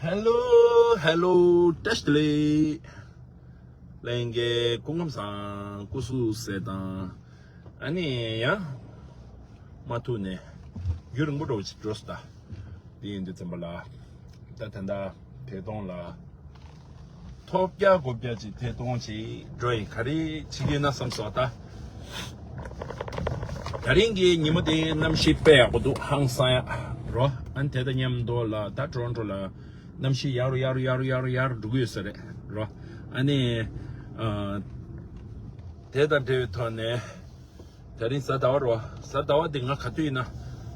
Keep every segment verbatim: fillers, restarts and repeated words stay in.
ཧེ་ལོ། ཧེ་ལོ། བཀྲ་ཤིས་བདེ་ལེགས། ལྷན་རྒྱས་སྐུ་ཁམས་བཟང་། སྐུ་གཟུགས་གསལ་ཐང་། ཨ་ནི་ཡང་མ་ཐུག་ནས་རྒྱུན་རིང་པོ་འགྲོ་ཅིག་འགྲོ་སོང་ད། དེ་ཡིན་དུས་ཙམ་པ་ལ། ད་ད་ལྟ་ཐད་གཏོང་ལ། ཐོབ་རྒྱག་དགོས་རྒྱག་ཅིག་ཐད་གཏོང་ཅིག་འགྲོ་ཡིན། ག་རེ་བྱེད་ཀྱི་ཡོད་ན་བསམ་སོང་ད། ད་རིང་གི་ཉིན་མོ་དེ་གནམ་གཤིས་དཔེ་ཡག་པོ་འདུག་ཧང་སང་ཡག་རོ། ཨ་ནི་དེ་དང་མཉམ་དུ་ལ་ད་ཊོ་རོན་ཊོ་ལ་གནམ་གཤིས་ཡག་རུ་ཡག་རུ་ཡག་རུ་ཡག་རུ་ཡག་རུ་འགྲོ་གི་ཡོད་ས་རེད་རོ། ཨ་ནི་ཨ། དེ་དང་འབྲེལ་བའི་ཐོག་ནས། ད་རིང་གཟའ་ཟླ་བ་རོ། གཟའ་ཟླ་བ་འདི་ང་ག་དུས་ཡིན་ན་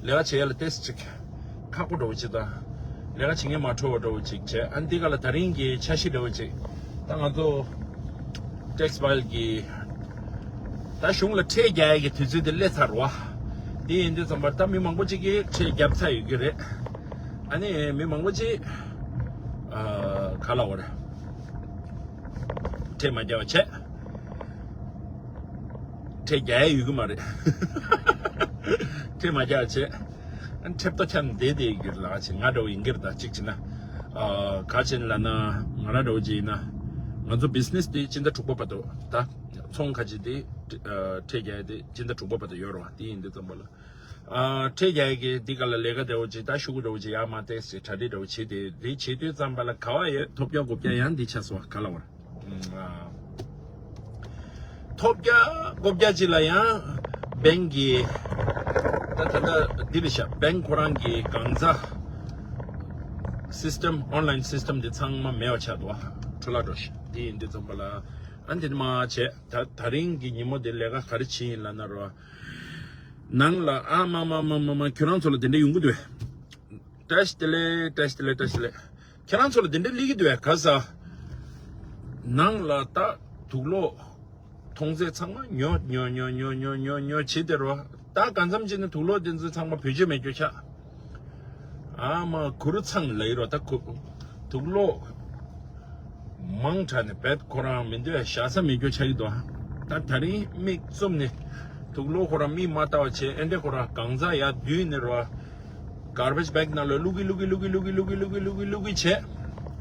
ལས་ཀ་བྱེད་ཡ་ལ་ཏོག་ཙམ་ཅིག་ཁག་པོ་འདྲ་བོ་ཅིག་དང་། ལས་ཀ་བྱེད་མཁན་མ་འཕྲོད་པ་འདྲ་བོ་ཅིག་བྱས། ཨ་ནི་འདི་ག་ལ་ད་རིང་གི་འཆར་གཞི་འདྲ་བོ་ཅིག་ད་ང་ཚོ་ཊེག་སི་ཕའིལ་གྱི་ད་གཞུང་ལ་ཁྲལ་རྒྱག་ཡ་གི་དུས་ཚོད་དེ་སླེབས་ཚར་བ། འདི་ཡིན་དུས་ཙམ་པར་ད་མི་མང་པོ་ཅིག་གིས་ཁྲལ་བརྒྱབ་ཚར་ཡོད་ཀྱི་རེད། ཨ་ནི་མི་མང་པོ་ཅིག་ཨ་ག་ལ་འོ་རེད། ཁྲལ་མ་རྒྱག་པ་བྱས། ཁྲལ་རྒྱག་ཡ་ཡོད་ཀྱི་མ་རེད། ཁྲལ་མ་རྒྱག་བྱས། ཁྲལ་ཏོ་ཁྱམ་བསྡད་བསྡད་ཡོད་ལ་ཅིག་ང་འདྲ་བོ་ཡིན་གྱི་རེད། ད་གཅིག་བྱས་ན། ཨ་ག་བྱས་ན་ལབ་ན། ང་རང་འདྲ་བོ་ཅིག་ཡིན་ན། ང་ཚོ་བི་ཛི་ནེ་སི་དེ་སྤྱི་ཟླ་དྲུག་པ་བར་དུ་ད། ཚོང་ཁ་ཅིག་དེ། ཨ་ཁྲལ་རྒྱག་ཡ་དེ་སྤྱི་ཟླ་དྲུག་པ་བར་དུ་ཡོད་རེད་བ། དེ་ཡིན་དུས་ཙམ་པ་ལ། ཨ་ཁྲལ་རྒྱག་ཡ་གི་འདི་ག་ལ་ལས་ཀ་འདྲ་བོ་ཅིག་ད་ཤོག་གུ་འདྲ་བོ་ཅིག་ཡར་མར་ཏོག་ཙམ་གྲ་སྒྲིག་འདྲ་བོ་བྱས་ཏེ། དེ་བྱེད་དུས་ཙམ་པ་ལ་ག་བ་ཡོད། ཐོབ་རྒྱག་དགོས་རྒྱག་ཡང་འདི་ཆགས་སོང་བ། ག་ལ་བར། ཨ་ཐོབ་རྒྱག་དགོས་རྒྱག་ཅིག་ལ་ཡང་བེང་གི་ད་ད་ལྟ་འདི་རེད་ཤག་བེང་ཁོ་རང་གི་གང་ཟག་སིས་ཊམ་ཨོན་ལའིན་སིས་ཊམ་འདི་ཚང་མ་མེད་པ་ཆགས་འདུག་འཕྲོ་བརླག་འགྲོ་ཤག་འདི་ཡིན་དུས་ཙམ་པ་ལ་ཨ་འདི་མ་བྱས། ད་ད་རིང་གི་ཉིན་མོ་འདི་ལས་ཀ་ག་རེ་བྱེད་ཡིན་ལབ་ན་རོ། ནང་ལ་ཨ་མ་མ་མ་མ་མ་ཁྱོད་རང་ཚོ་ལ་དེ་འདྲ་ཡོང་གི་འདུག་བཀྲ་ཤིས་བདེ་ལེགས། བཀྲ་ཤིས་བདེ་ལེགས། བཀྲ་ཤིས་བདེ་ལེགས། ཁྱེད་རང་ཚོ་ལ་དེ་འདྲ་སླེབས་ཀྱི་འདུག་བས། ག་ས། ནང་ལ་ད་དུག་ལོག་མཐོང་ཚད་ཚང་མ་ཉོ་ཉོ་ཉོ་ཉོ་ཉོ་ཉོ་ཉོ་བྱེད་དེ་རོ། ད་གང་འཚམ་བྱས་ན་དུག་ལོག་དེ་ཚོ་ཚང་མ་བེད་སྤྱོད་མེད་རྒྱུ་ཆགས། ཨ་མ་གུ་རུ་ཚང་ལ་ཡི་རོ། ད་གུ་དུག་ལོག་མང་དྲགས་ནས་བེད་ཁོ་རང་མི་འདོད་བཞག་ས་མེད་རྒྱུ་ཆགས་ཀྱི་འདུག་ད་ད་རིང་མིག་བཙུམ་ནས་དུག་ལོག་ཁོ་རང་མིག་མ་ལྟ་བ་བྱས། ཨེ་འདྲས་ཁོ་རང་གང་ཟག་ཡར་བསྡུས་ནས་རོ། གར་བེཇ་བེག་ནང་ལ་བླུག་གི་བླུག་གི་བླུག་གི་བླུག་གི་བླུག་གི་བླུག་གི་བླུག་གི་བླུག་གི་བྱས།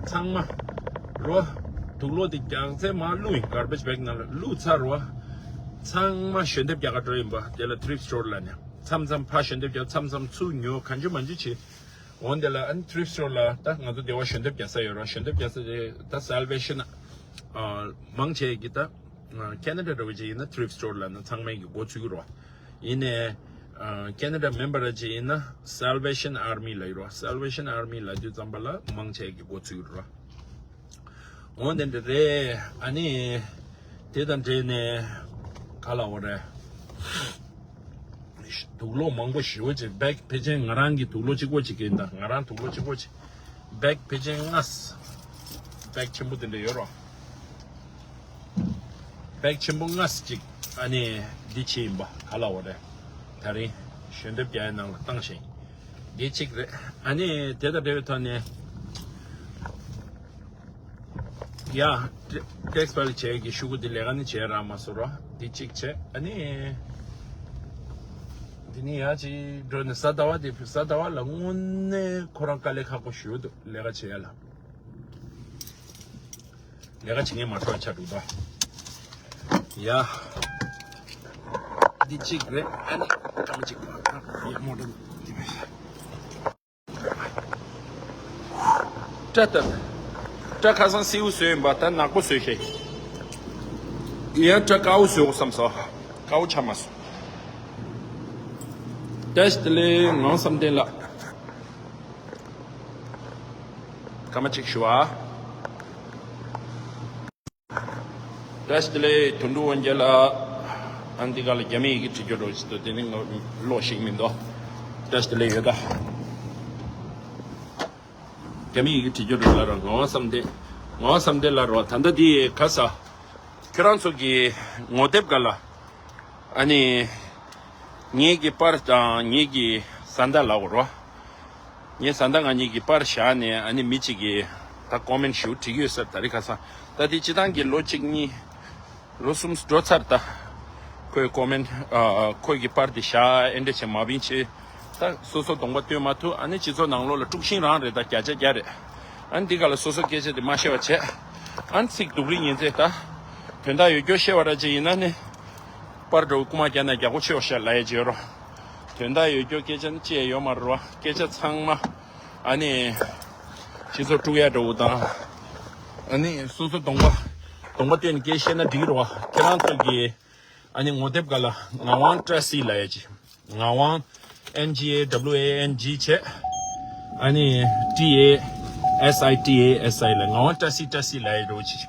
ཚང་མ་རོ། དུག་ལོག་དེ་རྒྱག་ཚད་མར་བླུག་ཡིན། གར་བེཇ་བེག་ནང་ལ་བླུག་ཚར་རོ། ཚང་མ་ཞལ་འདེབས་རྒྱག་ག་འགྲོ་ཡིན་པ། དེ་ལ་ཐྲིབ་སི་ཊོར་ལབ་ནས། མཚམས་མཚམས་ཕར་ཞལ་འདེབས་རྒྱག་མཚམས་མཚམས་ཚུར་ཉོ། གང་བྱུང་མང་བྱུང་བྱེད། འོན་ཏེ་ལ་ཨ་ནི་ཐྲིབ་སི་ཊོར་ལ་ད་ང་ཚོ་སྡེ་བ་ཞལ་འདེབས་རྒྱག་ས་ཡོད་ར། ཞལ་འདེབས་རྒྱག་ས་དེ་ད་སེལ་ཝེ་ཤན་ཨ་མང་ཆེ་གི་ད་ཨ་ཁེ་ན་ཌ་འདྲ་བོ་ཅིག་ཡིན་ན་ཐྲིབ་སི་ཊོར་ལབ་ན་ཚང་མས་གི་མགོ་ཚོས་ཀྱི་རོ། ཡིན་ནའི་ཨ་ཁེ་ན་ཌ་མེམ་བར་ཅིག་ཡིན་ན་སེལ་ཝེ་ཤན་ཨར་མི་ལབ་ཀྱི་རོ། སེལ་ཝེ་ཤན་ཨར་མི་ལབ་དུས་ཙམ་པ་ལ་མང་ཆེ་གི་མགོ་ཚོས་ཀྱི་རོ། འོ་དེ་འདྲ་རེད། ཨ་ནི་དེ་དང་འབྲེལ་ནས་ག་ལ་འོ་རེད། དུག་ལོག་མང་པོ་ཞེ་པོ་ཅིག་བེག་ཕལ་ཆེར་ང་རང་གི་དུག་ལོག་གཅིག་པོ་ཅིག་ཡིན་ད། ང་རང་དུག་ལོག་གཅིག་པོ་ཅིག་བེག་ཕལ་ཆེར་ལྔ། བེག་ཆེན་པོ་དེ་འདྲ་ཡོད་རོ། བེག་ཆེན་པོ་ལྔ་ཅིག་ཨ་ནི་འདི་ཕྱི་ཡིན་པ་ག་ལ་འོ་རེད། ད་རིང་ཞལ་འདེབས་རྒྱག་ཡའི་ནང་ལ་བཏང་ཞིང་། འདི་གཅིག་རེད། ཨ་ནི་དེ་དང་འབྲེལ་བའི་ཐོག་ནས། ཡ། ཊེག་སི་ཕའིལ་བྱས་ཀྱི་ཤོག་གུ་འདི་ལས་ཀ་ནི་བྱས་རག་མ་སོང་ར། འདི་གཅིག་བྱས། ཨ་ནི་འདི་ནི་ཡ་ཅིག་འགྲོ་ནས་གཟའ་ཟླ་བ་འདི་གཟའ་ཟླ་བ་ལ་དངོས་གནས་ཁོ་རང་དཀའ་ལས་ཁག་པོ་ཞེ་པོ་འདུག་ལས་ཀ་བྱེད་ཡ་ལ། ལས་ཀ་བྱེད་མཁན་མ་འཕྲོད་ཆགས་འདུག་ད། ཡ། འདི་གཅིག་རེད། ཨ་ནི་སྐར་མ་གཅིག་ཡ་མོ་འགྲོ་འདི་བས། སྐྲ་ལྟ། སྐྲ་ཁ་སང་སེའུ་བཟོས་ཡིན་པ། ད་ནག་པོ་བཟོས་ཤེས། ཡང་སྐྲ་དཀར་པོ་བཟོས་དགོས་བསམ་སོང་། དཀར་པོ་ཆགས་མ་སོང་། བཀྲ་ཤིས་བདེ་ལེགས་ངག་དབང་བསམ་གཏན་ལགས། སྐར་མ་གཅིག་ཞུ་ཨ། བཀྲ་ཤིས་བདེ་ལེགས་དོན་གྲུབ་དབང་རྒྱལ་ལགས། ཨ་འདི་ག་ལ་རྒྱ་མི་ཡི་གེ་བྲིས་རྒྱུ་འགྲོ་ཞིག་འདུག་དེ་ནི་ང་ཀློག་ཤེས་མི་འདུག་བཀྲ་ཤིས་བདེ་ལེགས་ཡོད་ད། རྒྱ་མི་ཡི་གེ་བྲིས་རྒྱུ་འགྲོ་ལ་རོ། ངག་དབང་བསམ་གཏན། ངག་དབང་བསམ་གཏན་ལགས་རོ། ད་ལྟ་འདི་ག་ས། ཁྱོད་རང་ཚོ་གི་ངོ་དེབ་ག་ལ། ཨ་ནི། ངེད་ཀྱི་པར་དང་ངེད་ཀྱི་བཟའ་ཟླ་ལབ་དགོས་རོ། ངའི་བཟའ་ཟླ་ང་གཉིས་ཀྱི་པར་བཞག་ནས་ཨ་ནི་མི་གཅིག་གིས་ད་ཀོ་མེན་ཞིག་བྲིས་ཡོད་ཟེར། ད་རེས་ཁ་སང་ད་དེ་སྤྱི་བཏང་གི་ལོ་གཅིག་གཉིས། ལོ་གསུམ་འགྲོ་ཚར་ད། ཁོས་ཀོ་མེན་ཨ་ཁོས་ཀྱི་པར་དེ་བཞག་ཨེ་འདྲ་བྱས་མ་བིན་ཆེ། ད་སོ་སོ་གདོང་པ་སྟོན་མ་ཐུབ། ཨ་ནི་སྤྱི་ཚོགས་ནང་ལོགས་ལ་དཀྲུག་ཤིང་རང་རེད། ད་བརྒྱ་ཆ་བརྒྱ་རེད། ཨ་ནི་འདི་ག་ལ་སོ་སོ་སྐད་ཆ་དེ་མ་བཤད་པ་བྱས། ཨ་ནི་ཚིག་སྡུག་རིགས་ཉན་ཚེ་ད། དོན་དག་ཡོད་རྒྱུ་བཤད་པ་ར་ཅིག་ཡིན་ན་ནི། པར་འགྲོ་རྐུ་མ་རྒྱག་ན་རྒྱག་གོ་ཆོད་ཤག་ལབ་ཡ་བརྗོད་རོགས། དོན་དག་ཡོད་རྒྱུ་སྐད་ཆ་ནི་ཅི་ཡང་ཡོད་མ་རེད་བ། སྐད་ཆ་ཚང་མ། ཨ་ནི། སྤྱི་ཚོགས་དཀྲུག་ཡ་འདྲ་བོ་དང་། ཨ་ནི་སོ་སོ་གདོང་པ། གདོང་པ་སྟོན་ནས་སྐད་བཤད་ན་འགྲིག་རེད་བ། ཁྱེད་རང་ཚོ་གི། ཨ་ནི་ངོ་དེབ་ག་ལ་ངག་དབང་བཀྲ་ཤིས་ལབ་ཡ་ཅིག་ངག་དབང་། N G A W A N G བྱས། ཨ་ནི་T A S I T A S I ལ་ངག་དབང་བཀྲ་ཤིས་བཀྲ་ཤིས་ལབ་ཡ་འདྲ་བོ་ཅིག་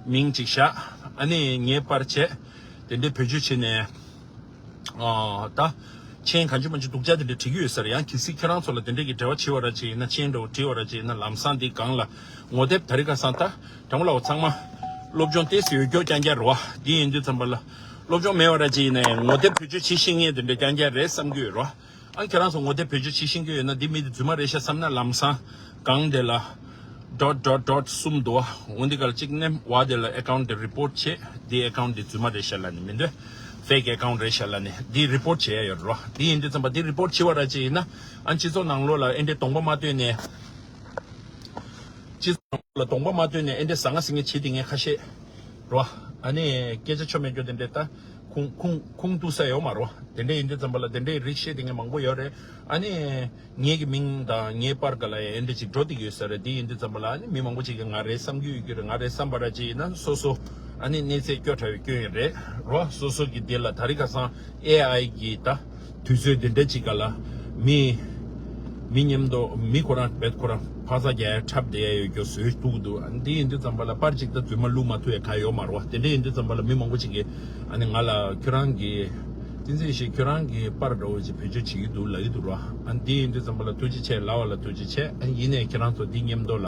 མིང་ཅིག་བཞག་ཨ་ནི་ངའི་པར་བྱས། དེ་འདྲའི་བེད་སྤྱོད་བྱས་ནས། ཨ་ད། མཆན་གང་བྱུང་མང་བྱུང་སྡུག་ཅག་དེ་འདྲ་བྲིས་ཀྱི་ཡོད་ས་རེད། ཡང་གལ་སྲིད་ཁྱེད་རང་ཚོ་ལ་དེ་འདྲ་གི་འབྲེལ་བ་བྱེད་པ་ར་ཅིག་ཡིན་ན། མཆན་འདྲ་བོ་བྲིས་པ་ར་ཅིག་ཡིན་ན། ལམ་སང་འདི་སྒང་ལ་ངོ་དེབ་དེ་རིང་ཁ་སང་ད་དྲང་པོ་ལབ་ཚང་མ་སློབ་སྦྱོང་ཏོག་ཙམ་ཡོད་རྒྱུ་རྐྱང་རྐྱང་རེད་བ། འདི་ཡིན་དུས་ཙམ་པ་ལ་སློབ་སྦྱོང་མེད་པ་ར་ཅིག་ཡིན་ན་ཡང་ངོ་དེབ་བེད་སྤྱོད་བྱེད་ཤེས་མཁན་དེ་འདྲ་རྐྱང་རྐྱང་རེད་བསམ་གྱི་ཡོད་རེད་བ། ཨ་ཁྱེད་རང་ཚོ་ངོ་དེབ་བེད་སྤྱོད་བྱེད་ཤེས་ཀྱི་ཡོད་ན་འདི་མི་དེ་རྫུན་མ་རེད་ཤག་བསམ་ན། ལམ་སང་སྒང་དེ་ལ་dot dot dot གསུམ་འདུག་འོ་འདི་གར་གཅིག་ནས་བ་དེ་ལ་account དེ་report བྱེད། འདི་account དེ་རྫུན་མ་རེད་ཤག་ལབ་ནས་མི་འདོད། fake account རེད་ཤག་ལབ་ནས་འདི་report བྱེད་ཡ་ཡོད་རེད་བ། འདི་ཡིན་དུས་ཙམ་པ་འདི་report བྱེད་པ་ར་ཅིག་ཡིན་ན། ཨ་སྤྱི་ཚོགས་ནང་ལོགས་ལ་ཨེ་འདྲའི་གདོང་པ་མ་སྟོན་ནས། སྤྱི་ཚོགས་ནང་ལོགས་ལ་གདོང་པ་མ་སྟོན་ནས་ཨེ་འདྲའི་ཟ་ང་ཟིང་ངེ་བྱེད་དེ་ངས་ཁ་ཤས་རེད་བ། ཨ་ནི་སྐད་ཆ་ཆོ་མེད་རྒྱུ་དེ་འདྲའི་ད་ཁུངས་ཁུངས་ཁུངས་གཏུག་ས་ཡོད་མ་རེད་བ། དེ་འདྲ་ཡིན་དུས་ཙམ་པ་ལ་དེ་འདྲའི་རིགས་བཤད་དེ་ངས་མང་པོ་ཡོད་རེད། ཨ་ནི། ངེད་ཀྱི་མིང་དང་ངའི་པར་ག་ལ་ཡང་ཨེ་འདྲ་ཅིག་འགྲོ་བསྡད་ཡོད་ས་རེད། དེ་ཡིན་དུས་ཙམ་པ་ལ་ཨ་ནི་མི་མང་པོ་ཅིག་གིས་ང་རེད་བསམ་གྱི་ཡོད་ཀྱི་རེད། ང་རེད་བསམ་པ་ར་ཅིག་ཡིན་ན་སོ་སོ་ཨ་ནི་གནས་ཚད་སྐྱོ་དྲགས་པའི་སྐྱོན་ཡིན་རེད་རོ། སོ་སོ་གི་དེ་ལ་ད་རེས་ཁ་སང་ཨེ་ཨའི་གི་ད་དུས་ཚོད་འདི་འདྲ་ཅིག་ག་ལ་མི་མི་མཉམ་དུ་མི་ཁོ་རང་བེད་ཁོ་རང་ཕ་ས་རྒྱ་ཡ་འཁྲབ་བསྡད་ཡ་ཡོད་རྒྱུ་བཟོས་འདུག་འདུག་ཨ་ནི་དེ་ཡིན་དུས་ཙམ་པ་ལ་པར་ཅིག་ད་རྫུན་མ་བླུགས་མ་ཐུབ་ཡ་ག་ཡོད་མ་རེད་བ། དེ་འདྲ་ཡིན་དུས་ཙམ་པ་ལ་མི་མང་པོ་ཅིག་གིས་ཨ་ནི་ང་ལ་ཁྱོད་རང་གི་བསྟན་འཛིན་ཡེ་ཤེས་ཁྱོད་རང་གི་པར་འདྲ་བོ་ཅིག་བེད་སྤྱོད་བྱེད་ཀྱི་འདུག་ལབ་ཀྱི་འདུག་ར། ཨ་ནི་དེ་ཡིན་དུས་ཙམ་པ་ལ་ཐུགས་རྗེ་ཆེ་ལབ་པ་ལ་ཐུགས་རྗེ་ཆེ། ཨ་ནི་ཡིན་ནའི་ཁྱེད་རང་ཚོ་འདི་མཉམ་དུ་ལ་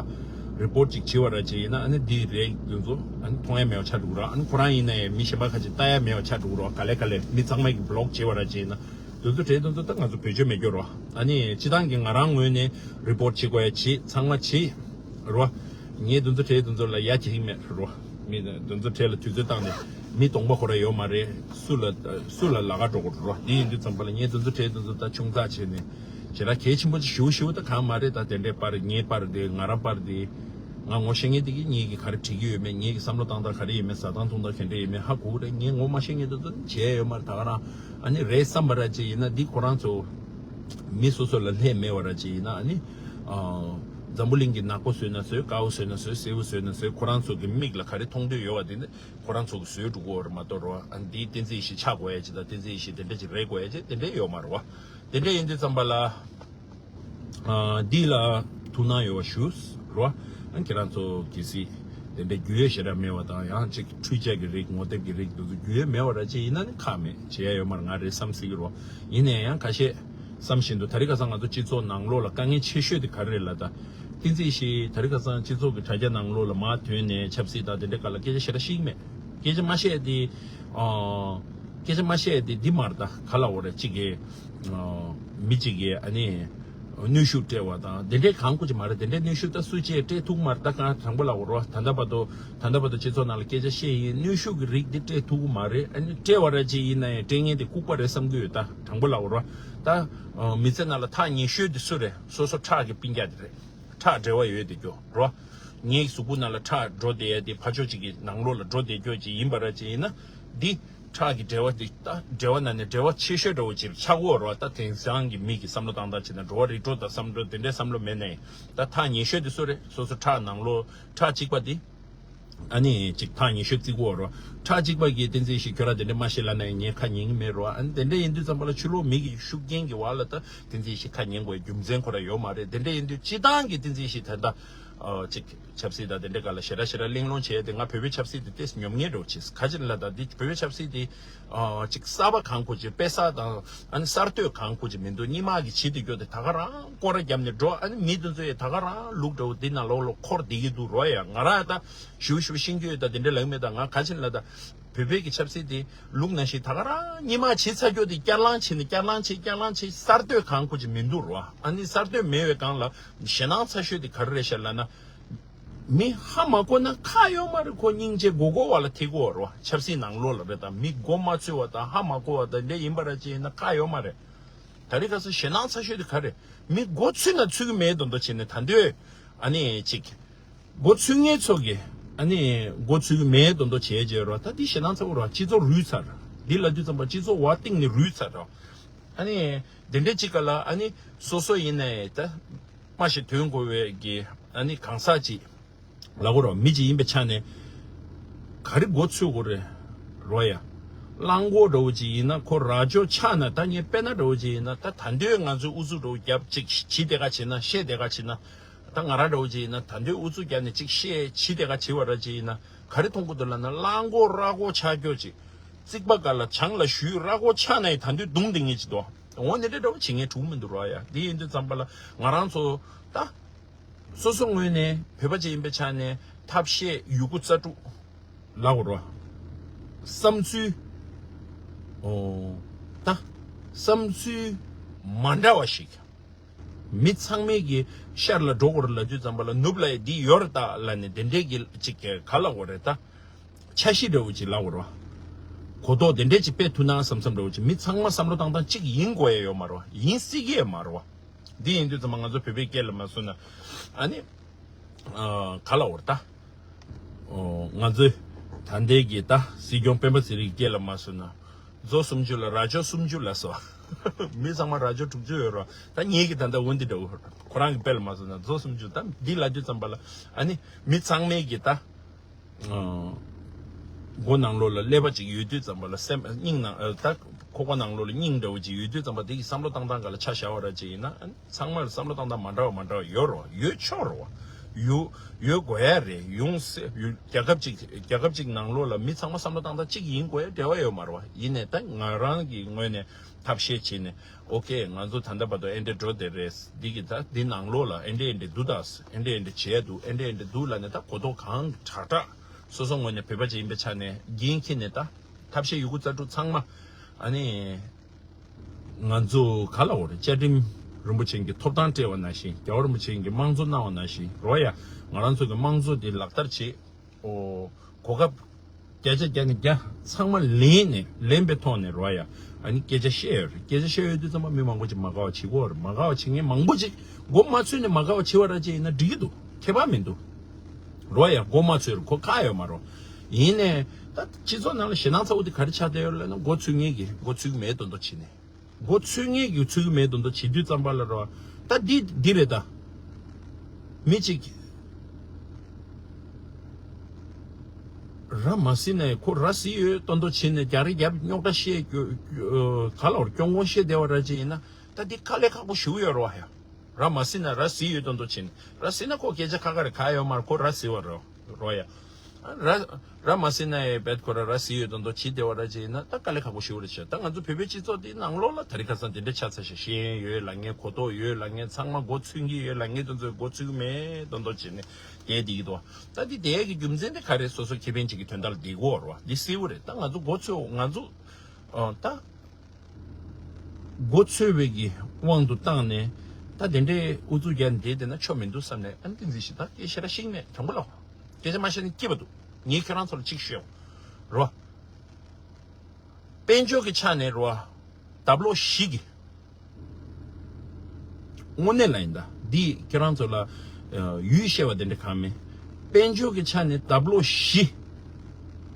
རི་པོར་ཊི་ཅིག་བྱེད་པ་ར་ཅིག་ཡིན་ན་ཨ་ནི་འདི་རེད་འདི་ཚོ་ཨ་ནི་མཐོང་ཡ་མེད་པ་ཆགས་འགྲོ་གི་ར། ཨ་ནི་ཁོ་རང་ཡིན་ནའི་མི་གཞན་པ་ཁ་ཅིག་ལྟ་ཡ་མེད་པ་ཆགས་འགྲོ་གི་ར། ག་ལེ་ག་ལེ་མི་ཚང་མ་གི་བི་ལོག་བྱེད་པ་ར་ཅིག་ཡིན་ན་འདི་ཚོ་གྲས་འདི་ཚོ་ད་ང་ཚོ་བེད་སྤྱོད་མེད་རྒྱུ་ར། ཨ་ནི་སྤྱི་བཏང་གི་ང་རང་ངོས་ནས་རི་པོར་ཊི་བྱེད་དགོས་ཡ་བྱེད། ཚང་མ་བྱེད་ར། ངས་འདི་ཚོ་གྲས་འདི་ཚོ་ལ་ཡ་བྱེད་ཀྱི་མེད་ར། མི་འདི་ཚོ་གྲས་ལ་དུས་ཚོད་བཏང་ནས་མི་གདོང་པ་ཁོ་ར་ཡོད་མ་རེད། སུ་ལ་སུ་ལ་ལ་ཁ་འགྲོ་དགོས་རེད་རོ། འདི་ཡིན་དུས་ཙམ་པ་ལ་ངས་དེ་ཚོ་གྲས་དེ་ཚོ་ད་ཆུང་ཙག་བྱས་ནས་ཞེ་དྲག་གལ་ཆེན་པོ་ཞེ་པོ་ཞེ་པོ་ད་གང་མ་རེད། ད་དེ་འདྲའི་པར་ངའི་པར་དེ་ང་རང་པར་དེ་ང་ངོ་ཤེས་མཁན་དེ་གིས་ངེད་ཀྱིས་ག་རེ་བྲིས་ཀྱི་ཡོད་མེད། ངེད་ཀྱི་བསམ་བློ་བཏང་སྟངས་ག་རེ་ཡིན་མེད། ཟ་སྟངས་འཐུང་སྟངས་ག་འདྲ་ཡིན་མེད་ཧ་གོ་གི་རེད། ངས་ངོ་མ་ཤེས་མཁན་དེ་ཚོ་བྱས་ཡོད་མ་རེད། ད་ག་རང་ཨ་ནི་རེད་བསམ་པ་ར་ཅིག་ཡིན་ན་འདི་ཁོ་རང་ཚོ་མི་སོ་སོ་ལ་ལྷད་མེད་པ་ར་ཅིག་ཡིན་ན་ཨ་ནི་འཛམ་བུ་གླིང་གི་ནག་པོ་བཟོས་ན་བཟོས། དཀར་པོ་བཟོས་ན་བཟོས། སེར་པོ་བཟོས་ན་བཟོས། ཁོ་རང་ཚོ་གི་མིག་ལ་ག་རེ་མཐོང་འདོད་ཡོད་པ་དེ་ནི། ཁོ་རང་ཚོ་གིས་བཟོས་འགྲོ་གི་ཡོད་རེད་མ་གཏོགས་རོ། ཨ་འདིའི་བསྟན་འཛིན་ཡེ་ཤེས་ཆགས་དགོས་ཡ་ཅིག་དང་བསྟན་འཛིན་ཡེ་ཤེས་དེ་འདྲ་ཅིག་རེད་དགོས་ཡ་ཅིག་དེ་འདྲ་ཡོད་མ་རེད་བ། དེ་འདྲ་ཡིན་དུས་ཙམ་པ་ལ། ཨ་འདི་ལ་ཐུགས་སྣང་ཡོད་པ་ཞུ་རོ། ཨ་ཁྱེད་རང་ཚོ་གལ་སྲིད་དེ་འདྲ་རྒྱུས་ཡོད་ཞེ་དྲག་མེད་པ་དང་ཡང་ཅིག་འཕྲུལ་ཆས་ཀྱི་རིགས་ངོ་དེབ་ཀྱི་རིགས་དེ་ཚོ་རྒྱུས་ཡོད་མེད་པ་ར་ཅིག་ཡིན་ན་ནི་ཁག་མེད། བྱེད་ཡ་ཡོད་མ་རེད། ང་རེད་བསམ་སྲིད་ཀྱི་རོ། ཡིན་ནའི་ཡང་ཁ་ཤས་བསམ་བཞིན་དུ་ད་རེས་ཁ་སང་ང་ཚོ་སྤྱི་ཚོགས་ནང་ལོགས་ལ་དཀའ་ངལ་ཆེ་ཤོས་དེ་ག་རེ་རེད་ལབ་ད། བསྟན་འཛིན་ཡེ་ཤེས་ད་རེས་ཁ་སང་སྤྱི་ཚོགས་ཀྱི་དྲ་རྒྱ་ནང་ལོགས་ལ་མར་ཐོན་ནས་ཆབ་སྲིད་དང་དེ་འདྲའི་སྐོར་ལ་སྐད་ཆ་ཞེ་དྲག་བཤད་ཀྱི་མེད། སྐད་ཆ་མ་བཤད་དེ། ཨ་སྐད་ཆ་མ་བཤད་དེ་འདི་མ་རེད་ད། ག་ལབ་དགོས་རེད། གཅིག་གིས་ཨ་མི་གཅིག་གིས་ཨ་ནི་གནོན་ཤུགས་སྤྲད་པ་དང་དེ་འདྲའི་གང་དགོས་ཀྱི་མ་རེད། དེ་འདྲའི་གནོན་ཤུགས་ད་སུ་གཅིག་སྤྲད་ཐུབ་ཀྱི་མ་རེད། ད་གང་དྲང་པོ་ལབ་དགོས་རེད་བ། ད་ལྟ་བར་དུ་ད་ལྟ་བར་དུ་སྤྱི་ཚོགས་ནང་ལ་སྐད་ཆ་བཤད་ཡིན། གནོན་ཤུགས་ཀྱི་རིགས་འདི་སྤྲད་ཐུབ་ཀྱི་མ་རེད། ཨ་ནི་སྤྲད་པ་ར་ཅིག་ཡིན་ན་ཡང་སྤྲད་མཁན་དེ་ལྐུགས་པ་རེད་བསམ་གྱི་ཡོད། ད་དྲང་པོ་ལབ་དགོས་རེད་བ། ད་ཨ་མི་ཚེ་ནང་ལ་ཐག་ཉེ་ཤོས་དེ་སུ་རེད། སོ་སོ་ཁྲག་གི་སྤུན་ཀྱག་དེ་རེད། ཁྲག་འབྲེལ་བ་ཡོད་དེ་སྐྱོ་རོ། ངའི་གཟུགས་པོ་ནང་ལ་ཁྲག་འགྲོ་བསྡད་ཡ་དེ་ཕར་ཕྱོགས་གཅིག་གི་ནང་ལོགས་ལ་འགྲོ་བསྡད་རྒྱུ་ཅིག་ཡིན་པ་ར་ཅིག་ཡིན་ན། འདི་ཁྲག་གི་འབྲེལ་བ་འདི་ད་འབྲེལ་བ་ནང་ནས་འབྲེལ་བ་ཆེ་ཤོས་འདྲ་བོ་ཅིག་ཆགས་ཀྱི་ཡོད་རེད་བ། ད་དེང་སང་གི་མི་གི་བསམ་བློ་བཏང་སྟངས་བྱས་ན་འགྲོ་བ་རིགས་དྲུག་དང་བསམ་བློ་དེ་འདྲའི་བསམ་བློ་མེད་ནའི་ད་ཐག་ཉེ་ཤོས་དེ་སུ་རེད། སོ་སོ་ཁྲག་ནང་ལོགས་ཁྲག་གཅིག་པ་འདི། ཨ་ནི་ཅིག་ཐག་ཉེ་ཤོས་བརྩི་གི་ཡོད་རེད་བ། ཁྲག་གཅིག་པ་གིས་བསྟན་འཛིན་ཡེ་ཤེས་ཁྱོད་རང་དེ་འདྲ་མ་བཤད་ལབ་ན་ངས་ཁ་ཉན་གི་མེད་རེད་བ། ཨ་ནི་དེ་འདྲ་ཡིན་དུས་ཙམ་པ་ལ་ཕྱི་ལོགས་མི་གི་ཤུགས་རྐྱེན་གི་འོག་ལ་ད་བསྟན་འཛིན་ཡེ་ཤེས་ཁ་ཉན་དགོས་རྒྱུ་མཚན་ཁོ་རང་ཡོད་མ་རེད། དེ་འདྲ་ཡིན་དུས་སྤྱིར་བཏང་གི་བསྟན་འཛིན་ཡེ་ཤེས་ད་ལྟ་ཨ་ཅིག་ཆབ་སྲིད་དང་དེ་འདྲ་སྒང་ལ་ཞེ་དྲག་ཞེ་དྲག་གླེང་སློང་བྱས་ཏེ་ང་བོད་པའི་ཆབ་སྲིད་དེ་ཏོག་ཙམ་ཉོབ་ངེས་འདྲ་བོ་བྱས། ག་ཅི་ལབ་ན་ད་འདི་བོད་པའི་ཆབ་སྲིད་དེ་ཨ་ཅིག་གསར་པ་གང་དགོས་ཅིག་དཔེ་གསར་དང་ཨ་ནི་གསར་གཏོད་གང་དགོས་ཅིག་མི་འདུག་སྔོན་མ་གི་བྱེད་བསྡད་རྒྱུ་དེ་ད་ག་རང་སྐོར་ར་བརྒྱབ་ནས་འགྲོ། ཨ་ནི་མི་དེ་ཚོ་ཡི་ད་ག་རང་ལུག་འདྲ་བོ་འདི་ནང་ལོགས་ལ་འཁོར་བསྡད་ཀྱི་འདུག་རོ། ཡ་ང་རང་ད་ཞུ་ཞུ་ཤེས་ཀྱི་ཡོད། ད་དེ་འདྲ་ལབ་ཀྱི་མེད། ད་ང་ག་ཅི་ལབ་ན་ད་བོད་པའི་གི་ཆབ་སྲིད་དེ་ལུག་ནང་བཞིན་ད་ག་རང་སྔོན་མ་བྱེད་ཚར་རྒྱུ་དེ་བསྐྱར་ལངས་བྱས་ནས་བསྐྱར་ལངས་བྱས་བསྐྱར་ལངས་བྱས་གསར་གཏོད་གང་དགོས་ཅིག་མི་འདུག་རོ། ཨ་ནི་གསར་གཏོད་མེད་པའི་སྒང་ལ་ཞེད་སྣང་ཚ་ཤོས་དེ་ག་རེ་རེད་ཤག་ལབ་ན། མི་ཧ་མ་གོ་ན་ཁག་ཡོད་མ་རེད། ཁོ་སྙིང་རྗེ་མགོ་སྐོར་བ་ལ་ཐེ་གོ་རོ། ཆབ་སྲིད་ནང་ལོགས་ལ་རེད། ད་མི་མགོ་མ་ཚོས་པ་དང་ཧ་མ་གོ་བ་དང་འདྲ་ཡིན་པ་ར་ཅིག་ཡིན་ན་ཁག་ཡོད་མ་རེད། ད་རེས་ཁ་སང་ཞེད་སྣང་ཚ་ཤོས་དེ་ག་རེ། མི་མགོ་ཚོས་ན་ཚོས་ཀྱི་མེད་མདོག་མདོག་བྱས་ནས་ད་འདོད། ཨ་ནི་ཅིག་འགོ་ཚུགས་མཁན་ཚོ་གི་ཨ་ནི་འགོ་ཚུགས་མེད་དོན་དུ་བྱས་བྱས་རོ། ད་འདི་ཞེ་སྡང་ཚ་བོ་རོ། སྤྱི་ཚོགས་རུལ་ཚར། འདི་ལ་དུས་ཙམ་པ་སྤྱི་ཚོགས་བ་གཏིང་ནས་རུལ་ཚར་རོ། ཨ་ནི་དེ་འདྲའི་ཅིག་ག་ལ་ཨ་ནི་སོ་སོ་ཡིན་ནའི་ད་མ་ཞིག་དོན་གོ་བའི་གི་ཨ་ནི་གང་ཟག་ཅིག་ལ་གོ་རོ། མི་ཅིག་ཡིན་པའི་ཆ་ནས་ག་རེ་འགོ་ཚུགས་དགོས་རེད་རོ་ཡ། རླངས་འཁོར་འདྲ་བོ་ཅིག་ཡིན་ན་ཁོ་རྭ་ཅོ་ཆག་ན། ད་ངས་དཔེར་ན་འདྲ་བོ་ཅིག་ཡིན་ན། ད་ད་འདོད་ང་ཚོའི་ཨུ་ཚུགས་འདྲ་བོ་རྒྱབ་ཅིག་བྱེད་དེ་ག་བྱེད་ན། བཤད་དེ་ག་བྱེད་ན། ད་ང་རང་འདྲ་བོ་ཅིག་ཡིན་ན་ད་འདོད་ཨུ་ཚུགས་རྒྱབ་ནས་ཅིག་བཤད་བྱེད་དེ་ག་བྱེད་བ་ར་ཅིག་ཡིན་ན། ག་རེ་མཐོང་གི་འདུག་ལབ་ན། རླངས་འཁོར་རྭ་ཅོ་ཆག་སྐྱོ་ཅིག་རྩིག་པ་ག་ལ་བྱང་ལ་གཞུས། རྭ་ཅོ་ཆག་ན་ཡི་ད་འདོད་རྡུང་དེ་ངེས་ཅིག་འདུག་འོ་ནི་འདྲ་འདྲ་བོ་བྱེད་མཁན་འགྲིག་མི་འདུག་རོ་ཡ། འདི་ཡིན་དུས་ཙམ་པ་ལ་ང་རང་ཚོ་ད་སོ་སོ་ངོས་ནས་བོད་པ་ཅིག་ཡིན་པའི་ཆ་ནས་ཐབས་ཤེས་ཡོད་རྒུ་རྩལ་སྤྲུགས་ལབ་དགོས་རོ། བསམ་ཚུལ། ཨོ། ད་བསམ་ཚུལ་མ་འདྲ་བ་ཞིག་མི་ཚང་མས་ཀྱི་ཤར་ལ་འགྲོ་དགོས་རེད་ལབ་དུས་ཙམ་པ་ལ། ནུབ་ལ་འདི་ཡོད་རེད་ད་ལབ་ནས་དེ་འདྲས་ཀྱི་ཅིག་ག་ལབ་དགོས་རེད་ད། འཆར་གཞི་འདྲ་བོ་ཅིག་ལབ་དགོས་རེད་བ། གོ་རྟོགས་དེ་འདྲས་ཅིག་སྤེལ་ཐུབ་ན་བསམ་བསམ་འདྲ་བོ་ཅིག་མི་ཚང་མ་བསམ་བློ་བཏང་སྟངས་གཅིག་ཡིན་དགོས་ཡ་ཡོད་མ་རེད་བ། ཡིན་སྲིད་ཀྱི་ཡོད་མ་རེད་བ། འདི་ཡིན་དུས་ཙམ་པ་ང་ཚོ་བོད་པའི་སྐད་ལ་མ་བཟོས་ན་ཨ་ནི་ཨ་ག་ལབ་དགོས་རེད་ད། ཨོ། ང་ཚོས་ད་ལྟའི་གི་ད་སྲིད་སྐྱོང་སྤེན་པ་ཚེ་རིང་གི་སྐད་ལ་མ་བཟོས་ན། མཛོ་སུམ་ཅུ་ལ་རྭ་ཅོ་སུམ་ཅུ་ལབ་སོང་། མི་ཚང་མ་རྭ་ཅོ་དྲུག་ཅུ་ཡོད་རེད་བ། ད་ངེད་ཀྱི་ད་ལྟ་འོ་འདི་འདྲ་བོ། ཁོ་རང་གི་དཔེ་ལ་མ་བཟོས་ན་མཛོ་སུམ་ཅུ། ད་འདི་ལབ་དུས་ཙམ་པ་ལ་ཨ་ནི་མི་ཚང་མས་ཀྱི་ད་ཨ་མགོ་ནང་ལོགས་ལ་ཀླད་པ་ཅིག་ཡོད་དུས་ཙམ་པ་ལ། སེམས་སྙིང་ནང་ཨ་ད་ཁོག་པ་ནང་ལོགས་ལ་སྙིང་འདྲ་བོ་ཅིག་ཡོད་དུས་ཙམ་པ། དེ་གི་བསམ་བློ་བཏང་སྟངས་ག་ལ་ཆ་བཞག་པ་ར་ཅིག་ཡིན་ན། ཨ་ནི་ཚང་མར་བསམ་བློ་བཏང་སྟངས་མ་འདྲ་བ་མ་འདྲ་བ་ཡོད་རེད་བ། ཡོད་ཆོག་རེད་བ། ཡོད་ཡོད་དགོས་ཡ་རེད། ཡོང་སྲིད། རྒྱལ་ཁབ་ཅིག་རྒྱལ་ཁབ་ཅིག་ནང་ལོགས་ལ་མི་ཚང་མ་བསམ་བློ་བཏང་སྟངས་གཅིག་ཡིན་དགོས་ཡ་འབྲེལ་བ་ཡོད་མ་རེད་བ། ཡིན་ནའི་ད་ང་རང་གི་ངོས་ནས་ཐབས་ཤེས་བྱས་ནས། ཨོ་ཁེ། ང་ཚོ་ད་ལྟ་བར་དུ་ཨེ་འདྲས་འགྲོ་བསྡད་རེད། འདི་གི་ད་འདི་ནང་ལོགས་ལ་ཨེ་འདྲས་ཨེ་འདྲས་འདུག་ད། ཨེ་འདྲས་ཨེ་འདྲས་བྱས་འདུག་ཨེ་འདྲས་ཨེ་འདྲས་འདུག་ལབ་ནས། ད་གོ་རྟོགས་གང་དྲག་དྲག་སོ་སོ་ངོས་ནས་བོད་པ་ཅིག་ཡིན་པའི་ཆ་ནས་འགན་འཁྱེར་ནས། ད་ཐབས་ཤེས་ཡོད་རྒུ་རྩལ་སྤྲུགས་ཚང་མ་ཨ་ནི་ང་ཚོ་ག་ལབ་དགོས་རེད། བཅའ་ཁྲིམས་རིན་པོ་ཆེ་གི་ཐོབ་ཐང་སྤྲད་པ་ནང་བཞིན། རྒྱལ་བ་རིན་པོ་ཆེ་གི་དམངས་གཙོ་གནང་བ་ནང་བཞིན་རོ་ཡ། ང་རང་ཚོ་གི་དམངས་གཙོ་འདི་ལག་བསྟར་བྱེད། ཨོ། གོ་སྐབས་བརྒྱ་ཆ་བརྒྱ་ནས་བརྒྱ་ཚང་མ་ལེན་ནས། ལེན་པའི་ཐོག་ནས་རོ་ཡ། ཨ་ནི་སྐད་ཆ་བཤད་ཡོད་རེད། སྐད་ཆ་བཤད་ཡོད་དུས་ཙམ་པ་མི་མང་པོ་ཅིག་མ་དགའ་བ་བྱེད་ཀྱི་ཡོད་རེད། མ་དགའ་བ་བྱེད་མཁན་མང་པོ་ཅིག་མགོ་མ་ཚོས་ནས་མ་དགའ་བ་བྱེད་པ་ར་ཅིག་ཡིན་ན་འགྲིག་གི་འདུག་ཁྱད་པར་མི་འདུག་རོ་ཡ། མགོ་མ་ཚོས་རེད། ཁོ་ཁག་ཡོད་མ་རེད། ཡིན་ནའི་ད་སྤྱི་ཚོགས་ནང་ལ་ཞེད་སྣང་ཚ་བོ་དེ་ག་རེ་ཆགས་བསྡད་ཡོད་ལབ་ན། མགོ་ཚོས་མཁན་གྱིས་མགོ་ཚོས་ཀྱི་མེད་དོན་དུ་བྱས་ནས། མགོ་ཚོས་མཁན་གྱིས་ཚོས་ཀྱི་མེད་དོན་དུ་བྱེད་དུས་ཙམ་པ་ལ་རོ། ད་འདི་འདི་རེད་ད། མི་གཅིག་ར་མ་ཟིན་ནའི་ཁོ་ར་ཟིན་ཡོད་དོན་དུ་བྱས་ནས་རྒྱག་རེས་རྒྱབ། རྙོག་དྲ་བཤད། ག་ལབ་དགོས་རེད། སྐྱོན་ཀོན་བཤད་བསྡད་པ་ར་ཅིག་ཡིན་ན། ད་འདི་དཀའ་ལས་ཁག་པོ་ཞེ་པོ་ཡོད་རེད་བ་ཡ། ར་མ་ཟིན་ན་ར་ཟིན་ཡོད་དོན་དུ་བྱས་ནས། ར་ཟིན་ན་ཁོ་སྐད་ཆ་ཁ་ཁ་རེད། ག་ཡོད་མ་རེད། ཁོ་ར་ཟིན་པ་རེད། རོ་ཡ། ར་ར་མ་ཟིན་ན་ཡང་བེད་ཁོ་ར་ར་ཟིན་ཡོད་དོན་དུ་བྱེད་བསྡད་པ་ར་ཅིག་ཡིན་ན། ད་དཀའ་ལས་ཁག་པོ་ཞེ་པོ་རེད་ཤག་ད་ང་ཚོ་བོད་པའི་སྤྱི་ཚོགས་འདིའི་ནང་ལོགས་ལ་དེ་རིང་ཁ་སང་དེ་འདྲ་ཆགས་ཚར་ཤག་ཤེས་ཡོན་ཡོད་ལབ་མཁན། གོ་རྟོགས་ཡོད་ལབ་མཁན། ཚང་མ་མགོ་ཚོས་ཀྱི་ཡོད་ལབ་མཁན་དེ་ཚོས་མགོ་ཚོས་ཀྱི་མེད་དོན་དུ་བྱས་ནས་བསྡད་བསྡད་ཀྱི་འདུག་ད་འདི་བསྡད་ཡག་གི་རྒྱུ་མཚན་དེ་ག་རེ། སོ་སོ་ཁེ་ཕན་ཅིག་གི་དོན་དག་ལ་བསྡད་ཀྱི་ཡོད་རེད་བ། འདི་གསལ་པོ་རེད། ད་ང་ཚོ་མགོ་ཚོས། ང་ཚོ་ཨ་ད། མགོ་ཚོས་པའི་གི་དབང་དུ་བཏང་ནས། ད་དེ་འདྲའི་ཨུ་ཚུགས་རྒྱག་ནས་བསྡད་བསྡད་ན་ཆོ་མི་འདུག་བསམ་ནས། ཨ་ནི་ཏིང་འཛིན་ཞིག་ད་སྐད་ཆ་ར་ཤིག་མེད། དྲང་པོ་ལབ། སྐད་ཆ་མ་བཤད་ན་སྐྱིད་པ་འདུག་ངས་ཁྱོད་རང་ཚོ་ལ་གཅིག་ཤོད་རོ། དཔལ་འབྱོར་གྱི་ཆ་ནས་རོ། འདབ་ལོག་བཞི་གི། དངོས་གནས་ལ་ཡིན་ད། འདི་ཁྱོད་རང་ཚོ་ལ་ཡུལ་བཤད་པ་དེ་འདྲ་གང་མེད། དཔལ་འབྱོར་གྱི་ཆ་ནས་འདབ་ལོག་བཞི་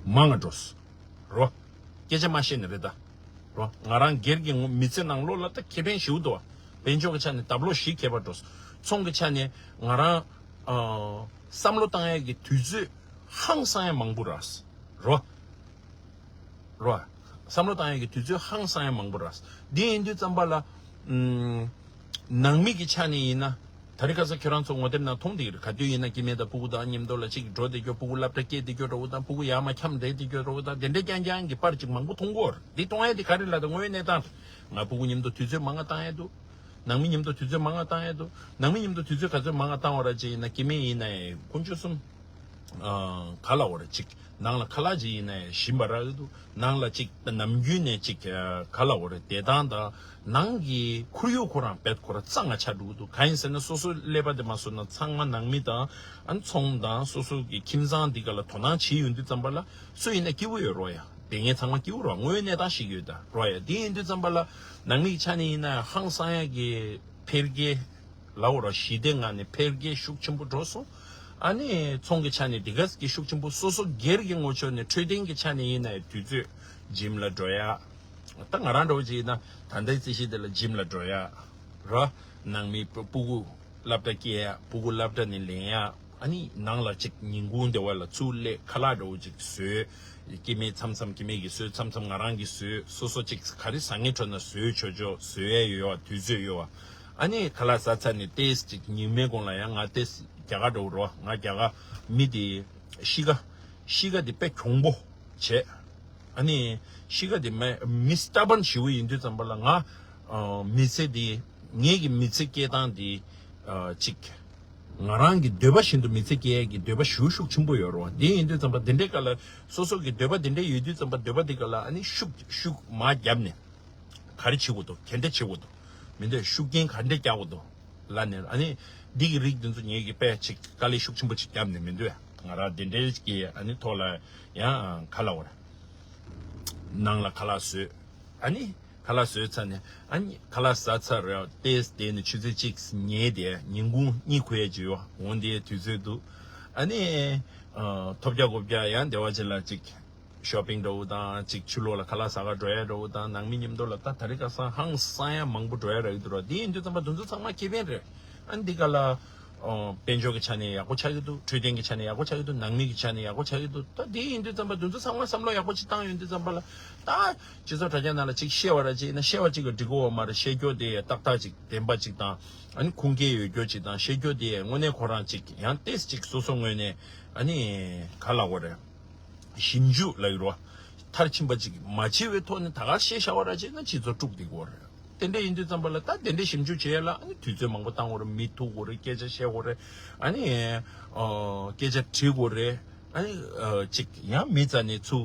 མང་ང་འགྲོ་སོང་། རོ། སྐད་ཆ་མ་བཤད་ནི་རེད་ད། རོ། ང་རང་སྒེར་གྱི་ངོ་མི་ཚེ་ནང་ལོགས་ལ་ད་ཁེ་ཕན་ཞེ་པོ་འདུག་བ། དཔལ་འབྱོར་གྱི་ཆ་ནས་འདབ་ལོག་བཞི་ཁྱད་པར་འགྲོ་སོང་། ཚོང་གི་ཆ་ནས་ང་རང་ཨ་བསམ་བློ་བཏང་ཡས་ཀྱི་དུས་ཚོད་ཧང་སང་ཡས་མང་པོ་རག་སོང་། རོ། རོ། བསམ་བློ་བཏང་ཡས་ཀྱི་དུས་ཚོད་ཧང་སང་ཡས་མང་པོ་རག་སོང་། འདི་ཡིན་དུས་ཙམ་པ་ལ། ཨུམ། ནང་མི་གི་ཆ་ནས་ཡིན་ན། དེ་རིང་ཁ་སང་ཁྱོད་རང་ཚོ་ངོ་དེབ་ནང་མཐོང་བསྡད་ཀྱི་རེད། ག་དུས་ཡིན་ན་སྐྱེ་དམན་དང་ཕྲུ་གུ་དང་མཉམ་དུ་ལ་གཅིག་འགྲོ་བསྡད་རྒྱུ། ཕྲུ་གུ་སློབ་གྲྭ་སྐྱེལ་བསྡད་རྒྱུ་འདྲ་བོ་དང་། ཕྲུ་གུ་ཡར་མར་འཁྱམས་བསྡད་རྒྱུ་འདྲ་བོ་དང་། དེ་འདྲ་རྐྱང་རྐྱང་གི་པར་ཅིག་མང་པོ་མཐོང་གི་ཡོད་རེད། འདི་གཏོང་ཡས་དེ་ག་རེ་ལབ་ན། དངོས་གནས་ད་ང་ཕྲུ་གུ་མཉམ་དུ་དུས་ཚོད་མང་ང་བཏང་ཡས་འདུག་ནང་མི་མཉམ་དུ་དུས་ཚོད་མང་ང་བཏང་ཡས་འདུག་ནང་མི་མཉམ་དུ་དུས་ཚོད་ག་ཚོད་མང་ང་བཏང་བ་ར་ཅིག་ཡིན་ན། སྐྱེ་དམན་ཡིན་ན་ཡང་དཀོན་མཆོག་གསུམ། ཨ། ག་ལབ་དགོས་རེད། ཅིག་ནང་ལ་ཁ་ལག་ཅིག་ཡིན་ན་ཡང་ཞིམ་པ་རག་གི་འདུག་ནང་ལ་ཅིག་ནམ་རྒྱུན་ནས་ཅིག་ག་ལབ་དགོས་རེད། བསྡད་སྟངས་དང་ནང་གི་ཁོར་ཡུག་ཁོ་རང་བེད་ཁོ་རང་གཙང་ང་ཆགས་འགྲོ་གི་འདུག་གང་ཡིན་ཟེར་ན། སོ་སོའི་ཀླད་པ་དེ་མ་བཟོས་ན། ཚང་མ་ནང་མི་དང་ཨ་ནི་ཚོང་དང་སོ་སོ་གི་ཁྱིམ་ཚང་འདི་ག་ལ་དོ་སྣང་བྱེད་ཡོང་དུས་ཙམ་པ་ལ། སུ་ཡིན་ན་སྐྱིད་པོ་ཡོད་རོ་ཡ། བསྡད་མཁན་ཚང་མ་སྐྱིད་པོ་རོ། དངོས་གནས་སྟངས་ཤིག་ཡོད་ད་རོ་ཡ། འདི་ཡིན་དུས་ཙམ་པ་ལ་ནང་མི་གི་ཆ་ནས་ཡིན་ན་ཧང་སང་ཡ་གི་འཕེལ་རྒྱས། ལའོ་ར་ཞི་བདེ་ངང་ནས་འཕེལ་རྒྱས་ཤུགས་ཆེན་པོ་འགྲོ་སོང་། ཨ་ནི་ཚོང་གི་ཆ་ནས་འདི་ག་གི་ཤུགས་ཆེན་པོ་སོ་སོ་སྒེར་གྱི་ངོ་ཕྱོགས་ནས་འཕྲོད་བསྟེན་གྱི་ཆ་ནས་ཡིན་ན་ཡང་དུས་ཚོད་ཇིམ་ལ་འགྲོ་ཡ། ད་ང་རང་འདྲ་བོ་ཅིག་ཡིན་ན་ད་ལྟའི་རྩིས་གཞི་དེ་ལ་ཇིམ་ལ་འགྲོ་ཡ། ར། ནང་མི་སྤུ་སྤུ་གུ་སློབ་གྲྭ་སྐྱེལ་ཡ། སྤུ་གུ་སློབ་གྲྭ་ནས་ལེན་ཡ། ཨ་ནི་ནང་ལ་ཅིག་ཉིན་གུང་དེ་བ་ལ་ཚུར་སླེབས་ཁ་ལག་འདྲ་བོ་ཅིག་བཟོས། སྐྱེ་དམན་མཚམས་མཚམས་སྐྱེ་དམན་གྱིས་བཟོས། མཚམས་མཚམས་ང་རང་གིས་བཟོས། སོ་སོ་ཅིག་ག་རེ་ཟ་ངེས་འཕྲོད་ན་བཟོས་ཆོག་ཆོག་བཟོ་ཡ་ཡོད་བ། དུས་ཚོད་ཡོད་བ། ཨ་ནི་ཁ་ལག་ཟ་ཚར་ནས་ཏེས་ཅིག་ཉི་མའི་གུང་ལ་ཡང་ང་ཏེས་རྒྱ་གར་འགྲོ་རོགས། ང་རྒྱ་གར་མི་དེ་གཤིས་ཀ་གཤིས་ཀ་དེ་དཔེ་གྱོང་པོ་བྱས། ཨ་ནི་གཤིས་ཀ་དེ་མ་མི་སྟ་བན་ཞེ་པོ་ཡིན་དུས་ཙམ་པ་ལ་ང་ཨ་མི་ཚེ་དེ་ངེད་ཀྱི་མི་ཚེ་སྐྱེལ་སྟངས་དེ་ཨ་ཅིག་ང་རང་གི་འདོད་པ་བཞིན་དུ་མི་ཚེ་སྐྱེལ་ཡས་ཀྱི་འདོད་པ་ཞེ་པོ་ཤུགས་ཆེན་པོ་ཡོད་རེད་བ། དེ་ཡིན་དུས་ཙམ་པ་དེ་འདྲའི་སྐབས་ལ་སོ་སོ་གི་འདོད་པ་དེ་འདྲ་ཡོད་དུས་ཙམ་པ་འདོད་པ་དེ་སྐབས་ལ་ཨ་ནི་ཤུགས་ཤུགས་མར་བརྒྱབ་ནས། ག་རེ་བྱེད་དགོས་འདུག་ག་འདྲ་བྱེད་དགོས་འདུག་མི་འདོད་ཤུགས་རྐྱེན་ག་འདྲ་རྒྱག་དགོས་འདུག་ལབ་ནས། ཨ་ནི་འདི་གི་རིགས་འདི་ཚོ་ངེད་ཀྱིས་དཔེ་ཅིག་དཀའ་ལས་ཤུགས་ཆེན་པོ་ཅིག་བརྒྱབ་ནས། མི་འདོད་ང་རང་འདི་འདྲའི་གི་ཨ་ནི་ཐོག་ལ་ཡང་ག་ལབ་དགོས་རེད། ནང་ལ་ཁ་ལག་བཟོས། ཨ་ནི་ཁ་ལག་བཟོས་ཚར་ནས། ཨ་ནི་ཁ་ལག་ཟ་ཚར་རེད། ཏེས་དེ་ནི་ཆུ་ཚོད་གཅིག་ཉལ་དེ་ཉིན་གུང་གཉིད་ཁུག་ཡས་ཅིག་ཡོད། འོང་དེའི་དུས་ཚོད་འདུག་ཨ་ནི་ཨ་ཐོབ་རྒྱག་གོ་རྒྱག་ཡང་བདེ་བ་ཅན་ལ་ཅིག་ཤོ་པིང་འདྲ་བོ་དང་། ཅིག་ཕྱི་ལོགས་ལ་ཁ་ལག་ཟ་ག་འགྲོ་ཡ་འདྲ་བོ་དང་། ནང་མི་མཉམ་དུ་ལ་ད་ད་རེས་ཁ་སང་ཧང་སང་ཡ་མང་པོ་འགྲོ་ཡ་རག་གི་འདུག་ར། དེ་ཡིན་དུས་ཙམ་པ་དེ་ཚོ་ཚང་མ་ཁེ་ཕན་རེད། ཨ་ནི་འདི་ག་ལ་ཨོ་དཔལ་འབྱོར་གྱི་ཆ་ནས་ཡག་པོ་ཆགས་ཀྱི་འདུག་འཕྲོད་བསྟེན་གྱི་ཆ་ནས་ཡག་པོ་ཆགས་ཀྱི་འདུག་ནང་མི་གི་ཆ་ནས་ཡག་པོ་ཆགས་ཀྱི་འདུག་ད་དེ་ཡིན་དུས་ཙམ་པ་དེ་ཚོ་ཚང་མ་བསམ་བློ་ཡག་པོ་ཅིག་བཏང་ཡོང་དུས་ཙམ་པ་ལ། ད་སྤྱི་ཚོགས་དྲ་རྒྱ་ནང་ལ་ཅིག་བཤད་པ་ར་ཅིག་ཡིན་ན་བཤད་པ་ཅིག་གིས་འགྲིག་གི་ཡོད་མ་རེད། བཤད་རྒྱུ་དེ་ཏག་ཏག་ཅིག་བདེན་པ་ཅིག་དང་། ཨ་ནི་ཁུངས་སྐྱེལ་ཡོད་རྒྱུ་ཅིག་དང་། བཤད་རྒྱུ་དེ་དངོས་གནས་ཁོ་རང་ཅིག་ཡང་ཏེས་ཅིག་སོ་སོ་ངོས་ནས་ཨ་ནི་ག་ལབ་དགོས་རེད། ཞིབ་འཇུག་ལབ་ཡོད་རེད་བ། མཐར་ཕྱིན་པ་ཅིག་མ་བྱས་པའི་ཐོག་ནས་ད་ག་བཤད་བཞག་པ་ར་བྱས་ན་སྤྱི་ཚོགས་དཀྲུག་བསྡད་ཀྱི་ཡོད་རེད། དེ་འདྲ་ཡིན་དུས་ཙམ་པ་ལ་ད་དེ་འདྲའི་ཞིབ་འཇུག་བྱེད་ཡ་ལ་ཨ་ནི་དུས་ཚོད་མང་པོ་བཏང་དགོས་རེད། མི་ཐུག་དགོས་རེད། སྐད་ཆ་བཤད་དགོས་རེད། ཨ་ནི་ཨ་སྐད་ཆ་དྲི་དགོས་རེད། ཨ་ནི་ཨ་ཅིག་ཡང་མི་རྩ་ནས་ཚུར་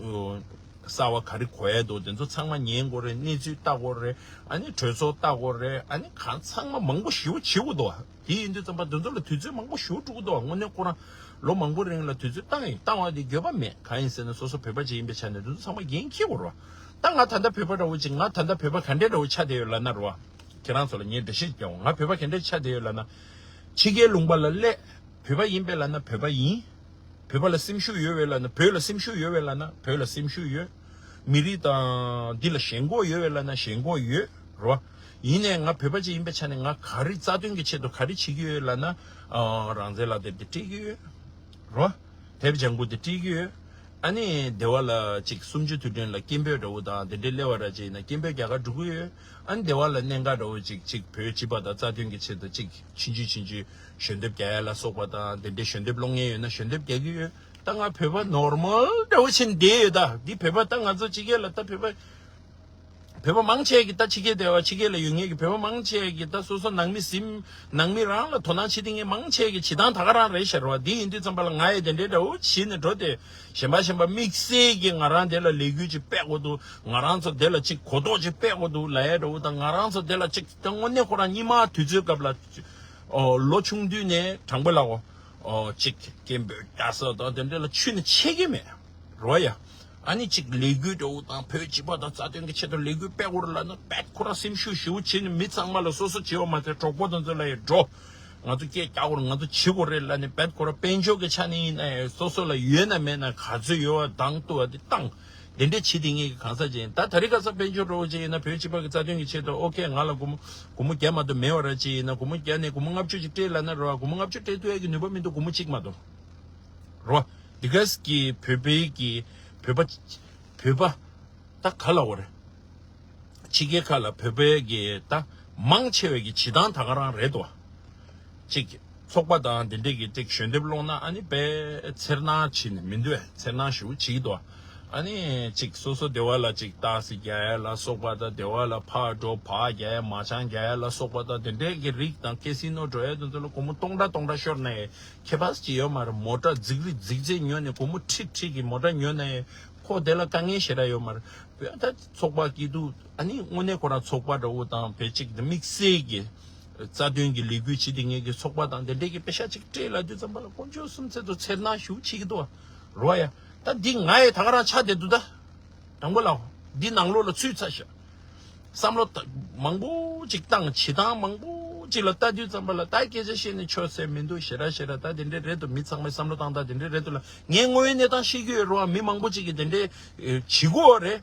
ཨ་གསར་བ་ག་རེ་གོ་ཡ་འདུག་དེ་ཚོ་ཚང་མ་ཉན་དགོས་རེད། གནས་ཚུལ་ལྟ་དགོས་རེད། ཨ་ནི་གྲོས་ཚོགས་ལྟ་དགོས་རེད། ཨ་ནི་གང་ཚང་མ་མང་པོ་ཞེ་པོ་བྱེད་དགོས་འདུག་དེ་ཡིན་དུས་ཙམ་པ་དེ་ཚོ་ལ་དུས་ཚོད་མང་པོ་ཞེ་པོ་འགྲོ་གི་འདུག་དངོས་གནས་ཁོ་རང་ལོ་མང་པོ་རིང་ལ་དུས་ཚོད་བཏང་ཡིན། བཏང་བ་དེ་འགྱོད་པ་མེད། གང་ཡིན་ཟེར་ན་སོ་སོ་བོད་པ་ཅིག་ཡིན་པའི་ཆ་ནས་དེ་ཚོ་ཚང་མ་འགན་འཁྱེར་དགོས་རེད་བ། ད་ང་ད་ལྟ་བོད་པ་འདྲ་བོ་ཅིག་ང་ད་ལྟ་བོད་པ་ག་འདྲས་འདྲ་བོ་ཆགས་བསྡད་ཡོད་ལབ་ན་རེད་བ། ཁྱེད་རང་ཚོ་ལ་ངས་འགྲེལ་བཤད་རྒྱག་འོང་། ང་བོད་པ་ག་འདྲས་ཆགས་བསྡད་ཡོད་ལབ་ན། ཕྱི་རྒྱལ་ལུང་པ་ལ་སླེབས། བོད་པ་ཡིན་པས་ལབ་ན་བོད་པ་ཡིན། བོད་པ་ལ་སེམས་ཤུགས་ཡོད་པས་ལབ་ན། བོད་ལ་སེམས་ཤུགས་ཡོད་པས་ལབ་ན་བོད་ལ་སེམས་ཤུགས་ཡོད། མི་རིགས་དང་འདི་ལ་ཞེན་ཁོག་ཡོད་པས་ལབ་ན་ཞེན་ཁོག་ཡོད་རོ། ཡིན་ནའི་ང་བོད་པ་ཅིག་ཡིན་པའི་ཆ་ནས་ང་ག་རེ་རྩ་དོན་གྱི་ཆེད་དུ་ག་རེ་བྱེད་ཀྱི་ཡོད་ལབ་ན། ཨ་རང་བཙན་ལག་དེབ་དེ་སྤྲད་ཀྱི་ཡོད་རོ། དེབ་ལྗང་གུ་དེ་སྤྲད་ཀྱི་ཡོད། ཨ་ནི་སྡེ་བ་ལ་ཅིག་གསུམ་བཅུ་དུས་དྲན་ལ་སྐད་འབོད་འདྲ་བོ་དང་དེ་འདྲའི་སླེབས་པ་ར་ཅིག་ཡིན་ན་སྐད་འབོད་རྒྱག་ག་འགྲོ་གི་ཡོད། ཨ་ནི་སྡེ་བ་ལ་གནད་འགག་འདྲ་བོ་ཅིག་ཅིག་བོད་སྤྱི་པ་དང་རྩ་དོན་གྱི་ཆེད་དུ་ཅིག་ཆུང་ཆུང་ཆུང་ཆུང་ཞལ་འདེབས་རྒྱག་ཡ་ལ་སོགས་པ་དང་དེ་འདྲའི་ཞལ་འདེབས་སློང་མཁན་ཡོད་ན་ཞལ་འདེབས་རྒྱག་གི་ཡོད། ད་ང་བོད་པ་ནོར་མལ་འདྲ་བོ་ཕྱིན་བསྡད་ཡོད། ད་འདི་བོད་པ་ད་ང་ཚོ་ཕྱི་རྒྱལ་ལ་ད་བོད་པ་བོད་པ་མང་ཆེ་གི་ད་ཕྱི་རྒྱལ་བསྡད་པ་ཕྱི་རྒྱལ་ལ་ཡོད་མཁན་གྱི་བོད་པ་མང་ཆེ་གི་ད་སོ་སོ་ནང་མི་ཟིན་ནང་མི་རང་ལ་དོ་སྣང་བྱེད་མཁན་མང་ཆེ་གི་བྱེད་སྟངས་ད་ག་རང་རེད་ཤག་རེད་བ། འདི་ཡིན་དུས་ཙམ་པ་ལ་ང་ཡི་དེ་འདྲའི་འདྲ་བོ་བྱེད་ནས་འགྲོ་དེ་གཞན་པ་གཞན་པ་དམིགས་བསལ་གྱི་ང་རང་དེ་ལ་ལས་འགུལ་ཅིག་སྤེལ་དགོས་འདུག་ང་རང་ཚོ་དེ་ལ་ཅིག་གོ་རྟོགས་ཅིག་སྤེལ་དགོས་འདུག་ལབ་ཡ་འདྲ་བོ་དང་། ང་རང་ཚོ་དེ་ལ་ཅིག་ད་དངོས་གནས་ཁོ་རང་སྙིང་མ་དུས་ཚོད་སྐབས་ལ་ཨོ་ལོ་ཆུང་དུས་ནས་དྲང་པོ་ལབ་གོ་ཨོ་ཅིག་སྐད་འབོད་རྒྱག་ས་དང་དེ་འདྲ་ལ་ཆུད་ནས་ཆད་ཀྱི་མེད་རོ་ཡ། ཨ་ནི་ཅིག་ལས་འགུལ་འདྲ་བོ་དང་བོད་སྤྱི་པ་དང་རྩ་དོན་གྱི་ཆེད་དུ་ལས་འགུལ་སྤེལ་དགོས་རེད་ལབ་ན་རྦད་ཁོ་རང་སེམས་ཤུགས་ཞེ་པོ་བྱས་ནས་མི་ཚང་མ་ལ་སོ་སོ་བྱེད་པ་མ་ཟད་གྲོགས་པོ་དེ་ཚོ་ལ་ཡང་འགྲོ། ང་ཚོ་སྐད་རྒྱག་དགོས་རེད། ང་ཚོ་བྱེད་དགོས་རེད་ལབ་ནས་རྦད་ཁོ་རང་དཔལ་འབྱོར་གྱི་ཆ་ནས་ཡིན་ན་ཡང་སོ་སོ་ལ་ཡོད་ན་མེད་ན་ག་ཚོད་ཡོད་པ་འདང་བཏུ་བ་དེ་བཏང་། དེ་འདྲས་བྱེད་དེ་ངེད་ཀྱི་གང་ཟག་ཅིག་ཡིན། ད་ད་རེས་ཁ་སང་དཔལ་འབྱོར་འདྲ་བོ་ཅིག་ཡིན་ན་བོད་སྤྱི་པ་གི་རྩ་དོན་གྱི་ཆེད་དུ་ཨོ་ཁེ་ང་ལ་སྒོར་མོ་སྒོར་མོ་བརྒྱ་མ་གཏོགས་མེད་པ་ར་ཅིག་ཡིན་ན་སྒོར་མོ་བརྒྱ་ནས་སྒོར་མོ་ལྔ་བཅུ་ཅིག་སྤྲད་ལབ་ན་རེད་བ། སྒོར་མོ་ལྔ་བཅུ་སྤྲད་ཐུབ་ཡ་གི་ནུས་པ་མི་འདུག་སྒོར་མོ་གཅིག་མ་གཏོགས། རོ། འདི་གས་ཀྱི་བོད་པའི་གི་བོད་པ་བོད་པ་ད་ག་ལ་འོ་རེད། ཕྱི་རྒྱལ་ཁག་ལ་བོད་པའི་གི་ད་མང་ཆེ་བའི་གི་བྱེད་སྟངས་ད་ག་རང་རེད་དོ། ཅིག་ཚོགས་པ་དང་འདི་འདྲས་ཀྱི་ཅིག་ཞལ་འདེབས་སློང་ན་ཨ་ནི་དཔེ་འཚེར་སྣང་བྱེད་ནས་མི་འདུག་ཨེ། འཚེར་སྣང་ཞེ་པོ་བྱེད་ཀྱི་འདུག་ཨ་ནི་ཅིག་སོ་སོ་སྡེ་བ་ལ་ཅིག་ཏག་སེ་རྒྱག་ཡ་ལ་སོགས་པ་དང་སྡེ་བ་ལ་ཕར་འགྲོ་ཕར་རྒྱག་ཡ་མ་ཆང་རྒྱག་ཡ་ལ་སོགས་པ་དང་དེ་འདྲས་ཀྱི་རིགས་དང་ཀེ་སི་ནོ་འགྲོ་ཡ་དེ་ཚོ་ལ་སྒོར་མོ་སྟོང་ཕྲག་སྟོང་ཕྲག་ཤོར་ནས་ཁྱད་པར་ཅིག་ཡོད་མ་རེད། མོ་ཊ་རྫིག་རིག་རྫིག་རྫིག་ཉོས་ནས་སྒོར་མོ་ཁྲི་ཁྲི་གི་མོ་ཊ་ཉོས་ནས་ཁོ་དེ་ལ་དཀའ་ངལ་ཞེ་དྲག་ཡོད་མ་རེད། བོད་ད་ཚོགས་པ་སྐྱིད་སྡུག་ཨ་ནི་དངོས་གནས་ཁོ་རང་ཚོགས་པ་འདྲ་བོ་དང་བོད་ཅིག་དམིགས་བསལ་གྱི་རྩ་དོན་གྱི་ལས་འགུལ་བྱེད་དེ་ངེད་ཀྱི་ཚོགས་པ་དང་དེ་འདྲས་ཀྱི་པེ་ཤ་ཅིག་སྤྲད་ལབ་དུས་ཙམ་པ་ལ་དཀོན་མཆོག་གསུམ་ཚེ་དུ་འཚེར་སྣང་ཞེ་པོ་བྱེད་ཀྱི་འདུག་བ། རོ་ཡ། ད་འདི་ང་ཡི་ད་ག་རང་ཆགས་བསྡད་འདུག་ད། དང་པོ་ལ་འདི་ནང་ལོགས་ལ་ཚུད་ཚར་ཤག་བསམ་བློ་ད་མང་པོ་ཅིག་བཏང་། བྱེད་སྟངས་མང་པོ་ གཅིག་ལ་ལྟ་དུས་ཙམ་པ་ལ་ད་སྐད་ཆ་བཤད་ནས་ཆོག་ཟེར་མི་འདུག་ཞེ་དྲག་ཞེ་དྲག་ད་དེ་འདྲས་རེད་འདུག་མི་ཚང་མས་བསམ་བློ་བཏང་ད་དེ་འདྲས་རེད་འདུག་ལ་ངས་དངོས་ཡོད་གནས་སྟངས་ཤེས་ཀྱི་ཡོད་རེད་བ། མི་མང་པོ་ཅིག་གིས་དེ་འདྲས་ཨེ་བྱེད་ཀྱི་ཡོད་རེད།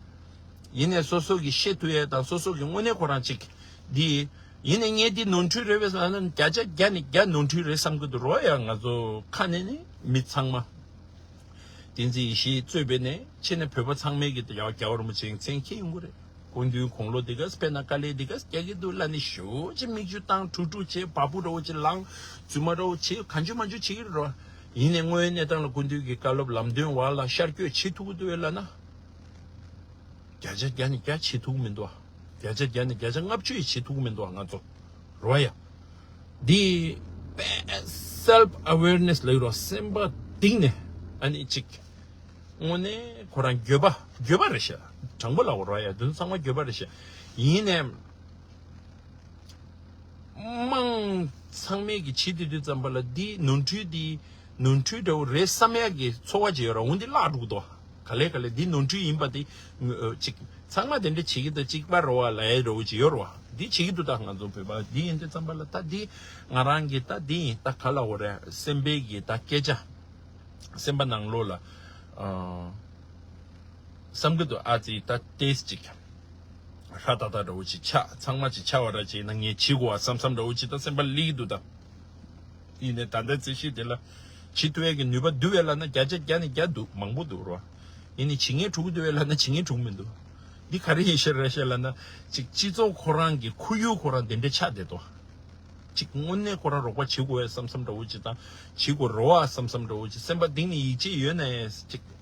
ཡིན་ནས་སོ་སོ་གིས་ཤེས་ཐུབ་ཡས་དང་སོ་སོ་གིས་དངོས་གནས་ཁོ་རང་ཅིག་འདི་ཡིན་ནས་ངས་འདི་ནོར་འཁྲུལ་རེད་པས་ཟེར་ན་བརྒྱ་ཆ་བརྒྱ་ནས་བརྒྱ་ནོར་འཁྲུལ་རེད་བསམ་གྱི་འདུག་རོ། ཡ་ང་ཚོ་ཁ་ནས་ནི་མི་ཚང་མ། བསྟན་འཛིན་ཡེ་ཤེས་གཙོས་པའི་ནས་ཕྱི་ནས་བོད་པ་ཚང་མས་ཀྱི་ཡང་རྒྱལ་བ་རིན་པོ་ཆེའི་མཚན་འཁྱེར་ཡོང་གི་རེད། སྐུ་མདུན་དགུང་ལོ་འདི་ག་དཔེར་ན་དཀའ་ལས་འདི་ག་རྒྱག་གི་འདུག་ལབ་ནས་ཞེ་པོ་ཅིག་མིག་ཆུ་བཏང་དཀྲུག་དཀྲུག་བྱས་བ་སྤུ་འདྲ་བོ་ཅིག་ལངས་རྫུན་མ་འདྲ་བོ་བྱས་གང་བྱུང་མང་བྱུང་བྱེད་ཀྱི་རེད་རོ། ཡིན་ནས་དངོས་ཡོད་གནས་སྟངས་ལ་སྐུ་མདུན་གྱི་བཀའ་སློབ་ལམ་སྟོན་བར་ལ་ཤར་བསྐྱོད་བྱེད་ཐུབ་ཀྱི་འདུག་བས་ལབ་ན། བརྒྱ་ཆ་བརྒྱ་ནས་བརྒྱ་བྱེད་ཐུབ་མི་འདུག་ཨ། བརྒྱ་ཆ་བརྒྱ་ནས་བརྒྱ་ཆ་ལྔ་བཅུ་ཡི་བྱེད་ཐུབ་མི་འདུག་ཨ་ང་ཚོ། རོ་ཡ། འདི་self awareness ལ་ཡོད་རོ། སེམས་པ་གཏིང་ནས་ཨ་ནི་གཅིག་དངོས་གནས་ཁོ་རང་འགྱོད་པ་འགྱོད་པ་རེད་ཤག་དྲང་པོ་ལབ་དགོས་རོ་ཡ། དེ་ཚོ་ཚང་མ་འགྱོད་པ་རེད་ཤག་ཡིན་ནས། དམངས་ཚང་མས་ཀྱི་བྱེད་དུས་དུས་ཙམ་པ་ལ་འདི་ནོར་འཁྲུལ་འདི་ནོར་འཁྲུལ་འདྲ་བོ་རེད་བསམ་ཡག་གི་ཚོར་བ་ཅིག་ཡོད་ར། འོ་འདི་བརླག་འགྲོ་གི་འདུག་ག་ལེ་ག་ལེ་འདི་ནོར་འཁྲུལ་ཡིན་པ་དེ་ཅིག་ཚང་མ་དེ་འདྲ་བྱེད་ཀྱི་འདུག་གཅིག་པ་རེད་བ་ལབ་ཡག་འདྲ་བོ་ཅིག་ཡོད་ར་བ། འདི་བྱེད་ཀྱི་འདུག་ད་ང་ཚོ་བོད་པ་འདི་ཡིན་དུས་ཙམ་པ་ལ་ད་འདི་ང་རང་གི་ད་འདི་ཡིན་ད་ག་ལ་འོ་རེད། སེམས་པའི་གི་ད་སྐད་ཆ་སེམས་པ་ནང་ལོགས་ལ་ཨ། བསམ་གྱི་འདུག་ཨ་ཙི་ད་ཏེས་ཅིག་ཧྲ་ཏག་ཏག་འདྲ་བོ་ཅིག་ཆགས། ཚང་མ་ཅིག་ཆགས་པ་འདྲ་ཅིག་ཡིན་ན་ངས་བྱེད་དགོས་པ་བསམ་བསམ་འདྲ་བོ་ཅིག་ད་སེམས་པ་སླེབས་ཀྱི་འདུག་ད་ཡིན་ནའི་ད་ལྟ་རྩིས་གཞི་དེ་ལ་བྱེད་ཐུབ་ཡས་ཀྱི་ནུས་པ་འདུག་བས་ལབ་ན་བརྒྱ་ཆ་བརྒྱ་ནས་བརྒྱ་འདུག་མང་པོ་འདུག་རོ། ཡིན་ནའི་བྱེད་མཁན་དྲུག་འདུག་བས་ལབ་ན་བྱེད་མཁན་དྲུག་མི་འདུག་འདི་ག་རེ་ཡིན་ཤེས་རེད་ཤེས་ལབ་ན་ཅིག་སྤྱི་ཚོགས་ཁོ་རང་གི་ཁོར་ཡུག་ཁོ་རང་དེ་འདྲ་ཆགས་བསྡད་དོ། ཅིག་དངོས་གནས་ཁོ་རང་རོགས་པ་བྱེད་དགོས་བསམ་བསམ་འདྲ་བོ་ཅིག་དང་བྱེད་དགོས་རེད་བ་བསམ་བསམ་འདྲ་བོ་ཅིག་སེམས་པ་གཏིང་ནས་ཡིད་ཆེས་ཡོད་ན་ཡང་ཅིག་བྱེད་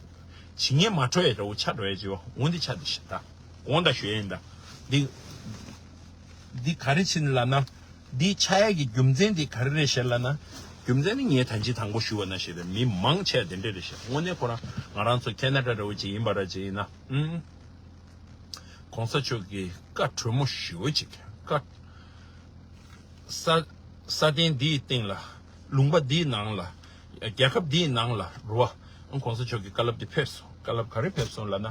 མཁན་མ་འཕྲོད་ཡ་འདྲ་བོ་ཆགས་འགྲོ་ཡ་ཅིག་ཡོད། འོ་འདི་ཆགས་འདི་ཞིག་ད་དགོངས་དག་ཞུ་ཡ་ཡིན་ད། འདི་འདི་ག་རེ་ཕྱིན་ལབ་ན་འདི་ཆགས་ཡ་གི་རྒྱུ་མཚན་འདི་ག་རེ་རེད་ཤེས་ལབ་ན། རྒྱུ་མཚན་ནི་ངས་ད་ཅི་དང་པོ་ཞུ་བ་ན་ཞེས་རེད། མི་མང་ཆེ་བ་དེ་འདྲ་རེད་ཤག་དངོས་གནས་ཁོ་རང་ང་རང་ཚོ་ཁེ་ན་ཌ་འདྲ་བོ་ཅིག་ཡིན་པ་ར་ཅིག་ཡིན་ན་ཨུམ། གོང་ས་མཆོག་གི་བཀའ་དྲོན་མོ་ཞེ་པོ་ཅིག་བཀའ། ས་ས་སྟེང་འདིའི་སྟེང་ལ་ལུང་པ་འདིའི་ནང་ལ་རྒྱལ་ཁབ་འདིའི་ནང་ལ་རོ། གོང་ས་མཆོག་གི་བཀའ་སློབ་འདི་ཕེབས་སོང་། བཀའ་སློབ་ག་རེ་ཕེབས་སོང་ལབ་ན།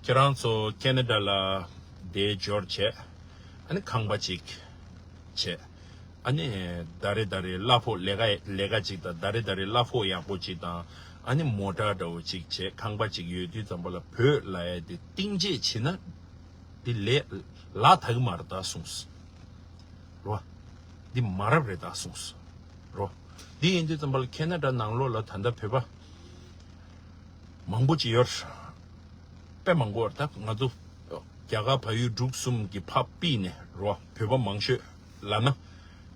ཁྱེད་རང་ཚོ་ཁེ་ན་ཌ་ལ་བསྡད་འབྱོར་བྱས། ཨ་ནི་ཁང་པ་ཅིག་བྱས། ཨ་ནི་ད་རེ་ད་རེ་གླ་ཕོགས་ལས་ཀ་ལས་ཀ་ཅིག་དང་ད་རེ་ད་རེ་གླ་ཕོགས་ཡག་པོ་ཅིག་དང་ཨ་ནི་མོ་ཊ་འདྲ་བོ་ཅིག་བྱས་ཁང་པ་ཅིག་ཡོད་དུས་ཙམ་པ་ལ་བོད་ལ་ཡ་དེ་གཏིང་བརྗེད་བྱེད་ན་འདི་ལས་ལ་དག་གི་མ་རེད་ད་གསུངས་སོ། རོ། འདི་མ་རབས་རེད་ད་གསུངས་སོ། རོ། འདི་ཡིན་དུས་ཙམ་པ་ལ་ཁེ་ན་ཌ་ནང་ལོགས་ལ་ད་ལྟ་བོད་པ་མང་པོ་ཅིག་ཡོད། དཔེ་མང་པོ་ད་ང་ཚོ་རྒྱ་གར་བལ་ཡུལ་འབྲུག་གསུམ་གྱི་ཕ་པི་ནས་རོ་བོད་པ་མང་ཤོས་ལབ་ན་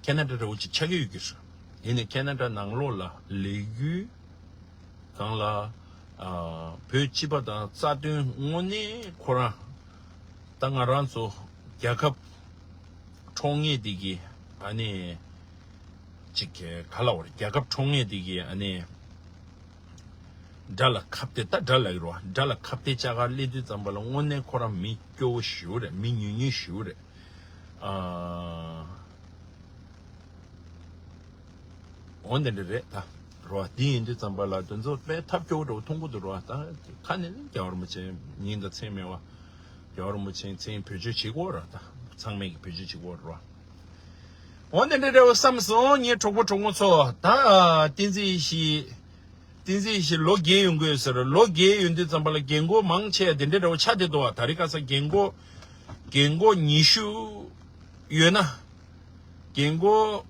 ཁེ་ན་ཌ་འདྲ་བོ་ཅིག་ཆགས་ཀྱི་ཡོད་ཀྱི་རེད། ཡིན་ནའི་ཁེ་ན་ཌ་ནང་ལོགས་ལ་ལས་འགུལ་སྒང་ལ་ཨ་བོད་སྤྱི་པ་དང་རྩ་དོན་དངོས་གནས་ཁོ་རང་ད་ང་རང་ཚོ་རྒྱལ་ཁབ་འཕྲོག་མཁན་འདི་གི་ཨ་ནི་ཅིག་ག་ལ་བར་རྒྱལ་ཁབ་འཕྲོག་མཁན་འདི་གི་ཨ་ནི། དགྲ་ལ་ཁ་གཏད་ད་དགྲ་ལ་ཡོད་རོ། དགྲ་ལ་ཁ་གཏད་བཅག་ག་སླེབས་དུས་ཙམ་པ་ལ་དངོས་གནས་ཁོ་རང་མི་སྐྱོ་བོ་ཞེ་པོ་རེད། མི་ཉུང་ཉུང་ཞེ་པོ་རེད། ཨ། འོ་འདི་འདྲ་རེད་ད། རོ། འདི་ཡིན་དུས་ཙམ་པ་ལ་དེ་ཚོ་དཔེ་ཐབས་སྐྱོ་བོ་འདྲ་བོ་མཐོང་གི་འདུག་རོ། ད་ཁ་ནས་ནི་རྒྱལ་བ་རིན་པོ་ཆེ་མིང་དང་མཚན་མེད་པ། རྒྱལ་བ་རིན་པོ་ཆེའི་མཚན་བེད་སྤྱོད་བྱེད་དགོས་ར་ད། ཚང་མས་ཀྱི་བེད་སྤྱོད་བྱེད་དགོས་ར། འོ་འདི་འདྲ་འདྲ་བོ་བསམ་སོང་ངའི་གྲོགས་པོ་གྲོགས་མོ་ཚོ། ད་བསྟན་འཛིན་ཡེ་ཤེས། བསྟན་འཛིན་ཡེ་ཤེས་ལོ་བརྒྱད་ཡོང་གི་ཡོད་ཟེར། ལོ་བརྒྱད་ཡོང་དུས་ཙམ་པ་ལ་རྒན་གོག་མང་ཆེ་བ་དེ་འདྲ་འདྲ་བོ་ཆགས་བསྡད་འདུག་བ། ད་རེས་ཁ་སང་རྒན་གོག་རྒན་གོག་ཉི་ཤུ་ཡོད་ན་རྒན་གོག་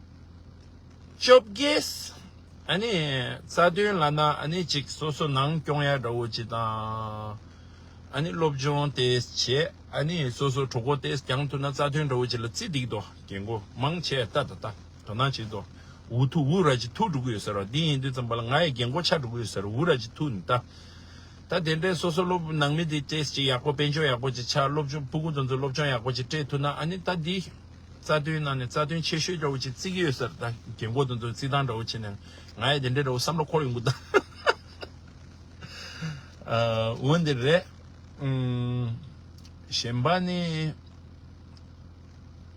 བཅོ་བརྒྱད། ཨ་ནི་རྩ་དོན་ལབ་ན་ཨ་ནི་ཅིག་སོ་སོ་ནང་སྐྱོང་ཡ་འདྲ་བོ་ཅིག་དང་། ཨ་ནི་སློབ་སྦྱོང་དེ་བྱས། ཨ་ནི་སོ་སོ་གྲོགས་པོ་དེ་སྦྱང་ཐུབ་ན་རྩ་དོན་འདྲ་བོ་ཅིག་ལ་རྩིས་འགྲིག་འདུག་རྒན་གོག་མང་ཆེ་ལྟ་ད་ལྟ་དོ་སྣང་བྱེད་འདུག་འུ་ཐུག་འུ་ར་ཅིག་ཐུག་འགྲོ་གི་ཡོད་ཟེར་བ་འདི་ཡིན་དུས་ཙམ་པ་ལ་ང་ཡི་རྒན་གོག་ཆགས་འགྲོ་གི་ཡོད་ཟེར་འུ་ར་ཅིག་ཐུག་ནི་ད། ད་དེ་འདྲའི་སོ་སོ་སློབ་ནང་མི་དེ་ཏེས་ཅིག་ཡག་པོ་དཔལ་འབྱོར་ཡག་པོ་ཅིག་ཆགས། སློབ་སྦྱོང་ཕྲུ་གུ་དེ་ཚོ་སློབ་སྦྱོང་ཡག་པོ་ཅིག་སྤྲད་ཐུབ་ན་ཨ་ནི་ད་འདི་རྩ་དོན་ནང་ནས་རྩ་དོན་ཆེ་ཤོས་འདྲ་བོ་ཅིག་བརྩི་གི་ཡོད་ཟེར། ད་རྒན་གོག་དེ་ཚོ་རྩི་སྟངས་འདྲ་བོ་བྱས་ནས་ང་ཡི་དེ་འདྲའི་འདྲ་བོ་བསམ་བློ་འཁོར་ཡོང་གི་ད། ཨ། འོ་འདི་རེད། ཨུམ། གཞན་པ་ནི།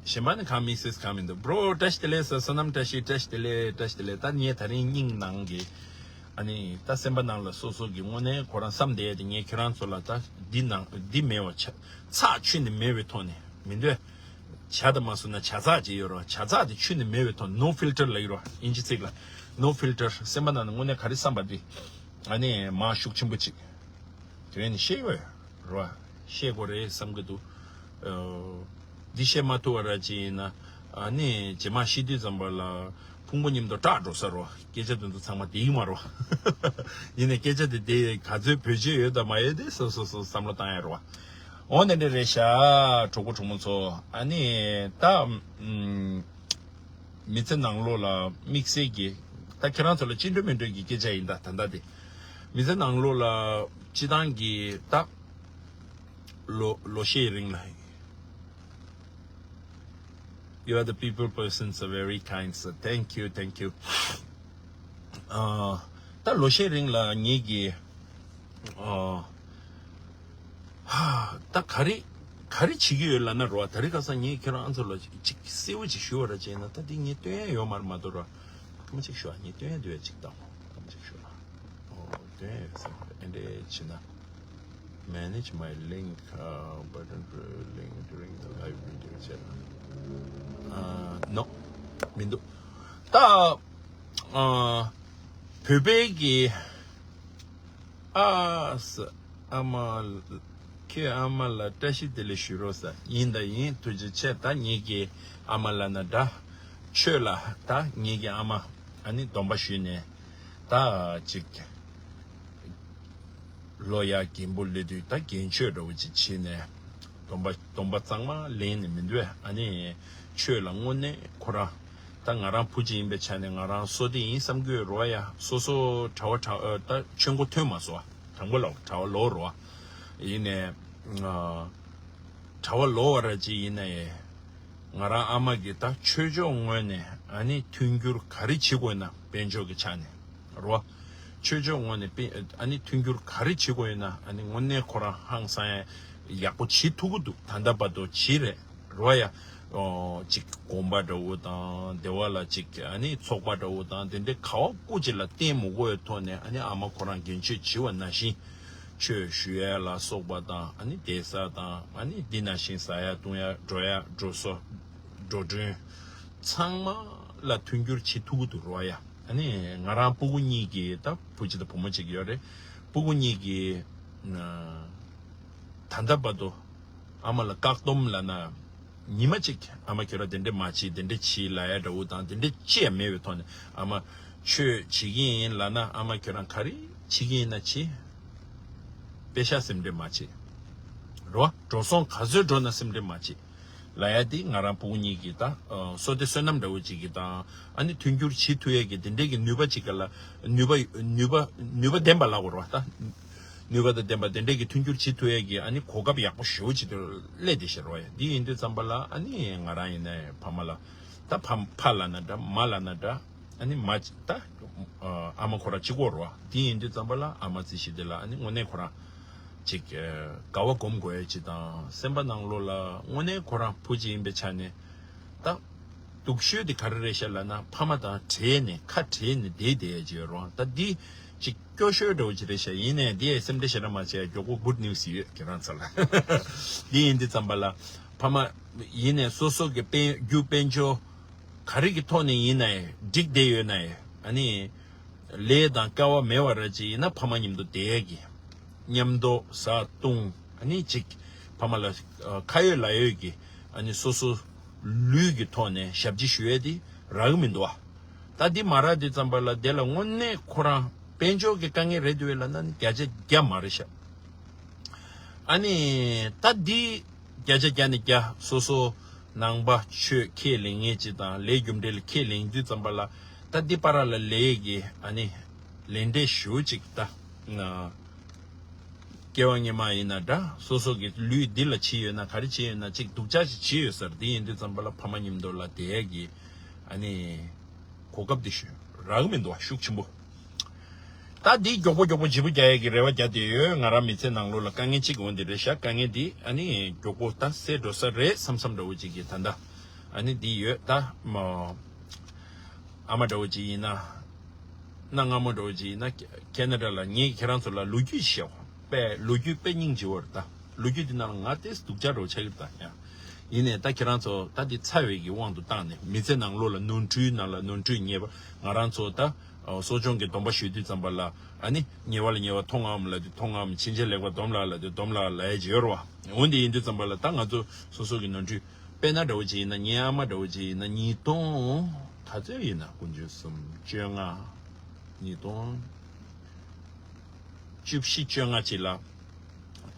གཞན་པ་ནི་གང་དམིགས་བསལ་གང་མི་འདུག Bro། བཀྲ་ཤིས་བདེ་ལེགས་ཟེར། བསོད་ནམས་བཀྲ་ཤིས། བཀྲ་ཤིས་བདེ་ལེགས། བཀྲ་ཤིས་བདེ་ལེགས། ད་ངས་ད་རིང་སྙིང་ནང་གི་ཨ་ནི་ད་སེམས་པ་ནང་ལ་སོ་སོ་གི་དངོས་གནས་ཁོ་རང་བསམ་བསྡད་དེ་ངས་ཁྱེད་རང་ཚོ་ལ་ད་འདི་ནང་འདི་མེད་པ་ཆ་ཚགས་ཆུད་ནས་མེད་པའི་ཐོག་ནས་མི་འདོད། ཇ་དང་མ་བཟོས་ན་ཇ་ཚགས་ཅིག་ཡོད་རེད་བ། ཇ་ཚགས་དེ་ཆུ་ནི་མེད་པའི་ཐོག་no filter ལབ་ཀྱི་རེད་བ། དབྱིན་ཇི་ཚིག་ལ་no filter། སེམས་པ་ནང་ནས་དངོས་གནས་ག་རེ་བསམ་པ་དེ་ཨ་ནི་མ་ཤུགས་ཆེན་པོ་ཅིག་དེ་ནི་ཤེས་ཡོད་རེད་བ། ཤེས་དགོས་རེད་བསམ་གྱི་འདུག་འདི་ཤེས་མ་ཐུབ་པ་ར་ཅིག་ཡིན་ན་ཨ་ནི་རྗེས་མ་ཤི་དུས་ཙམ་པ་ལ་ཕུང་པོ་མཉམ་དུ་སྐྲག་འགྲོ་ས་རེད་བ། སྐད་ཆ་དེ་ཚོ་ཚང་མ་དེ་ཡིན་མ་རེད་བ། ཡིན་ནའི་སྐད་ཆ་དེ་དེ་ག་ཚོད་བེད་སྤྱོད་ཡོད་དང་མ་ཡོད་དེ་སོ་སོ་སོ་བསམ་བློ་བཏང་ཡ་རེད་བ། འོ་ནི་འདྲ་རེད་ཤག་གྲོགས་པོ་གྲོགས་མོ་ཚོ། ཨ་ནི་ད་ཨམ། མི་ཚེ་ནང་ལོགས་ལ་དམིགས་བསལ་གྱི་ད་ཁྱེད་རང་ཚོ་ལ་ཅི་འདྲ་མི་འདྲ་གི་སྐད་ཆ་ཡིན་ད་ད་ལྟ་དེ། མི་ཚེ་ནང་ལོགས་ལ་སྤྱི་བཏང་གི་ད་ལོ་ལོ་ཤས་རིང་ལ། You are the people persons are very kind, so thank you, thank you. ཨ། ད་ལོ་ཤས་རིང་ལ་ངེད་ཀྱི་ཨ། ད་ག་རེ་ག་རེ་བྱེད་ཀྱི་ཡོད་ལབ་ན་རོ། ད་རེས་ཁ་སང་ངས་ཁྱེད་རང་ཚོ་ལ་ཅིག་གསལ་བོ་ཅིག་ཞུ་བ་ར་བྱས་ན། ད་འདི་ངས་སྟོན་ཡ་ཡོད་མ་རེད་མ་གཏོགས་ར། སྐར་མ་གཅིག་ཞུ་ཨ། ངས་སྟོན་ཡ་འདུག་ཡ་ཅིག་བཏང་། སྐར་མ་གཅིག་ཞུ་ཨ། ཨོ་སྟོན་ཡ་ཡོད་ས་ཨེ་འདྲས་བྱེད་ན། Manage my link, uh, but don't link during the live video བྱས་ན། ཨ། No. མི་འདུག་ད་ཨ། བོད་པའི་གི་ཨ་ས། ཨ་མ། ཁྱོད་ཨ་མ་ལ་བཀྲ་ཤིས་བདེ་ལེགས་ཞུ་རོགས་ཟེར། ཡིན་ད་ཡིན། ཐུགས་རྗེ་ཆེ། ད་ངེད་ཀྱི་ཨ་མ་ལབ་ན་འདྲ། ཁྱོད་ལ་ད་ངེད་ཀྱི་ཨ་མ་ཨ་ནི་སྡོམ་པ་ཞུས་ནས་ད་ཅིག་ལོ་ཡར་རྒན་པོ་སླེབས་དུས་ད་རྒན་ཆོས་འདྲ་བོ་ཅིག་བྱས་ནས་སྡོམ་པ་སྡོམ་པ་གཙང་མ་ལེན་ནས་མི་འདུག་ཨ་ནི་ཁྱོད་ལ་དངོས་གནས་ཁོ་རང་། ད་ང་རང་བུ་གཅིག་ཡིན་པའི་ཆ་ནས་ང་རང་བསོད་བདེ་ཡིན་བསམ་གྱི་ཡོད་རོ། ཡ་སོ་སོ་གྲྭ་བ་གྲྭ་ཨ། ད་ཆོས་མགོ་ཐོན་མ་སོང་། དང་པོ་ལ་གྲྭ་བ་ལོག་རོ། ཡིན་ནས་ཨ། གྲྭ་བ་ལོག་བ་ར་ཅིག་ཡིན་ནའི་ང་རང་ཨ་མ་གིས་ད་ཆོས་ཕྱོགས་ངོས་ནས་ཨ་ནི་མཐུན་འགྱུར་ག་རེ་བྱེད་དགོས་ན་དཔལ་འབྱོར་གྱི་ཆ་ནས་རོ། ཆོས་ཕྱོགས་ངོས་ནས་དཔེ་ཨ་ནི་མཐུན་འགྱུར་ག་རེ་བྱེད་དགོས་ཡོད་ན་ཨ་ནི་དངོས་གནས་ཁོ་རང་ཧང་སང་ཡག་པོ་བྱེད་ཐུབ་ཀྱི་འདུག་ད་ལྟ་བར་དུ་བྱེད་རེད་རོ། ཡ་ཨོ་ཅིག་དགོན་པ་འདྲ་བོ་དང་སྡེ་བ་ལ་ཅིག་ཨ་ནི་ཚོགས་པ་འདྲ་བོ་དང་དེ་འདྲའི་ག་བ་ཀུ་ཅིག་ལ་བརྟེན་མི་དགོས་པའི་ཐོག་ནས་ཨ་ནི་ཨ་མ་ཁོ་རང་རྒན་ཆོས་བྱེད་པ་ནང་བཞིན་ཆོས་ཞུ་ཡ་ལ་སོགས་པ་དང་ཨ་ནི་བསྡད་ས་དང་ཨ་ནི་འདི་ནང་བཞིན་ཟ་ཡ་བཏུང་ཡ་འགྲོ་ཡ་འགྲོ་སོ་འགྲོ་གྲོན་ཚང་མ་ལ་མཐུན་འགྱུར་བྱེད་ཐུབ་ཀྱི་འདུག་རོ། ཡ་ཨ་ནི་ང་རང་སྤུ་གུ་གཉིས་ཀྱི་ད་བུ་གཅིག་དང་བུ་མོ་གཅིག་ཡོད་རེད། སྤུ་གུ་གཉིས་ཀྱི་ད་ལྟ་བར་དུ་ཨ་མ་ལ་བཀག་སྡོམ་ལབ་ན་ཉི་མ་གཅིག་ཨ་མ་ཁྱོད་རང་དེ་འདྲས་མ་བྱེད་དེ་འདྲས་བྱེད་ལབ་ཡ་འདྲ་བོ་དང་དེ་འདྲས་ཅི་ཡང་མེད་པའི་ཐོག་ནས་ཨ་མ་ཆོས་བྱེད་ཀྱི་ཡིན་ལབ་ན་ཨ་མ་ཁྱོད་རང་ག་རེ་བྱེད་ཀྱི་ཡིན་ན་བྱེད། པེ་ཤག་སེམས་ཁྲལ་མ་བྱེད། རོ། འགྲོ་སོང་ག་ཚོད་འགྲོ་ན་སེམས་ཁྲལ་མ་བྱེད། ལབ་ཡ་དེ་ང་རང་སྤུ་གུ་གཉིས་ཀྱི་ད་ཨ་བསོད་བདེ་བསོད་ནམས་འདྲ་བོ་ཅིག་གི་དང་ཨ་ནི་མཐུན་འགྱུར་བྱེད་ཐུབ་ཡས་ཀྱི་དེ་འདྲས་ཀྱི་ནུས་པ་ཅིག་ག་ལ་ནུས་པ་ནུས་པ་ནུས་པ་ལྡན་པ་ལབ་དགོས་རེད་བ། ད་ནུས་པ་དང་ལྡན་པ་དེ་འདྲས་ཀྱི་མཐུན་འགྱུར་བྱེད་ཐུབ་ཡས་ཀྱི་ཨ་ནི་གོ་སྐབས་ཡག་པོ་ཞེ་པོ་ཅིག་ཏུ་སླེབས་བསྡད་ཤག་རོ། ཡ་འདི་ཡིན་དུས་ཙམ་པ་ལ་ཨ་ནི་ང་རང་ཡིན་ནའི་ཕ་མ་ལ་ད་ཕ་ཕ་ལབ་ན་འདྲ་མ་ལབ་ན་འདྲ། ཨ་ནི་མ་ད་ཨ་མ་ཁོ་རང་གཅིག་པོ་རོ། དེ་ཡིན་དུས་ཙམ་པ་ལ་ཨ་མ་རྩིས་གཞི་དེ་ལ་ཨ་ནི་དངོས་གནས་ཁོ་རང་ཅིག་དགའ་བ་སྒོམ་དགོས་ཡ་ཅིག་དང་སེམས་པ་ནང་ལོགས་ལ་དངོས་གནས་ཁོ་རང་བུ་གཅིག་ཡིན་པའི་ཆ་ནས་ད་སྡུག་ཤོས་དེ་ག་རེ་རེད་ཤག་ལབ་ན་ཕ་མ་དང་བྲལ་ནས་ཁ་བྲལ་ནས་བསྡད་བསྡད་ཡ་ཅིག་ཡོད་རོ། ད་འདི་ཅིག་སྐྱོ་ཤོས་འདྲ་བོ་ཅིག་རེད་ཤག་ཡིན་ནའི་འདི་ཡ་སེམས་ཁྲལ་ཞེ་དྲག་མ་བྱེད་ཡ་མགྱོགས་པོ་good news ཡོད་ཁྱེད་རང་ཚོ་ལ། འདི་ཡིན་དུས་ཙམ་པ་ལ་ཕ་མ་ཡིན་ནའི་སོ་སོ་གི་དཔལ་རྒྱུ་དཔལ་འབྱོར། ག་རེ་གི་ཐོག་ནས་ཡིན་ནའི་འགྲིག་བསྡད་ཡོད་ནའི་ཨ་ནི་ལས་དང་སྐལ་བ་མེད་པ་ར་ཅིག་ཡིན་ན་ཕ་མ་མཉམ་དུ་བསྡད་ཡས་ཀྱི་མཉམ་དུ་ཟ་བཏུང་ཨ་ནི་ཅིག་ཕ་མ་ལ་ཁ་ཡོད་ལག་ཡོད་ཀྱི་ཨ་ནི་སོ་སོ་ལུས་ཀྱི་ཐོག་ནས་ཞབས་ཕྱི་ཞུ་ཡས་དེ་རག་གི་མི་འདུག་བ། ད་འདི་མ་རག་དུས་ཙམ་པ་ལ་དེ་ལ་དངོས་གནས་ཁོ་རང་དཔལ་འབྱོར་གྱི་དཀའ་ངལ་རེད་འདུག་བས་ལབ་ན་ནི་བརྒྱ་ཆ་བརྒྱ་མ་རེད་ཤག་ཨ་ནི་ད་འདི་བརྒྱ་ཆ་བརྒྱ་ནས་བརྒྱ་སོ་སོ་ནང་པ་ཆོས་ཁས་ལེན་མཁན་ཅིག་དང་ལས་རྒྱུ་འབྲས་ལ་ཁས་ལེན་དུས་ཙམ་པ་ལ་ད་འདི་བར་ལ་ལས་ཀྱི་ཨ་ནི་ལས་འབྲས་ཞུ་ཅིག་ད་ན་སྐྱེ་བ་སྔོན་མ་ཡིན་ན་འདྲ་སོ་སོ་གི་ལུས་འདི་ལ་བྱིས་ཡོད་ན་ག་རེ་བྱིས་ཡོད་ན་ཅིག་སྡུག་ཅག་ཅིག་བྱིས་ཡོད་ཟེར། འདི་ཡིན་དུས་ཙམ་པ་ལ་ཕ་མ་མཉམ་དུ་ལ་བསྡད་ཡས་ཀྱི་ཨ་ནི་གོ་སྐབས་འདི་ཞུ་རག་གི་མི་འདུག་བ་ཤུགས་ཆེན་པོ། ད་འདི་མགྱོགས་པོ་མགྱོགས་པོ་བརྗེ་པོ་རྒྱག་ཡས་ཀྱི་རེ་བ་རྒྱག་བསྡད་ཡོད། ང་རང་མི་ཚེ་ནང་ལོགས་ལ་དཀའ་ངལ་གཅིག་འོང་འདི་རེད་ཤག་དཀའ་ངལ་འདི་ཨ་ནི་མགྱོགས་པོ་ད་སེལ་འགྲོ་ས་རེད་བསམ་བསམ་འདྲ་བོ་ཅིག་གི་ད་ལྟ་ཨ་ནི་འདི་ཡོད་ད་མ། ཨ་མ་འདྲ་བོ་ཅིག་ཡིན་ན། གནའ་སྔ་མོ་འདྲ་བོ་ཅིག་ཡིན་ན་ཁེ་ན་ཌ་ལ་ངས་ཁྱེད་རང་ཚོ་ལ་ལོ་རྒྱུས་ཤིག་བཤད་དགོས་པས་ལོ་རྒྱུས་དཔེ་སྙིང་རྗེ་བོ་རེད་ད། ལོ་རྒྱུས་འདི་ནང་ལ་ང་ཏོག་ཙམ་སྡུག་ཅག་འདྲ་བོ་ཆགས་ཀྱི་རེད་ད་ཡང་། ཡིན་ནས་ད་ཁྱེད་རང་ཚོ་ད་འདི་ཚ་བའི་གི་དབང་དུ་བཏང་ནས་མི་ཚེ་ནང་ལོགས་ལ་ནོར་འཁྲུལ་ནང་ལ་ནོར་འཁྲུལ་ཉེས་པ། ང་རང་ཚོ་ད་གསོ་སྦྱོང་གི་སྡོམ་པ་ཞུ་དུས་ཙམ་པ་ལ་ཨ་ནི་ཉེས་པ་ལ་ཉེས་པ་མཐོང་ངམ་ལབ་དུས་མཐོང་ངམ། ཕྱིན་ཆད་ལེགས་པར་སྡོམ་ལགས་ལབ་དུས་སྡོམ་ལགས་ལབ་ཡ་ཅིག་ཡོད་རེད་བ། འོན་ཏེ་ཡིན་དུས་ཙམ་པ་ལ་ད་ང་ཚོ་སོ་སོ་གི་ནོར་འཁྲུལ། དཔེར་ན་འདྲ་བོ་ཅིག་ཡིན་ན། ངའི་ཨ་མ་འདྲ་བོ་ཅིག་ཡིན་ན། ཉིས་སྟོང་ག་ཚོད་ཡིན་ན། དགུ་བཅུ་གསུམ། བཅོ་ལྔ། ཉིས་སྟོང་བཅུ་བཞི་བཅོ་ལྔ་ཅིག་ལ་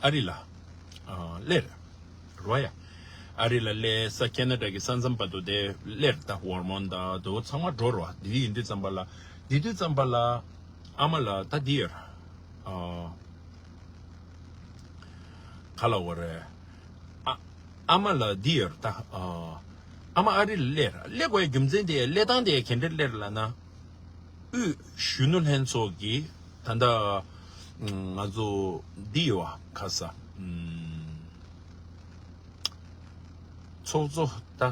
ཨ་རི་ལ་ཨ་སླེབས་རེད་བ་ཡ། ཨ་རི་ལ་སླེབས་ས་ཁེ་ན་ཌ་གི་ས་མཚམས་བར་དུ་དེ་སླེབས་རེད། ད་ཝར་མོན་ད་དེ་ཚང་མ་འགྲོ་རེད་བ། དེ་ཡིན་དུས་ཙམ་པ་ལ། དེ་དུས་ཙམ་པ་ལ་ཨ་མ་ལ་ད་འདི་ཡོད་རེད། ཨ། ག་ལབ་དགོས་རེད། ཨ། ཨ་མ་ལ་འདི་ཡོད་རེད་ད། ཨ། ཨ་མ་ཨ་རི་ལ་སླེབས་རེད། སླེབས་དགོས་ཡ་རྒྱུ་མཚན་དེ། སླེབས་སྟངས་དེ་ག་འདྲ་སླེབས་རེད་ལབ་ན། དབུས་གཞོན་ནུ་ལྷན་ཚོགས་ཀྱི་ད་ལྟ་ང་ཚོ་འདི་ཡོད་བ། ག་ས། ཨམ། ཚོགས་གཙོ་ད་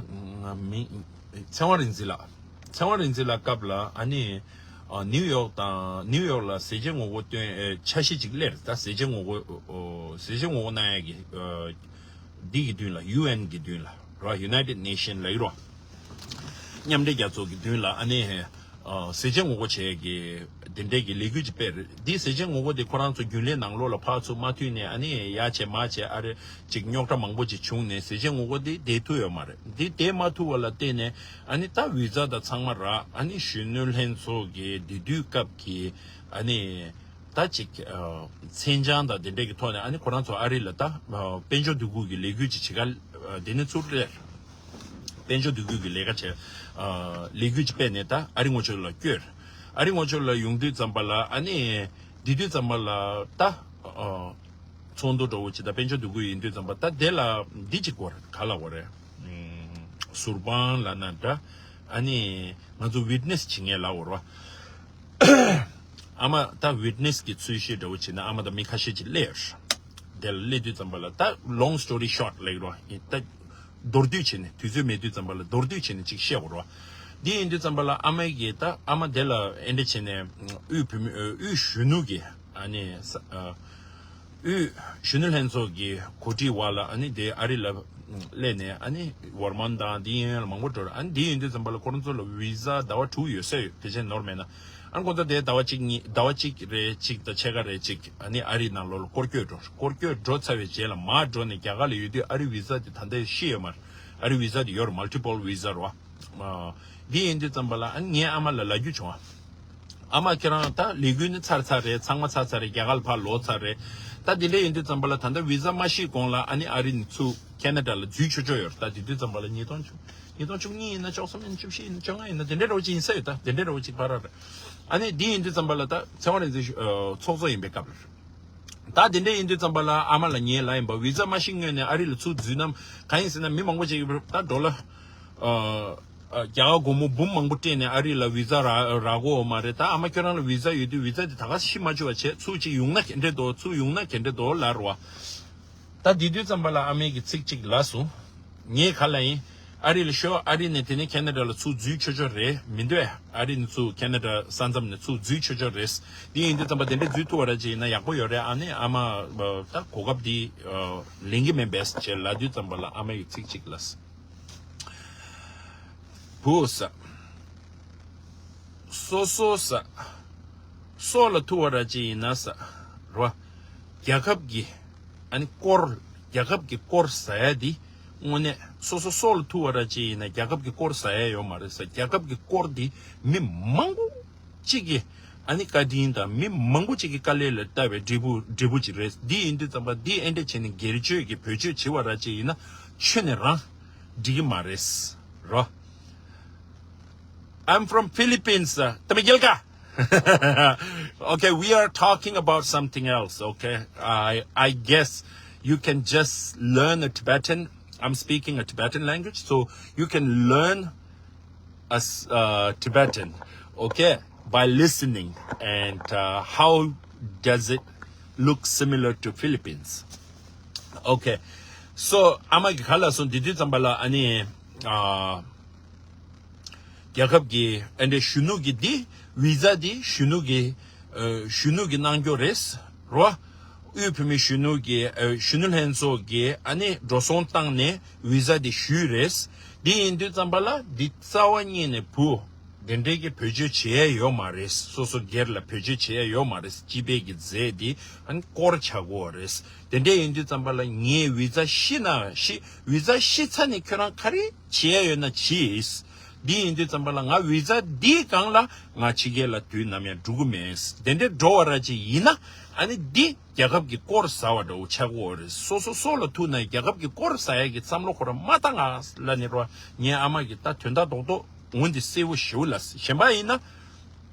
ང་མིང་། ཚེ་དབང་རིག་འཛིན་ལགས། ཚེ་དབང་རིག་འཛིན་ལགས་སྐབས་ལ་ཨ་ནི་ཨ་ནིའུ་ཡོག་དང་ནིའུ་ཡོག་ལ་ཟས་བཅད་ངོ་རྒོལ་སྟོན་ཨེ་འཆར་གཞི་ཅིག་སླེབས་རེད། ད་ཟས་བཅད་ངོ་རྒོལ་ཨོ་ཟས་བཅད་ངོ་རྒོལ་གནང་ཡ་གི་ཨ་འདི་གི་མདུན་ལ། ཡུ་ཨེན་གི་མདུན་ལ་ར། United Nation ལབ་ཀྱི་རེད་བ། མཉམ་འབྲེལ་རྒྱལ་ཚོགས་ཀྱི་མདུན་ལ་ཨ་ནི། ཨ། ཟས་བཅད་ངོ་རྒོལ་བྱས་ཀྱི་དེ་འདྲའི་གི་ལས་འགུལ་ཅིག་སྤེལ་རེད། འདི་ཟས་བཅད་ངོ་རྒོལ་དེ་ཁོ་རང་ཚོ་རྒྱུན་ལས་ནང་ལོགས་ལ་ཕར་ཚུར་མ་མཐུན་ནས་ཨ་ནི་ཡར་བྱས་མར་བྱས་ཨ་རེ་ཅིག་རྙོག་དྲ་མང་པོ་ཅིག་བྱུང་ནས་ཟས་བཅད་ངོ་རྒོལ་དེ་བསྡད་ཐུབ་ཡོད་མ་རེད། འདི་བསྡད་མ་ཐུབ་པ་ལ་བརྟེན་ནས་ཨ་ནི་ད་བི་ཛ་དང་ཚང་མ་རག་ཨ་ནི་གཞོན་ནུ་ལྷན་ཚོགས་ཀྱི་དེ་དུས་སྐབས་ཀྱི་ཨ་ནི་ད་ཅིག་ཨ་མཚན་བྱང་དང་དེ་འདྲས་ཀྱི་ཐོག་ནས་ཨ་ནི་ཁོ་རང་ཚོ་ཨ་རི་ལ་ད་ཨ་དཔལ་འབྱོར་འདུ་འགོད་ཀྱི་ལས་འགུལ་ཅིག་བྱེད་ག་ཨ་དེ་ནས་ཚུར་སླེབས། དཔལ་འབྱོར་འདུ་འགོད་ཀྱི་ལས་ཀ་བྱས། ཨ་ལས་འགུལ་ཅིག་སྤེལ་ནས་ད་ཨ་རི་ངོ་ཕྱོགས་ལ་བསྐྱོད། ཨ་རི་ངོ་ཕྱོགས་ལ་ཡོང་དུས་ཙམ་པ་ལ་ཨ་ནི་འདི་དུས་ཙམ་པ་ལ་ད་ཨ་ཚོགས་འདུ་འདྲ་བོ་ཅིག་དང་དཔལ་འབྱོར་འདུ་འགོད་ཡིན་དུས་ཙམ་པ་ད་དེ་ལ་འདི་ཅིག་དགོས་རེད། ག་ལབ་དགོས་རེད། ཨུམ་ཟུར་དཔང་ལབ་ན་འདྲ། ཨ་ནི་ང་ཚོ་ཝིཊ་ནེ་སི་བྱེད་མཁན་ལབ་དགོས་རེད་བ། ཨ་མ་ད་ཝིཊ་ནེ་སི་གི་ཚུལ་ཤིག་འདྲ་བོ་བྱས་ན་ཨ་མ་དང་མི་ཁ་ཤས་ཅིག་སླེབས་ཡོད་རེད། དེ་ལ་སླེབས་དུས་ཙམ་པ་ལ་ད་long story short ལབ་ཀྱི་རེད་བ། ད་མདོར་བསྡུས་བྱས་ནས་དུས་ཚོད་མེད་དུས་ཙམ་པ་ལ་མདོར་བསྡུས་བྱས་ནས་ཅིག་བཤད་དགོས་རེད་བ། འདི་ཡིན་དུས་ཙམ་པ་ལ་ཨ་མ་གིས་ད་ཨ་མ་དེ་ལ་ཨེ་འདྲ་བྱས་ནས་དབུས་བོད་མི་དབུས་གཞོན་ནུ་གི་ཨ་ནི་ས་ཨ། དབུས་གཞོན་ནུ་ལྷན་ཚོགས་ཀྱི་གོ་སྒྲིག་འོག་ལ་ཨ་ནི་དེ་ཨ་རི་ལ་སླེབས་ནས་ཨ་ནི་ཝར་མོན་དང་དེ་ཡན་ལ་མང་པོ་འགྲོ་རེད། ཨ་ནི་དེ་ཡིན་དུས་ཙམ་པ་ལ་ཁོ་རང་ཚོ་ལ་བི་ཛ་ཟླ་བ་དྲུག་ཡོད་ས་ཡོད། ཕལ་ཆེར་ནོར་མེད་ན། ཨ་ནི་ཁོ་ཚོ་དེ་ཟླ་བ་གཅིག་གཉིས་ཟླ་བ་གཅིག་རེ་གཅིག་དང་ཕྱེད་ཀ་རེ་གཅིག་ཨ་ནི་ཨ་རིའི་ནང་ལོགས་ལ་སྐོར་སྐྱོད་འགྲོ། སྐོར་སྐྱོད་འགྲོ་ཚར་བའི་རྗེས་ལ་མར་འགྲོ་ནས་རྒྱ་གར་ལ་ཡོད་དུས་ཨ་རི་བི་ཛ་དེ་ད་ལྟ་ཤི་ཡོད་མ་རེད། ཨ་རི་བི་ཛ་དེ་ཡོད་རེད། མལ་ཊི་པལ་བི་ཛ་རེད་བ། ཨ། འདི་ཡིན་དུས་ཙམ་པ་ལ་ཨ་ནི་ངའི་ཨ་མ་ལ་ལབ་རྒྱུ་བྱུང་བ། ཨ་མ་ཁྱེད་རང་ད་ལས་འགུལ་ནི་ཚར་ཚར་རེད། ཚང་མ་ཚར་ཚར་རེད། རྒྱ་གར་ལ་ཕར་ལོག་ཚར་རེད། ད་འདི་འདྲ་ཡིན་དུས་ཙམ་པ་ལ་ད་ལྟ་བི་ཛ་མ་ཤི་གོང་ལ་ཨ་ནི་ཨ་རི་ནས་ཚུར་ཁེ་ན་ཌ་ལ་འཛུལ་ཆོག་ཆོག་ཡོད་རེད། ད་དེ་དུས་ཙམ་པ་ལ་ཉིས་སྟོང་བཅུ་ཉིས་སྟོང་བཅུ་གཉིས་ཡིན་ན། བཅུ་གསུམ་ཡིན་ན། བཅུ་བཞི་ཡིན་ན། བཅོ་ལྔ་ཡིན་ན། དེ་འདྲ་འདྲ་བོ་ཅིག་ཡིན་ས་ཡོད། ད་དེ་འདྲ་འདྲ་བོ་ཅིག་བར་རེད། ཨ་ནི་འདི་ཡིན་དུས་ཙམ་པ་ལ་ད་ཚེ་དབང་རིག་འཛིན་ཨ་ཚོགས་གཙོ་ཡིན་པའི་སྐབས་རེད། ད་དེ་འདྲ་ཡིན་དུས་ཙམ་པ་ལ་ཨ་མ་ལ་ངའི་ལབ་ཡིན་པ། བི་ཛ་མ་ཤི་སྔོན་ནས་ཨ་རི་ལ་ཚུར་འཛུལ་ན། གང་ཡིན་ཟེར་ན་མི་མང་པོ་ཅིག་ད་ཌོ་ལར་ཨ་ཨ་རྒྱ་གར་སྒོར་མོ་འབུམ་མང་པོ་སྤྲད་ནས་ཨ་རི་ལ་བི་ཛ་རག་རག་གོ་མ་རེད། ད་ཨ་མ་ཁྱོད་རང་ལ་བི་ཛ་ཡོད་དུས་བི་ཛ་དེ་ད་ག་ཤི་མ་བཅུག་པ་བྱས། ཚུར་ཅིག་ཡོང་ན་ག་འདྲ་འདུག་ཚུར་ཡོང་ན་ག་འདྲ་འདུག་ལབ་རེད་བ། ད་དེ་དུས་ཙམ་པ་ལ་ཨ་མའི་གི་ཚིག་གཅིག་ལབ་སོང་། ངས་ག་ལབ་ཡིན། ཨ་རི་ལ་ཤོག་ཨ་རི་ནས་དེ་ནས་ཁེ་ན་ཌ་ལ་ཚུར་འཛུལ་ཆོག་ཆོག་རེད་མི་འདུག་ཨ་རི་ནས་ཚུར་ཁེ་ན་ཌ་ས་མཚམས་ནས་ཚུར་འཛུལ་ཆོག་ཆོག་རེད། དེ་ཡིན་དུས་ཙམ་པ་དེ་འདྲ་འཛུལ་ཐུབ་པ་ར་ཅིག་ཡིན་ན་ཡག་པོ་ཡོད་རེད། ཨ་ནི་ཨ་མ་ད་གོ་སྐབས་འདི་ལེན་གི་མིན་པས་ཅེས་ལབ་དུས་ཙམ་པ་ལ་ཨ་མ་ཡིས་ཚིག་གཅིག་ལབ། བུ་ས། སོ་སོ་ས། སྲོག་ལ་ཐུག་པ་ར་ཅིག་ཡིན་ན་ས། རོ། རྒྱལ་ཁབ་ཀྱི་ཨ་ནི་སྐོར། རྒྱལ་ཁབ་ཀྱི་སྐོར་ཟ་ཡ་འདི་དངོས་གནས་སོ་སོ་སྲོག་ལ་ཐུག་པ་ར་ཅིག་ཡིན་ན་རྒྱལ་ཁབ་ཀྱི་སྐོར་ཟ་ཡ་ཡོད་མ་རེད་ས། རྒྱལ་ཁབ་ཀྱི་སྐོར་འདི་མི་མང་པོ་གཅིག་གིས་ཨ་ནི་བཀའ་དྲིན་དང་མི་མང་པོ་གཅིག་གིས་དཀའ་ལས་ལ་བཏབ་པའི་འབྲས་བུ་འབྲས་བུ་ཅིག་རེད། འདི་ཡིན་དུས་ཙམ་པ་འདི་ཨེ་འདྲ་བྱས་ནས་སྒེར་གཅོད་ཀྱི་བེད་སྤྱོད་བྱེད་པ་ར་ཅིག་ཡིན་ན་ཆོས་ནས་རང་འགྲིག་གི་མ་རེད་རོ། I'm from Philippines. Uh, Tamigilka. Okay, we are talking about something else, okay? I I guess you can just learn a Tibetan. I'm speaking a Tibetan language, so you can learn as uh, Tibetan, okay, by listening. And uh, how does it look similar to Philippines? Okay, so ཨ་མ་གི་ག་ལ་སོང་དེ་དུས་ཙམ་པ་ལ་ཨ་ནི་ཨ་རྒྱལ་ཁབ་ཀྱི་ཨ་འདྲའི་གཞོན་ནུ་གི་འདི་བི་ཛ་འདི་གཞོན་ནུ་གི་ཨ་གཞོན་ནུ་གི་གནང་རྒྱུ་རེད་རོ། དབུས་བོད་མིའི་གཞོན་ནུ་གི་ཨ་གཞོན་ནུ་ལྷན་ཚོགས་ཀྱི་ཨ་ནི་འགྲོ་སོང་བཏང་ནས་བི་ཟ་དེ་ཞུས་རེད། འདི་ཡིན་དུས་ཙམ་པ་ལ་འདི་རྩ་བ་ཉིད་ནས་བུ་དེ་འདྲའི་གི་བེད་སྤྱོད་བྱེད་ཡ་ཡོད་མ་རེད། སོ་སོ་སྒེར་ལ་བེད་སྤྱོད་བྱེད་ཡ་ཡོད་མ་རེད། སྤྱི་པའི་གི་རྫས་འདི་ཨ་ནི་སྐོར་ཆག་གོ་རེད། དེ་འདྲ་ཡིན་དུས་ཙམ་པ་ལ་ངས་བི་ཟ་ཤི་ན་ཤི་བི་ཟ་ཤི་ཚར་ནས་ཁྱོད་རང་ག་རེ་བྱེད་ཡ་ཡོད་ན་བྱིས། འདི་ཡིན་དུས་ཙམ་པ་ལ་ང་བི་ཟ་འདིའི་སྒང་ལ་ང་ཕྱི་རྒྱལ་ལ་དུས་ནམ་ཡང་འགྲོ་གི་མེད། དེ་འདྲ་འགྲོ་བ་ར་ཅིག་ཡིན་ན་ཨ་ནི་འདི་རྒྱལ་ཁབ་ཀྱི་སྐོར་ཟ་བ་འདྲ་བོ་ཆགས་ཀྱི་ཡོད་རེད། སོ་སོ་སྲོག་ལ་ཐུག་ན་རྒྱལ་ཁབ་ཀྱི་སྐོར་ཟ་ཡ་གི་བསམ་བློ་ཁོ་རང་མ་བཏང་ང་ལ་ནི་རོ། ངའི་ཨ་མ་གི་ད་དོན་དག་རྡོག་རྡོག་འོན་ཏེ་གསལ་བོ་ཞེ་པོ་ལ་གཞན་པ་ཡིན་ན།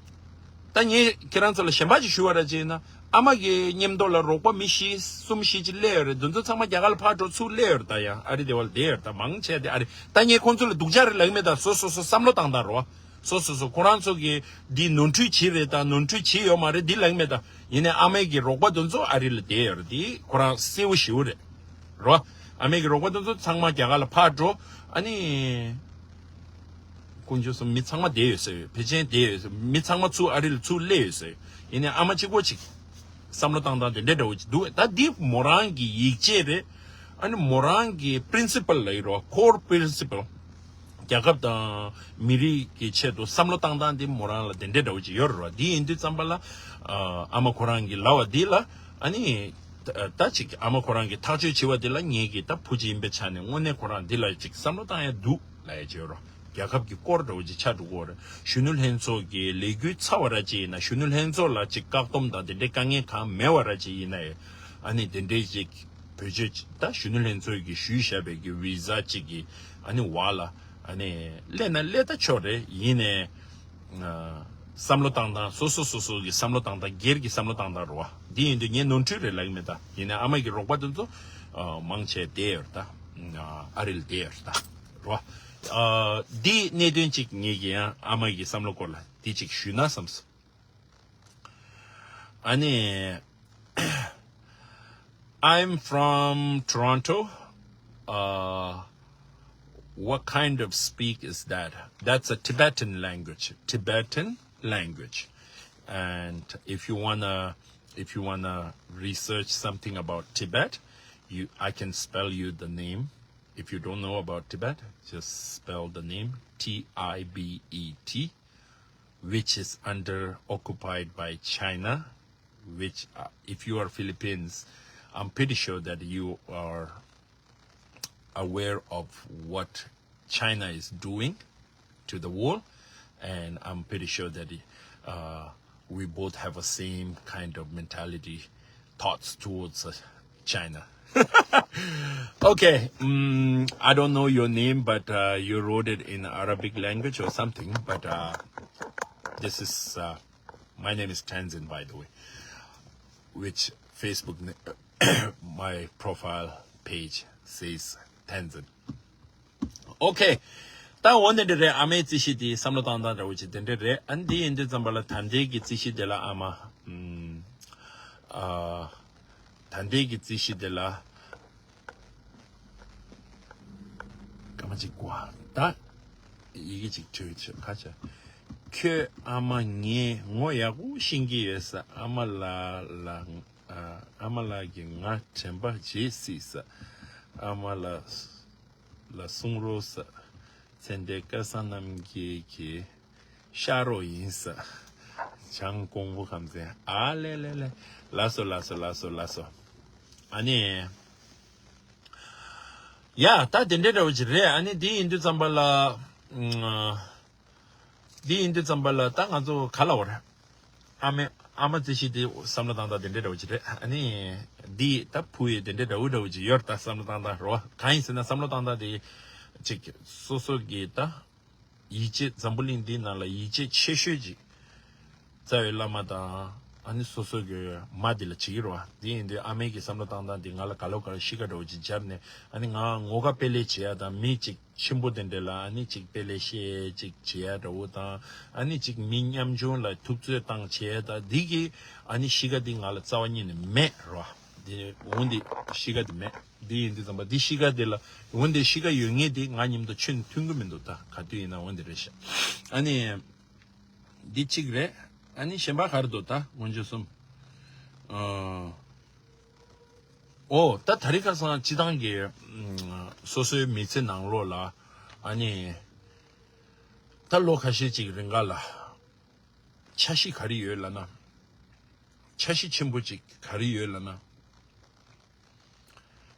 ད་ངས་ཁྱེད་རང་ཚོ་ལ་གཞན་པ་ཅིག་ཞུ་བ་ར་ཅིག་ཡིན་ན། ཨ་མ་གི་མཉམ་དུ་ལ་རོགས་པ་མི་བཞི་གསུམ་བཞི་ཅིག་སླེབས་ཡོད་རེད། འདི་ཚོ་ཚང་མ་རྒྱ་གར་ལ་ཕར་འགྲོ་ཚུར་སླེབས་ཡོད་རེད། ད་ཡང་ཨ་རི་དེ་བ་ལ་བསྡད་ཡོད་རེད། ད་མང་ཆེ་དེ་ཨ་རི། ད་ངས་ཁོང་ཚོ་ལ་སྡུག་ཅག་རེད་ལབ་ཀྱི་མེད། ད་སོ་སོ་སོ་བསམ་བློ་བཏང་དང་རོ། སོ་སོ་སོ་ཁོ་རང་ཚོ་གི་འདི་ནོར་འཁྲུལ་བྱེད་རེད། ད་ནོར་འཁྲུལ་བྱེད་ཡོད་མ་རེད་འདི་ལབ་ཀྱི་མེད། ད་ཡིན་ནའི་ཨ་མའི་གི་རོགས་པ་དེ་ཚོ་ཨ་རི་ལ་བསྡད་ཡོད་རེད། འདི་ཁོ་རང་གསལ་བོ་ཞེ་པོ་རེད་རོ། ཨ་མའི་གི་རོགས་པ་དེ་ཚོ་ཚང་མ་རྒྱ་གར་ལ་ཕར་འགྲོ། ཨ་ནི། དཀོན་མཆོག་གསུམ། མི་ཚང་མ་བསྡད་ཡོད་ཟེར། ཕལ་ཆེར་བསྡད་ཡོད་ཟེར། མི་ཚང་མ་ཚུར་ཨ་རི་ལ་ཚུར་སླེབས་ཡོད་ཟེར། ཡིན་ནའི་ཨ་མ་གཅིག་པོ་གཅིག་བསམ་བློ་བཏང་སྟངས་དེ་འདྲ་འདྲ་བོ་ཅིག་འདུག་ད་འདི་མོ་རང་གི་ཡིད་ཆེས་རེད། ཨ་ནི་མོ་རང་གི་principle ལབ་ཀྱི་རེད་པ། core principle རྒྱལ་ཁབ་དང་མི་རིགས་ཀྱི་ཆེད་དུ་བསམ་བློ་བཏང་སྟངས་དེ་མོ་རང་ལ་དེ་འདྲ་འདྲ་བོ་ཅིག་ཡོད་རེད་པ། འདི་ཡིན་དུས་ཙམ་པ་ལ་ཨ་མ་ཁོ་རང་གི་ལབ་པ་འདི་ལ་ཨ་ནི་ད་ཅིག་ཨ་མ་ཁོ་རང་གི་ཐག་གཅོད་བྱས་པ་འདི་ལ་ངེད་ཀྱི་ད་བུ་གཅིག་ཡིན་པའི་ཆ་ནས་དངོས་གནས་ཁོ་རང་འདི་ལ་ཅིག་བསམ་བློ་བཏང་ཡ་འདུག་ལབ་ཡ་ཅིག་ཡོད་རེད། རྒྱལ་ཁབ་ཀྱི་སྐོར་འདྲ་བོ་ཅིག་ཆགས་འགྲོ་གི་ཡོད་རེད། གཞོན་ནུ་ལྷན་ཚོགས་ཀྱི་ལས་འགུལ་ཚར་བ་ར་ཅིག་ཡིན་ན། གཞོན་ནུ་ལྷན་ཚོགས་ལ་ཅིག་བཀག་སྡོམ་དང་དེ་འདྲའི་དཀའ་ངལ་གང་མེད་པ་ར་ཅིག་ཡིན་ན་ཡང་། ཨ་ནི་དེ་འདྲའི་ཅིག་བེད་སྤྱོད་ཅིག་ད་གཞོན་ནུ་ལྷན་ཚོགས་ཀྱིས་ཞུས་བཞག་པའི་གི་བི་ཟ་ཅིག་གི་ཨ་ནི་བར་ལ་ཨ་ནི་སླེབས་ན་སླེབས་ད་ཆོག་རེད། ཡིན་ནའི་ཨ་བསམ་བློ་བཏང་སྟངས། སོ་སོ་སོ་སོ་གི་བསམ་བློ་བཏང་སྟངས། སྒེར་གྱི་བསམ་བློ་བཏང་སྟངས་རེད་པ། འདི་ཡིན་དུས་ངས་ནོར་འཁྲུལ་རེད་ལབ་ཀྱི་མེད། ད་ཡིན་ནའི་ཨ་མ་གི་རོགས་པ་དེ་ཚོ་ཨ་མང་ཆེ་བསྡད་ཡོད་རེད། ད་ཨ་རི་ལ་བསྡད་ཡོད་རེད། ད་རེད་པ། ཨ་འདི་གནད་དོན་གཅིག་ངེད་ཀྱི་ཡང་ཨ་མ་གི་བསམ་བློ་སྐོར་ལ་འདི་གཅིག་ཞུས་ན་བསམས་སོང་། ཨ་ནི། I'm from Toronto. Uh, what kind of speak is that? That's a Tibetan language. Tibetan language. And if you wanna, if you wanna research something about Tibet, you, I can spell you the name. If you don't know about Tibet, just spell the name T I B E T, which is under occupied by China, which, uh, if you are Philippines, I'm pretty sure that you are aware of what China is doing to the world, and I'm pretty sure that uh, we both have a same kind of mentality, thoughts towards uh, China. Okay, mm, I don't know your name, but uh, you wrote it in Arabic language or something. But uh, this is uh, my name is Tenzin, by the way, which Facebook, na- my profile page says Tenzin. Okay. ད་འོ་འདི་འདྲ་རེད། ཨ་མའི་རྩིས་གཞི་དེ་བསམ་བློ་བཏང་སྟངས་འདྲ་བོ་ཅིག་དེ་འདྲ་རེད། ཨ་འདི་ཡིན་དུས་ཙམ་པ་ལ་ད་ལྟའི་གི་རྩིས་གཞི་དེ་ལ་ཨ་མ་ཨམ། ཨ། ད་ལྟའི་གི་རྩིས་གཞི་དེ་ལ་སྐར་མ་གཅིག་གོ་ད་ཡི་གེ་གཅིག་བྲིས་ཆོག་ཁ་ཆ། ཁྱོད་ཨ་མ་ངས་ངོ་ཡག་པོ་ཤེས་ཀྱི་ཡོད་ས། ཨ་མ་ལགས་ལ་ཨ་ཨ་མ་ལགས་ཀྱིས་ང་དྲན་པ་བརྗེད་སྲིད་ས། ཨ་མ་ལགས་ལ་གསུང་རོགས་ས། ཚེ་འདས་སྐལ་བཟང་རྣམ་རྒྱལ་གྱི་ཤག་རོགས་ཡིན་ས། བྱང་ཀོང་པོ་ཁམས་ཚན། ཨ་ལེ་ལེ་ལེ། ལགས་སོ་ལགས་སོ་ལགས་སོ་ལགས་སོ། ཨ་ནི། ཡ་ད་དེ་འདྲའི་འདྲ་བོ་ཅིག་རེད། ཨ་ནི་དེ་ཡིན་དུས་ཙམ་པ་ལ། ཨ། འདི་ཡིན་དུས་ཙམ་པ་ལ་ད་ང་ཚོ་ག་ལ་བར། ཨ་མའི་ཨ་མ་རྩིས་གཞི་དེ་བསམ་བློ་བཏང་སྟངས་དེ་འདྲ་འདྲ་བོ་ཅིག་རེད། ཨ་ནི་འདི་ད་བུ་ཡི་དེ་འདྲ་འདྲ་བོ་འདྲ་བོ་ཅིག་ཡོད་རེད། ད་བསམ་བློ་བཏང་སྟངས་རེད་པ། གང་ཡིན་ཟེར་ན་བསམ་བློ་བཏང་སྟངས་དེ་ཅིག་སོ་སོ་གི་ད་ཡིད་ཆེས། འཛམ་བུ་གླིང་འདིའི་ནང་ལ་ཡིད་ཆེས་ཆེ་ཤོས་ཅིག་རྩ་བའི་བླ་མ་དང་ཨ་ནི་སོ་སོ་གི་མ་དེ་ལ་བྱེད་ཀྱི་རེད་པ། དེ་ཡིན་དུས་ཨ་མའི་གི་བསམ་བློ་བཏང་སྟངས་དེ་ང་ལ་ག་ལོ་ག་ལོ་གཤིས་ཀ་འདྲ་བོ་ཅིག་སྦྱར་ནས། ཨ་ནི་ང་ངོ་དགའ་དཔེ་ལེགས་བྱེད་ཡ་དང་མི་ཅིག་ཆེན་པོ་དེ་འདྲ་ལ་ཨ་ནི་ཅིག་དཔེ་ལེགས་བཤད་ཅིག་བྱེད་ཡ་འདྲ་བོ་དང་། ཨ་ནི་ཅིག་མི་ཉམ་ཆུང་ལ་ཐུབ་ཚོད་བཏང་བྱེད་ཡ་དང་འདི་གི་ཨ་ནི་གཤིས་ཀ་འདི་ང་ལ་རྩ་བ་ཉིད་ནས་མེད་རེད་པ། འདི་འོ་འདི་གཤིས་ཀ་འདི་མེད། འདི་ཡིན་དུས་ཙམ་པ་འདི་གཤིས་ཀ་འདི་ལ་འོ་འདི་གཤིས་ཀ་ཡོད་མཁན་འདི་ང་མཉམ་དུ་ཆུ་ནས་ཐོན་གི་མི་འདུག་ད་ག་དུས་ཡིན་ན་འོ་འདི་རེད་ཤག་ཨ་ནི་འདི་གཅིག་རེད། ཨ་ནི་གཞན་པ་ག་རེ་འདུག་ད་དཀོན་མཆོག་གསུམ། ཨ། ཨོ་ད་དེ་རིང་ཁ་སང་སྤྱིར་བཏང་གི་ཨམ་སོ་སོའི་མི་ཚེ་ནང་ལོགས་ལ་ཨ་ནི་ད་ལོ་ཁ་ཤས་ཅིག་རིང་ག་ལ་འཆར་གཞི་ག་རེ་ཡོད་ལབ་ན། འཆར་གཞི་ཆེན་པོ་ཅིག་ག་རེ་ཡོད་ལབ་ན།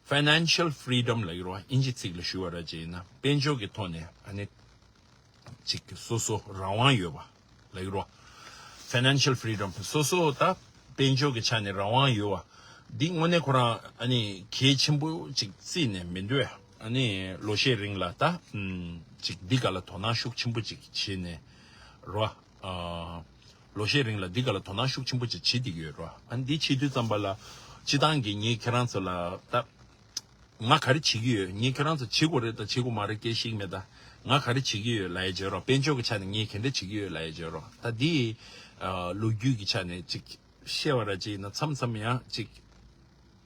Financial freedom ལབ་ཀྱི་རེད་བ། ཨིན་ཇི་ཚིག་ལ་ཞུ་བ་ར་ཅིག་ཡིན་ན་དཔལ་འབྱོར་གྱི་ཐོག་ནས་ཨ་ནི་ཅིག་སོ་སོ་རང་དབང་ཡོད་པ་ལབ་ཀྱི་རེད་བ། Financial freedom སོ་སོ་ད་དཔལ་འབྱོར་གྱི་ཆ་ནས་རང་དབང་ཡོད་པ། འདི་དངོས་གནས་ཁོ་རང་ཨ་ནི་གལ་ཆེན་པོ་ཅིག་བརྩིས་ནས་མི་འདུག་ཨ་ནི་ལོ་ཤས་རིང་ལ་ད་ཨམ་ཅིག་འདི་ག་ལ་དོ་སྣང་ཤུགས་ཆེན་པོ་ཅིག་བྱས་ནས་རེད་བ། ཨ། ལོ་ཤས་རིང་ལ་འདི་ག་ལ་དོ་སྣང་ཤུགས་ཆེན་པོ་ཅིག་བྱེད་བསྡད་ཀྱི་ཡོད་རེད་བ། ཨ་འདི་བྱེད་དུས་ཙམ་པ་ལ་སྤྱིར་བཏང་གི་ངས་ཁྱེད་རང་ཚོ་ལ་ད་ང་ག་རེ་བྱེད་ཀྱི་ཡོད། ངས་ཁྱེད་རང་ཚོ་བྱེད་དགོས་རེད་དང་བྱེད་དགོས་མ་རེད་སྐད་ཤིག་མེད། ད་ང་ག་རེ་བྱེད་ཀྱི་ཡོད་ལབ་ཡ་བརྗོད་རོགས། དཔལ་འབྱོར་གྱི་ཆ་ནས་ངས་ག་འདྲ་བྱེད་ཀྱི་ཡོད་ལབ་ཡ་བརྗོད་རོགས། ད་འདི་ཨ་ལོ་རྒྱུས་ཀྱི་ཆ་ནས་ཅིག་བཤད་པ་ར་ཅིག་ཡིན་ན་མཚམས་མཚམས་ཡང་ཅིག་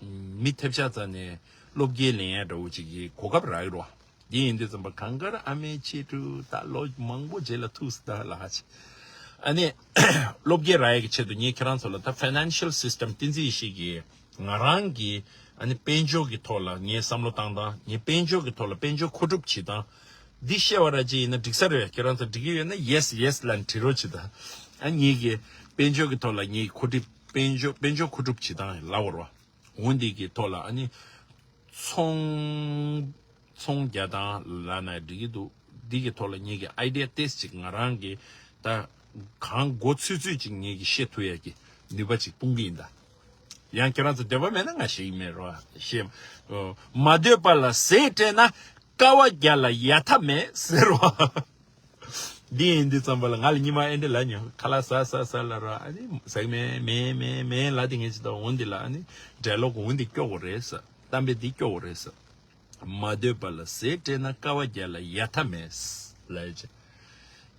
མི་ཐེབས་ཆག་རྩ་ནས་སློབ་སྐྱེལ་ལེན་ཡ་འདྲ་བོ་ཅིག་གི་གོ་སྐབས་རག་གི་རེད་བ། འདི་ཡིན་དུས་ཙམ་པ་གངས་དཀར་ཨ་མའི་ཆེད་དུ་ད་ལོ་མང་པོ་རྗེས་ལ་ཐུག་སོང་ད་ལགས། ཨ་ནི་སློབ་སྐྱེལ་རག་ཡས་ཀྱི་ཆེད་དུ་ངས་ཁྱེད་རང་ཚོ་ལ་ད་ཕའི་ནན་ཤལ་སིས་ཊམ་བསྟན་འཛིན་ཡེ་ཤེས་ཀྱིས་ང་རང་གི་ཨ་ནི་དཔལ་འབྱོར་གྱི་ཐོག་ལ་ངའི་བསམ་བློ་བཏང་སྟངས། ངའི་དཔལ་འབྱོར་གྱི་ཐོག་ལ་དཔལ་འབྱོར་མཁོ་སྒྲུབ་བྱེད་སྟངས་འདི་བཤད་པ་ར་ཅིག་ཡིན་ན་འགྲིག་ས་རེད། ཁྱེད་རང་ཚོ་འགྲིག་གི་ཡོད་ན་ཡེ་སི་ཡེ་སི་ལབ་ནས་བྲིས་རོགས་བྱེད་ད། ཨ་ངེད་ཀྱི་དཔལ་འབྱོར་གྱི་ཐོག་ལ་ངའི་མཁོ་སྒྲུབ་དཔལ་འབྱོར་དཔལ་འབྱོར་མཁོ་སྒྲུབ་བྱེད་སྟངས་ལབ་པ་རེད་བ། འོ་འདི་གི་ཐོག་ལ་ཨ་ནི་ཚོང་ཚོང་རྒྱག་སྟངས་ལབ་ན་འགྲིག་གི་འདུག་འདི་གི་ཐོག་ལ་ངེད་ཀྱི་ཨའི་ཌི་ཡ་ཏོག་ཙམ་ཅིག་ང་རང་གི་ད་གང་མགོ་ཚོད་ཚོད་ཅིག་ངེད་ཀྱི་བཤད་ཐུབ་ཡ་གི་ནུས་པ་ཅིག་སྤུངས་གི་ཡིན་ད། ཡང་ཁྱེད་རང་ཚོ་འདོད་པ་མེད་ན་ང་བཤད་ཀྱི་མེད་རོ། བཤད་མ་འདོད་པ་ལ་ཟས་སྤྲད་ན་དཀའ་བ་རྒྱག་ལ་ཡ་མཐའ་མེད་ཟེར་རོ། འདི་ཡིན་དུས་ཙམ་པ་ལ་ང་ལ་ཉི་མ་ཨེ་འདྲ་ལབ་མྱོང་། ཁ་ལག་ཟ་ཟ་ཟ་ལབ་ར། ཨ་ནི་ཟ་གི་མེད་མེད་མེད་མེད་ལབ་དེ་ངས་ཅི་ལྟ་འོ་འདི་ལ་ཨ་ནི་ཌའི་ལོག་འོ་འདི་སྐྱོ་བོ་རེད་ས། གཏམ་དཔེ་འདི་སྐྱོ་བོ་རེད་ས། མ་འདོད་པ་ལ་ཟས་སྤྲད་ན་དཀའ་བ་རྒྱག་ལ་ཡ་མཐའ་མེད་ལབ་ཡ་ཅི།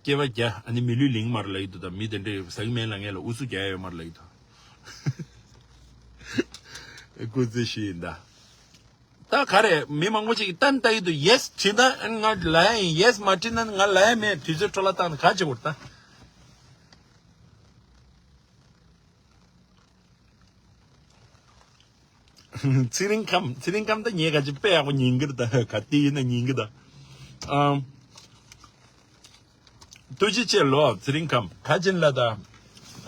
སྐྱེ་བ་བརྒྱ་ཨ་ནི་མི་ལུས་ལིང་མར་ལབ་ཡི་འདུག་ད་མི་དེ་འདྲས་ཟ་གི་མེད་ལབ་ངས་ལ་ཨུ་ཚུགས་རྒྱག་ཡ་ཡོད་མར་ལབ་ཡི་འདུག་སྐུ་རྩེད་ཞུས་ཡིན་ད། ད་ག་རེ་མི་མང་པོ་ཅིག་གིས་ལྟ་ནི་ལྟ་ཡི་འདུག་ཡེ་སི་བྲིས་ན་ང་ལབ་ཡ་ཡིན། ཡེ་སི་མ་བྲིས་ན་ང་ལབ་ཡ་མེད། དུས་ཚོད་འཕྲོ་བརླག་བཏང་ནས་ག་བྱེད་དགོས་རེད་ད། ཚེ་རིང་ཁམས་ཚེ་རིང་ཁམས་ད་ངས་ག་ཅིག་དཔེ་ཡག་པོ་ཉན་གི་རེད་ད། ག་དེ་ཡིན་ན་ཉན་གི་ད། ཨམ། ཐུགས་རྗེ་ཆེ་ལོ་ཚེ་རིང་ཁམས། ག་ཅིག་ལ་ད།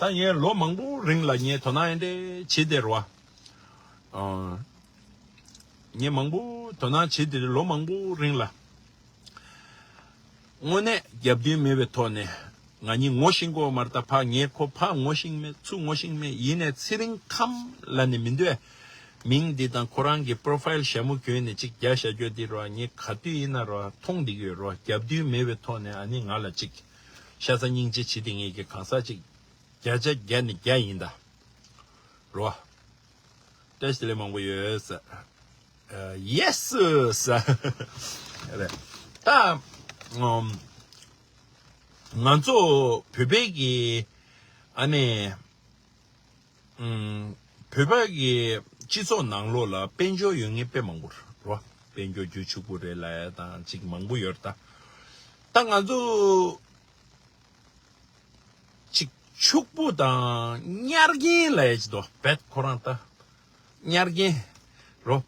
ད་ངས་ལོ་མང་པོ་རིང་ལ་ངས་དོ་སྣང་ཨེ་འདྲས་བྱེད་བསྡད་རེད་བ། ཨ། ངས་མང་པོ་དོ་སྣང་བྱེད་བསྡད་རེད་ལོ་མང་པོ་རིང་ལ། དངོས་གནས་རྒྱབ་མདུན་མེད་པའི་ཐོག་ནས་ང་གཉིས་ངོ་ཤེས་ཀྱི་ཡོད་མ་རེད་ད། ཕར་ངས་ཁོ་ཕར་ངོ་ཤེས་མེད་ཚུར་ངོ་ཤེས་མེད། ཡིན་ནའི་ཚེ་རིང་ཁམས་ལབ་ནས་མི་འདུག་ཨེ། མིང་འདི་དང་ཁོ་རང་གི་པོ་རོ་ཕའིལ་ཞྭ་མོ་གྱོན་ནས་ཅིག་རྒྱག་བཞག་རྒྱུ་འདི་རོ། ངས་ག་དུས་ཡིན་ན་རོ་མཐོང་བསྡད་ཀྱི་ཡོད་རོ། རྒྱབ་མདུན་མེད་པའི་ཐོག་ནས་ཨ་ནི་ང་ལ་ཅིག་ཤ་ཚ་སྙིང་རྗེ་བྱེད་དེ་ངས་ཀྱི་གང་ཟག་ཅིག་བརྒྱ་ཆ་བརྒྱ་ནས་བརྒྱ་ཡིན་ད། རོ། བཀྲ་ཤིས་བདེ་ལེགས་མང་པོ་ཡོད་ས། ཡེ་སི་ས། རེད། ད། ཨམ། ང་ཚོ་བོད་པའི་གི་ཨ་ནི། ཨམ། བོད་པ་གི་སྤྱི་ཚོགས་ནང་ལོགས་ལ་དཔལ་འབྱོར་ཡོད་མཁན་དཔེ་མང་པོ་རེད་རོ། དཔལ་འབྱོར་རྒྱུ་ཕྱུག་པོ་རེད་ལབ་ཡ་དང་ཅིག་མང་པོ་ཡོད་རེད་ད། ད་ང་ཚོ། ཅིག་ཕྱུག་པོ་དང་གཉར་རྒན་ལབ་ཡ་ཅིག་འདུག་བེད་ཁོ་རང་ད། གཉར་རྒན། རོ།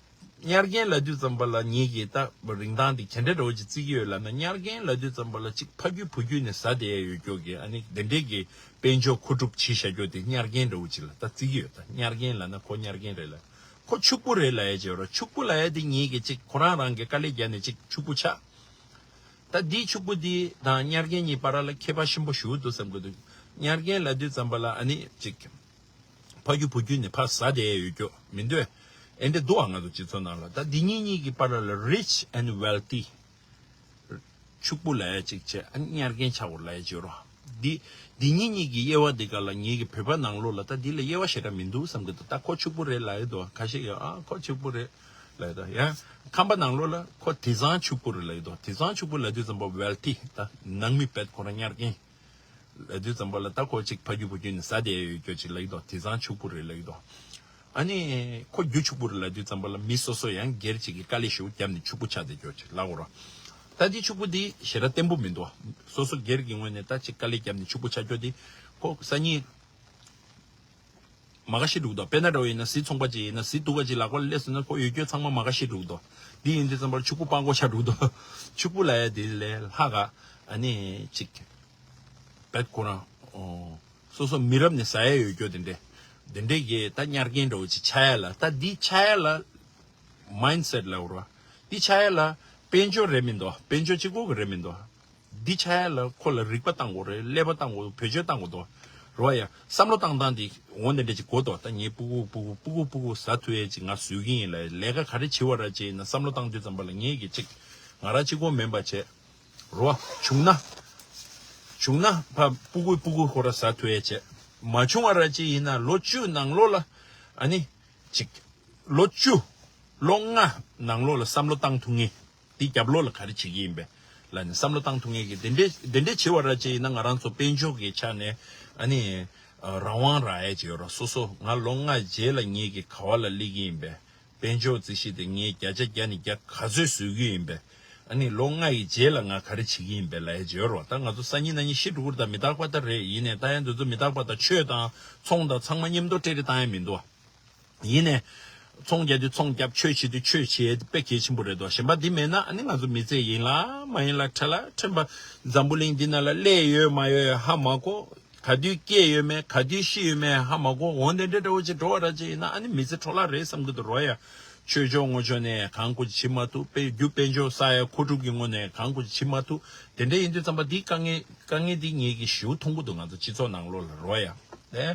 གཉར་རྒན་ལབ་དུས་ཙམ་པ་ལ་ངེད་ཀྱི་ད་རིན་ཐང་དེ་ག་འདྲ་འདྲ་བོ་ཅིག་བརྩི་གི་ཡོད་ལབ་ན་གཉར་རྒན་ལབ་དུས་ཙམ་པ་ལ་ཅིག་ཕ་རྒྱུད་བུ་རྒྱུད་ནས་ཟ་བསྡད་ཡ་ཡོད་ཀྱོག་གི་ཨ་ནི་དེ་འདྲས་ཀྱི་དཔལ་འབྱོར་མཁོ་སྒྲུབ་བྱེད་བཞག་ཀྱོག་དེ་གཉར་རྒན་འདྲ་བོ་ཅིག་ལ་ད་བརྩི་གི་ཡོད་ད། གཉར་རྒན་ལབ་ན་ཁོ་གཉར་རྒན་རེད་ལ། ཁོ་ཕྱུག་པོ་རེད་ལབ་ཡ་ཅིག་ཡོད་རོ། ཕྱུག་པོ་ལབ་ཡ་དེ་ངེད་ཀྱི་ཅིག་ཁོ་རང་རང་གི་དཀའ་ལས་བརྒྱབ་ནས་ཅིག་ཕྱུག་པོ་ཆགས། ད་འདིའི་ཕྱུག་པོ་འདི་དང་གཉར་རྒན་གཉིས་བར་ལ་ཁྱད་པར་ཆེན་པོ་ཞིག་འདུག་བསམ་གྱི་འདུག་གཉར་རྒན་ལབ་དུས་ཙམ་པ་ལ་ཨ་ནི་ཅིག་ཕ་རྒྱུད་བུ་རྒྱུད་ནས་ཕར་ཟ་བསྡད་ཡོད་རྒྱུ་མི་འདུག་ཨེ་འདྲ་འདུག་ཨ། ང་ཚོ་སྤྱི་ཚོགས་ནང་ལ་ད་འདི་གཉིས་གཉིས་ཀྱི་བར་ལ་rich and wealthy ཕྱུག་པོ་ལབ་ཡ་ཅིག་བྱས་ཨ་ནི་གཉར་རྒན་ཆགས་པ་ལབ་ཡ་ཅིག་ཡོད་རོ། འདི་འདི་གཉིས་གཉིས་ཀྱི་དབྱེ་བ་འདི་ག་ལ་ངེད་ཀྱི་བོད་པ་ནང་ལོགས་ལ་ད་འདི་ལ་དབྱེ་བ་ཞེ་དྲག་མི་འདུག་བསམ་གྱི་འདུག་ད་ཁོ་ཕྱུག་པོ་རེད་ལབ་ཡོད་དོ། ཁ་ཤས་ཀྱིས་ཨ་ཁོ་ཕྱུག་པོ་རེད་ལབ་ཡོད་དོ། ཡང་ཁམས་པ་ནང་ལོགས་ལ་ཁོ་དེང་སང་ཕྱུག་པོ་རེད་ལབ་ཡོད་དོ། དེང་སང་ཕྱུག་པོ་ལབ་དུས་ཙམ་པ་wealthy ད་ནང་མི་བེད་ཁོ་རང་གཉར་རྒན་ལབ་དུས་ཙམ་པ་ལ་ད་ཁོ་ཅིག་ཕ་རྒྱུད་བུ་རྒྱུད་ནས་ཟ་བསྡད་ཡོད་ཀྱོག་ཅིག་ལབ་ཡོད་དོ། དེང་སང་ཕྱུག་པོ་རེད་ལབ་ཡོད་དོ། ཨ་ནི་ཁོ་རྒྱུ་ཕྱུག་པོ་རེད་ལབ་དུས་ཙམ་པ་ལ་མི་སོ་སོ་ཡང་སྒེར་གཅིག་གིས་དཀའ་ལས་ཞེ་པོ་བརྒྱབ་ནས་ཕྱུག་པོ་ཆགས་བསྡད་ཀྱོག་ཅིག་ལབ་དགོས་རོ། ད་འདི་ཕྱུག་པོ་འདི་ཞེ་དྲག་བརྟན་པོ་མི་འདུག་བ། སོ་སོ་སྒེར་གྱི་ངོས་ནས་ད་ཅིག་དཀའ་ལས་བརྒྱབ་ནས་ཕྱུག་པོ་ཆགས་ཀྱོག་འདི་ཁོ་སང་ཉིན་ མ་ག་ཤི་འགྲོ་གི་འདུག་དཔེར་ན་འདྲ་བོ་ཡིན་ན་གཟི་ཚོང་པ་ཅིག་ཡིན་ན་གཟི་འདུག་ག་ཅིག་ལག་པ་ལ་སླེབས་སོང་ན་ཁོ་ཡོད་རྒྱུ་ཚང་མ་མ་ག་ཤི་འགྲོ་གི་འདུག་འདི་ཡིན་དུས་ཙམ་པར་ཕྱུག་པོ་སྤྲང་པོ་ཆགས་འགྲོ་གི་འདུག་ཕྱུག་པོ་ལབ་ཡ་དེ་ལས་ལྷག་ག་ཨ་ནི་ཅིག་བེད་ཁོ་རང་ཨོ། སོ་སོ་མི་རབས་ནས་ཟ་ཡ་ཡོད་རྒྱུ་དེ་འདྲས། དེ་འདྲས་ཀྱི་ད་ཉར་མཁན་འདྲ་བོ་ཅིག་ཆགས་ཡ་ལ། ད་འདི་ཆགས་ཡ་ལ་མའིན་སེཊ་ལབ་དགོས་རེད་བ། འདི་ཆགས་ཡ་ལ་དཔལ་འབྱོར་རེད་མི་འདུག་དཔལ་འབྱོར་གཅིག་པོ་གི་རེད་མི་འདུག་འདི་ཆགས་ཡ་ལ་ཁོ་ལ་རིག་པ་བཏང་དགོས་རེད། ཀླད་པ་བཏང་དགོས། བེད་སྤྱོད་བཏང་དགོས་འདུག་རེད་བ་ཡ། བསམ་བློ་བཏང་སྟངས་འདི་འོ་འདི་འདྲས་ཅིག་དགོས་འདུག་ད་ངས་སྤུ་གུ་སྤུ་གུ་སྤུ་གུ་སྤུ་གུ་ཟ་ཐུབ་ཡས་ཅིག་ང་བཟོ་གི་ཡིན་ལ། ལས་ཀ་ག་རེ་བྱེད་པ་ར་ཅིག་ཡིན་ན་བསམ་བློ་བཏང་དུས་ཙམ་པ་ལ་ངས་ཀྱི་ཅིག་ང་རང་གཅིག་པོ་མིན་པ་བྱས། རོ། བྱུང་ན། བྱུང་ན་ཕ་སྤུ་གུ་སྤུ་གུ་ཁོ་ར་ཟ་ཐུབ་ཡས་བྱས། མ་བྱུང་བ་ར་ཅིག་ཡིན་ན་ལོ་བཅུ་ནང་ལོགས་ལ། ཨ་ནི། ཅིག་ལོ་བཅུ། ལོ་ལྔ་ནང་ལོགས་ལ་བསམ་བློ་བཏང་ཐུབ་ངེས། དེ་རྒྱབ་ལོགས་ལ་ག་རེ་བྱེད་ཀྱི་ཡིན་པས། ལ་ནི་བསམ་བློ་བཏང་ཐུབ་ངེས་ཀྱི་དེ་འདྲས་དེ་འདྲས་བྱེད་པ་ར་ཅིག་ཡིན་ན་ང་རང་ཚོ་དཔལ་འབྱོར་གྱི་ཆ་ནས་ཨ་ནི། རང་དབང་རག་ཡས་ཅིག་ཡོད་ར། སོ་སོ་ང་ལོ་ལྔ་རྗེས་ལ་ངེད་ཀྱི་ག་བ་ལ་སླེབས་ཀྱི་ཡིན་པས། དཔལ་འབྱོར་རྩིས་གཞི་དེ་ངས་བརྒྱ་ཆ་བརྒྱ་ནས་བརྒྱ་ག་ཚོད་བཟོ་གི་ཡིན་པས། ཨ་ནི་ལོ་ལྔ་ཡི་རྗེས་ལ་ང་ག་རེ་བྱེད་ཀྱི་ཡིན་པས་ལབ་ཡ་ཅིག་ཡོད་རེད་བ། ད་ང་ཚོ་སང་ཉིན་གནངས་ཉིན་ཤི་འགྲོ་གི་རེད། ད་མི་རྟག་པ་ད་རེད། ཡིན་ནའི་ད་ཡང་འདི་ཚོ་མི་རྟག་པ་ད་ཆོས་དང་ཚོང་དང་ཚང་མ་མཉམ་དུ་སྤྲད་རེ་བཏང་ཡ་མི་འདུག་བ། ཡིན་ནའི་ཚོང་རྒྱག་དུས་ཚོང་རྒྱབ། ཆོས་བྱེད་དུས་ཆོས་བྱེད་ཡ་དེ་དཔེ་གལ་ཆེན་པོ་རེད་དོ། གཞན་པ་འདི་མེད་ན་ཨ་ནི་ང་ཚོ་མི་ཚེ་ཡིན་ལ་མ་ཡིན་ལ་ཁྲ་ལ་ཁྲིམས་པ་འཛམ་བུ་གླིང་འདི་ནང་ལ་སླེབས་ཡོད་མ་ཡོད་ཧ་མ་གོ། ག་དུས་སྐྱེས་ཡོད་མེད། ག་དུས་ཤི་ཡོད་མེད་ཧ་མ་གོ། འོ་དེ་འདྲ་འདྲ་བོ་ཅིག་འགྲོ་བ་ར་ཅིག་ཡིན་ན་ཨ་ནི་མི་ཚེ་འཕྲོ་བརླག་རེད་བསམ་གི་འདུག་རོ་ཡ། ཆོས་ཕྱོགས་དངོས་ཕྱོགས་ནས་གང་དགོས་ཅིག་བྱེད་མ་ཐུབ། དཔེ་རྒྱུ་དཔལ་འབྱོར་བསགས་ཡ་མཁོ་སྒྲུབ་ཀྱི་ངོས་ནས་གང་དགོས་ཅིག་བྱེད་མ་ཐུབ། དེ་འདྲ་ཡིན་དུས་ཙམ་པ་འདི་དཀའ་ངལ་དཀའ་ངལ་འདི་ངེད་ཀྱིས་ཞེ་པོ་མཐོང་གི་འདུག་ང་ཚོ་སྤྱི་ཚོགས་ནང་ལོགས་ལ་རོ་ཡ། ཨེ།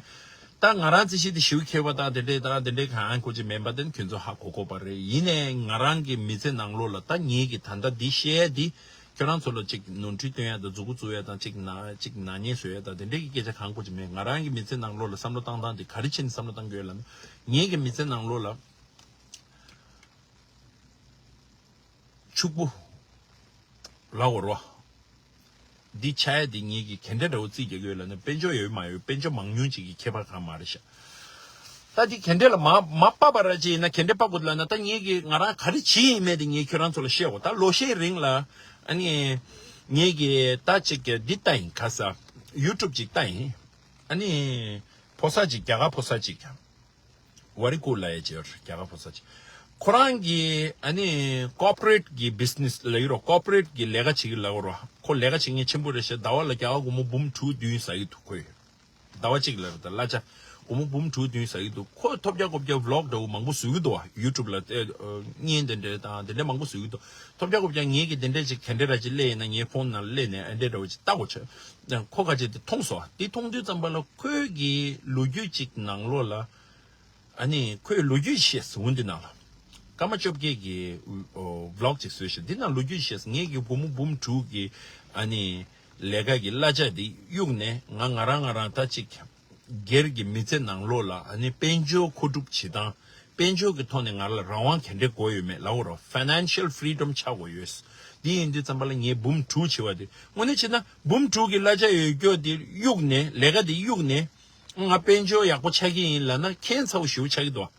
ད་ང་རང་རྩིས་གཞི་དེ་ཞེ་པོ་མཁས་པ་དང་དེ་འདྲས་དང་དེ་འདྲས་གང་དགོས་ཅིག་མིན་པ་དེ་ཁྱོད་ཚོ་ཧ་གོ་གོ་བ་རེད། ཡིན་ནའི་ང་རང་གི་མི་ཚེ་ནང་ལོགས་ལ་ད་ངེད་ཀྱིས་ད་ལྟ་འདི་བཤད་ཡ་འདི། ཁྱོད་རང་ཚོ་ལ་ཅིག་ནོར་འཁྲུལ་སྟོན་ཡ་དང་མཛུ་གུ་བཙུགས་ཡ་དང་ཅིག་ན་ཅིག་ནག་ཉེས་བཟོ་ཡ་དང་དེ་འདྲའི་གི་སྐད་ཆ་གང་དགོས་ཀྱི་མེད། ང་རང་གི་མི་ཚེ་ནང་ལོགས་ལ་བསམ་བློ་བཏང་སྟངས་དེ་ག་རེ་བྱས་ནས་བསམ་བློ་བཏང་གི་ཡོད་ལབ་ན། ངེད་ཀྱི་མི་ཚེ་ནང་ལོགས་ལ་ཕྱུག་པོ་ལབ་དགོས་རེད་བ། འདི་ཆགས་ཡ་འདི་ངེད་ཀྱི་ག་འདྲ་འདྲ་བོ་རྩིས་རྒྱག་གི་ཡོད་ལབ་ན་དཔལ་འབྱོར་ཡོད་མ་ཡོད་དཔལ་འབྱོར་མང་ཉུང་ཅིག་གི་ཁྱད་པར་གང་མ་རེད་ཤག་ད་འདི་ག་འདྲས་ལ་མ་མ་དཔག་པ་ར་ཅིག་ཡིན་ན་ག་འདྲས་དཔག་དགོས་ལབ་ན། ད་ངེད་ཀྱིས་ང་རང་ག་རེ་བྱེད་ཡིན་མེད་དེ་ངས་ཁྱོད་རང་ཚོ་ལ་བཤད་འོ། ད་ལོ་ཤས་རིང་ལ་ཨ་ནི་ངེད་ཀྱིས་ད་ཅིག་འདི་ལྟ་ཡིན། ཁ་ས་ཡུ་ཊུབ་ཅིག་ལྟ་ཡིན། ཨ་ནི་ཕོ་གསར་ཅིག་རྒྱ་གར་ཕོ་གསར་ཅིག་ཝ་རི་ཀུ་ལབ་ཡ་ཅིག་ཡོད་རེད། རྒྱ་གར་ཕོ་གསར་ཅིག་ཁོ་རང་གིས་ཨ་ནི་ཀོར་པོ་རེ་ཊི་གི་བྷི་ཛི་ནེ་སི་ལབ་ཀྱི་རོ། ཀོར་པོ་རེ་ཊི་གི་ལས་ཀ་བྱེད་ཀྱི་ལབ་ཀྱི་རོ། ཁོ་ལས་ཀ་བྱེད་མཁན་ཆེན་པོ་རེད་ཤག་ཟླ་བ་ལ་རྒྱ་གར་སྒོར་མོ་འབུམ་དྲུག་བདུན་ཟ་གི་འདུག་ཁོས། ཟླ་བ་གཅིག་ལ་རེད་ད་གླ་ཆ། སྒོར་མོ་འབུམ་དྲུག་བདུན་ཟ་གི་འདུག་ཁོ་ཐོབ་རྒྱག་ཀོབ་རྒྱག་བི་ལོག་འདྲ་བོ་མང་པོ་བཟོ་གི་འདུག་བ། ཡུ་ཊུབ་ལ་ཨེ་ཨ་བརྙན་དེ་འདྲ་དང་དེ་འདྲ་མང་པོ་བཟོ་གི་འདུག་ཐོབ་རྒྱག་ཀོབ་རྒྱག་ངེད་ཀྱིས་དེ་འདྲ་ཅིག་ག་འདྲ་ར་ཅིག་སླེབས་ཡིན་ན་ངའི་ཕོན་ནང་སླེབས་ནས་ཨ་འདྲ་འདྲ་བོ་ཅིག་ལྟ་དགོས་བྱས། ཁོ་ཁ་ཅིག་དེ་མཐོང་སོང་། དེ་མཐོང་དུས་ཙམ་པ་ལ་ཁོའི་གི་ལོ་རྒྱུས་ཅིག་ནང་ལོགས་ལ། ཨ་ནི་ཁོས་ལོ་རྒྱུས་བཤད་སོང་འདི་ནང་ལ། སྐར་མ་བཅོ་བརྒྱད་ཀྱི་ཨོ་བི་ལོག་ཅིག་བཟོས་ཤག་འདི་ནང་ལོ་རྒྱུས་བཤད་སོང་། ངེད་ཀྱི་སྒོར་མོ་འབུམ་དྲུག་གི་ཨ་ནི་ལས་ཀ་གི་གླ་ཆ་འདི་གཡུགས་ནས་ང་ང་རང་ང་རང་ད་ཅིག་སྒེར་གྱི་མི་ཚེ་ནང་ལོགས་ལ་ཨ་ནི་དཔལ་འབྱོར་མཁོ་སྒྲུབ་བྱེད་སྟངས། དཔལ་འབྱོར་གྱི་ཐོག་ནས་ང་ལ་རང་དབང་ག་འདྲས་དགོས་ཡོད་མེད་ལབ་དགོས་རོ། ཕའི་ནན་ཤལ་ཕི་རི་ཌམ་ཆགས་དགོས་ཡོད། འདི་ཡིན་དུས་ཙམ་པ་ལ་ངས་འབུམ་དྲུག་བྱེད་པ་དེ་དངོས་གནས་བྱས་ན་འབུམ་དྲུག་གི་གླ་ཆ་ཡོད་རྒྱུ་དེ་གཡུགས་ནས་ལས་ཀ་དེ་གཡུགས་ནས། ང་དཔལ་འབྱོར་ཡག་པོ་ཆགས་ཀྱི་ཡིན་ལབ་ན་ཁྱད་མཚར་པོ་ཞེ་པོ་ཆགས་ཀྱི་འདུག་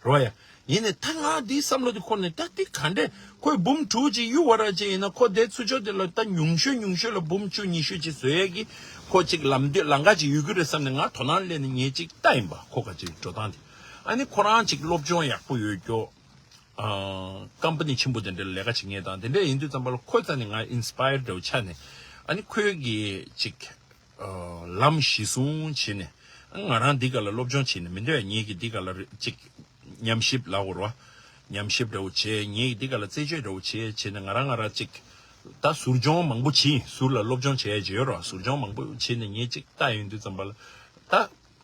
རོ་ཡ། ཡིན་ནའི་ད་ང་འདིའི་བསམ་བློ་དེ་འཁོར་ནས་ད་འདི་ག་འདྲས་ཁོས་འབུམ་དྲུག་ཅིག་གཡུག་པ་ར་ཅིག་ཡིན་ན་ཁོ་དེ་ཚུར་ཕྱོགས་དེ་ལ་ད་ཉུང་ཤོས་ཉུང་ཤོས་ལ་འབུམ་བཅུ་ཉི་ཤུ་ཅིག་བཟོ་ཡས་ཀྱི་ཁོ་ཅིག་ལམ་སྟོན་ལམ་ཁ་ཅིག་ཡོད་ཀྱི་རེད་བསམ་ནས་ང་དོ་སྣང་སླེབས་ནས་ངས་ཅིག་ལྟ་ཡིན་པ་ཁོ་ག་ཅིག་འགྲོ་སྟངས་དེ། ཨ་ནི་ཁོ་རང་ཅིག་སློབ་སྦྱོང་ཡག་པོ་ཡོད་རྒྱུ། ཨ་ཀམ་པ་ནི་ཆེན་པོ་དེ་འདྲ་ལ་ལས་ཀ་བྱེད་མཁན་དང་དེ་འདྲ་ཡིན་དུས་ཙམ་པ་ལ་ཁོའི་རྩ་ནས་ང་ཨིན་སི་པ་ཡར་འདྲ་བོ་ཆགས་ནས་ཨ་ནི་ཁོའི་གི་ཅིག་ཨ་ལམ་གཞི་བཟུང་བྱས་ནས་ང་རང་འདི་ག་ལ་སློབ་སྦྱོང་བྱས་ནས་མི་འདོད་ཡ་ངེད་ཀྱི་འདི་ག་ལ་རེ་ཅིག་ཉམས་ཞིབ་ལབ་དགོས་རེད་བ། ཉམས་ཞིབ་འདྲ་བོ་བྱས་ངེད་ཀྱི་འདི་ག་ལ་རྩད་གཅོད་འདྲ་བོ་བྱས་བྱས་ནས་ང་རང་ང་རང་ཅིག་ད་ཟུར་སྦྱོང་མང་པོ་བྱས་ཡིན། ཟུར་ལ་སློབ་སྦྱོང་བྱས་ཡ་ཅིག་ཡོད་རེད་བ། ཟུར་སྦྱོང་མང་པོ་བྱས་ནས་ངས་ཅིག་ལྟ་ཡོང་དུས་ཙམ་པ་ལ་ད་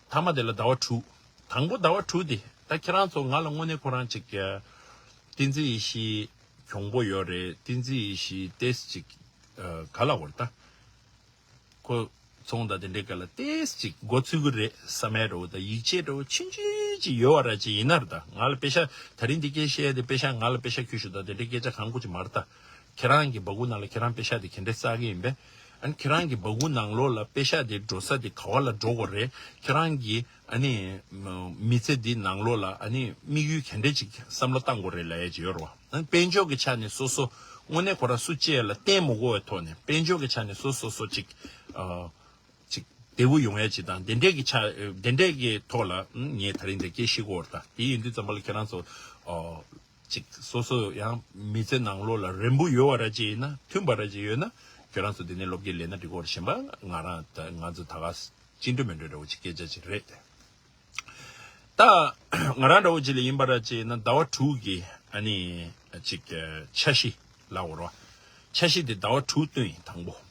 མཐའ་མ་དེ་ལ་ཟླ་བ་དྲུག་དང་པོ་ཟླ་བ་དྲུག་དེ་ད་ཁྱེད་རང་ཚོ་ང་ལ་དངོས་གནས་ཁོ་རང་ཅིག་བསྟན་འཛིན་ཡེ་ཤེས་གྱོང་པོ་ཡོད་རེད། བསྟན་འཛིན་ཡེ་ཤེས་ཏེས་ཅིག་ག་ལ་བར་ད་ཁོ་ཚོང་དང་དེ་འདྲའི་སྐད་ལ་ཏེས་ཅིག་མགོ་ཚོས་ཀྱི་རེད་བསམ་ཡ་འདྲ་བོ་དང་ཡིད་ཆེས་འདྲ་བོ་ཆུང་ཆུང་ཅིག་ཡོད་པ་ར་ཅིག་ཡིན་ན་ར། ད་ང་ལ་པེ་ཤ་དེ་རིང་འདི་སྐད་བཤད་ཡ་དེ་པེ་ཤ་ང་ལ་པེ་ཤ་ཁྱོད་ཤོག་ད་དེ་འདྲའི་སྐད་ཆ་གང་དགོས་ཅིག་མ་རེད། ད་ཁྱེད་རང་གི་སྦ་ཁུག་ནང་ལ་ཁྱེད་རང་པེ་ཤ་དེ་ག་འདྲས་བསགས་ཀྱི་ཡིན་པས། ཨ་ནི་ཁྱེད་རང་གི་སྦ་ཁུག་ནང་ལོགས་ལ་པེ་ཤ་དེ་འགྲོ་ས་དེ་ག་བ་ལ་འགྲོ་དགོས་རེད། ཁྱེད་རང་གི་ཨ་ནི་མི་ཚེ་འདི་ནང་ལོགས་ལ་ཨ་ནི་དམིགས་ཡུལ་ག་འདྲས་ཅིག་བསམ་བློ་བཏང་དགོས་རེད་ལབ་ཡ་ཅིག་ཡོད་རེད་བ། ཨ་ནི་དཔལ་འབྱོར་གྱི་ཆ་ནས་སོ་སོ་དངོས་གནས་ཁོ་རང་སུ་གཅིག་ལ་བརྟེན་མ་དགོས་པའི་ཐོག་ནས་དཔལ་འབྱོར་གྱི་ཆ་ནས་སོ་སོ་སོ་ཅིག་ཨ་ཅིག་ བདེ་བོ་ཡོང་ཡ་ཅིག་དང་དེ་འདྲས་ཀྱི་ཆ་དེ་འདྲས་ཀྱི་ཐོག་ལ་ངས་ད་རིང་འདི་སྐད་བཤད་ཀྱི་ཡོད་རེད། ད་དེ་ཡིན་དུས་ཙམ་པ་ལ་ཁྱེད་རང་ཚོ་ཨོ་ཅིག་སོ་སོ་ཡང་མི་ཚེ་ནང་ལོགས་ལ་རན་པོ་ཡོད་པ་ར་ཅིག་ཡིན་ན་མཐུན་པ་ར་ཅིག་ཡོད་ན་ཁྱེད་རང་ཚོ་དེ་ནས་སློབ་ཁྲིད་ལེན་ན་འགྲིག་གི་ཡོད་རེད། གཞན་པ་ང་རང་ད་ང་ཚོ་ད་ག་ཅི་འདྲ་མི་འདྲ་འདྲ་བོ་ཅིག་སྐད་ཆ་ཅིག་རེད། ད་ང་རང་འདྲ་བོ་ཅིག་ལ་ཡིན་པ་ར་ཅིག་ཡིན་ན་ཟླ་བ་དྲུག་གི་ཨ་ནི་ཅིག་འཆར་གཞི་ལབ་དགོས་རེད་བ། འཆར་གཞི་དེ་ཟླ་བ་དྲུག་བཏོན་ཡིན་དང་པོ།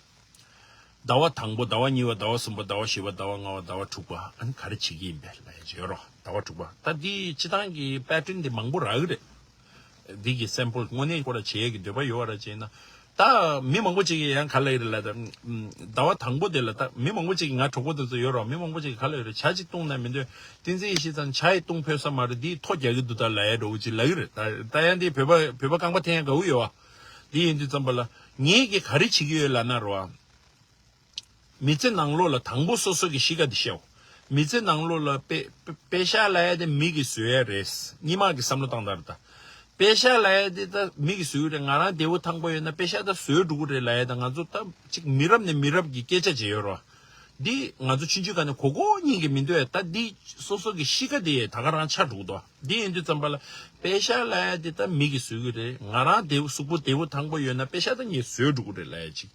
ཟླ་བ་དང་པོ་ཟླ་བ་གཉིས་པ་ཟླ་བ་གསུམ་པ་ཟླ་བ་བཞི་པ་ཟླ་བ་ལྔ་པ་ཟླ་བ་དྲུག་པ་ཨ་ནི་ག་རེ་བྱེད་ཀྱི་ཡིན་པས་ལབ་ཡ་ཅིག་ཡོད་རེད་བ། ཟླ་བ་དྲུག་པ་ད་འདི་སྤྱི་བཏང་གི་པེ་ཊན་དེ་མང་པོ་རག་གི་རེད། འདི་གི་སེམ་པལ་དངོས་གནས་ཁོ་ར་བྱེད་ཡས་ཀྱི་འདོད་པ་ཡོད་པ་ར་བྱས་ན། ད་མི་མང་པོ་ཅིག་གིས་ཡང་ག་ལབ་ཡོད་རེད་ལབ་ད། ཟླ་བ་དང་པོ་དེ་ལ་ད་མི་མང་པོ་ཅིག་གིས་ང་གྲོགས་པོ་དེ་ཚོ་ཡོད་ར་མི་མང་པོ་ཅིག་གིས་ག་ལབ་ཡོད་རེད། ཇ་ཅིག་བཏུང་ན་མི་འདོད། བསྟན་འཛིན་ཡེ་ཤེས་ཚང་ཇ་ཡི་བཏུང་ཕོད་ས་མ་རེད། འདིས་ཐོ་རྒྱག་གི་འདུག་ད་ལབ་ཡ་འདྲ་བོ་ཅིག་ལབ་ཀྱི་རེད། ད་ད་ཡང་འདི་བོད་པ་བོད་པ་རྐང་པ་འཐེན་ཡ་དགའ་བོ་ཡོད་བ། འདི་ཡིན་དུས་ཙམ་པ་ལ་ངས་ཀྱིས་ག་རེ་བྱེད་ཀྱི་ཡོད་ལབ་ན་ར་བ། མི་ཚེ་ནང་ལོགས་ལ་དང་པོ་སོ་སོ་གི་གཤིས་ཀ་འདི་ཤེས་འོ། མི་ཚེ་ནང་ལོགས་ལ་པེ་པེ་པེ་ཤག་ལབ་ཡ་དེ་མི་གིས་བཟོ་ཡ་རེད། སྔོན་མ་གི་བསམ་བློ་བཏང་སྟངས་རེད་ད། པེ་ཤག་ལབ་ཡ་དེ་ད་མི་གིས་བཟོ་གི་རེད། ང་རང་བདེ་པོ་ཐང་པོ་ཡོད་ན་པེ་ཤག་ད་བཟོས་འགྲོ་གི་རེད་ལབ་ཡ་ད་ང་ཚོ་ད་ཅིག་མི་རབས་ནས་མི་རབས་ཀྱི་སྐད་ཆ་བྱས་ཡོད་རེད། འདི་ང་ཚོ་ཆུང་ཆུང་སྒང་ནས་གོ་གོ་གཉིས་ཀྱི་མི་འདོད་ད་འདི་སོ་སོ་གི་གཤིས་ཀ་དེ་ད་ག་རང་ཆགས་འགྲོ་གི་འདུག་འདི་ཡིན་དུས་ཙམ་པ་ལ་པེ་ཤག་ལབ་ཡ་དེ་ད་མི་གིས་བཟོ་གི་རེད། ང་རང་བདེ་པོ་གཟུགས་པོ་བདེ་པོ་ཐང་པོ་ཡོད་ན་པེ་ཤག་ད་ངས་བཟོས་འགྲོ་གི་རེད་ལབ་ཡ་ཅིག་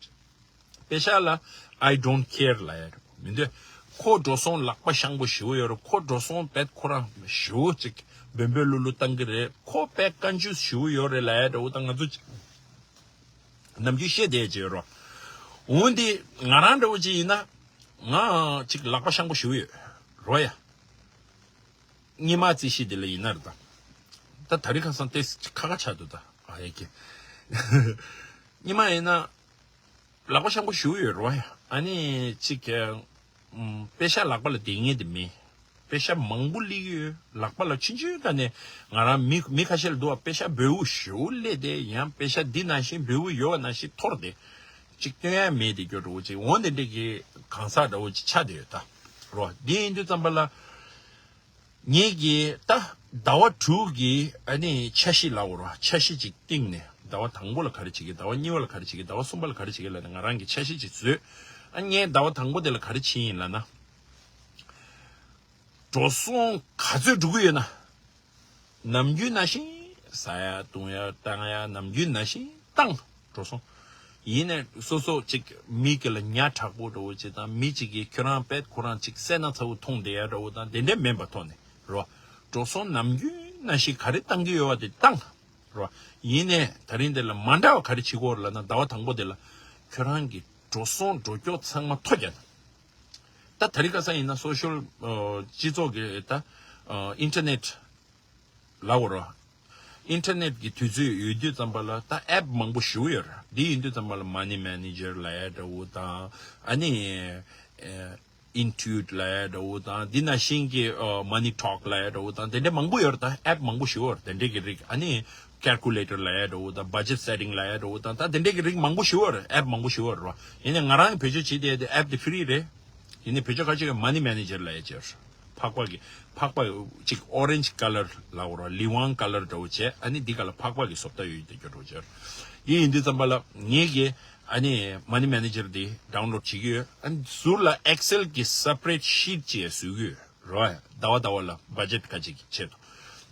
པེ་ཤག་ལ་I don't care ལབ་ཡ་རེད་མི་འདོད། ཁོ་འགྲོ་སོང་ལག་པ་ཤང་པོ་ཞེ་པོ་ཡོད་རེད། ཁོ་འགྲོ་སོང་བེད་ཁོ་རང་ཞེ་པོ་ཅིག་འབོལ་འབོལ་ལུ་ལུ་བཏང་གི་རེད། ཁོ་བེད་ཀན་ཇུས་ཞེ་པོ་ཡོད་རེད་ལབ་ཡ་འདྲ་བོ་ད་ང་ཚོ་ཅིག་ནམ་རྒྱུན་བཤད་བསྡད་ཀྱི་ཡོད་རེད། འོན་ཏེ་ང་རང་འདྲ་བོ་ཅིག་ཡིན་ན་ང་ཅིག་ལག་པ་ཤང་པོ་ཞེ་པོ་ཡོད་རོ་ཡ། སྔོན་མ་རྩིས་གཞི་དེ་ལ་ཡིན་ན་རེད་ད། ད་ད་རིང་ཁ་སང་ཏེ་ཁ་ཁ་ཆགས་འདུག་ད་ཨ་ཡ་ཀྱེ། སྔོན་མ་ཡིན་ན། ལག་པ་ཤང་པོ་ཞེ་པོ་ཡོད་རེད་བ། ཨ་ནི་གཅིག་ཨམ། པེ་ཤག་ལག་པ་ལ་བསྡད་མཁན་དེ་མེད། པེ་ཤག་མང་པོ་སླེབས་ཀྱི་ཡོད། ལག་པ་ལ་ཆུང་ཆུང་སྒང་ནས་ང་རང་མི་མི་ཁ་ཤས་ལ་འདུག་བ། པེ་ཤག་འབོལ་པོ་ཞེ་པོ་སླེབས་ཏེ་ཡང་པེ་ཤག་འདི་ནང་བཞིན་འབོལ་པོ་ཡོད་པ་ནང་བཞིན་འཐོར་ཏེ་གཅིག་སྟོན་ཡ་མེད་དེ་སྐྱོ་འདྲ་བོ་ཅིག་འོང་དེ་འདྲས་ཀྱི་གང་ཟག་འདྲ་བོ་ཅིག་ཆགས་བསྡད་ཡོད་ད། རོ་འདི་ཡིན་དུས་ཙམ་པ་ལ། ངེད་ཀྱིས་ད་ཟླ་བ་དྲུག་གི་ཨ་ནི་འཆར་གཞི་ལབ་དགོས་རེད་བ། འཆར་གཞི་ཅིག་བཏིང་ནས་ཟླ་བ་དང་པོ་ལ་ག་རེ་བྱེད་ཀྱི། ཟླ་བ་གཉིས་པ་ལ་ག་རེ་བྱེད་ཀྱི། ཟླ་བ་གསུམ་པ་ལ་ག་རེ་བྱེད་ཀྱི་ལབ་ནས་ང་རང་གིས་འཆར་གཞི་ཅིག་བཟོས། ཨ་ངས་ཟླ་བ་དང་པོ་དེ་ལ་ག་རེ་བྱེད་ཡིན་ལབ་ན། འགྲོ་སོང་ག་ཚོད་འགྲོ་གི་ཡོད་ན། ནམ་རྒྱུན་ནང་བཞིན་ཟ་ཡ་བཏུང་ཡ་བཏང་ཡ་ནམ་རྒྱུན་ནང་བཞིན་བཏང་། འགྲོ་སོང་། ཡིན་ནའི་སོ་སོ་གཅིག་མི་གི་ལ་ཉ་དྲག་པོ་འདྲ་བོ་ཅིག་དང་མི་གཅིག་གིས་ཁྱོད་རང་པད་ཁོ་རང་གཅིག་སེར་སྣ་ཚ་བོ་མཐོང་བསྡད་ཡ་འདྲ་བོ་དང་དེ་འདྲས་མིན་པ་ཐོག་ནས་རོ། འགྲོ་སོང་ནམ་རྒྱུན་ནང་བཞིན་ག་རེ་བཏང་གི་ཡོད་པ་དེ་བཏང་། རོ། ཡིན་ནའི་ད་རིང་དེ་ལ་མ་འདྲ་བ་ག་རེ་བྱེད་དགོས་རེད་ལབ་ན་ཟླ་བ་དང་པོ་དེ་ལ་ཁྱོད་རང་གི་འགྲོ་སོང་འགྲོ་སྐྱོད་ཚང་མ་ཐོ་རྒྱག་ན། ད་ད་རིང་ཁ་སང་ཡིན་ན་སོ་ཤལ་སྤྱི་ཚོགས་ཀྱི་ད་ཨིན་ཊར་ནེཊ་ལབ་དགོས་རེད། ཨིན་ཊར་ནེཊ་ཀྱི་དུས་ཚོད་ཡོད་དུས་ཙམ་པ་ལ་ད་ཨེབ་མང་པོ་ཞེ་པོ་ཡོད་རེད། འདི་ཡིན་དུས་ཙམ་པ་ལ་མ་ནི་མེ་ནེ་ཇར་ལབ་ཡ་འདྲ་བོ་དང་ཨ་ནི་ཨིན་ཊུ་ཨིཊ་ལབ་ཡ་འདྲ་བོ་དང་འདི་ནང་བཞིན་གྱི་མ་ནི་ཊོག་ལབ་ཡ་འདྲ་བོ་དང་དེ་འདྲ་མང་པོ་ཡོད་རེད། ད་ཨེབ་མང་པོ་ཞེ་པོ་ཡོད་རེད་དེ་འདྲས་ཀྱི་རིགས། ཨ་ནི་ཀལ་ཀུ་ལེ་ཊར་ལབ་ཡ་འདྲ་བོ་དང་བྷ་ཇེཊ་སེ་ཊིང་ལབ་ཡ་འདྲ་བོ་དང་ད་དེ་འདྲས་ཀྱི་རིགས་མང་པོ་ཞེ་པོ་ཡོད་རེད། ཨེབ་མང་པོ་ཞེ་པོ་ཡོད་རེད་བ། ཡིན་ནའི་ང་རང་གིས་བེད་སྤྱོད་བྱེད་བསྡད་དེ་ཨེབ་དེ་ཕི་རི་རེད། ཡིན་ནའི་བེད་སྤྱོད་ཁ་ཤས་ཀྱིས་མ་ནི་མེ་ནེ་ཇར་ལབ་ཡ་བྱས། ཕག་པ་གི་ཕག་པ་ཅིག་ཨོ་རེན་ཇི་ཀ་ལར་ལབ་དགོས་རེད་བ། ལི་ཝང་ཀ་ལར་འདྲ་བོ་བྱས། ཨ་ནི་འདི་ག་ལ་ཕག་པ་གི་བཟོ་ལྟ་ཡོད་དེ་སྐྱོ་འདྲ་བོ་བྱས། ཡིན་ཡིན་དུས་ཙམ་པ་ལ་ངེད་ཀྱིས་ཨ་ནི་མ་ནི་མེ་ནེ་ཇར་འདི་ཌའུན་ལོཌ་བྱེད་ཀྱི་ཡོད། ཨ་ནི་ཟུར་ལ་ཨེག་སེལ་གྱི་སི་པི་རེད་ཤིཊ་ཅིག་བཟོ་གི་ཡོད་རེད་བ། ཟླ་བ་ཟླ་བ་ལ་བྷ་ཇེཊ་ཁ་ཅིག་གི་ཆེད་དུ།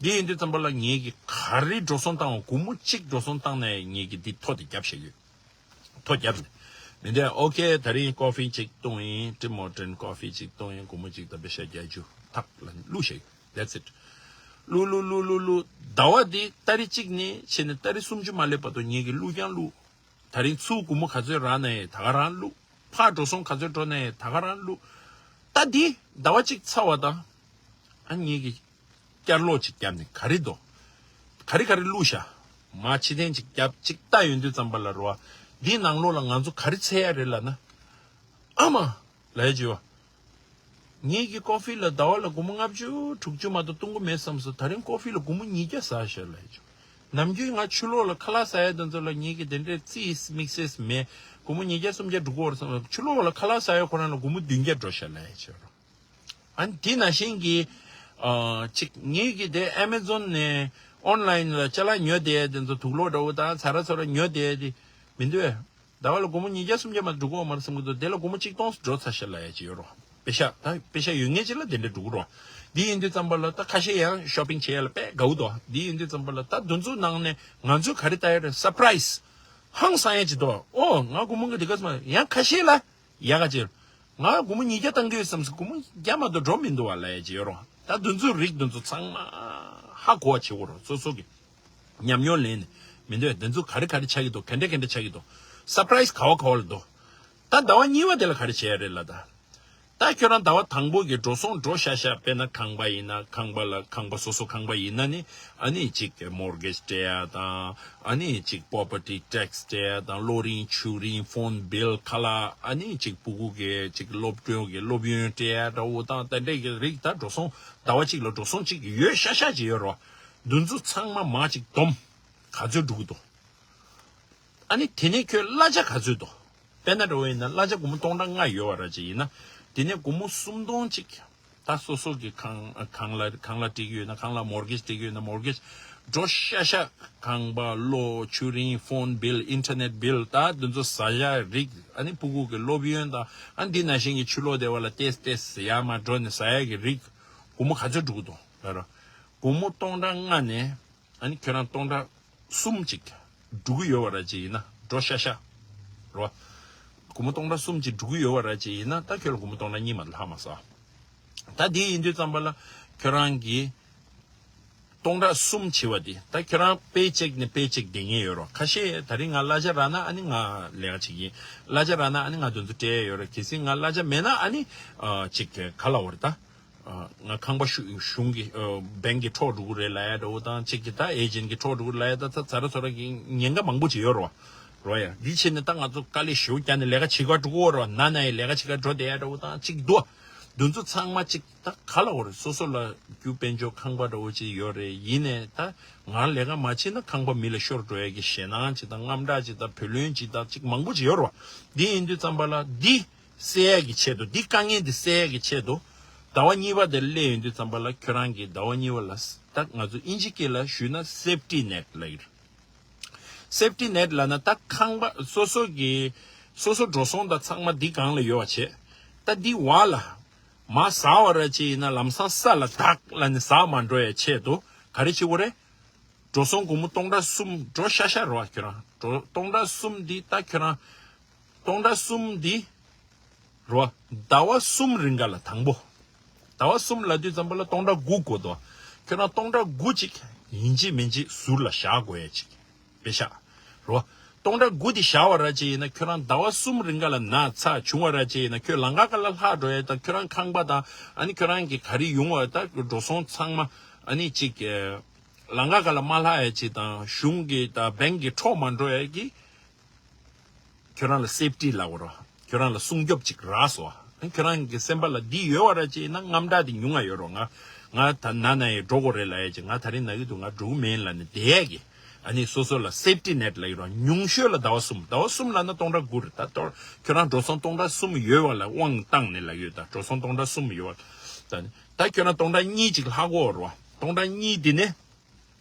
འདི་ཡིན་དུས་ཙམ་པ་ལ་ངེད་ཀྱིས་ག་རེ་འགྲོ་སོང་བཏང་བ་སྒོར་མོ་གཅིག་འགྲོ་སོང་བཏང་ནའི་ངེད་ཀྱིས་འདི་ཐོ་དེ་རྒྱབ་བཞག་གི་ཡོད། ཐོ་རྒྱབ་ནས། མི་འདི་ཨོ་ཁེ་ད་རིང་ཀོ་ཕི་ཅིག་བཏུང་ཡིན། ཊིམ་ཧོར་ཊན་ཀོ་ཕི་ཅིག་བཏུང་ཡིན། སྒོར་མོ་གཅིག་དང་པེ་ཤ་བརྒྱད་ཅུ་ཐག་ལ་བླུགས་བཞག That's it། བླུགས་བླུགས་བླུགས་བླུགས་བླུགས། ཟླ་བ་འདི་ཏ་རིག་གཅིག་ནས་བྱས་ནས་ཏ་རིག་སུམ་ཅུ་མ་སླེབས་བར་དུ་ངེད་ཀྱིས་བླུགས་ཀྱང་བླུགས། ད་རིང་ཚུར་སྒོར་མོ་ག་ཚོད་རག་ན་ཡང་ད་ག་རང་བླུགས། ཕར་འགྲོ་སོང་ག་ཚོད་འགྲོ་ན་ཡང་ད་ག་རང་བླུགས། ད་འདི་ཟླ་བ་གཅིག་ཚར་བ་དང་། ཨ་ངེད་ཀྱིས་བསྐྱར་ལོག་ཅིག་བརྒྱབ་ནས་ག་རེ་འདུག་ག་རེ་ག་རེ་བླུགས་ཤག་མར་ཕྱིར་འཐེན་ཅིག་བརྒྱབ་ཅིག་ལྟ་ཡོང་དུས་ཙམ་པ་ལ་རོ། འདིའི་ནང་ལོགས་ལ་ང་ཚོ་ག་རེ་འཚོལ་ཡ་རེད་ལབ་ན། ཨ་མ། ལབ་ཡ་བྱས་པ། ངེད་ཀྱིས་ཀོ་ཕི་ལ་ཟླ་བ་ལ་སྒོར་མོ་ལྔ་བཅུ་དྲུག་ཅུ་མ་གཏོགས་གཏོང་གི་མེད་བསམ་སོང་། ད་རིང་ཀོ་ཕི་ལ་སྒོར་མོ་ཉིས་བརྒྱ་ཟ་ཤག་ལབ་ཡ་བྱས་པ། ནམ་རྒྱུན་ང་ཕྱི་ལོགས་ལ་ཁ་ལག་ཟ་ཡ་དེ་ཚོ་ལ་ངེད་ཀྱིས་དེ་འདྲའི་རྩིས་དམིགས་བསལ་མེད། སྒོར་མོ་ཉིས་བརྒྱ་སུམ་བརྒྱ་འགྲོ་གི་ཡོད་རེད་བསམ། ཕྱི་ལོགས་ལ་ཁ་ལག་ཟ་ཡ་ཁོ་རང་ལ་སྒོར་མོ་བདུན་བརྒྱ་འགྲོ་ཤག་ལབ་ཡ་བྱས་པ། ཨ་ནི་དེ་ནང་བཞིན་གྱི་ཨ་ཅིག་ངེད་ཀྱིས་དེ་ཨེ་མེ་ཛོན་ནས་ཨོན་ལ་ཡིན་ལ་ཅ་ལག་ཉོས་བསྡད་ཡ་དེ་ཚོ་དུག་ལོག་འདྲ་བོ་དང་ཚ་ར་ཚོ་ར་ཉོས་བསྡད་ཡ་དེ་མི་འདུག་ཨེ། ཟླ་བ་ལ་སྒོར་མོ་ཉིས་བརྒྱ་སུམ་བརྒྱ་མ་འགྲོ་གི་ཡོད་མ་རེད་བསམ་གྱི་འདུག་དེ་ལ་སྒོར་མོ་གཅིག་སྟོང་འགྲོ་ཚར་ཤག་ལབ་ཡ་ཅིག་ཡོད་རོ། པེ་ཤ་ད་པེ་ཤ་ཡོད་མཁན་ཅིག་ལ་དེ་འདྲ་འགྲོ་གི་རེད་བ། འདི་ཡིན་དུས་ཙམ་པ་ལ་ད་ཁ་ཤས་ཡང་ཤོ་པིང་བྱེད་ཡ་ལ་དཔེ་དགའ་བོ་འདུག་འདི་ཡིན་དུས་ཙམ་པ་ལ་ད་འདི་ཚོ་ནང་ནས་ང་ཚོས་ག་རེ་ལྟ་ཡ་རེད། སར་པ་རའི་ཛི་ཧང་སང་ཡ་ཅིག་འདུག་ཨོ་ང་སྒོར་མོ་འདི་ག་ཙམ། ཡང་ཁ་ཤས་ལ་ཡག་ག་ཅིག་ང་སྒོར་མོ་ཉིས་བརྒྱ་བཏང་གི་ཡོད་བསམ་སོང་། སྒོར་མོ་བརྒྱ་མ་གཏོགས་འགྲོ་མི་འདུག་བ་ལབ་ཡ་ཅིག་ཡོད་རེད་བ། ད་འདི་ཚོའི་རིགས་འདི་ཚོ་ཚང་མ་ཧ་གོ་བ་བྱེད་དགོས་རེད། སོ་སོ་གི་ཉམས་མྱོང་ལེན་ནས་མི་འདོད་འདི་ཚོ་ག་རེ་ག་རེ་ཆགས་ཀྱི་འདུག་ག་འདྲ་ག་འདྲ་ཆགས་ཀྱི་འདུག་སར་པ་རའི་ཛི་ག་བ་ག་བ་ལ་འདུག་ད་ཟླ་བ་གཉིས་པ་དེ་ལ་ག་རེ་བྱེད་ཡ་རེད་ལབ་ད། ད་ཁྱོད་རང་ཟླ་བ་དང་པོ་གི་འགྲོ་སོང་འགྲོ་ཤ་ཤ། དཔེར་ན་ཁང་པ་ཡིན་ན་ཁང་པ་ལ་ཁང་པ་སོ་སོ་ཁང་པ་ཡིན་ན་ནི་ཨ་ནི་གཅིག་མོར་གེཇ་སྤྲད་ཡ་དང་ཨ་ནི་གཅིག་པོ་རོ་པར་ཊི་ཊེག་སི་སྤྲད་ཡ་དང་གློག་རིན་ཆུ་རིན་ཕོན་བིལ་ཁ་ལག་ཨ་ནི་གཅིག་སྤུ་གུ་གི་གཅིག་སློབ་སྟོན་གི་སློབ་ཡོན་སྤྲད་ཡ་འདྲ་བོ་དང་དེ་འདྲས་ཀྱི་རིགས། ད་འགྲོ་སོང་ཟླ་བ་གཅིག་ལ་འགྲོ་སོང་གཅིག་ཡོད་ཤ་ཤ་ཅིག་ཡོད་རེད་བ། འདི་ཚོ་ཚང་མ་མར་གཅིག་བསྡོམས་ག་ཚོད་འགྲོ་གི་འདུག་ཨ་ནི་དེ་ནས་ཁྱོད་གླ་ཆ་ག་ཚོད་འདུག་དཔེར་ན་འདྲ་བོ་ཡིན་ན་གླ་ཆ་སྒོར་མོ་སྟོང་ཕྲག་ལྔ་ཡོད་པ་ར་ཅིག་ཡིན་ན། དེ་ནས་སྒོར་མོ་སུམ་སྟོང་ཅིག་ད་སོ་སོ་གི་ཁང་ཁང་གླ་ཁང་གླ་སྤྲད་ཀྱི་ཡོད་ན་ཁང་གླ། མོར་གེཇ་སྤྲད་ཀྱི་ཡོད་ན་མོར་གེཇ། འགྲོ་ཤ་ཤ་ཁང་པ་གློག་ཆུ་རིན་ཕོན་བིལ་ཨིན་ཊར་ནེཊ་བིལ་ད་འདི་ཚོ་ཟ་ཡ་རིགས། ཨ་ནི་སྤུ་གུ་གི་སློབ་ཡོན་དང་ཨ་ནི་འདི་ནང་བཞིན་གྱི་ཕྱི་ལོགས་སྡེ་བ་ལ་ཏེས་ཏེས་ཡར་མར་འགྲོ་ནས་ཟ་ཡ་གི་རིགས་སྒོར་མོ་ག་ཚོད་འགྲོ་གི་འདུག་ལབ་ར། སྒོར་མོ་སྟོང་ཕྲག་ལྔ་ནས། ཨ་ནི་ཁྱོད་རང་སྟོང་ཕྲག་གསུམ་ཅིག་འགྲོ་གི་ཡོད་པ་ར་ཅིག་ཡིན་ན་འགྲོ་ཤ་ཤ་རོ། སྒོར་མོ་སྟོང་ཕྲག་གསུམ་ཅིག་འགྲོ་གི་ཡོད་པ་ར་ཅིག་ཡིན་ན་ད་ཁྱོད་ལ་སྒོར་མོ་སྟོང་ཕྲག་གཉིས་མ་གཏོགས་ལྷག་མ་སོང་། ད་དེ་ཡིན་དུས་ཙམ་པ་ལ་ཁྱོད་རང་གི་སྟོང་ཕྲག་གསུམ་བྱེད་པ་དེ་ད་ཁྱོད་རང་པེ་ཅེག་ནས་པེ་ཅེག་བསྡད་མཁན་ཡོད་རོ། ཁ་ཤས་ད་རིང་ང་གླ་ཆ་རག་ན་ཨ་ནི་ང་ལས་ཀ་བྱེད་ཀྱི་ཡིན། གླ་ཆ་རག་ན་ཨ་ནི་ང་དེ་ཚོ་སྤྲད་ཡ་ཡོད་རེད། གལ་སྲིད་ང་གླ་ཆ་མེད་ན་ཨ་ནི་ཨ་ཅིག་ག་ལབ་དགོས་རེད་ད། ང་ཁང་པ་གཞུང་གཞུང་གི་བེང་གི་འཕྲོག་འགྲོ་གི་རེད་ལབ་ཡ་འདྲ་བོ་དང་གཅིག་གི་ད་ཨེ་ཇེན་གི་འཕྲོག་འགྲོ་གི་རེད་ལབ་ཡ་ད་ད་ཚ་ར་ཚོ་ར་གི་ཉེན་ཁ་མང་པོ་ཅིག་ཡོད་རེད་བ། རོ་ཡ་འདི་བྱས་ནས་ད་ང་ཚོ་དཀའ་ལས་ཞེ་པོ་བརྒྱབ་ནས་ལས་ཀ་བྱེད་ག་འགྲོ་གི་ཡོད་རེད་བ། ན་ན་ཡི་ལས་ཀ་བྱེད་ག་འགྲོ་བསྡད་ཡ་འདྲ་བོ་དང་གཅིག་འདུག་བ། འདི་ཚོ་ཚང་མ་གཅིག་ད་ག་ལབ་དགོས་རེད། སོ་སོ་ལ་རྒྱུ་དཔལ་འབྱོར་ཁང་པ་འདྲ་བོ་ཅིག་ཡོད་རེད། ཡིན་ནས་ད་ང་ལས་ཀ་མ་བྱེད་ན་ཁང་པ་མི་ལ་ཤོར་འགྲོ་ཡ་གི་ཞེད་སྣང་ཅིག་དང་དངངས་སྐྲག་ཅིག་དང་བུ་ལོན་ཅིག་དང་གཅིག་མང་པོ་ཅིག་ཡོད་རེད་བ། འདི་ཡིན་དུས་ཙམ་པ་ལ་འདི། སེལ་ཡས་ཀྱི་ཆེད་དུ་འདི་དཀའ་ངལ་འདི་སེལ་ཡས་ཀྱི་ཆེད་དུ་ཟླ་བ་གཉིས་པ་དེ་སླེབས་ཡོང་དུས་ཙམ་པ་ལ་ཁྱོད་རང་གིས་ཟླ་བ་གཉིས་པ་ལ་ད་ང་ཚོ་ཨིན་ཇི་སྐད་ལ་ཞུས་ན་སེབ་ཊི་ནེཊ་ལབ་ཀྱི་རེད། སེབ་ཊི་ནེཊ་ལབ་ན་ད་ཁང་པ་སོ་སོ་གི་སོ་སོ་འགྲོ་སོང་དང་ཚང་མ་འདི་སྒང་ལ་ཡོད་པ་བྱས། ད་འདི་བར་ལ་མར་ཟག་པ་ར་ཅིག་ཡིན་ན་ལམ་སང་ས་ལ་བརྡེག་ལབ་ནས་ཟག་མ་འགྲོ་ཡས་ཆེད་དུ་ག་རེ་བྱེད་དགོས་རེད། འགྲོ་སོང་སྒོར་མོ་སྟོང་ཕྲག་གསུམ་འགྲོ་ཤ་ཤ་རེད་བ། ཁྱོད་རང་འགྲོ་སྟོང་ཕྲག་གསུམ་འདི་ད་ཁྱོད་རང་སྟོང་ཕྲག་གསུམ་འདི་རེད་བ། ཟླ་བ་གསུམ་རིང་ག་ལ་དང་པོ། ཟླ་བ་གསུམ་ལབ་དུས་ཙམ་པ་ལ་སྟོང་ཕྲག་དགུ་དགོས་འདུག་ཁྱོད་རང་སྟོང་ཕྲག་དགུ་ཅིག་ཡིན་གཅིག་མིན་གཅིག་ཟུར་ལ་བཞག་དགོས་ཡ་ཅིག་པེ་ཤག་རེད་བ། སྟོང་ཕྲག་དགུ་འདི་བཞག་པ་ར་ཅིག་ཡིན་ན་ཁྱོད་རང་ཟླ་བ་གསུམ་རིང་ག་ལ་ན་ཚ་བྱུང་བ་ར་ཅིག་ཡིན་ན་ཁྱོད་ལམ་ཁ་ཁ་ལ་ལྷག་འགྲོ་ཡ་དང་ཁྱོད་རང་ཁང་པ་དང་ཨ་ནི་ཁྱོད་རང་གི་ག་རེ་ཡོང་བ་ད་འགྲོ་སོང་ཚང་མ་ཨ་ནི་ཅིག་ལམ་ཁ་ཁ་ལ་མ་ལྷག་ཡ་ཅིག་དང་གཞུང་གི་དང་བེང་གི་འཕྲོག་མ་འགྲོ་ཡ་གི་ཁྱོད་རང་ལ་སེབ་ཊི་ལབ་དགོས་རོ། ཁྱོད་རང་ལ་སྲུང་སྐྱོབ་ཅིག་རག་སོང་། ཁྱོད་རང་གི་སེམས་པ་ལ་འདི་ཡོད་པ་ར་ཅིག་ཡིན་ན་དངངས་སྐྲག་འདི་ཉུང་ང་ཡོད་རོ། ང་ང་ད་ན་ན་ཡི་འགྲོ་དགོས་རེད་ལབ་ཡ་ཅིག་ང་ད་རིང་ན་གི་འདུག་ང་འགྲོ་གི་མིན་ལབ་ནས་བསྡད་ཡ་གི་ཨ་ནི་སོ་སོ་ལ་སེབ་ཊི་ནེཊ་ལབ་ཡོད་རོ། ཉུང་ཤོས་ལ་ཟླ་བ་གསུམ། ཟླ་བ་གསུམ་ལབ་ན་སྟོང་ཕྲག་དགུ་རེད། ད་ལྟོ་ཁྱོད་རང་འགྲོ་སོང་སྟོང་ཕྲག་གསུམ་ཡོད་པ་ལ་དབང་བཏང་ནས་ལབ་ཡོད། ད་འགྲོ་སོང་སྟོང་ཕྲག་གསུམ་ཡོད་པ་ད་ནི་ད་ཁྱོད་རང་སྟོང་ཕྲག་གཉིས་ཅིག་ལྷག་གོ་རོ། སྟོང་ཕྲག་གཉིས་འདི་ནས།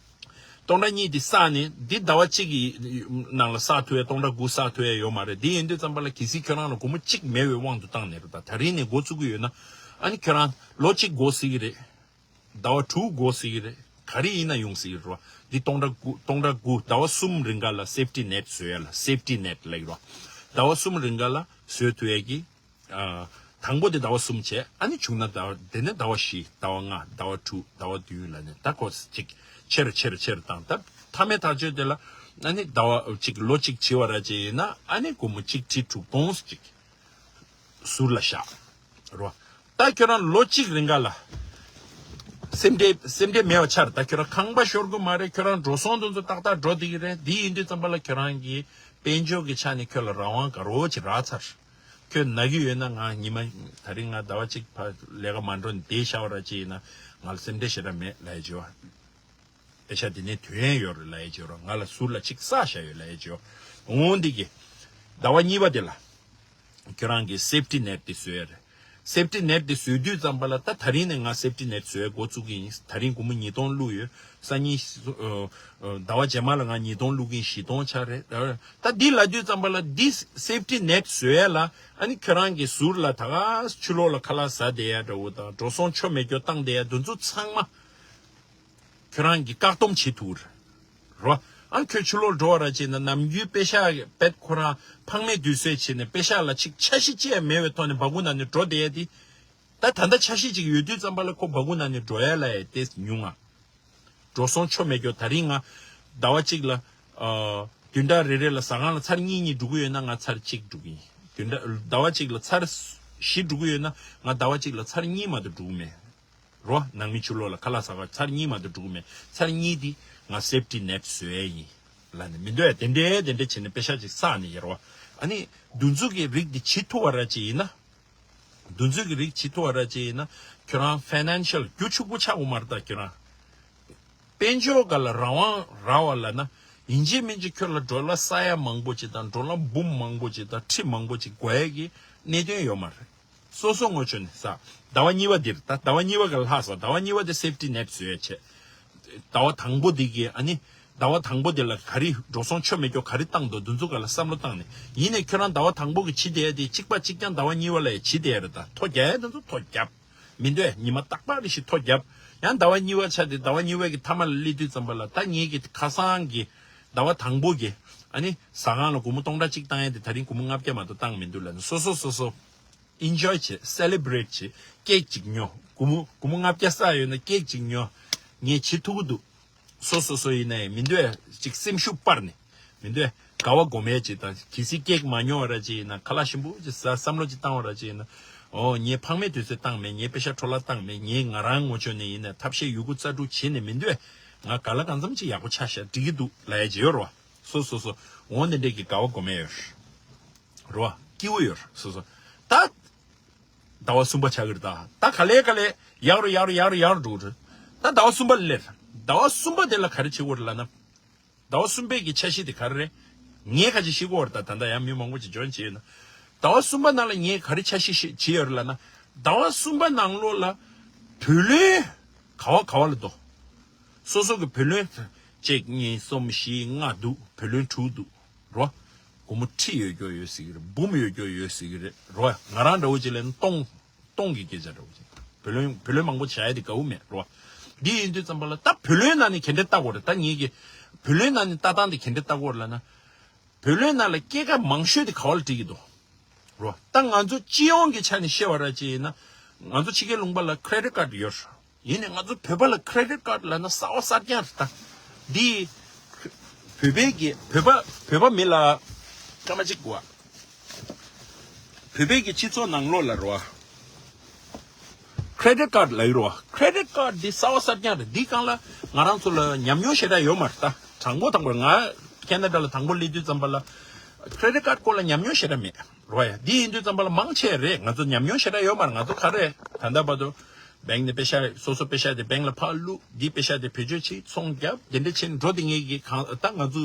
སྟོང་ཕྲག་གཉིས་འདི་བསགས་ནས་འདི་ཟླ་བ་གཅིག་གི་ནང་ལ་བསགས་ཐུབ་ཡ། སྟོང་ཕྲག་དགུ་བསགས་ཐུབ་ཡ་ཡོད་མ་རེད། འདི་ཡིན་དུས་ཙམ་པ་ལ་གལ་སྲིད་ཁྱོད་རང་ལ་སྒོར་མོ་གཅིག་མེད་པའི་དབང་དུ་བཏང་ནས་རེད། ད་ད་རིང་ནས་འགོ་བཙུགས་ཀྱི་ཡོད་ན་ཨ་ནི་ཁྱོད་རང་ལོ་གཅིག་འགོར་སྲིད་ཀྱི་རེད། ཟླ་བ་དྲུག་འགོར་སྲིད་ཀྱི་རེད། ག་རེ་ཡིན་ན་ཡོང་སྲིད་ཀྱི་རེད་བ། འདི་སྟོང་ཕྲག་དགུ་སྟོང་ཕྲག་དགུ་ཟླ་བ་གསུམ་རིང་ག་ལ་སེབ་ཊི་ནེཊ་བཟོ་ཡ་ལ་སེབ་ཊི་ནེཊ་ལབ་ཀྱི་རེད་བ། ཟླ་བ་གསུམ་རིང་ག་ལ་བཟོ་ཐུབ་ཡ་གི་ཨ། དང་པོ་དེ་ཟླ་བ་གསུམ་བྱས། ཨ་ནི་བྱུང་ན་ཟླ་བ་དེ་ནས་ཟླ་བ་བཞི། ཟླ་བ་ལྔ། ཟླ་བ་དྲུག་ཟླ་བ་བདུན་ལ་ནས་ད་ཁོ་གཅིག་ཆེ་རུ་ཆེ་རུ་ཆེ་རུ་བཏང་། ད་མཐའ་མའི་ཐག་གཅོད་དེ་ལ་ཨ་ནི་ཟླ་བ་གཅིག་ལོ་གཅིག་བྱེད་པ་ར་ཅིག་ཡིན་ན་ཨ་ནི་སྒོར་མོ་གཅིག་ཁྲི་དྲུག་སྟོང་གཅིག་ཟུར་ལ་བཞག་རོ། ད་ཁྱོད་རང་ལོ་གཅིག་རིང་ག་ལ་སེམས་ཁྲལ་སེམས་ཁྲལ་མེད་པ་ཆར། ད་ཁྱོད་རང་ཁང་པ་ཤོར་གི་མ་རེད། ཁྱོད་རང་འགྲོ་སོང་དེ་ཚོ་ཏག་ཏག་འགྲོ་བསྡད་ཀྱི་རེད། འདི་ཡིན་དུས་ཙམ་པ་ལ་ཁྱོད་རང་གི་དཔལ་འབྱོར་གྱི་ཆ་ནས་ཁྱོད་ལ་རང་དབང་དགའ་རབ་ཅིག་རག་ཚར། ཁྱོད་ན་གི་ཡོད་ན་ང་ཉི་མ་ད་རིང་ང་ཟླ་བ་གཅིག་ཕར་ལས་ཀ་མ་འགྲོ་ནས་བསྡད་བཞག་པ་ར་ཅིག་ཡིན་ན་ང་ལ་སེམས་ཁྲལ་ཞེ་དྲག་མེད་ལབ་ཡ་བྱེད་བ། པེ་ཤག་དེ་ནས་དོན་ཡོད་རེད་ལབ་ཡ་བྱེད་རོགས། ང་ལ་ཟུར་ལ་གཅིག་བསགས་བཞག་ཡོད་ལབ་ཡ་བྱེད་རོགས། འོང་འདི་གི་ཟླ་བ་གཉིས་པ་དེ་ལ་ཁྱོད་རང་གི་སེབ་ཊི་ནེཊ་དེ་བཟོས་ཡ་རེད། སེབ་ཊི་ནེཊ་དེ་བཟོས་དུས་ཙམ་པ་ལ། ད་ད་རིང་ནས་ང་སེབ་ཊི་ནེཊ་བཟོས་འགོ་བཙུགས་ཀྱི་ཡིན། ད་རིང་དགོང་མོ་ཉིས་སྟོང་བླུགས་ཡོད། སང་ཉིན་ཟླ་བ་རྗེས་མ་ལ་ང་ཉིས་སྟོང་བླུགས་ཀྱི་ཡིན། བཞི་སྟོང་ཆགས་རེད། ད་འདི་ལབ་དུས་ཙམ་པ་ལ། འདི་སེབ་ཊི་ནེཊ་བཟོས་ཡ་ལ། ཨ་ནི་ཁྱོད་རང་གི་ཟུར་ལ་ད་ག་ཕྱི་ལོགས་ལ་ཁ་ལག་ཟ་བསྡད་ཡ་འདྲ་བོ་དང་། འགྲོ་སོང་ཆོ་མེད་སྐྱོ་བཏང་བསྡད་ཡ་འདི་ཚོ་ཚང་མ་ཁྱོད་རང་གིས་བཀག་སྡོམ་བྱེད་ཐུབ་རེད་རོ། ཨ་ཁྱོད་ཕྱི་ལོགས་འགྲོ་བ་ར་བྱས་ན། ནམ་རྒྱུན་པེ་ཤག་བེད་ཁོ་རང་ཕངས་མེད་དུས་ཚོད་བྱས་ནས་པེ་ཤག་ལ་ཅིག་འཆར་གཞི་ཅི་ཡང་མེད་པའི་ཐོག་ནས་སྦ་ཁུག་ནང་ནས་འགྲོ་བསྡད་ཡ་དེ། ད་ད་ལྟ་འཆར་གཞི་ཅིག་ཡོད་དུས་ཙམ་པ་ལ་ཁོ་སྦ་ཁུག་ནང་ནས་འགྲོ་ཡ་ལ་ཡ་དེ་ཉུང་ང་། འགྲོ་སོང་ཆོ་མེད་སྐྱོ། ད་རིང་ང་ཟླ་བ་གཅིག་ལ་ཨ་བདུན་ཕྲག་རེ་རེ་ལ་ཟ་ཁང་ལ་ཚར་གཉིས་གཉིས་འགྲོ་གི་ཡོད་ན། ང་ཚར་གཅིག་འགྲོ་གི་ཡིན། བདུན་ཕྲག་ཟླ་བ་གཅིག་ལ་ཚར་བཞི་འགྲོ་གི་ཡོད་ན། ང་ཟླ་བ་གཅིག་ལ་ཚར་གཉིས་མ་གཏོགས་འགྲོ་གི་མེད་རོ། ནང་མི་ཕྱི་ལོགས་ལ་ཁ་ལག་ཟ་ཁང་ཚར་གཉིས་མ་གཏོགས་འགྲོ་གི་མེད། ཚར་གཉིས་དེ་ང་སེབ་ཊི་ནེཊ་བཟོས་ཡ་ཡིན་ལབ་ནས། མི་འདོད་ཡ་དེ་འདྲས་དེ་འདྲས་བྱས་ནས་པེ་ཤག་ཅིག་བསགས་ནས་ཡོད་རོ། ཨ་ནི་འདི་ཚོ་གི་རིགས་དེ་བྱེད་ཐུབ་པ་ར་ཅིག་ཡིན་ན། འདི་ཚོ་གི་རིགས་བྱེད་ཐུབ་པ་ར་ཅིག་ཡིན་ན། ཁྱོད་རང་ཕའི་ནན་ཤལ་རྒྱུ་ཕྱུག་པོ་ཆགས་དགོས་མ་རེད། ད་ཁྱོད་རང་དཔལ་འབྱོར་སྒང་ལ་རང་དབང་རག་པ་ལབ་ན། ཡིན་གཅིག་མིན་གཅིག་ཁྱོད་ལ་ཌོ་ལར་ས་ཡ་མང་པོ་ཅིག་དང་། ཌོ་ལར་འབུམ་མང་པོ་ཅིག་དང་། ཁྲི་མང་པོ་ཅིག་དགོས་ཡ་གི་གནད་དོན་ཡོད་མ་རེད། སོ་སོ་ངོས་ཕྱོགས་ནས་ཟ། ཟླ་བ་གཉིས་པ་འདིར། ད་ཟླ་བ་གཉིས་པ་ག་ལ་ལྷག་སོང་། ཟླ་བ་གཉིས་པ་དེ་སེབ་ཊི་ནེཊ་བཟོས་ཡ་བྱས། ཟླ་བ་དང་པོ་འདི་གི། ཨ་ནི་ཟླ་བ་དང་པོ་འདི་ལ་ག་རེ་འགྲོ་སོང་ཆོ་མེད་སྐྱོ་ག་རེ་བཏང་འདུག་འདི་ཚོ་ག་ལ་བསམ་བློ་བཏང་ནས། ཡིན་ནའི་ཁྱོད་རང་ཟླ་བ་དང་པོ་གི་བྱེད་བསྡད་ཡ་དེ་གཅིག་པ་གཅིག་རྐྱང་ཟླ་བ་གཉིས་པ་ལ་ཡ་བྱེད་བསྡད་ཡ་རེད། ད་ཐོ་རྒྱག་ཡ་དེ་ཚོ་ཐོ་རྒྱབ། མི་འདོད་ཉི་མ་རྟག་པར་རེ་ཞིག་ཐོ་རྒྱབ། ཡང་ཟླ་བ་གཉིས་པ་ཆགས་ཏེ། ཟླ་བ་གཉིས་པ་གི་མཐའ་མ་ལ་སླེབས་དུས་ཙམ་པ་ལ། ད་ངེད་ཀྱི་ཁ་སང་གི་ཟླ་བ་དང་པོ་གི། ཨ་ནི་ཟ་ཁང་ལ་སྒོར་མོ་སྟོང་ཕྲག་གཅིག་བཏང་ཡ་དེ་ད་རིང་སྒོར་མོ་ལྔ་བརྒྱ་མ་གཏོགས་བཏང་མི་འདུག་ལབ་ནས། སོ་སོ་སོ་སོ་ཨིན་ཇོའི་བྱེད། སེ་ལེ་བྷི་རེཊ་བྱེད། ཀེག་ཅིག་ཉོ། སྒོར་མོ་སྒོར་མོ་ལྔ་བརྒྱ་བསགས་ཡོད་ན་ཀེག་ཅིག་ཉོ། ངས་བྱེད་ཐུབ་ཀྱི་འདུག་སོ་སོ་སོ་ཡིན་ནའི་མི་འདོད་ཅིག་སེམས་ཤུགས་སྤར་ནས། མི་འདོད་དགའ་བ་སྒོམ་ཡ་ཅིག་དང་། གལ་སྲིད་ཀེག་མ་ཉོ་བ་ར་ཅིག་ཡིན་ན། ཁ་ལག་ཞིམ་པོ་ཅིག་ཟ། བསམ་བློ་ཅིག་བཏང་བ་ར་ཅིག་ཡིན་ན། ཨོ་ངས་ཕངས་མེད་དུས་ཚོད་བཏང་མེད། ངས་པེ་ཤག་འཕྲོ་བརླག་བཏང་མེད། ངས་ང་རང་ངོས་ཕྱོགས་ནས་ཡིན་ན་ཐབས་ཤེས་ཡོད་རྒུ་རྩལ་སྤྲུགས་བྱས་ནས། མི་འདོད་ང་ག་ལ་གང་འཚམ་ཅིག་ཡག་པོ་ཆགས་ཤག་འགྲིག་གི་འདུག་ལབ་ཡ་ཅིག་ཡོད་རེད་བ། སོ་སོ་སོ་འོ་འདི་འདྲས་ཀྱི་དགའ་བ་སྒོམ་ཡ་ཡོད་རེད་བ། སྐྱིད་པོ་ཡོད་རེད། སོ་སོ་ད། ཟླ་བ་གསུམ་པ་ཆགས་ཀྱི་རེད་ད། ད་ག་ལེ་ག་ལེ་ཡག་རུ་ཡག་རུ་ཡག་རུ་ཡག་རུ་འགྲོ་གི་རེད། ད་ཟླ་བ་གསུམ་པ་སླེབས། ཟླ་བ་གསུམ་པ་དེ་ལ་ག་རེ་བྱེད་དགོས་རེད་ལབ་ན། ཟླ་བ་གསུམ་པའི་གི་འཆར་གཞི་དེ་ག་རེ་རེད། ངས་ཁ་ཅིག་ཤེས་ཀྱི་ཡོད་རེད། ད་ད་ལྟ་ཡང་མི་མང་པོ་ཅིག་ཇོ་ཡིན་བྱས་ཡོད་ན། ཟླ་བ་གསུམ་པ་ནང་ལ་ངས་ག་རེ་འཆར་གཞི་ཞིག་བྱས་ཡོད་རེད་ལབ་ན། ཟླ་བ་གསུམ་པ་ནང་ལོགས་ལ་བུ་ལོན་ག་བ་ག་བ་ལ་འདུག་སོ་སོ་གི་བུ་ལོན་གཅིག་གཉིས་གསུམ་བཞི་ལྔ་འདུག་བུ་ལོན་དྲུག་འདུག་རོ། སྒོར་མོ་ཁྲི་ཡོད་རྒྱུ་ཡོད་སྲིད་ཀྱི་རེད། འབུམ་ཡོད་རྒྱུ་ཡོད་སྲིད་ཀྱི་རེད་རོ། ང་རང་འདྲ་བོ་ཅིག་ལ་ཡིན་ན་སྟོང་སྟོང་གི་སྐད་ཆ་འདྲ་བོ་ཅིག་བུ་ལོན་བུ་ལོན་མང་པོ་བྱ་ཡ་དེ་དགའ་བོ་མེད་རོ། འདི་ཡིན་དུས་ཙམ་པ་ལ། ད་བུ་ལོན་ནང་ནས་ག་འདྲས་ལྟ་དགོས་རེད། ད་ངེད་ཀྱི་བུ་ལོན་ནང་ནས་ལྟ་སྟངས་དེ་ག་འདྲས་ལྟ་དགོས་རེད་ལབ་ན། བུ་ལོན་ནང་ལ་སྐྱེད་ཀ་མང་ཤོས་དེ་ག་བ་ལ་སྤྲད་ཀྱི་འདུག་རོ། ད་ང་ཚོ་སྤྱི་ཡོངས་ཀྱི་ཆ་ནས་བཤད་པ་ར་ཅིག་ཡིན་ན། ང་ཚོ་ཕྱི་རྒྱལ་ལུང་པ་ལ་ཁེ་རེ་ཌིཊ་ཀཌ་ཡོད་རེད། ཡིན་ནའི་ང་ཚོ་བོད་པ་ལ་ཁེ་རེ་ཌིཊ་ཀཌ་ལབ་ན་གསར་པ་གསར་རྐྱང་རེད་ད། འདི་བོད་པའི་གི་བོད་པ་བོད་པ་མི་ལ་སྐར་མ་གཅིག་གོ་བ། བོད་པའི་གི་སྤྱི་ཚོགས་ནང་ལོགས་ལ་རོ། ཁེ་རེ་ཌིཊ་ཀཌ་ལབ་ཀྱི་རོ། ཁེ་རེ་ཌིཊ་ཀཌ་འདི་གསར་པ་གསར་རྐྱང་རེད། འདི་སྒང་ལ་ང་རང་ཚོ་ལ་ཉམས་མྱོང་ཞེ་དྲག་ཡོད་མ་རེད་ད། དང་པོ་དང་པོ་ང་ཁེ་ན་ཌ་ལ་དང་པོ་སླེབས་དུས་ཙམ་པ་ལ་ཁེ་རེ་ཌིཊ་ཀཌ་སྐོར་ལ་ཉམས་མྱོང་ཞེ་དྲག་མེད་རོ། ཡ་འདི་ཡིན་དུས་ཙམ་པ་ལ་མང་ཆེ་རེད། ང་ཚོ་ཉམས་མྱོང་ཞེ་དྲག་ཡོད་མ་རེད། ང་ཚོ་ག་རེ་ད་ལྟ་བར་དུ་བེང་ནས་པེ་ཤག་སོ་སོ་པེ་ཤག་དེ་བེང་ལ་ཕར་བླུགས། འདི་པེ་ཤག་དེ་བེད་སྤྱོད་བྱེད། ཚོང་རྒྱབ། དེ་འདྲ་བྱས་ནས་འགྲོ། དེ་ངེད་ཀྱི་གང་ད་ང་ཚོ་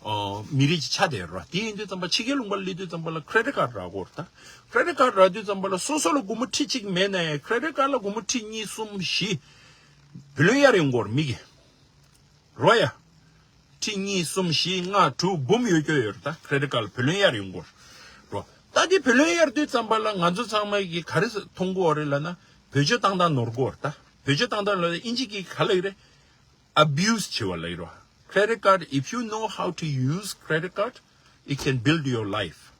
ཨོ་མི་རིགས་ཅིག་ཆགས་བསྡད་རོ། དེ་ཡིན་དུས་ཙམ་པ་ཕྱི་རྒྱལ་ལུང་པ་ལ་སླེབས་དུས་ཙམ་པ་ལ་ཁེ་རེ་ཌིཊ་ཀཌ་རག་གི་ཡོད་རེད་ད། ཁེ་རེ་ཌིཊ་ཀཌ་རག་དུས་ཙམ་པ་ལ་སོ་སོ་ལ་སྒོར་མོ་ཁྲི་གཅིག་མེད་ན་ཡང་ཁེ་རེ་ཌིཊ་ཀཌ་ལ་སྒོར་མོ་ཁྲི་གཉིས་གསུམ་བཞི་བུ་ལོན་གཡར་ཡོང་གི་ཡོད་རེད་མི་གིས་རོ། ཡ་ཁྲི་གཉིས་གསུམ་བཞི་ལྔ་དྲུག་འབུམ་ཡོད་རྒྱུ་ཡོད་རེད་ད། ཁེ་རེ་ཌིཊ་ཀཌ་ལ་བུ་ལོན་གཡར་ཡོང་གི་ཡོད་རེད་རོ། ད་དེ་བུ་ལོན་གཡར་དུས་ཙམ་པ་ལ་ང་ཚོ་ཚང་མ་གིས་ག་རེ་མཐོང་གི་ཡོད་རེད་ལབ་ན། བེད་སྤྱོད་བཏང་སྟངས་ནོར་གི་ཡོད་རེད་ད། བེད་སྤྱོད་བཏང་སྟངས་ལ་ཨིན་ཇི་གིས་ག་ལབ་ཀྱི་རེད། ཨ་བིའུ་སི་བྱེད་པ་ལབ་ཀྱི་རེད་བ། Credit card, if you know how to use credit card, it can build your life.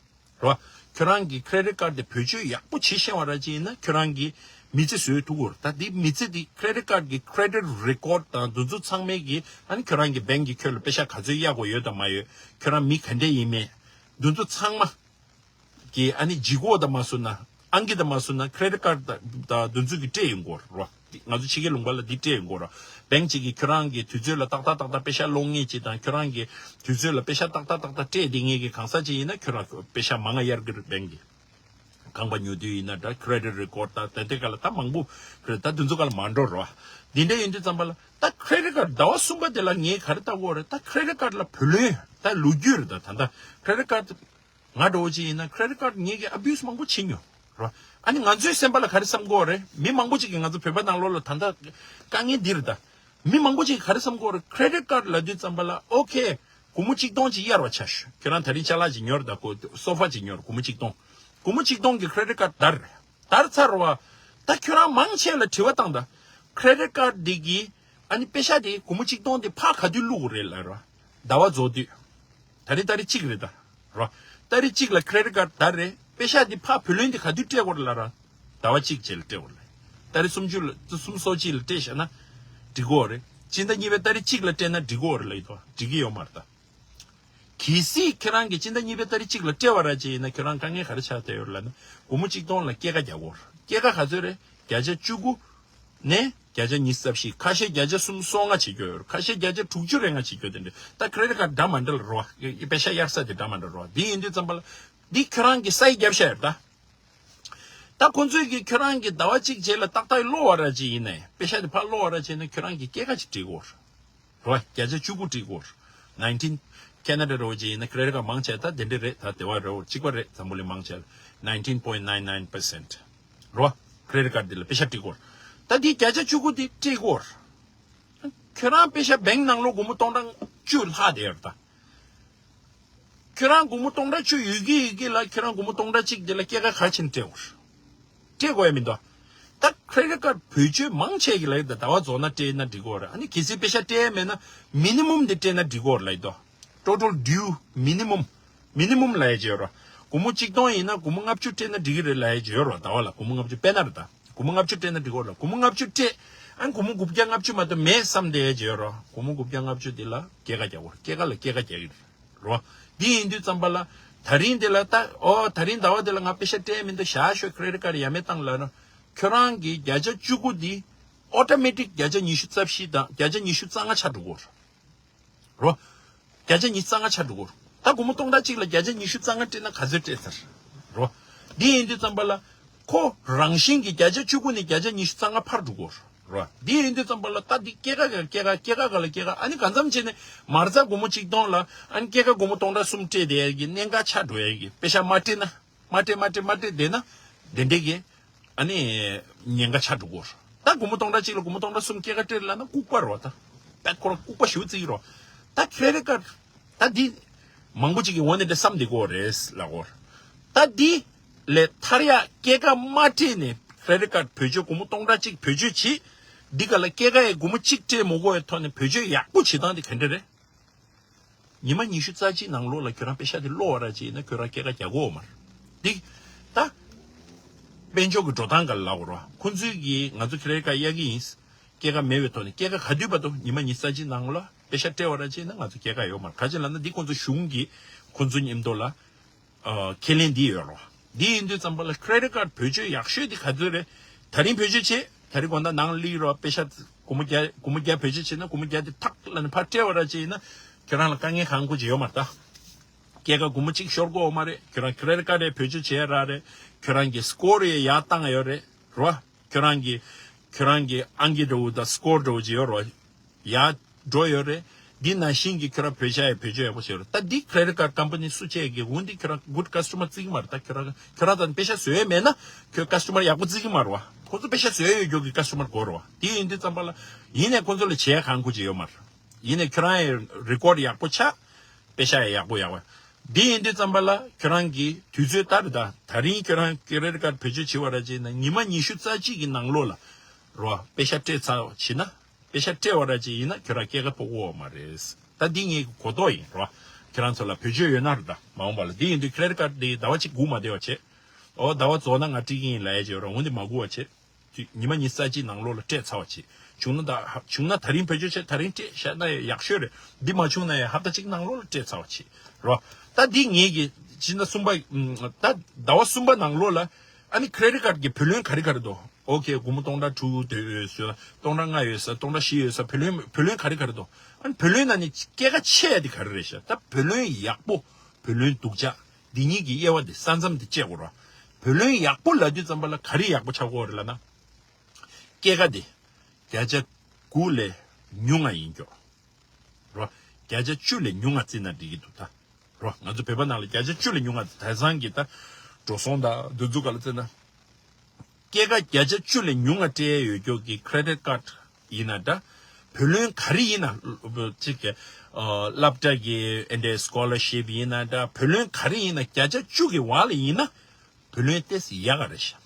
རེད་བ། ཁྱོད་རང་གིས་ཁེ་རེ་ཌིཊ་ཀཌ་དེ་བེད་སྤྱོད་ཡག་པོ་བྱེད་ཤེས་པ་ར་ཅིག་ཡིན་ན། ཁྱོད་རང་གིས་མི་ཚེ་བཟོས་ཐུབ་ཀྱི་ཡོད་རེད་ད། དེ་མི་ཚེ་དེ་ཁེ་རེ་ཌིཊ་ཀཌ་གི་ཁེ་རེ་ཌིཊ་རེ་ཀོཌ་དང་དེ་ཚོ་ཚང་མའི་གི། ཨ་ནི་ཁྱོད་རང་གི་བེང་གིས་ཁྱོད་ལ་པེ་ཤག་ག་ཚོད་གཡར་དགོས་ཡོད་དང་མ་ཡོད། ཁྱོད་རང་མི་ག་འདྲས་ཡིན་མིན། དེ་ཚོ་ཚང་མ་གི། ཨ་ནི་ལྗིད་ཁོག་དང་མ་བཟོ་ན། ཨང་ཀི་དང་མ་བཟོ་ན་ཁེ་རེ་ཌིཊ་ཀཌ་དང་དེ་ཚོ་གི་སྤྲད་ཡོང་གི་ཡོད་རེད་བ། ང་ཚོ་ཕྱི་རྒྱལ་ལུང་པ་ལ་འདི་སྤྲད་ཡོང་གི་ཡོད་རེད་བ། བེང་གཅིག་གིས་ཁྱོད་རང་གི་དུས་ཚོད་ལ་ཏག་ཏག་ཏག་ཏག་པེ་ཤག་སློག་མཁན་ཅིག་དང་། ཁྱོད་རང་གི་དུས་ཚོད་ལ་པེ་ཤག་ཏག་ཏག་ཏག་ཏག་སྤྲད། དེ་ངེད་ཀྱི་གང་ཟག་ཅིག་ཡིན་ན་ཁྱོད་རང་པེ་ཤག་མང་ང་གཡར་གི་རེད། བེང་གིས་ཁང་པ་ཉོ་དུས་ཡིན་ན་འདྲ། ཁེ་རེ་ཌིཊ་རེ་ཀོཌ་དང་དེ་འདྲའི་སྒང་ལ་ད་མང་པོ་རེད། ད་དེ་ཚོ་སྒང་ལ་མ་འགྲོ་རོགས། འདི་འདྲ་ཡིན་དུས་ཙམ་པ་ལ་ད་ཁེ་རེ་ཌིཊ་ཀཌ་ཟླ་བ་གསུམ་པ་དེ་ལ་ངས་ག་རེ་ལྟ་དགོས་རེད། ད་ཁེ་རེ་ཌིཊ་ཀཌ་ལ་བུ་ལོན་ད་ལོ་རྒྱུས་རེད། ད་ད་ལྟ་ཁེ་རེ་ཌིཊ་ཀཌ་ང་འདྲ་བོ་ཅིག་ཡིན་ན་ཁེ་རེ་ཌིཊ་ཀཌ་ངེད་ཀྱིས་ཨ་བིའུ་སི་མང་པོ་བྱེད་མྱོང་ རོ། ཨ་ནི་ང་ཚོའི་སེམས་པ་ལ་ག་རེ་བསམ་གྱི་ཡོད་རེད། མི་མང་པོ་ཅིག་གིས་ང་ཚོ་བོད་པ་ནང་ལོགས་ལ་ད་ལྟ་དཀའ་ངལ་འདི་རེད་ད། མི་མང་པོ་ཅིག་གིས་ག་རེ་བསམ་གྱི་ཡོད་རེད། ཁེ་རེ་ཌིཊ་ཀཱཌ་ལབ་དུས་ཙམ་པ་ལ་ཨོ་ཁེ། སྒོར་མོ་གཅིག་སྟོང་ཅིག་གཡར་བ་ཆ་བཞག་ཁྱོད་རང་ད་རིང་ཅ་ལག་ཅིག་ཉོས་རེད་ད། ཁོ་སོ་ཕ་ཅིག་ཉོས་རེད། སྒོར་མོ་གཅིག་སྟོང་། སྒོར་མོ་གཅིག་སྟོང་གི་ཁེ་རེ་ཌིཊ་ཀཱཌ་དར་རེད། དར་ཚར་བ། ད་ཁྱོད་རང་མང་ཆེ་ལ་དྲི་བ་བཏང་ད། ཁེ་རེ་ཌིཊ་ཀཱཌ་འདི་གི་ཨ་ནི་པེ་ཤ་དེ་སྒོར་མོ་གཅིག་སྟོང་དེ་ཕར་ག་དུས་བླུག་དགོས་རེད་ལབ་ར། ཟླ་བ་རྫོགས་དུས། ད་རེས་ཏ་རིག་གཅིག་རེད་ད། རོ། ཏ་རིག་གཅིག་ལ་ཁེ་རེ་ཌིཊ་ཀཱཌ་དར་རེད། པེ་ཤ་དེ་ཕར་བུ་ལོན་དེ་ག་དུས་སྤྲད་དགོས་རེད་ལབ་ར། ཟླ་བ་གཅིག་རྗེས་ལ་སྤྲད་དགོས་རེད། ཏ་རིག་སུམ་ཅུ་ལ་སུམ་སོ་གཅིག་ལ་སྤྲད་བཞག་ན་འགྲིག་གི་ཡོད་རེད། སྤྱི་ཟླ་གཉིས་པའི་ཏ་རིག་གཅིག་ལ་སྤྲད་ན་འགྲིག་གི་ཡོད་རེད་ལབ་ཡོད་དོ། འགྲིག་གི་ཡོད་མ་རེད་ད། གལ་སྲིད་ཁྱེད་རང་གིས་སྤྱི་ཟླ་གཉིས་པའི་ཏ་རིག་གཅིག་ལ་སྤྲད་པ་ར་ཅིག་ཡིན་ན་ཁྱོད་རང་དཀའ་ངལ་ག་རེ་ཆགས་བསྡད་ཡོད་ལབ་ན། སྒོར་མོ་གཅིག་སྟོང་ལ་སྐྱེད་ཀ་རྒྱག་དགོས་རེད། སྐྱེད་ཀ་ག་ཚོད་རེད། བརྒྱ་ཆ་བཅུ་དགུ་ནས་བརྒྱ་ཆ་ཉི་ཤུ་རྩ་བཞི། ཁ་ཤས་བརྒྱ་ཆ་སུམ་སོ་ལྔ་བྱེད་རྒྱུ་ཡོད་རེད། ཁ་ཤས་བརྒྱ་ཆ་དྲུག་ཅུ་རེ་ལྔ་བྱེད་རྒྱུ་དེ་འདྲ། ད་ཁེ་རེ་ཌིཊ་ཀཱཌ་འདྲ་མ་འདྲ་ལ་རོ། པེ་ཤ་གཡར་ས་དེ་འདྲ་མ་འདྲ་རོ། འདི་ཡིན་དུས་ཙམ་པ་ལ་འདི་ཁྱོད་རང་གི་སའི་རྒྱབ་ཤ་ཡོད་ད། ད་ཁོང་ཚོས་ཀྱི་ཁྱོད་རང་གི་ཟླ་བ་གཅིག་རྗེས་ལ་ཏག་ཏག་གློག་བ་ར་ཅིག་ཡིན་ནས། པེ་ཤ་དེ་ཕར་གློག་བ་ར་ཅིག་ཡིན་ན་ཁྱོད་རང་གི་སྐྱེད་ཀ་ཅིག་སྤྲད་དགོས་རེད། རོ། བརྒྱ་ཆ་བཅུ་དགུ་སྤྲད་དགོས་རེད། ནའིན་ཊིན། ཁེ་ན་ཌ་རོ་ཅིག་ཡིན་ན་ཁེ་རེ་ཌིཊ་ཀཱཌ་མང་ཆེ་ད་དེ་འདྲ་རེད། ད་དེ་བ་རོ་གཅིག་པ་རེད། འཛམ་བུ་གླིང་མང་ཆེ་ལ་ནའིན་ཊིན་པོ་ཡིན་ཊི་ནའིན་ནའིན་པར་སེན་ཊི། རོ། ཁེ་རེ་ཌིཊ་ཀཱཌ་འདི་ལ་པེ་ཤ་སྤྲད་དགོས་རེད། ད་འདི་བརྒྱ་ཆ་བཅུ་དགུ་འདི་སྤྲད་དགོས་རེད། ཁྱོད་རང་པེ་ཤ་བེང་ནང་ལོགས་སྒོར་མོ་སྟོང་ཕྲག་བཅུ་ལྷག་བསྡད་ཡོད་རེད་ད། ཁྱོད་རང་སྒོར་མོ་སྟོང་ཕྲག་བཅུ་ཡོད་ཀྱི་ཡོད་ཀྱི་ལ་ཁྱོད་རང་སྒོར་མོ་སྟོང་ཕྲག་གཅིག་དེ་ལ་སྐྱེད་ཀ་ག་ཕྱིན་སྤྲད་དགོས་རེད། སྤྲད་དགོས་ཡ་མི་འདུག་ད་ཁེ་རེ་ཌིཊ་ཀཱཌ་བེད་སྤྱོད་མང་ཆེ་གི་ལ་ཡི་ད་ཟླ་བ་རྫོགས་ན་སྤྲད་ན་འགྲིག་གི་ཡོད་རེད། ཨ་ནི་གལ་སྲིད་པེ་ཤ་སྤྲད་ཡ་མེད་ན་མི་ནི་མམ་དེ་སྤྲད་ན་འགྲིག་གི་ཡོད་རེད་ལབ་ཡི་དོ། ཊོ་ཊལ་ཌིའུ་མི་ནི་མམ། མི་ནི་མམ་ལབ་ཡ་ཅིག་ཡོད་རེད། སྒོར་མོ་གཅིག་སྟོང་ཡིན་ན་སྒོར་མོ་ལྔ་བཅུ་སྤྲད་ན་འགྲིག་གི་རེད་ལབ་ཡ་ཅིག་ཡོད་རེད། ཟླ་བ་ལ་སྒོར་མོ་ལྔ་བཅུ་དཔེར་ན་རེད་ད། སྒོར་མོ་ལྔ་བཅུ་སྤྲད་ན་འགྲིག་གི་ཡོད་རེད། སྒོར་མོ་ལྔ་བཅུ་སྤྲད། ཨ་ནི་སྒོར་མོ་དགུ་བརྒྱ་ལྔ་བཅུ་མ་གཏོགས་མེད་བསམ་བསྡད་ཡ་ཅིག་ཡོད་རེད། སྒོར་མོ་དགུ་བརྒྱ་ལྔ་བཅུ་དེ་ལ་སྐྱེད་ཀ་རྒྱག་དགོས་རེད། སྐྱེད་ཀ་ལ་སྐྱེད་ཀ་རྒྱག་གི་རེད། རོ། འདི་ཡིན་དུས་ཙམ་པ་ལ། ད་རིང་འདི་ལ་ད་ཨོ་ད་རིང་ཟླ་བ་འདི་ལ་ང་པེ་ཤ་སྤྲད་མི་འདུག་ཤག་ཤོག་ཁེ་རེ་ཌིཊ་ཀཱཌ་ཡ་མེད་བཏང་ལབ་ན། ཁྱོད་རང་གི་བརྒྱ་ཆ་བཅུ་དགུ་འདི་ཨོ་ཊོ་མེ་ཊིག་བརྒྱ་ཆ་ཉི་ཤུ་རྩ་བཞི་དང་བརྒྱ་ཆ་ཉི་ཤུ་རྩ་ལྔ་ཆགས་འགྲོ་གི་རེད། རོ། བརྒྱ་ཆ་ཉི་ཤུ་རྩ་ལྔ་ཆགས་འགྲོ་གི་རེད། ད་སྒོར་མོ་སྟོང་ཕྲག་གཅིག་ལ་བརྒྱ་ཆ་ཉི་ཤུ་རྩ་ལྔ་སྤྲད་ན་ག་ཚོད་སྤྲད་ཚར། རོ། འདི་ཡིན་དུས་ཙམ་པ་ལ། ཁོ་རང་བཞིན་གྱི་བརྒྱ་ཆ་བཅུ་དགུ་ནས་བརྒྱ་ཆ་ཉི་ཤུ་རྩ་ལྔ་འཕར་འགྲོ་གི་རེད། རོ། འདི་ཡིན་དུས་ཙམ་པ་ལ་ད་འདི་སྐྱེད་ཀ་ག་སྐྱེད་ཀ་སྐྱེད་ཀ་ག་ལ་སྐྱེད་ཀ་ཨ་ནི་གང་འཚམ་བྱས་ནས་མ་རྩ་སྒོར་མོ་གཅིག་སྟོང་ལ་ཨ་ནི་སྐྱེད་ཀ་སྒོར་མོ་སྟོང་ཕྲག་གསུམ་སྤྲད་བསྡད་ཡ་གི་གནད་འགག་ཆགས་འགྲོ་ཡ་གི་པེ་ཤ་མ་སྤྲད་ན། མ་སྤྲད་མ་སྤྲད་མ་སྤྲད་བསྡད་ན། དེ་འདྲས་ཀྱི་ཨ་ནི་ཉེན་ཁ་ཆགས་འགྲོ་གི་རེད། ད་སྒོར་མོ་སྟོང་ཕྲག་གཅིག་ལ་སྒོར་མོ་སྟོང་ཕྲག་གསུམ་སྐྱེད་ཀ་སྤྲད་ལབ་ན་ལྐུགས་པ་རེད་བ་ད། ད་ཁོ་རང་ལྐུགས་པ་ཞེ་པོ་བརྩི་གི་རེད་བ། ད་ཁེ་རེ་ཌིཊ་ཀཱཌ། ད་འདི་མང་པོ་ཅིག་གི་ངོས་ནས་འདྲ་བསམ་བསྡད་ཀྱི་ཡོད་རེད་ལབ་ཀྱི་ཡོད་རེད། ད་འདི་ལས་ཐར་ཡག་སྐྱེད་ཀ་མ་སྤྲད་ནས་ཁེ་རེ་ཌིཊ་ཀཱཌ་བེད་སྤྱོད་སྒོར་མོ་སྟོང་ཕྲག་གཅིག་བེད་སྤྱོད་བྱེད། འདི་ག་ལ་སྐྱེད་ཀ་ཡི་སྒོར་མོ་གཅིག་སྤྲད་མ་དགོས་པའི་ཐོག་ནས་བེད་སྤྱོད་ཡག་པོ་བྱེད་སྟངས་དེ་ག་འདྲ་རེད། ཉི་མ་ཉི་ཤུ་རྩ་གཅིག་ནང་ལོགས་ལ་ཁྱོད་རང་པེ་ཤ་དེ་གློག་པ་ར་ཅིག་ཡིན་ན་ཁྱོད་རང་སྐྱེད་ཀ་རྒྱག་གི་ཡོད་མ་རེད། འདི། ད། དཔལ་འབྱོར་གྱི་འགྲོ་སྟངས་ག་ལ་ལབ་དགོས་རེད་བ། ཁོང་ཚོས་ཀྱིས་ང་ཚོ་ཁེ་རེ་ཌིཊ་ཀཱཌ་གཡར་གྱི་ཡིན། སྐྱེད་ཀ་མེད་པའི་ཐོག་ནས་སྐྱེད་ཀ་ག་དུས་བར་དུ་ཉི་མ་ཉི་ཤུ་རྩ་གཅིག་ནང་ལ་པེ་ཤ་སྤྲད་པ་ར་ཅིག་ཡིན་ན་ང་ཚོ་སྐྱེད་ཀ་ཡོད་མ་རེད། ག་ཅི་ལབ་ན་འདི་ཁོང་ཚོ་གཞུང་གིས་ཁོང་ཚོ་མཉམ་དུ་ལ། ཨ། ཁས་ལེན་འདི་ཡོད་རོ། འདི་ཡིན་དུས་ཙམ་པ་ལ་ཁེ་རེ་ཌིཊ་ཀཱཌ་བེད་སྤྱོད་ཡག་ཤོས་འདི་ག་ཚོད་རེད། ད་རིང་བེད་སྤྱོད་བྱེད། ད་རིང་དགོང་དག་ནང་སླེབས་རོ། པེ་ཤ་སྒོར་མོ་བརྒྱ་སྒོར་མོ་བརྒྱ་བེད་སྤྱོད་བྱེད་ན་སྒོར་མོ་བརྒྱ་དེ་ཐག་ལབ་ནས་ཕར་སྤྲད་པ་ར་ཅིག་ཡིན་ན་ཁྱོད་རང་ལ་དཀའ་ངལ་གང་དགོས་ཅིག་ཡོད་མ་རེད་ད། སྐྱེད་ཀ་སྒོར་མོ་གཅིག་ཤོར་གི་ཡོད་མ་རེད། ཁྱོད་རང་ཁེ་རེ་ཌིཊ་ཀཱཌ་རེ་བེད་སྤྱོད་བྱེད་ཡ་རག་རེད། ཁྱོད་རང་གི་སི་ཀོར་རེ་ཡར་བཏང་ཡོད་རེད་རོ། ཁྱོད་རང་གི་ཁྱོད་རང་གི་ཨང་ཀི་འདྲ་བོ་དང་སི་ཀོར་འདྲ་བོ་ཅིག་ཡོད་རོ། ཡར་འགྲོ་ཡོད་རེད། འདི་ནང་བཞིན་གྱི་ཁྱོད་རང་བེད་སྤྱོད་ཡ་བེད་སྤྱོད་ཡག་པོ་བྱེད་རོགས། ད་འདི་ཁེ་རེ་ཌིཊ་ཀཱཌ་ཀམ་པ་ནི་སུ་བྱས་ཀྱི་འོན་ཏེ་ཁྱོད་རང་གུཌ་ཀ་སི་ཊོ་མར་བརྩི་གི་མ་རེད། ད་ཁྱོད་རང་ཁྱོད་རང་ད་པེ་ཤ་བཟོ་ཡས་མེད་ན་ཁྱོད་ཀ་སི་ཊོ་མར་ཡག་པོ་བརྩི་གི་མ་རེད་བ། ཁོ་ཚོ་པེ་ཤ་བཟོ་ཡས་ཡོད་རྒྱུ་གི་ཀ་སི་ཊོ་མར་དགོས་རེད་བ། དེ་ཡིན་དུས་ཙམ་པ་ལ་ཡིན་ནས་ཁོ་ཚོ་ལ་བྱས་གང་དགོས་ཀྱི་ཡོད་མ་རེད། ཡིན་ནས་ཁྱོད་རང་ཡི་རི་ཀོཌ་ཡག་པོ་ཆགས། པེ་ཤ་ཡང་ཡག་པོ་ཡག་པོ། འདི་ཡིན་དུས་ཙམ་པ་ལ་ཁྱོད་རང་གི་དུས་ཚོད་ལྟར་ད་ད་རིང་ཁྱོད་རང་ཁེ་རེ་ཌིཊ་ཀཱཌ་བེད་སྤྱོད་བྱེད་པ་ར་ཅིག་ཡིན་ན་ཉི་མ་ཉི་ཤུ་རྩ་གཅིག་གི་ནང་ལོགས་ལ་རོ། པེ་ཤ་སྤྲད་ཚར་བ་ཕྱིན་ན། པེ་ཤ་སྤྲད་པ་ར་ཅིག་ཡིན་ན་ཁྱོད་རང་སྐྱེད་ཀ་ཕོག་གི་ཡོད་མ་རེད། ད་འདི་ངའི་གོ་རྟོགས་ཡིན་རོ། ཁྱོད་རང་ཚོ་ལ་བེད་སྤྱོད་ཡོད་ན་རེད། ད་མ་འོངས་པ་ལ་འདི་ཡིན་དུས་ཁེ་རེ་ཌིཊ་ཀཱཌ་འདི་ཟླ་བ་གཅིག་སྒུག་མ་བསྡད་པ་བྱེད། ཨོ་ཟླ་བ་རྫོགས་ན་ང་སྤྲད་ཀྱི་ཡིན་ལབ་ཡ་བྱེད་རོ། འོན་ཏེ་མ་སྒུག་པ་བྱེད། ཅིག་ཉི་མ་ཉི་ཤུ་རྩ་གཅིག་ནང་ལོགས་ལ་སྤྲད་ཚར་བ་བྱེད། བྱུང་ན་ད་བྱུང་ན་ད་རིང་བེད་སྤྱོད་བྱེད། ད་རིང་སྤྲད་བཞག་ན་ཡང་ཡག་ཤོས་རེད། འདི་མ་བྱུང་ན་ཡང་ཧབ་ཏ་གཅིག་ནང་ལོགས་ལ་སྤྲད་ཚར་བ་བྱེད་རོ། ད་འདི་ངེད་ཀྱི་ཕྱི་ཟླ་གསུམ་པ། ད་ཟླ་བ་གསུམ་པ་ནང་ལོགས་ལ་ཨ་ནི་ཁེ་རེ་ཌིཊ་ཀཱཌ་ཀྱི་བུ་ལོན་ག་རེ་ག་རེ་འདུག་ཨོ་ཁེ། སྒོར་མོ་སྟོང་ཕྲག་དྲུག་དེ་ཡོད་ས། སྟོང་ཕྲག་ལྔ་ཡོད་ས། སྟོང་ཕྲག་བཞི་ཡོད་ས། བུ་ལོན་བུ་ལོན་ག་རེ་ག་རེ་འདུག་ཨ་ནི་བུ་ལོན་ནང་ནས་སྐྱེད་ཀ་ཆེ་ཡ་དེ་ག་རེ་རེད་ཤག་ད་བུ་ལོན་ཡག་པོ། བུ་ལོན་སྡུག་ཅག་འདི་གཉིས་ཀྱི་དབྱེ་བ་དེ་ས་མཚམས་དེ་བཅད་དགོས་ར། བུ་ལོན་ཡག་པོ་ལབ་དུས་ཙམ་པ་ལ་ག་རེ་ཡག་པོ་ཆགས་ཀྱི་ཡོད་རེད་ལབ་ན། སྐྱེད་ཀ་དེ་བརྒྱ་ཆ་དགུ་ལས་ཉུང་ང་ཡིན་ཀྱོག་རོ། བརྒྱ་ཆ་བཅུ་ལས་ཉུང་ང་བརྩིས་ན་འགྲིག་གི་འདུག་ད་རོ། ང་ཚོ་བོད་པ་ནང་ལ་བརྒྱ་ཆ་བཅུ་ལས་ཉུང་ང་བརྩི། དེང་སང་གི་ད་འགྲོ་སོང་དང་འདི་ཚོ་ག་ལ་བརྩིས་ན། སྐྱེད་ཀ་བརྒྱ་ཆ་བཅུ་ལས་ཉུང་ང་སྤྲད་ཡོད་རྒྱུ་གི་credit card ཡིན་ན་འདྲ། བུ་ལོན་ག་རེ་ཡིན་ན་གཅིག་གི་སློབ་གྲྭ་གི་ཨེ་འདྲའི་scholarship ཡིན་ན་འདྲ། བུ་ལོན་ག་རེ་ཡིན་ན་བརྒྱ་ཆ་བཅུ་གི་བར་ལ་ཡིན་ན་བུ་ལོན་ཏོག་ཙམ་ཡག་ག་རེད་ཤག་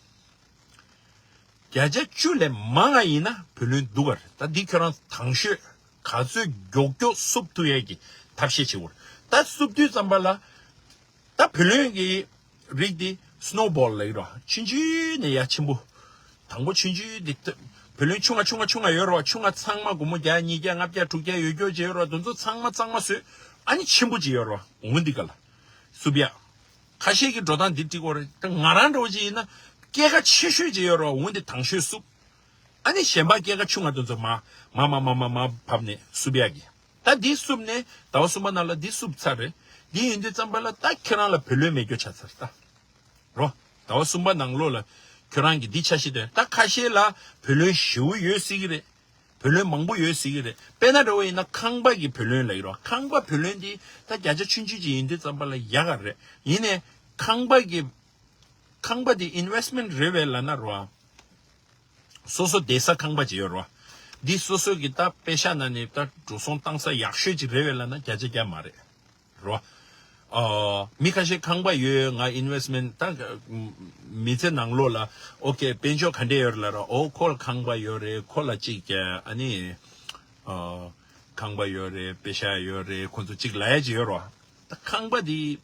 བརྒྱ་ཆ་བཅུ་ལས་མང་ང་ཡིན་ན་བུ་ལོན་སྡུག་ག་རེད། ད་འདི་ཁྱོད་རང་དང་ཤོས་ག་ཚོད་མགྱོགས་མགྱོགས་བསུབ་ཐུབ་ཡས་ཀྱི་ཐབས་ཤེས་བྱེད་དགོས་རེད། ད་བསུབ་དུས་ཙམ་པ་ལ་ད་བུ་ལོན་གྱི་རིགས་འདི་snowball ལབ་ཀྱི་རེད། ཆུང་ཆུང་ནས་ཡར་ཆེན་པོ། དང་པོ་ཆུང་ཆུང་འདི་ད་བུ་ལོན་ཆུང་ང་ཆུང་ང་ཆུང་ང་ཡོད་རེད་བ། ཆུང་ང་ཚང་མ་སྒོར་མོ་བརྒྱ་ཉིས་བརྒྱ་ལྔ་བརྒྱ་དྲུག་བརྒྱ་ཡོད་རྒྱུ་ཅིག་ཡོད་རེད་བ། དེ་ཚོ་ཚང་མ་གཙང་མ་བཟོས། ཨ་ནི་ཆེན་པོ་ཅིག་ཡོད་རེད་བ། འོ་འདི་ག་ལ་བསུབ་ཡ། ཁ་ཤས་ཀྱི་འགྲོ་སྟངས་འདི་འགྲིག་གོ་རེད། ད་ང་རང་འདྲ་བོ་ཅིག་ཡིན་ན་སྐྱེད་ཀ་ཆེ་ཤོས་ཅིག་ཡོད་རེད་བ། འོ་འདི་དང་ཤོས་བསུབ། ཨ་ནི་གཞན་པ་སྐྱེད་ཀ་ཆུང་ང་དེ་ཚོ་མ་མ་མ་མ་མ་མ་བབས་ནས་བསུབ་ཡ་གི། ད་འདི་བསུབ་ནས་ཟླ་བ་གསུམ་པ་ནང་ལ་འདི་བསུབ་ཚར་རེད། འདི་ཡིན་དུས་ཙམ་པ་ལ་ད་ཁྱེད་རང་ལ་བུ་ལོན་མེད་རྒྱུ་ཆགས་ཚར་ད། རོ། ཟླ་བ་གསུམ་པ་ནང་ལོགས་ལ་ཁྱོད་རང་གི་འདི་འཆར་གཞི་དེ། ད་ཁ་ཤས་ལ་བུ་ལོན་ཞེ་པོ་ཡོད་སྲིད་ཀྱི་རེད། བུ་ལོན་མང་པོ་ཡོད་སྲིད་ཀྱི་རེད། དཔེར་ན་འདྲ་བོ་ཡིན་ན་ཁང་པ་གི་བུ་ལོན་ལབ་ཀྱི་རེད་བ། ཁང་པ་བུ་ལོན་འདི་ད་བརྒྱ་ཆ་ཆུང་ཆུང་ཅིག་ཡིན་དུས་ཙམ་པ་ལ་ཡག་ག་རེད། ཡིན་ནའི་ཁང་པ་གི་ཁང་པ་འདི་investment རེད་བས་ལབ་ན་རོ། སོ་སོ་བསྡད་ས་ཁང་པ་ཅིག་ཡོད་རོ། འདི་སོ་སོ་གི་ད་པེ་ཤ་ནང་ནས་ད་འགྲོ་སོང་བཏང་ས་ཡག་ཤོས་ཅིག་རེད་བས་ལབ་ན་བརྒྱ་ཆ་བརྒྱ་མ་རེད། རོ། ཨ། མི་ཁ་ཤས་ཁང་པ་ཡོད། ང་investment ད་མི་ཚེ་ནང་ལོགས་ལ་ཨོ་ཀེ་དཔལ་འབྱོར་ག་འདྲས་ཡོད་རེད་ལབ་རོ། ཨོ་ཁོ་ལ་ཁང་པ་ཡོད་རེད། ཁོ་ལ་ཅིག་ཨ་ནི་ཨ། ཁང་པ་ཡོད་རེད། པེ་ཤ་ཡོད་རེད། ཁོ་ཚོ་ཅིག་ལབ་ཡ་ཅིག་ཡོད་རོ། ད་ཁང་པ་འདི་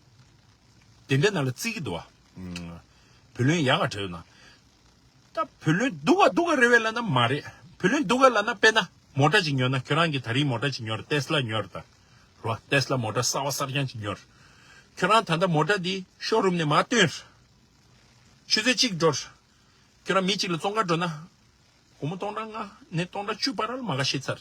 དེ་འདྲའི་ནང་ལ་བརྩི་གི་འདུག་བ། བུ་ལོན་ཡག་ག་བྲལ་ན། ད་བུ་ལོན་སྡུག་ག་སྡུག་ག་རེད་བས་ལབ་ན་མ་རེད། བུ་ལོན་སྡུག་ག་ལབ་ན་དཔེར་ན་མོ་ཊ་ཅིག་ཉོ་ན། ཁྱོད་རང་གིས་ད་རིང་མོ་ཊ་ཅིག་ཉོ་ར། ཏེ་སི་ལ་ཉོ་ར་ད། རོ། ཏེ་སི་ལ་མོ་ཊ་གསར་བ་གསར་རྐྱང་ཅིག་ཉོ་ར། ཁྱོད་རང་ད་ལྟ་མོ་ཊ་འདི་ཤོ་རུམ་ནས་མར་བཏོན་ར། ཆུ་ཚོད་གཅིག་འགྲོ་ར། ཁྱོད་རང་མི་གཅིག་ལ་བཙོང་ག་འགྲོ་ན། སྒོར་མོ་སྟོང་ཕྲག་ལྔ་ནས་སྟོང་ཕྲག་བཅུ་བར་ལ་མ་ག་ཤི་ཚར།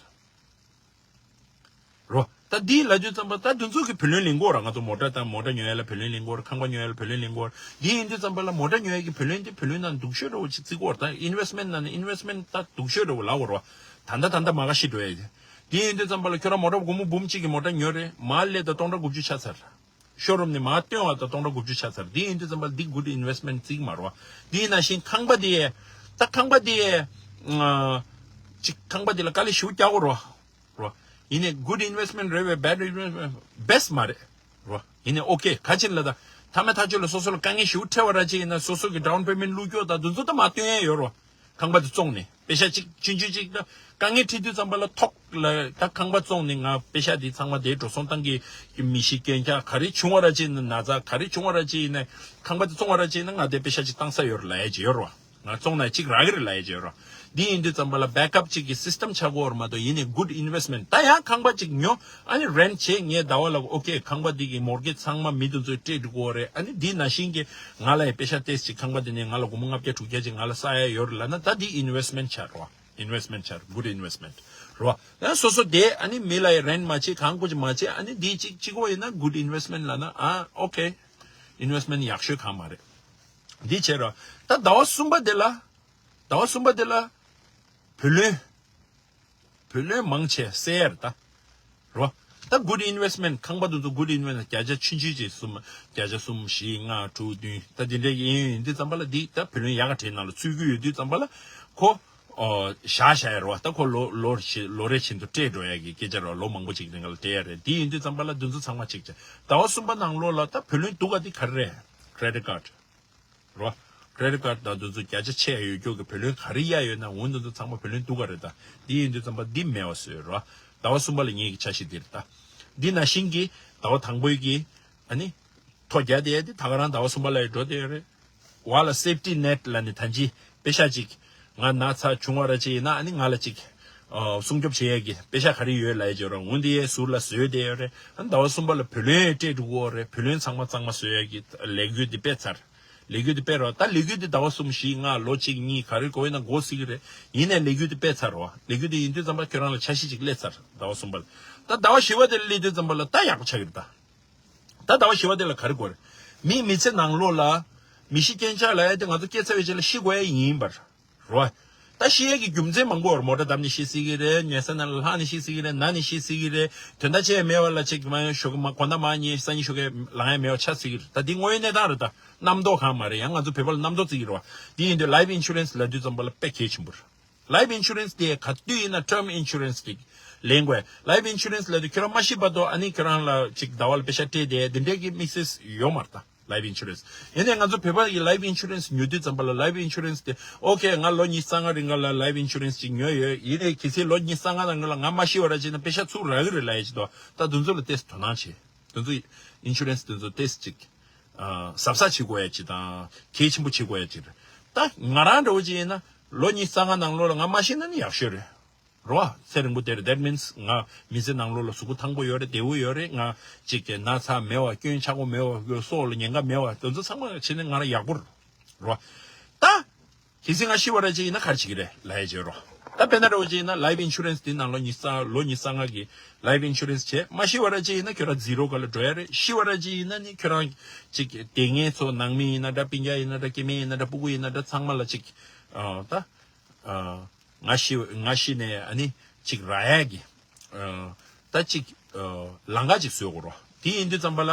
རོ། ད་འདི་ལབ་དུས་ཙམ་པ་ད་དེ་ཚོ་གི་བུ་ལོན་ལེན་གོ་ར། ང་ཚོ་མོ་ཊ་དང་མོ་ཊ་ཉོ་ཡ་ལ་བུ་ལོན་ལེན་གོ་ར། ཁང་པ་ཉོ་ཡ་ལ་བུ་ལོན་ལེན་གོ་ར། འདི་ཡིན་དུས་ཙམ་པ་ལ་མོ་ཊ་ཉོ་ཡ་གི་བུ་ལོན་དེ་བུ་ལོན་ནང་སྡུག་ཤོས་འདྲ་བོ་ཅིག་བརྩི་གོ་ར། ད་investment ནང་ནས་investment ད་སྡུག་ཤོས་འདྲ་བོ་ལབ་གོ་ར། ད་ལྟ་ད་ལྟ་མ་ག་ཤི་འགྲོ་ཡ་དེ། འདི་ཡིན་དུས་ཙམ་པ་ལ་ཁྱོད་རང་མོ་ཊ་སྒོར་མོ་འབུམ་གཅིག་གི་མོ་ཊ་ཉོ་རེད། མར་སླེབས་ད་སྟོང་ཕྲག་དགུ་བཅུ་ཆགས་ཚར། ཤོ་རུམ་ནས་མར་བཏོན་བ་དང་སྟོང་ཕྲག་དགུ་བཅུ་ཆགས་ཚར། འདི་ཡིན་དུས་ཙམ་པ་ལ་འདི་good investment བརྩི་གི་མ་རེད་བ། འདི་ཡིན་ན་བཞིན་ཁང་པ་འདི། ད་ཁང་པ་འདི། ཨ། ཅིག་ཁང་པ་འདི་ལ་དཀའ་ལས་ཞེ་པོ་རྒྱག་གོ་རོ། རོ། ཡིན་ནའི་good investment རེད་བས་bad investment best མ་རེད། རོ། ཡིན་ནའི་okay ག་ཅིག་ལ་ད། མཐའ་མའི་མཐའ་མཇུག་ལ་སོ་སོ་ལ་དཀའ་ངལ་ཞེ་པོ་འཕྲད་པ་ར་ཅིག་ཡིན་ན་སོ་སོ་གི་down payment བླུག་རྒྱུ་དང་དེ་ཚོ་ད་མར་བཏོན་ཡ་ཡོད་རོ། ཁང་པ་དེ་བཙོང་ནས་པེ་ཤ་གཅིག་ཆུང་ཆུང་གཅིག་ད་དཀའ་ངལ་འཕྲད་དུས་ཙམ་པ་ལ་ཐོག་ལ་ད་ཁང་པ་བཙོང་ནས་ང་པེ་ཤ་དེ་ཚང་མ་དེ་འགྲོ་སོང་བཏང་གི། མི་ཤི་རྐྱེན་ཆག་ག་རེ་བྱུང་བ་ར་ཅིག་ཡིན་ན། ན་ཚ་ག་རེ་བྱུང་བ་ར་ཅིག་ཡིན་ན། ཁང་པ་དེ་བཙོང་བ་ར་ཅིག་ཡིན་ན་ང་དེ་པེ་ཤ་གཅིག་བཏང་ས་ཡོད་རེད་ལབ་ཡ་ཅིག་ཡོད་རོ། ང་བཙོང་ན་གཅིག་རག་གི་རེད་ལབ་ཡ་ཅིག་ཡོད་རོ། འདི་ཡིན་དུས་ཙམ་པ་ལ་backup གཅིག་གི་system ཆགས་དགོས་རེད་མ་གཏོགས། ཡིན་ནའི་good investment ད་ཡང་ཁང་པ་གཅིག་ཉོ། ཨ་ནི་rent བྱས་ངས་ཟླ་བ་ལ་okay ཁང་པ་འདི་གི་mortgage ཚང་མ་མི་དེ་ཚོས་སྤྲད་འགྲོ་གི་ཡོད་རེད། ཨ་ནི་འདི་ནང་བཞིན་གྱི་ང་ལ་ཡང་པེ་ཤ་ཏོག་ཙམ་ཅིག་ཁང་པ་འདི་ནས་ང་ལ་སྒོར་མོ་ལྔ་བརྒྱ་དྲུག་བརྒྱ་ཅིག་ང་ལ་བསགས་ཡ་ཡོད་རེད་ལབ་ན་ད་འདི་investment ཆགས་རེད་བ། investment ཆགས་རེད། good investment རེད་བ། ཡང་སོ་སོ་དེ་ཨ་ནི་མི་ལ་ཡང་rent མ་བྱེད་གང་དགོས་ཀྱི་མ་བྱེད། ཨ་ནི་འདི་གཅིག་གཅིག་པོ་ཡིན་ན་good investment ལབ་ན་ཨ་okay investment ཡག་ཤོས་གང་མ་རེད། འདི་བྱས་རོ། ད་ཟླ་བ་གསུམ་པ་དེ་ལ། ཟླ་བ་གསུམ་པ་དེ་ལ་བུ་ལོན། བུ་ལོན་མང་ཆེ་སེལ་ཡ་རེད་ད། རོ། ད་good investment ཁང་པ་དེ་ཚོ་good investment བརྒྱ་ཆ་ཆུང་ཆུང་ཅིག་གསུམ། བརྒྱ་ཆ་གསུམ་བཞི་ལྔ་དྲུག་བདུན་ད་དེ་འདྲའི་ཡིན་ཡིན་དུས་ཙམ་པ་ལ་འདི་ད་བུ་ལོན་ཡག་ག་དེའི་ནང་ལ་ཚུད་ཀྱི་ཡོད་དུས་ཙམ་པ་ལ་ཁོ། ཨོ། བཞག་བཞག་ཡ་རེད་བ། ད་ཁོ་ལོ་ལོ་རེ་ལོ་རེ་བཞིན་དུ་སྤྲད་འགྲོ་ཡ་གི་སྐད་ཆ་རེད་བ། ལོ་མང་པོ་ཅིག་རིང་ལ་སྤྲད་ཡ་རེད། འདི་ཡིན་དུས་ཙམ་པ་ལ་འདི་ཚོ་ཚང་མ་ཅིག་བྱས། ཟླ་བ་གསུམ་པ་ནང་ལོགས་ལ་ད་བུ་ལོན་སྡུག་ག་འདི་ག་རེ་རེད། credit card རོ། credit card དང་དེ་ཚོ་བརྒྱ་ཆ་ཆེ་ཡོད་རྒྱུ་གི་བུ་ལོན་ག་རེ་གཡར་ཡོད་ན་འོ་དེ་ཚོ་ཚང་མ་བུ་ལོན་སྡུག་ག་རེད་ད། འདི་ཡིན་དུས་ཙམ་པ་འདི་མེད་པ་བཟོས་རོ། ཟླ་བ་གསུམ་པ་ལ་ངེད་ཀྱི་འཆར་གཞི་འདི་རེད་ད། འདི་ནང་བཞིན་གྱི་ཟླ་བ་དང་པོའི་གི་ཨ་ནི། ཐོ་རྒྱག་བསྡད་ཡ་དེ་ད་ག་རང་ཟླ་བ་གསུམ་པ་ལ་ཡི་འགྲོ་བསྡད་ཡོད་རེད། བ་ལ་safety net ལབ་ནས་ད་ཅི་པེ་ཤ་ཅིག་ང་ན་ཚ་བྱུང་བ་ར་ཅིག་ཡིན་ན་ཨ་ནི་ང་ལ་ཅིག་ཨ། སྲུང་སྐྱོབ་བྱེད་ཡས་ཀྱི་པེ་ཤ་ག་རེ་ཡོད་ལབ་ཡས་ཅིག་ཡོད་ར། འོ་འདི་ཡས་ཟུར་ལ་བཟོས་བསྡད་ཡོད་རེད། ཨ་ནི་ཟླ་བ་གསུམ་པ་ལ་བུ་ལོན་ཡས་སྤྲད་འགྲོ་གི་ཡོད་རེད། བུ་ལོན་ཚང་མ་གཙང་མ་བཟོ་ཡས་ཀྱི་ལས་འགུལ་འདི་སྤེལ་ཚར། ལས་འགུལ་འདི་སྤེལ་རོགས། ད་ལས་འགུལ་འདི་ཟླ་བ་གསུམ་བཞི་ལྔ་ལོ་གཅིག་གཉིས་ག་རེ་དགོས་ཡིན་ན་འགོར་སྲིད་ཀྱི་རེད། ཡིན་ནའི་ལས་འགུལ་འདི་སྤེལ་ཚར་རོགས། ལས་འགུལ་འདི་ཡིན་དུས་ཙམ་པ་ཁྱོད་རང་ལ་འཆར་གཞི་ཅིག་སླེབས་ཚར་ཟླ་བ་གསུམ་པ་ལ། ད་ཟླ་བ་བཞི་པ་དེ་ལ་སླེབས་དུས་ཙམ་པ་ལ་ད་ཡག་པོ་ཆགས་ཀྱི་རེད་ད། ད་ཟླ་བ་བཞི་པ་དེ་ལ་ག་རེ་དགོས་རེད། མིའི་མི་ཚེ་ནང་ལོགས་ལ་མི་ཤི་རྐྱེན་ཆག་ལབ་ཡ་དེ་ང་ཚོ་སྐྱེས་ཚར་བའི་རྗེས་ལ་ཤི་དགོས་ཡ་ཡིན་པར། རོ། ད་ཤི་ཡས་ཀྱི་རྒྱུ་མཚན་མང་པོ་ཡོད་རེད། མོ་ཊ་བརྡབས་ནས་ཤི་སྲིད་ཀྱི་རེད། ཉལ་ས་ནང་ལ་ལྷག་ནས་ཤི་སྲིད་ཀྱི་རེད། ན་ནས་ཤི་སྲིད་ཀྱི་རེད། དོན་དག་ཅི་ཡང་མེད་པ་ལ་ཅིག་མ་ཞོགས་ཀ་མ་དགོང་དག་མར་ཉལ་སང་ཉིན་ཞོགས་ཀ་ལངས་ཡས་མེད་པ་ཆགས་སྲིད་ཀྱི་རེད། ད་འདི་དངོས་ཡོད་གནས་སྟངས་རེད། ད་རྣམ་རྟོག་གང་མ་རེད། ཡང་ང་ཚོ་བོད་པ་ལ་རྣམ་རྟོག་བརྩི་གི་རེད་བ། འདི་ཡིན་དུས་life insurance ལབ་དུས་ཙམ་པ་ལ་དཔེ་གལ་ཆེན་པོ་རེད། Life insurance དེ་ག་དུས་ཡིན་ན་term insurance ཅིག་ལེན་དགོས། Life insurance ལབ་དུས་ཁྱོད་རང་མ་ཤི་བར་དུ་ཨ་ནི་ཁྱོད་རང་ལ་ཅིག་ཟླ་བ་ལ་པེ་ཤ་སྤྲད་དེ་འདི་འདྲས་ཀྱི་དམིགས་བསལ་ཡོད་མ་རེད་ད། Life insurance ཡིན་ནའི་ང་ཚོ་བོད་པ་ཡི་life insurance ཉོ་དུས་ཙམ་པ་ལ་life insurance དེ་ཨོ་ཁེ་ང་ལོ་ཉི་ཤུ་རྩ་ལྔ་རིང་ག་ལ་life insurance ཅིག་ཉོས་ཡོད། ཡིན་ནའི་གལ་སྲིད་ལོ་ཉི་ཤུ་རྩ་ལྔ་རིང་ག་ལ་ང་མ་ཤི་བ་ར་བྱས་ན་པེ་ཤ་ཚུར་རག་གི་རེད་ལབ་ཡ་ཅིག་འདུག་ད་དེ་ཚོ་ལ་ཏོག་ཙམ་དོ་སྣང་བྱེད། དེ་ཚོ་insurance དེ་ཚོ་ཏོག་ཙམ་ཅིག་ཨ་གཟབ་གཟབ་བྱེད་དགོས་ཡ་ཅིག་དང་གལ་ཆེན་པོ་བྱེད་དགོས་ཡ་ཅིག་རེད། ད་ང་རང་འདྲ་བོ་ཅིག་ཡིན་ན་ལོ་ཉི་ཤུ་རྩ་ལྔ་ནང་ལོགས་ལ་ང་མ་ཤི་ན་ནི་ཡག་ཤོས་རེད། རེད་བ། ཚེ་རིང་པོ་དེ་རེད། That means ང་མི་ཚེ་ནང་ལོགས་ལ་གཟུགས་པོ་ཐང་པོ་ཡོད་རེད། བདེ་པོ་ཡོད་རེད། ང་ཅིག་གི་ན་ཚ་མེད་བ། སྐྱོན་ཆག་པོ་མེད་བ། སྲོག་ལ་ཉེན་ཁ་མེད་བ། དེ་ཚོ་ཚང་མ་བྱས་ནས་ང་ལ་ཡག་པོ་རེད། རེད་བ། ད་གལ་སྲིད་ང་ཤི་བ་ར་ཅིག་ཡིན་ན་ག་རེ་བྱེད་ཀྱི་རེད་ལབ་ཡ་བྱེད་རོགས། ད་དཔེར་ན་འདྲ་བོ་ཅིག་ཡིན་ན་life insurance དེ་ནང་ལོ་ཉི་ཤུ་རྩ་ལོ་ཉི་ཤུ་རྩ་ལྔ་གི་life insurance བྱས། མ་ཤི་བ་ར་ཅིག་ཡིན་ན་ཁྱོད་རང་zero ག་ལ་འགྲོ་ཡ་རེད། ཤི་བ་ར་ཅིག་ཡིན་ན་ནི་ཁྱོད་རང་ཅིག་དེ་ངེད་ཚོ་ནང་མི་ཡིན་ན་འདྲ། སྤུན་ཀྱག་ཡིན་ན་འདྲ། སྐྱེ་དམན་ཡིན་ན་འདྲ། སྤུ་གུ་ཡིན་ན་འདྲ། ཚང་མ་ལ་ཅིག་ཨ་ད་ཨ་ང་ཤི་ང་ཤི་ནས་ཨ་ནི་ཅིག་རག་ཡ་གི་ཨ་ད་ཅིག་ཨ་ལམ་ཁ་ཅིག་བཟོ་དགོས་རོགས། དེ་ཡིན་དུས་ཙམ་པ་ལ་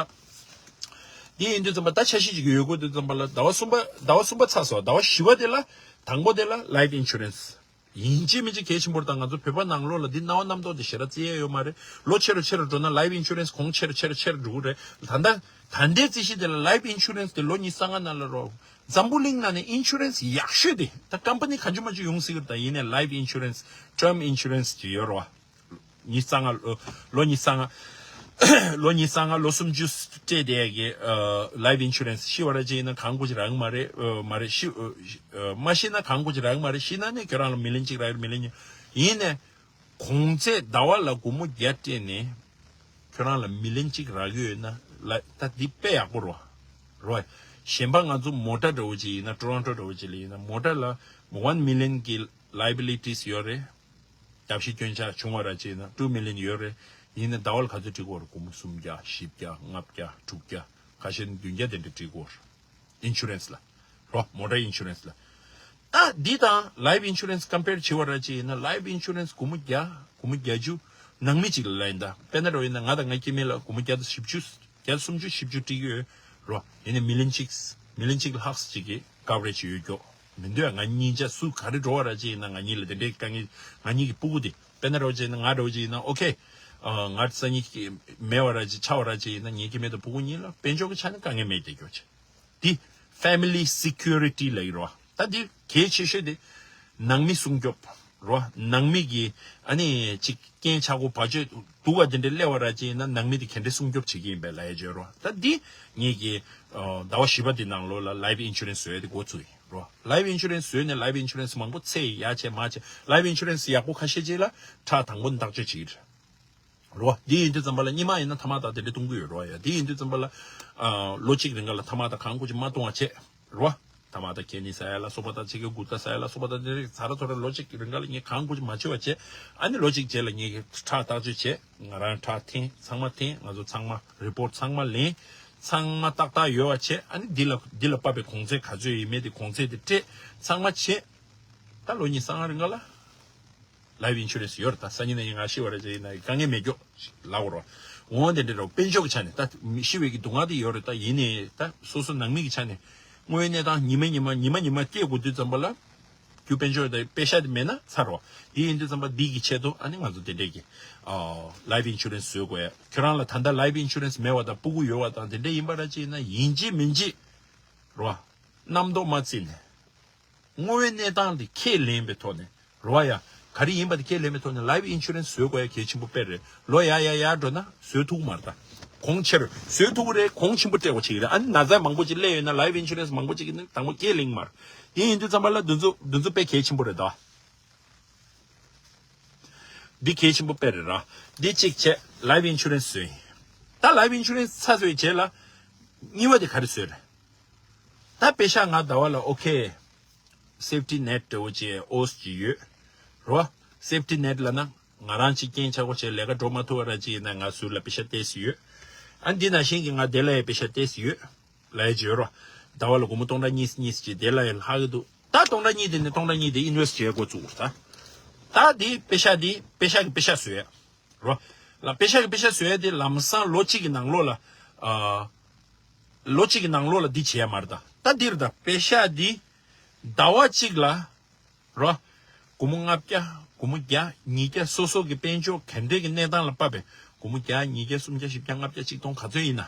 དེ་ཡིན་དུས་ཙམ་པ་ད་འཆར་གཞི་ཅིག་ཡོད་དགོས་དུས་ཙམ་པ་ལ་ཟླ་བ་གསུམ་པ་ཟླ་བ་གསུམ་པ་ཚར་སོང་། ཟླ་བ་བཞི་པ་དེ་ལ་དང་པོ་དེ་ལ་life insurance ཡིན་གཅིག་མིན་གཅིག་གལ་ཆེན་པོ་རེད། ད་ང་ཚོ་བོད་པ་ནང་ལོགས་ལ་འདི་སྣང་བ་རྣམ་རྟོག་དེ་ཞེ་དྲག་བརྩི་ཡ་ཡོད་མ་རེད། ལོ་ཆེ་རུ་ཆེ་རུ་འགྲོ་ན་life insurance གོང་ཆེ་རུ་ཆེ་རུ་ཆེ་རུ་འགྲོ་གི་རེད། ད་ལྟ་ད་ལྟའི་རྩིས་གཞི་དེ་ལ་life insurance དེ་ལོ་ཉི་ཤུ་རྩ་ལྔ་ནང་ལ་རོ། འཛམ་བུ་གླིང་ནང་ནས་insurance ཡག་ཤོས་དེ་ད་company གང་བྱུང་མང་བྱུང་ཡོང་སྲིད་ཀྱི་རེད། ད་ཡིན་ནའི་life insurance term insurance ཅིག་ཡོད་རེད་བ། ཉི་ཤུ་རྩ་ལྔ་ལོ་ལོ་ཉི་ཤུ་རྩ་ལྔ་ལོ་ཉི་ཤུ་རྩ་ལྔ་ལོ་སུམ་ཅུ་སྤྲད་བསྡད་ཡ་གི་ཨ་life insurance ཤི་བ་ར་ཅིག་ཡིན་ན་གང་དགོས་ཀྱི་རག་གི་མ་རེད། ཨ་མ་རེད། ཤི་ཨ་མ་ཤི་ན་གང་དགོས་ཀྱི་རག་གི་མ་རེད། ཤི་ན་ནི་ཁྱོད་རང་ལ་མི་ལན་གཅིག་རག་གི་རེད། མི་ལན་གཉིས། ཡིན་ནའི་གོང་ཚད་ཟླ་བ་ལ་སྒོར་མོ་བརྒྱ་སྤྲད་ནས་ཁྱོད་རང་ལ་མི་ལན་གཅིག་རག་གི་ཡོད་ན་ལ་ད་འདི་དཔེ་ཡག་པོ་རེད་བ། རེད་བ། གཞན་པ་ང་ཚོ་མོ་ཊ་འདྲ་བོ་ཅིག་ཡིན་ན་Toronto འདྲ་བོ་ཅིག་ལ་ཡིན་ན་མོ་ཊ་ལ་one million གི་liabilities ཡོད་རེད། བརྒྱབ་ཤི་སྐྱོན་ཆག་བྱུང་བ་ར་ཅིག་ཡིན་ན་two million ཡོད་རེད། ཡིན་ན་ཟླ་བ་ལ་ག་ཚོད་སྤྲད་དགོས་རེད། སྒོར་མོ་སུམ་བརྒྱ་བཞི་བརྒྱ་ལྔ་བརྒྱ་དྲུག་བརྒྱ་ཁ་ཤས་ནི་བདུན་བརྒྱ་དེ་འདྲ་སྤྲད་དགོས་རེད། insurance ལ། རོ། མོ་ཊ་insurance ལ། ད་འདི་དང་life insurance compare བྱེད་པ་ར་ཅིག་ཡིན་ན་life insurance སྒོར་མོ་བརྒྱ་སྒོར་མོ་བརྒྱད་ཅུ་ནང་མི་གཅིག་ལ་ལེན། ད་དཔེར་ན་འདྲ་བོ་ཡིན་ན་ང་དང་ངའི་སྐྱེ་དམན་ལ་སྒོར་མོ་བརྒྱ་དང་བཞི་བཅུ་བརྒྱ་དང་སུམ་ཅུ་བཞི་བཅུ་སྤྲད་ཀྱི་ཡོད། རོ། ཡིན་ནའི་མི་ལན་གཅིག་མི་ལན་གཅིག་ལྷག་ཅིག་གི་coverage ཡོད་ཀྱོག་མི་འདུག་ང་གཉིས་ཆ་སུ་ག་རེ་འགྲོ་བ་ར་ཅིག་ཡིན་ན་ང་གཉིས་ལ་དེ་འདྲའི་དཀའ་ངལ། ང་གཉིས་ཀྱི་སྤུ་གུ་དེ་དཔེར་ན་འདྲ་བོ་ཅིག་ཡིན་ན་ང་འདྲ་བོ་ཅིག་ཡིན་ན་okay ང་སང་ཉིན་མེད་བ་ར་ཅིག་ཆགས་པ་ར་ཅིག་ཡིན་ན་ངའི་སྐྱེ་དམན་དང་སྤུ་གུ་གཉིས་ལ་དཔལ་འབྱོར་གྱི་ཆ་ནས་དཀའ་ངལ་མེད་བསྡད་ཀྱོག་ཅིག་འདི་family security ལབ་ཀྱི་རེད་བ། ད་འདི་གལ་ཆེ་ཤོས་དེ་ནང་མི་སྲུང་སྐྱོབ་རེད་བ། ནང་མི་གི་ཨ་ནི་ཅིག་རྐྱེན་ཆག་སྒོ་བ་ཅོ་སྡུག་ག་དེ་འདྲ་སླེབས་པ་ར་ཅིག་ཡིན་ན་ནང་མི་དེ་ག་འདྲ་སྲུང་སྐྱོབ་བྱེད་ཀྱི་ཡིན་པའི་ལབ་ཡ་བརྗོད་རེད་བ། ད་འདི་ངེད་ཀྱི་ཟླ་བ་བཞི་པ་འདི་ནང་ལོགས་ལ་life insurance བཟོ་ཡ་དེ་འགོ་ཚུགས་ཡིན་རེད་བ། life insurance བཟོས་ནས་life insurance མང་པོ་ཚད་ཡར་བྱས་མར་བྱས། life insurance ཡག་པོ་ཁ་ཤས་ཅིག་ལ་ཁྲག་དང་པོ་ནས་བརྟག་དཔྱད་བྱེད་ཀྱི་རེད། རོ། འདི་ཡིན་དུས་ཙམ་པ་ལ་སྙེ་མ་ཡིན་ན་ཐ་མག་དང་དེ་འདྲ་བཏུང་གི་ཡོད་རོ། ཡ་འདི་ཡིན་དུས་ཙམ་པ་ལ་ཨ་ལོ་གཅིག་རིང་ག་ལ་ཐ་མག་དང་གང་དགོས་ཅིག་མ་བཏུང་བ་བྱས་རོ། ཐ་མག་དང་ཁེ་ནི་ཟ་ཡ་ལ་སོགས་པ་དང་ཅིག་གི་གུར་ཏ་ཟ་ཡ་ལ་སོགས་པ་དང་དེ་རིགས་ཟ་ར་ཚོ་ར་ལོ་གཅིག་རིང་ག་ལ་ངས་གང་དགོས་ཅིག་མ་བྱེད་པ་བྱས། ཨ་ནི་ལོ་གཅིག་རྗེས་ལ་ངས་ཁྲག་བརྟག་དཔྱད་བྱས། ང་རང་ཁྲག་འཐེན་ཚང་མ་འཐེན། ང་ཚོ་ཚང་མ་report ཚང་མ་ལེན། ཚང་མ་ཏག་ཏག་ཡོད་པ་བྱས། ཨ་ནི་འདི་ལ་འདི་ལ་དཔག་པའི་གོང་ཚད་ག་ཚོད་ཡིན་མིན་དེ་གོང་ཚད་དེ་སྤྲད་ཚང་མ་བྱས། ད་ལོ་གཉིས་སང་རིང་ག་ལ། life insurance ཡོད་རེད། ད་སང་ཉིན་ནས་ང་ཤི་བ་རེད་ཟེར་ཡིན་ན་དཀའ་ངལ་མེད་ཀྱོག་ལབ་རོགས། འོང་དེ་འདྲ་རོགས་དཔལ་འབྱོར་གྱི་ཆ་ནས་ད་མི་ཤི་བའི་གི་སྡུག་བསྔལ་དེ་ཡོད་རེད། ད་ཡིན་ནའི་ད་སོ་སོ་ནང་མི་གི་ཆ་ནས་དངོས་ཡོད་གནས་སྟངས་ཉི་མ་ཉི་མ་ཉི་མ་ཉི་མ་སྐྱེལ་དགོས་དུས་ཙམ་པ་ལ་རྒྱུ་དཔལ་འབྱོར་དང་པེ་ཤ་དེ་མེད་ན་ཚར་རོགས། དེ་ཡིན་དུས་ཙམ་པ་འདི་གི་ཆེད་དུ་ཨ་ནི་ང་ཚོ་དེ་འདྲས་ཀྱི་ཨ་life insurance བཟོ་དགོས་ཡ། ཁྱོད་རང་ལ་ད་ལྟ་life insurance མེད་པ་དང་སྤུ་གུ་ཡོད་པ་དང་དེ་འདྲས་ཡིན་པ་ར་ཅིག་ཡིན་ན་ཡིན་གཅིག་མིན་གཅིག་རོ། རྣམ་རྟོག་མ་བརྩིས་ནས། དངོས་ཡོད་གནས་སྟངས་དེ་ཁས་ལེན་པའི་ཐོག་ནས་རེད་བ་ཡ། ག་རེ་ཡིན་པ་དེ་ཁས་ལེན་པའི་ཐོག་ནས་life insurance བཟོ་དགོས་ཡ་གལ་ཆེན་པོ་དཔེ་རེད། ལོ་ཡར་ཡར་ཡར་འགྲོ་ན་བཟོ་ཐུབ་ཀྱི་མ་རེད་ད། གོང་ཆེར་བཟོ་ཐུབ་ཀྱི་རེད། གོང་ཆེན་པོ་སྤྲད་དགོས་བྱེད་ཀྱི་རེད། ཨ་ནི་ན་ཚ་མང་པོ་ཅིག་སླེབས་ཡོད་ན་life insurance མང་པོ་ཅིག་གིས་ནི་དང་པོ་ཁས་ལེན་གྱི་མ་རེད། དེ་ཡིན་དུས་ཙམ་པ་ལ་འདི་ཚོ་འདི་ཚོ་དཔེ་གལ་ཆེན་པོ་རེད་ད། འདི་གལ་ཆེན་པོ་དཔེ་རེད་ར། འདི་གཅིག་བྱས་life insurance བཟོས་ཡིན། ད་life insurance ཚར་བཟོས་རྗེས་ལ་གཉིས་པ་དེ་ག་རེ་བཟོས་རེད། ད་པེ་ཤ་ང་ཟླ་བ་ལ་okay safety net འདྲ་བོ་ཅིག་ཨོས་ཅིག་ཡོད་རོ། safety net ལབ་ན་ང་རང་ཅིག་རྐྱེན་ཆག་པོ་བྱས་ལས་ཀ་འགྲོ་མ་ཐུབ་པ་ར་ཅིག་ཡིན་ན་ང་ཟུར་ལ་པེ་ཤ་ཏོག་ཙམ་ཡོད། ཨ་འདི་ནང་བཞིན་གྱི་ང་དེ་ལ་ཡང་པེ་ཤ་ཏོག་ཙམ་ཡོད་ལབ་ཡ་ཅིག་ཡོད་རོ། ཟླ་བ་ལ་སྒོར་མོ་སྟོང་ཕྲག་གཉིས་གཉིས་ཅིག་དེ་ལ་ཡང་ལྷག་གི་འདུག་ད་སྟོང་ཕྲག་གཉིས་དེ་ནས་སྟོང་ཕྲག་གཉིས་དེ་ཨིན་ཝེ་སི་ཊི་བྱེད་འགོ་བཙུགས་རེད་ད། ད་དེ་པེ་ཤག་དེ་པེ་ཤག་གི་པེ་ཤག་བཟོས་རོ། ལ་པེ་ཤག་གི་པེ་ཤག་བཟོས་དེ་ལམ་སང་ལོ་གཅིག་གི་ནང་ལོགས་ལ་ཨ། ལོ་གཅིག་གི་ནང་ལོགས་ལ་འདི་བྱེད་ཡ་མ་རེད་ད། ད་འདིར་ད་པེ་ཤག་འདི་ཟླ་བ་གཅིག་ལ་རོ། སྒོར་མོ་ལྔ་བརྒྱ། སྒོར་མོ་བརྒྱ། ཉིས་བརྒྱ། སོ་སོ་གི་དཔལ་འབྱོར་ག་འདྲས་ཀྱི་གནས་སྟངས་ལ་དཔག་པའི་སྒོར་མོ་བརྒྱ། ཉིས་བརྒྱ། སུམ་བརྒྱ། བཞི་བརྒྱ། ལྔ་བརྒྱ། ཆིག་སྟོང་ག་ཚོད་ཡིན་ན།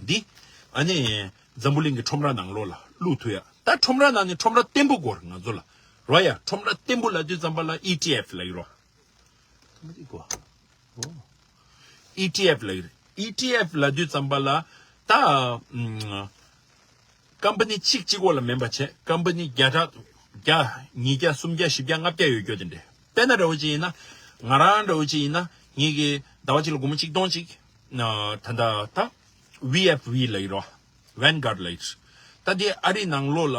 འདི་ཨ་ནི་འཛམ་བུ་གླིང་གི་ཁྲོམ་ར་ནང་ལོགས་ལ་བླུག་ཐུབ་ཡ། ད་ཁྲོམ་ར་ནང་ནས་ཁྲོམ་ར་བརྟན་པོ་དགོས་རེད་ང་ཚོ་ལ། རོ་ཡ། ཁྲོམ་ར་བརྟན་པོ་ལབ་དུས་ཙམ་པ་ལ་ཨི་ཊི་ཨེཕ་ལབ་ཀྱི་རོ། ཨི་ཊི་ཨེཕ་ལབ་ཀྱི་རེད། ཨི་ཊི་ཨེཕ་ལབ་དུས་ཙམ་པ་ལ་ད་ཨམ། ཀམ་པ་ནི་གཅིག་གཅིག་པོ་ལ་མིན་པ་བྱས། ཀམ་པ་ནི་བརྒྱ་ཕྲག་བརྒྱ། ཉིས་བརྒྱ། སུམ་བརྒྱ། བཞི་བརྒྱ། ལྔ་བརྒྱ་ཡོད་རྒྱུ་དེ་འདྲས། དཔེར་ན་འདྲ་བོ་ཅིག་ཡིན་ན། ང་རང་འདྲ་བོ་ཅིག་ཡིན་ན། ངེད་ཀྱི་ཟླ་བ་གཅིག་ལ་སྒོར་མོ་གཅིག་སྟོང་གཅིག་ད་ད་ད་ཝི་ཨེཕ་ཝི་ལབ་ཀྱི་རོ། ཝན་གྷར་ལབ་ཀྱི་རེད། ད་དེ་ཨ་རིའི་ནང་ལོགས་ལ་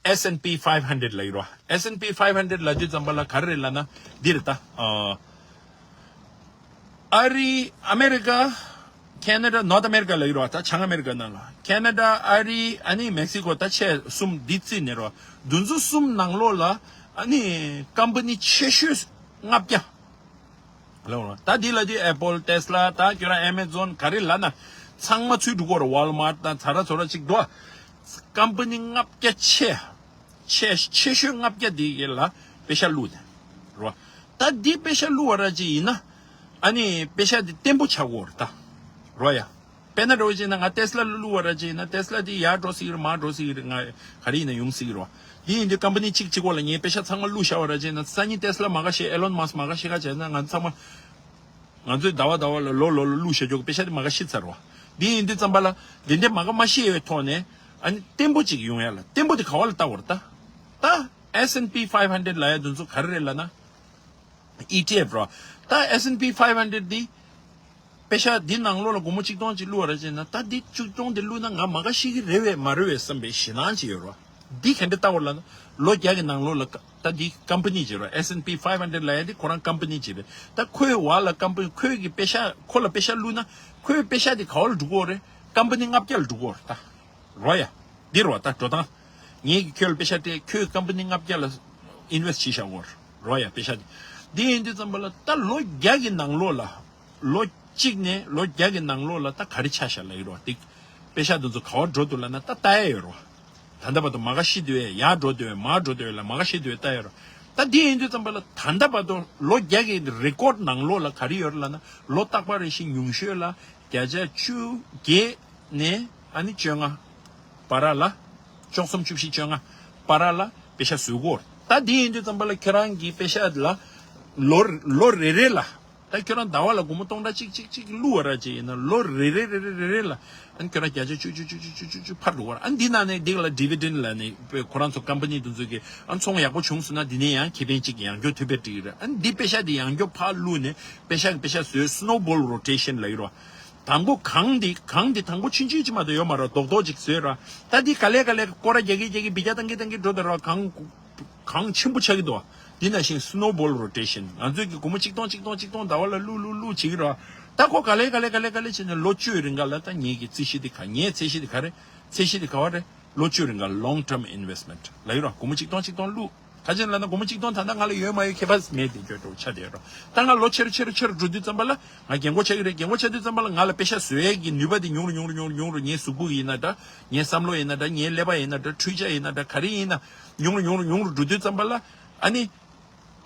ཨེས་ཨེན་པི་ཕའིབ་ཧན་ཌེཌ་ལབ་ཀྱི་རོ། ཨེས་ཨེན་པི་ཕའིབ་ཧན་ཌེཌ་ལབ་དུས་ཙམ་པ་ལ་ག་རེ་རེད་ལབ་ན་འདི་རེད་ད། ཨ། ཨ་རི། ཨ་མེ་རི་ཀ། ཁེ་ན་ཌ། ནོར་ཐི་ཨ་མེ་རི་ཀ་ལབ་ཀྱི་རོ། ད་བྱང་ཨ་མེ་རི་ཀ་ནང་ལ། ཁེ་ན་ཌ། ཨ་རི། ཨ་ནི་མེག་སི་ཀོ། ད་ཆེ་གསུམ་འདི་བརྩིས་ནས་རོ། འདི་ཚོ་གསུམ་ནང་ལོགས་ལ་ཨ་ནི་ཀམ་པ་ནི་ཆེ་ཤོས་ལྔ་བརྒྱ། ལོ་ད་འདི་ལ་དེ་ཨེ་པལ། ཏེ་སི་ལ། ད་ཁྱོད་རང་ཨེ་མེ་ཛོན་ག་རེ་ལབ་ན་ཚང་མ་ཚུད་འགྲོ་གི་རེད། ཝལ་མར་ཊི་དང་ཚ་ར་ཚོ་ར་ཅིག་འགྲོ། ཀམ་པ་ནི་ལྔ་བརྒྱ་ཆེ། ཆེ་ཆེ་ཤོས་ལྔ་བརྒྱ་འདི་ལ་པེ་ཤག་བླུགས་ནས་རོ། ད་འདི་པེ་ཤག་བླུགས་པ་ར་ཅིག་ཡིན་ན་ཨ་ནི་པེ་ཤག་འདི་བརྟན་པོ་ཆགས་ཀྱི་ཡོད་རེད་ད། རོ་ཡ། དཔེར་ན་འདྲ་བོ་བྱས་ན་ང་ཏེ་སི་ལ་ལ་བླུགས་པ་ར་བྱས་ན་ཏེ་སི་ལ་དེ་ཡར་འགྲོ་སྲིད་ཀྱི་རེད། མར་འགྲོ་སྲིད་ཀྱི་རེད། ང་ག་རེ་ཡིན་ན་ཡོང་སྲིད་ཀྱི་རེད་བ། དེ་ཡིན་དུས་ཀམ་པ་ནི་གཅིག་གཅིག་པོ་ལ་ངས་པེ་ཤག་ཚང་མ་བླུགས་བཞག་པ་ར་བྱས་ན་སང་ཉིན་ཏེ་སི་ལ་མ་ག་ཤེས། ཨེ་ལོན་མཱ་སི་མ་ག་ཤེས་ག་བྱས་ན་ང་ཚང་མ་ང་ཚོས་ཟླ་བ་ཟླ་བ་ལ་ལོ་ལོ་ལ་བླུགས་བཞག་རྒྱུ་གི་པེ་ཤག་དེ་མ་ག་ཤི་ཚར་བ། དེ་ཡིན་དུས་ཙམ་པ་ལ་དེ་འདྲའི་མ་ག་མ་ཤི་བའི་ཐོག་ནས་ཨ་ནི་བརྟན་པོ་གཅིག་ཡོང་ཡ་ལ་བརྟན་པོ་དེ་ག་བ་ལ་བལྟ་བར་ད། ད་ཨེས་ཨེན་པི་ཕའིབ་ཧན་ཌེཌ་ལབ་ཡ་དེ་ཚོ་ག་རེ་རེད་ལབ་ན། ཨི་ཊི་ཨེཕ་རོ། ད་ཨེས་ཨེན་པི་ཕའིབ་ཧན་ཌེཌ་འདི་པེ་ཤག་འདི་ནང་ལོགས་ལ་སྒོར་མོ་གཅིག་སྟོང་གཅིག་བླུགས་པ་ར་བྱས་ན་ད་འདི་གཅིག་སྟོང་འདི་བླུགས་ན་ང་མ་ག་ཤི་གི་རེད་བས་མ་རེད་བས་བསམ་པའི་ཞེད་སྣང་ཅིག་ཡོད་རོ། འདི་ག་འདྲ་ལྟ་བ་ལ་ན་ལོ་བརྒྱ་གི་ནང་ལོགས་ལ་ད་འདི་ཀམ་པ་ནི་ཅིག་རོ། ཨེས་ཨེན་པི་ཕའིབ་ཧན་ཌེཌ་ལབ་ཡ་འདི་ཁོ་རང་ཀམ་པ་ནི་ཅིག་རེད། ད་ཁོའི་བར་ལ་ཀམ་པ་ཁོའི་གི་པེ་ཤག་ཁོ་ལ་པེ་ཤག་བླུགས་ན་ཁོའི་པེ་ཤག་འདི་ག་བ་ལ་འགྲོ་གི་ཡོད་རེད། ཀམ་པ་ནི་ལྔ་བརྒྱ་ལ་འགྲོ་གི་ཡོད་རེད་ད། རོ་ཡ། འདི་རོ་ད་འགྲོ་སྟངས། ངས་ཀྱི་ཁྱོད་ལ་པེ་ཤག་སྤྲད། ཁྱོད་ཀམ་པ་ནི་ལྔ་བརྒྱ་ལ་ཨིན་ཝེ་སི་ཊི་བྱས་བཞག་གོ། རོ་ཡ་པེ་ཤག་འདི། འདི་ཡིན་དུས་ཙམ་པ་ལ་ད་ལོ་བརྒྱ་གི་ནང་ལོགས་ལ། ལོ་གཅིག་ནས་ལོ་བརྒྱ་གི་ནང་ལོགས་ལ་ད་ག་རེ་ཆགས་བཞག་ལབ་ཀྱི་རོ། འདི་པེ་ཤག་འདི་ཚོ་ག་བར་འགྲོ་འདུག་ལབ་ན་ད་ལྟ་ཡ་ཡོད་རོ། ད་ལྟ་བར་དུ་མ་ག་ཤི་འདུག་ཨེ། ཡར་འགྲོ་འདུག་ཨེ། མར་འགྲོ་འདུག་ཨེ་ལ་མ་ག་ཤི་འདུག་ཨེ་ལྟ་ཡ་རོ། ད་འདི་ཡིན་དུས་ཙམ་པ་ལ་ད་ལྟ་བར་དུ་ལོ་བརྒྱ་གི་རེ་ཀོཌ་ནང་ལོགས་ལ་ག་རེ་ཡོད་རེད་ལབ་ན་ལོ་རྟག་པ་རེ་བཞིན་ཉུང་ཤོས་ལ་བརྒྱ་ཆ་བཅུ་བརྒྱད་ནས་ཨ་ནི་བཅོ་ལྔ་བར་ལ། བཅུ་གསུམ། བཅུ་བཞི། བཅོ་ལྔ་བར་ལ་པེ་ཤག་བཟོ་གི་ཡོད་རེད། ད་འདི་ཡིན་དུས་ཙམ་པ་ལ་ཁྱོད་རང་གི་པེ་ཤག་ལ་ལོ་ལོ་རེ་རེ་ལ། ད་ཁྱོད་རང་ཟླ་བ་ལ་སྒོར་མོ་སྟོང་ཕྲག་གཅིག་གཅིག་གཅིག་བླུགས་པ་ར་ཅིག་ཡིན་ན་ལོ་རེ་རེ་རེ་རེ་རེ་རེ་ལ་ཨ་ནི་ཁྱོད་རང་བརྒྱ་ཆ་བཅུ་བཅུ་བཅུ་བཅུ་བཅུ་བཅུ་བཅུ་འཕར་འགྲོ་བ་ར། ཨ་ནི་འདི་ནང་ནས་འདི་ལ་ཌི་བི་ཌེན་ཌི་ལབ་ནས་ཁོ་རང་ཚོ་ཀམ་པ་ནི་དེ་ཚོ་གི་ཨ་ནི་ཚོང་ཡག་པོ་བྱུང་སོང་ན་འདི་ནས་ཡང་ཁེ་ཕན་གཅིག་ཡང་སྐྱོར་ཐུབ་པའི་འགྲིག་རེད། ཨ་ནི་འདི་པེ་ཤག་འདི་ཡང་སྐྱོར་ཕར་བླུགས་ནས་པེ་ཤག་གི་པེ་ཤག་བཟོས། སི་ནོ་བོལ་རོ་ཊེ་ཤན་ལབ་ཀྱི་རོ། དང་པོ་གང་འདི་གང་འདི་དང་པོ་ཆུང་ཆུང་ཅིག་མ་གཏོགས་ཡོད་མ་རེད། རྡོག་རྡོག་ཅིག་བཟོས་ར། ད་འདི་ག་ལེ་ག་ལེ་སྐོར་ར་རྒྱག་གི་རྒྱག་གི་འབུད་རྒྱག་བཏང་གི་བཏང་གི་འགྲོ་དེ་ར་གང་གང་ཆེན་པོ་ཆགས་ཀྱི་འདུག་འདི་ནང་བཞིན་སི་ནོ་བོལ་རོ་ཊེ་ཤན། ང་ཚོས་ཀྱི་སྒོར་མོ་གཅིག་སྟོང་གཅིག་སྟོང་གཅིག་སྟོང་ཟླ་བ་ལ་བླུགས་བླུགས་བླུགས་བྱེད་ཀྱི་ར། ད་ཁོ་ག་ལེ་ག་ལེ་ག་ལེ་ག་ལེ་བྱས་ནས་ལོ་བཅུའི་རིང་ག་ལ་ད་ངེད་ཀྱི་རྩིས་གཞི་འདི་ག་ངའི་ཚད་གཞི་འདི་ག་རེད། ཚད་གཞི་འདི་ག་བ་རེད། ལོ་བཅུའི་རིང་ག་ལོང་ཊརམ་ཨིན་ཝེ་སི་མེན་ཊི་ལབ་ཀྱི་ར། སྒོར་མོ་གཅིག་སྟོང་གཅིག་སྟོང་བླུགས། ག་ཅི་ལབ་ན་སྒོར་མོ་གཅིག་སྟོང་ད་ལྟ་ང་ལ་ཡོད་མ་ཡོད་ཁྱད་པར་མེད། དེ་འགྱོད་འགྲོ་ཆ་དེ་རོ། ད་ང་ལོ་ཆེ་རུ་ཆེ་རུ་ཆེ་རུ་འགྲོ་དུས་ཙམ་པ་ལ་ང་རྒན་གོག་ཆགས་ཀྱི་རེད། རྒན་གོག་ཆགས་དུས་ཙམ་པ་ལ་ང་ལ་པེ་ཤག་བཟོ་ཡས་ཀྱི་ནུས་པ་དེ་ཉུང་རུ་ཉུང་རུ་ཉུང་རུ་ཉུང་རུ། ངའི་གཟུགས་པོ་ཡིན་ན་འདྲ། ངའི་བསམ་བློ་ཡིན་ན་འདྲ། ངའི་ཀླད་པ་ཡིན་ན་འདྲ། འཕྲུལ་ཆས་ཡིན་ན་འདྲ། ག་རེ་ཡིན་ན་ཉུང་རུ་ཉུང་རུ་ཉུང་རུ་འགྲོ་དུས་ཙམ་པ་ལ་ཨ་ནི་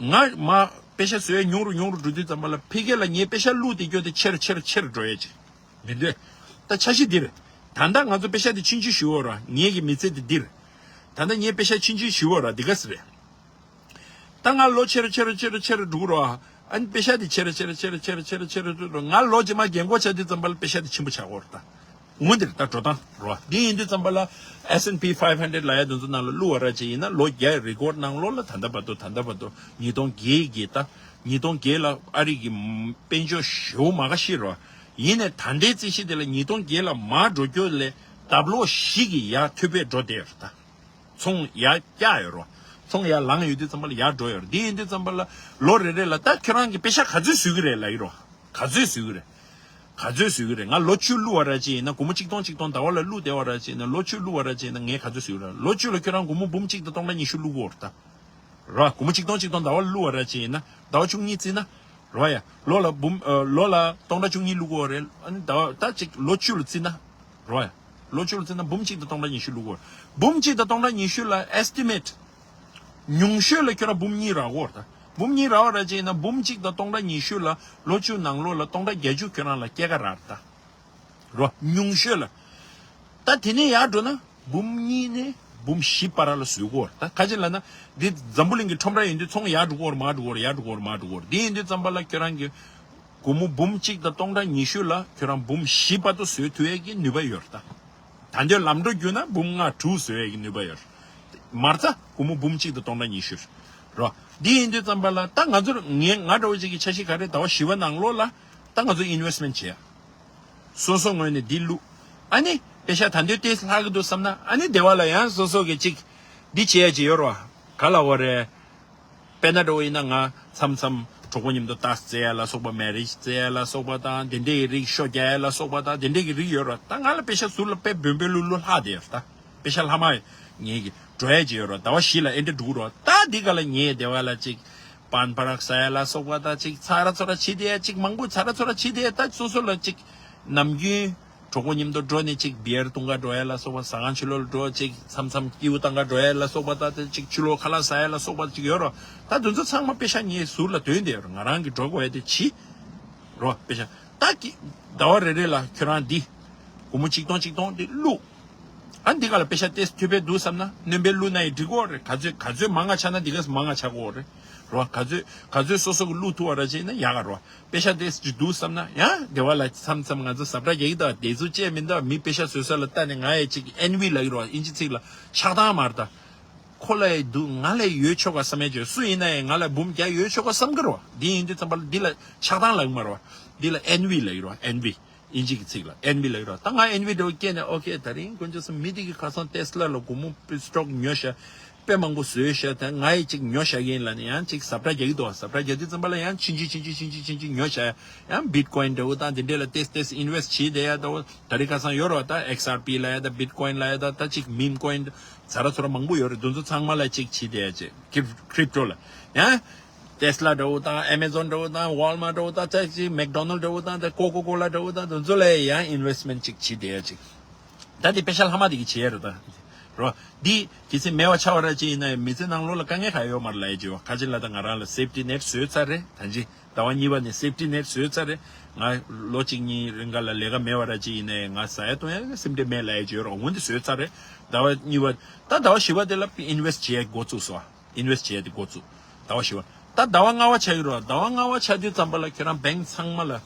ང་མ་པེ་ཤག་བཟོ་ཡས་ཉུང་རུ་ཉུང་རུ་འགྲོ་དུས་ཙམ་པ་ལ་ཕ་གི་ལ་ངའི་པེ་ཤག་བླུགས་དེ་འགྱོད་དེ་ཆེ་རུ་ཆེ་རུ་ཆེ་རུ་འགྲོ་ཡས་ཅིག་མི་འདོད། ད་འཆར་གཞི་འདི་རེད། ད་ལྟ་ང་ཚོ་པེ་ཤག་འདི་ཆུང་ཆུང་ཞུ་བ་ར། ངེད་ཀྱི་མི་ཚེ་འདི་འདིར། ད་ལྟ་ངའི་པེ་ཤག་ཆུང་ཆུང་ཞུ་བ་ར་འདི་ག་སི་རེད། ད་ང་ལོ་ཆེ་རུ་ཆེ་རུ་ཆེ་རུ་ཆེ་རུ་འགྲོ་གི་ར། ཨ་ནི་པེ་ཤག་འདི་ཆེ་རུ་ཆེ་རུ་ཆེ་རུ་ཆེ་རུ་ཆེ་རུ་ཆེ་རུ་འགྲོ་གི་ར། ང་ལོ་རྗེས་མ་རྒན་གོག་ཆགས་དུས་ཙམ་པ་ལ་པེ་ཤག་འདི་ཆེན་པོ་ཆགས་ཀྱི་ཡོད་རེད་ད། འོ་འདིར་ད་འགྲོ་སྟངས་རོ། འདི་ཡིན་དུས་ཙམ་པ་ལ་ཨེས་ཨེན་པི་ཕའིབ་ཧན་ཌེཌ་ལབ་ཡ་དེ་ཚོ་ནང་ལ་བླུགས་པ་ར་ཅིག་ཡིན་ན་ལོ་བརྒྱ་རི་ཀོཌ་ནང་ལོགས་ལ་ད་ལྟ་བར་དུ་ད་ལྟ་བར་དུ་ཉིས་སྟོང་བརྒྱད་ཀྱི་ད་ཉིས་སྟོང་བརྒྱད་ལ་ཨ་རི་གི་དཔལ་འབྱོར་ཞེ་པོ་མ་ག་ཤི་རོ། ཡིན་ནའི་ད་ལྟའི་རྩིས་གཞི་དེ་ལ་ཉིས་སྟོང་བརྒྱད་ལ་མར་འགྲོ་རྒྱུ་ལས་ལྡབ་ལོག་བཞི་གི་ཡར་མཐོ་པོས་འགྲོ་བསྡད་ཡོད་རེད་ད། ཚོང་ཡར་བཀྱག་ཡོད་རོ། ཚོང་ཡར་ལངས་ཡོད་དུས་ཙམ་པ་ལ་ཡར་འགྲོ་ཡོད་རེད། འདི་ཡིན་དུས་ཙམ་པ་ལ་ལོ་རེ་རེ་ལ་ད་ཁྱོད་རང་གི་པེ་ཤག་ག་ཚོད་བཟོ་གི་རེད་ལབ་ཡོད་རོ། ག་ཚོད་བཟོ་གི་རེད། ག་ཚོད་བཟོ་གི་རེད། ང་ལོ་བཅུ་བླུགས་པ་ར་ཅིག་ཡིན་ན། སྒོར་མོ་གཅིག་སྟོང་གཅིག་སྟོང་ཟླ་བ་ལ་བླུགས་བསྡད་པ་ར་ཅིག་ཡིན་ན། ལོ་བཅུ་བླུགས་པ་ར་ཅིག་ཡིན་ན་ངས་ག་ཚོད་བཟོ་གི་རེད། ལོ་བཅུ་ལ་ཁྱོད་རང་སྒོར་མོ་འབུམ་གཅིག་དང་སྟོང་ཕྲག་ཉི་ཤུ་བླུགས་ཀྱི་ཡོད་རེད་ད། རོ། སྒོར་མོ་གཅིག་སྟོང་གཅིག་སྟོང་ཟླ་བ་ལ་བླུགས་པ་ར་ཅིག་ཡིན་ན་ཟླ་བ་བཅུ་གཉིས་བརྩིས་ན། རོ་ཡ། ལོ་ལ་འབུམ་ཨ། ལོ་ལ་སྟོང་ཕྲག་བཅུ་གཉིས་བླུགས་ཀྱི་ཡོད་རེད། ཨ་ནི་ཟླ་བ་ད་ཅིག་ལོ་བཅུ་ལ་བརྩིས་ན། རོ་ཡ། ལོ་བཅུ་ལ་བརྩིས་ན་འབུམ་གཅིག་དང་སྟོང་ཕྲག་ཉི་ཤུ་བླུགས་ཀྱི་ཡོད་རེད། འབུམ་གཅིག་དང་སྟོང་ཕྲག་ཉི་ཤུ་ལ་estimate ཉུང་ཤོས་ལ་ཁྱོད་རང་འབུམ་གཉིས་རག་གི་ཡོད་རེད་ད། འབུམ་གཉིས་རག་པ་ར་ཅིག་ཡིན་ན་འབུམ་གཅིག་དང་སྟོང་ཕྲག་ཉི་ཤུ་ལ་ལོ་བཅུ་ནང་ལོགས་ལ་སྟོང་ཕྲག་བརྒྱད་ཅུ་ཁྱོད་རང་ལ་སྐྱེད་ཀ་རག་རེད་ད། རོ། ཉུང་ཤོས་ལ། ད་དེ་ནས་ཡར་འགྲོ་ན་འབུམ་གཉིས་ནས་འབུམ་བཞི་བར་ལ་བཟོ་གི་ཡོད་རེད། ད་ག་ཅི་ལབ་ན། འདི་འཛམ་བུ་གླིང་གི་ཁྲོམ་ར་ཡིན་དུས་ཚོང་ཡར་འགྲོ་གི་ཡོད་རེད་མར་འགྲོ་གི་ཡོད་རེད་ཡར་འགྲོ་གི་ཡོད་རེད་མར་འགྲོ་གི་ཡོད་རེད། འདི་ཡིན་དུས་ཙམ་པ་ལ་ཁྱོད་རང་གི་སྒོར་མོ་འབུམ་གཅིག་དང་སྟོང་ཕྲག་ཉི་ཤུ་ལ་ཁྱོད་རང་འབུམ་བཞི་བར་དུ་བཟོ་ཐུབ་ཡས་ཀྱི་ནུས་པ་ཡོད་རེད་ད། ད་འདོད་ལམ་འགྲོ་བརྒྱུད་ན་འབུམ་ལྔ་དྲུག་བཟོ་ཡས་ཀྱི་ནུས་པ་ཡོད་རེད། མ་རྩ་སྒོར་མོ་འབུམ་གཅིག་དང་སྟོང་ཕྲག་ཉི་ཤུ་རེད། རོ། འདི་ཡིན་དུས་ཙམ་པ་ལ་ད་ང་ཚོར་ངས་ང་འདྲ་བོ་ཅིག་གི་འཆར་གཞི་ག་རེ། ཟླ་བ་བཞི་པ་ནང་ལོགས་ལ་ད་ང་ཚོ་investment་བྱེད་ཡ། སོ་སོ་ངོས་ནས་འདི་བླུགས། ཨ་ནི་པེ་ཤ་ད་འདོད་ཏོག་ཙམ་ལྷག་གི་འདུག་བསམ་ན་ཨ་ནི་སྡེ་བ་ལ་ཡང་སོ་སོ་གི་ཅིག་འདི་བྱེད་ཡ་ཅིག་ཡོད་རེད་བ། ག་ལབ་དགོས་རེད། དཔེར་ན་འདྲ་བོ་ཡིན་ན་ང་མཚམས་མཚམས་གྲོགས་པོ་མཉམ་དུ་རྟགས་རྩེ་ཡ་ལ་སོགས་པ་མེ་རེཇ་རྩེ་ཡ་ལ་སོགས་པ་དང་དེ་འདྲའི་རིགས་ཤོ་རྒྱག་ཡ་ལ་སོགས་པ་དང་དེ་འདྲའི་གི་རིགས་ཡོད་རེད་བ། ད་ང་ལ་པེ་ཤ་ཟུར་ལ་དཔེ་སྦོམ་སྦོམ་བླུགས་བླུགས་ལྷག་བསྡད་ཡོད་རེད་ད། པེ་ཤ་ལྷག་མ་ངེད་ཀྱི་འགྲོ་ཡ་ཅིག་ཡོད་རེད་བ། ཟླ་བ་བཞི་ལ་ཨེ་འདྲ་འགྲོ་གི་རེད་བ། ད་འདི་ག་ལ་ངས་སྡེ་བ་ལ་ཅིག་པན་པ་རག་ཟ་ཡ་ལ་སོགས་པ་དང་ཅིག་ཚ་ར་ཚོ་ར་བྱེད་བསྡད་ཡ་ཅིག་མང་པོ་ཚ་ར་ཚོ་ར་བྱེད་བསྡད་ཡ། ད་སོ་སོ་ལ་ཅིག་ནམ་རྒྱུན་གྲོགས་པོ་མཉམ་དུ་འགྲོ་ནས་ཅིག་བི་ཡར་འཐུང་ག་འགྲོ་ཡ་ལ་སོགས་པ། ཟ་ཁང་ཕྱི་ལོགས་ལ་འགྲོ་ཅིག་མཚམས་མཚམས་སྐྱིད་པོ་བཏང་ག་འགྲོ་ཡ་ལ་སོགས་པ། ད་དེ་ཅིག་ཕྱི་ལོགས་ཁ་ལག་ཟ་ཡ་ལ་སོགས་པ་ཅིག་ཡོད་རེད་བ། ད་དེ་ཚོ་ཚང་མ་པེ་ཤ་ངའི་ཟུར་ལ་དོན་བསྡད་ཡོད་རེད། ང་རང་གིས་འགྲོ་དགོས་ཡ་དེ་བྱེད་རོགས། པེ་ཤ་ད་ཀི་ཟླ་བ་རེ་རེ་ལ་ཁྱོད་རང་འདི་སྒོར་མོ་གཅིག་སྟོང་གཅིག་སྟོང་འདི་བླུགས། ཨ་འདི་ག་ལ་པེ་ཤ་ཏོག་ཙམ་ཐོབ་པའི་འདུག་བསམ་ན་སྣོན་པ་བླུགས་ན་ཡང་འགྲིག་གི་ཡོད་རེད། ག་ཚོད་ག་ཚོད་མང་ང་ཆགས་ན་འདི་ག་མང་ང་ཆགས་ཀྱི་ཡོད་རེད། རོ། ག་ཚོད་ག་ཚོད་སོ་སོ་གི་བླུགས་ཐུབ་པ་ར་བྱས་ན་ཡག་ག་རོ། པེ་ཤ་ཏོག་ཙམ་འདུག་བསམ་ན་ཡང་སྡེ་བ་ལ་མཚམས་མཚམས་ང་ཚོ་ཟ་འཕྲུག་རྒྱག་གི་འདུག་དེ་ཚོ་བྱས་མི་འདུག་མི་པེ་ཤ་བཟོས་ས་ལ་ལྟ་ནས་ང་ཡི་ཅིག་ཨེན་བི་ལབ་ཀྱི་རོ། ཨིན་ཇི་ཚིག་ལ་ཆགས་སྡང་མ་རེད་ད། ཁོ་ལ་ཡི་འདུག་ང་ལ་ཡོད་ཆོག་ག་བསམ་ཡས་བྱོས། སུ་ཡིན་ན་ཡང་ང་ལ་འབུམ་བརྒྱ་ཡོད་ཆོག་ག་བསམ་གི་རོ། འདི་ཡིན་དུས་ཙམ་པ་ལ་འདི་ལ་ཆགས་སྡང་ལབ་ཀྱི་མ་རེད་བ། འདི་ལ་ཨེན་བི་ལབ་ཀྱི་རོ། ཨེན་བི། ཨིན་ཇི་གི་ཚིག་ལ་ཨེན་བི་ལབ་ཀྱི་རོ། ད་ང་ཨེན་བི་འདྲ་བོ་སྐྱེས་ནས་ཨོ་ཁེ་ད་རིང་དཀོན་མཆོག་གསུམ་མི་དེ་གི་ཁ་སང་ཏེ་སི་ལ་ལ་སྒོར་མོ་སི་ཊོག་ཉོ་ཤག་དཔེ་མང་པོ་བཟོས་ཤག་ད་ང་ཡི་ཅིག་ཉོ་བཞག་གི་ཡིན་ལབ་ནས་ཡང་ཅིག་ཟ་འཕྲུག་རྒྱག་གི་འདུག་ཟ་འཕྲུག་རྒྱག་དུས་ཙམ་པ་ལ་ཡང་ཕྱིན་ཅི་ཕྱིན་ཅི་ཕྱིན་ཅི་ཕྱིན་ཅི་ཉོ་བཞག་ཡང་བིཊ་ཀོ་ཡིན་འདྲ་བོ་དང་དེ་འདྲས་ལ་ཏེས་ཏེས་ཨིན་ཝེ་སི་ཊི་བྱེད་བསྡད་ཡ། ད་འོ་ད་རིང་ཁ་སང་ཡོད་རེད་བ། ད་ཨེག་སི་ཨར་པི་ལབ་ཡ་ད་བིཊ་ཀོ་ཡིན་ལབ་ཡ་ད་ད་ཅིག་མིམ་ཀོ་ཡིན་ཚ་ར་ཚོ་ར་མང་པོ་ཡོད་རེད། དེ་ཚོ་ཚང་མ་ལ་ཅིག་བྱེད་བསྡད་ཡ་ཅིག་ཀིབ་ཀྲིབ་ཊོ་ལ་ཡང་། ཏེ་སི་ལ་འདྲ་བོ་དང་ཨེ་མེ་ཛོན་འདྲ་བོ་དང་ཝོལ་མར་འདྲ་བོ་དང་ཅིག་མེག་ཌོ་ནལ་འདྲ་བོ་དང་ད་ཀོ་ཀོ་ཀོ་ལ་འདྲ་བོ་དང་དེ་ཚོ་ལ་ཡང་ཨིན་ཝེ་སི་ཊི་མེན་ཊི་ཅིག་བྱེད་བསྡད་ཡ་ཅིག་ད་དེ་པེ་ཤ་ལྷག་མ་དེ་གི་བྱེད་ཡ་རེད་ད། རོ། འདི་གལ་སྲིད་མེད་པ་ཆགས་པ་ར་ཅིག་ཡིན་ན་ཡང་མི་ཚེ་ནང་ལོགས་ལ་དཀའ་ངལ་ག་ཡོད་མ་རེད་ལབ་ཡ་ཅིག་ཡོད། ཁ་ཅིག་ལ་ད་ང་རང་ལ་སེབ་ཊི་ནེཊ་བཟོས་ཚར་རེད་ད་ཅི། ཟླ་བ་གཉིས་པ་ནས་སེབ་ཊི་ནེཊ་བཟོས་ཚར་རེད། ང་ལོ་གཅིག་གཉིས་རིང་ག་ལ་ལས་ཀ་མེད་པ་ར་ཅིག་ཡིན་ན་ཡང་ང་ཟ་ཡ་བཏུང་ཡ་སེམས་ཁྲལ་མེད་ལབ་ཡ་ཅིག་ཡོད་རེད། འོ་འདི་བཟོས་ཚར་རེད། ཟླ་བ་གཉིས་པ་ད་ཟླ་བ་བཞི་པ་དེ་ལ་ཨིན་ཝེ་སི་ཊི་བྱེད་ཡ་འགོ་བཙུགས་སོང་། ཨིན་ཝེ་སི་ཊི་བྱས་ཏེ་འགོ་བཙུགས། ཟླ་བ་བཞི་པ། ད་ཟླ་བ་ལྔ་པ་ཆགས་ཀྱི་རེད་བ། ཟླ་བ་ལྔ་པ་ཆགས་དུས་ཙམ་པ་ལ་ཁྱོད་རང་བེང་ཚང་མ་ལ།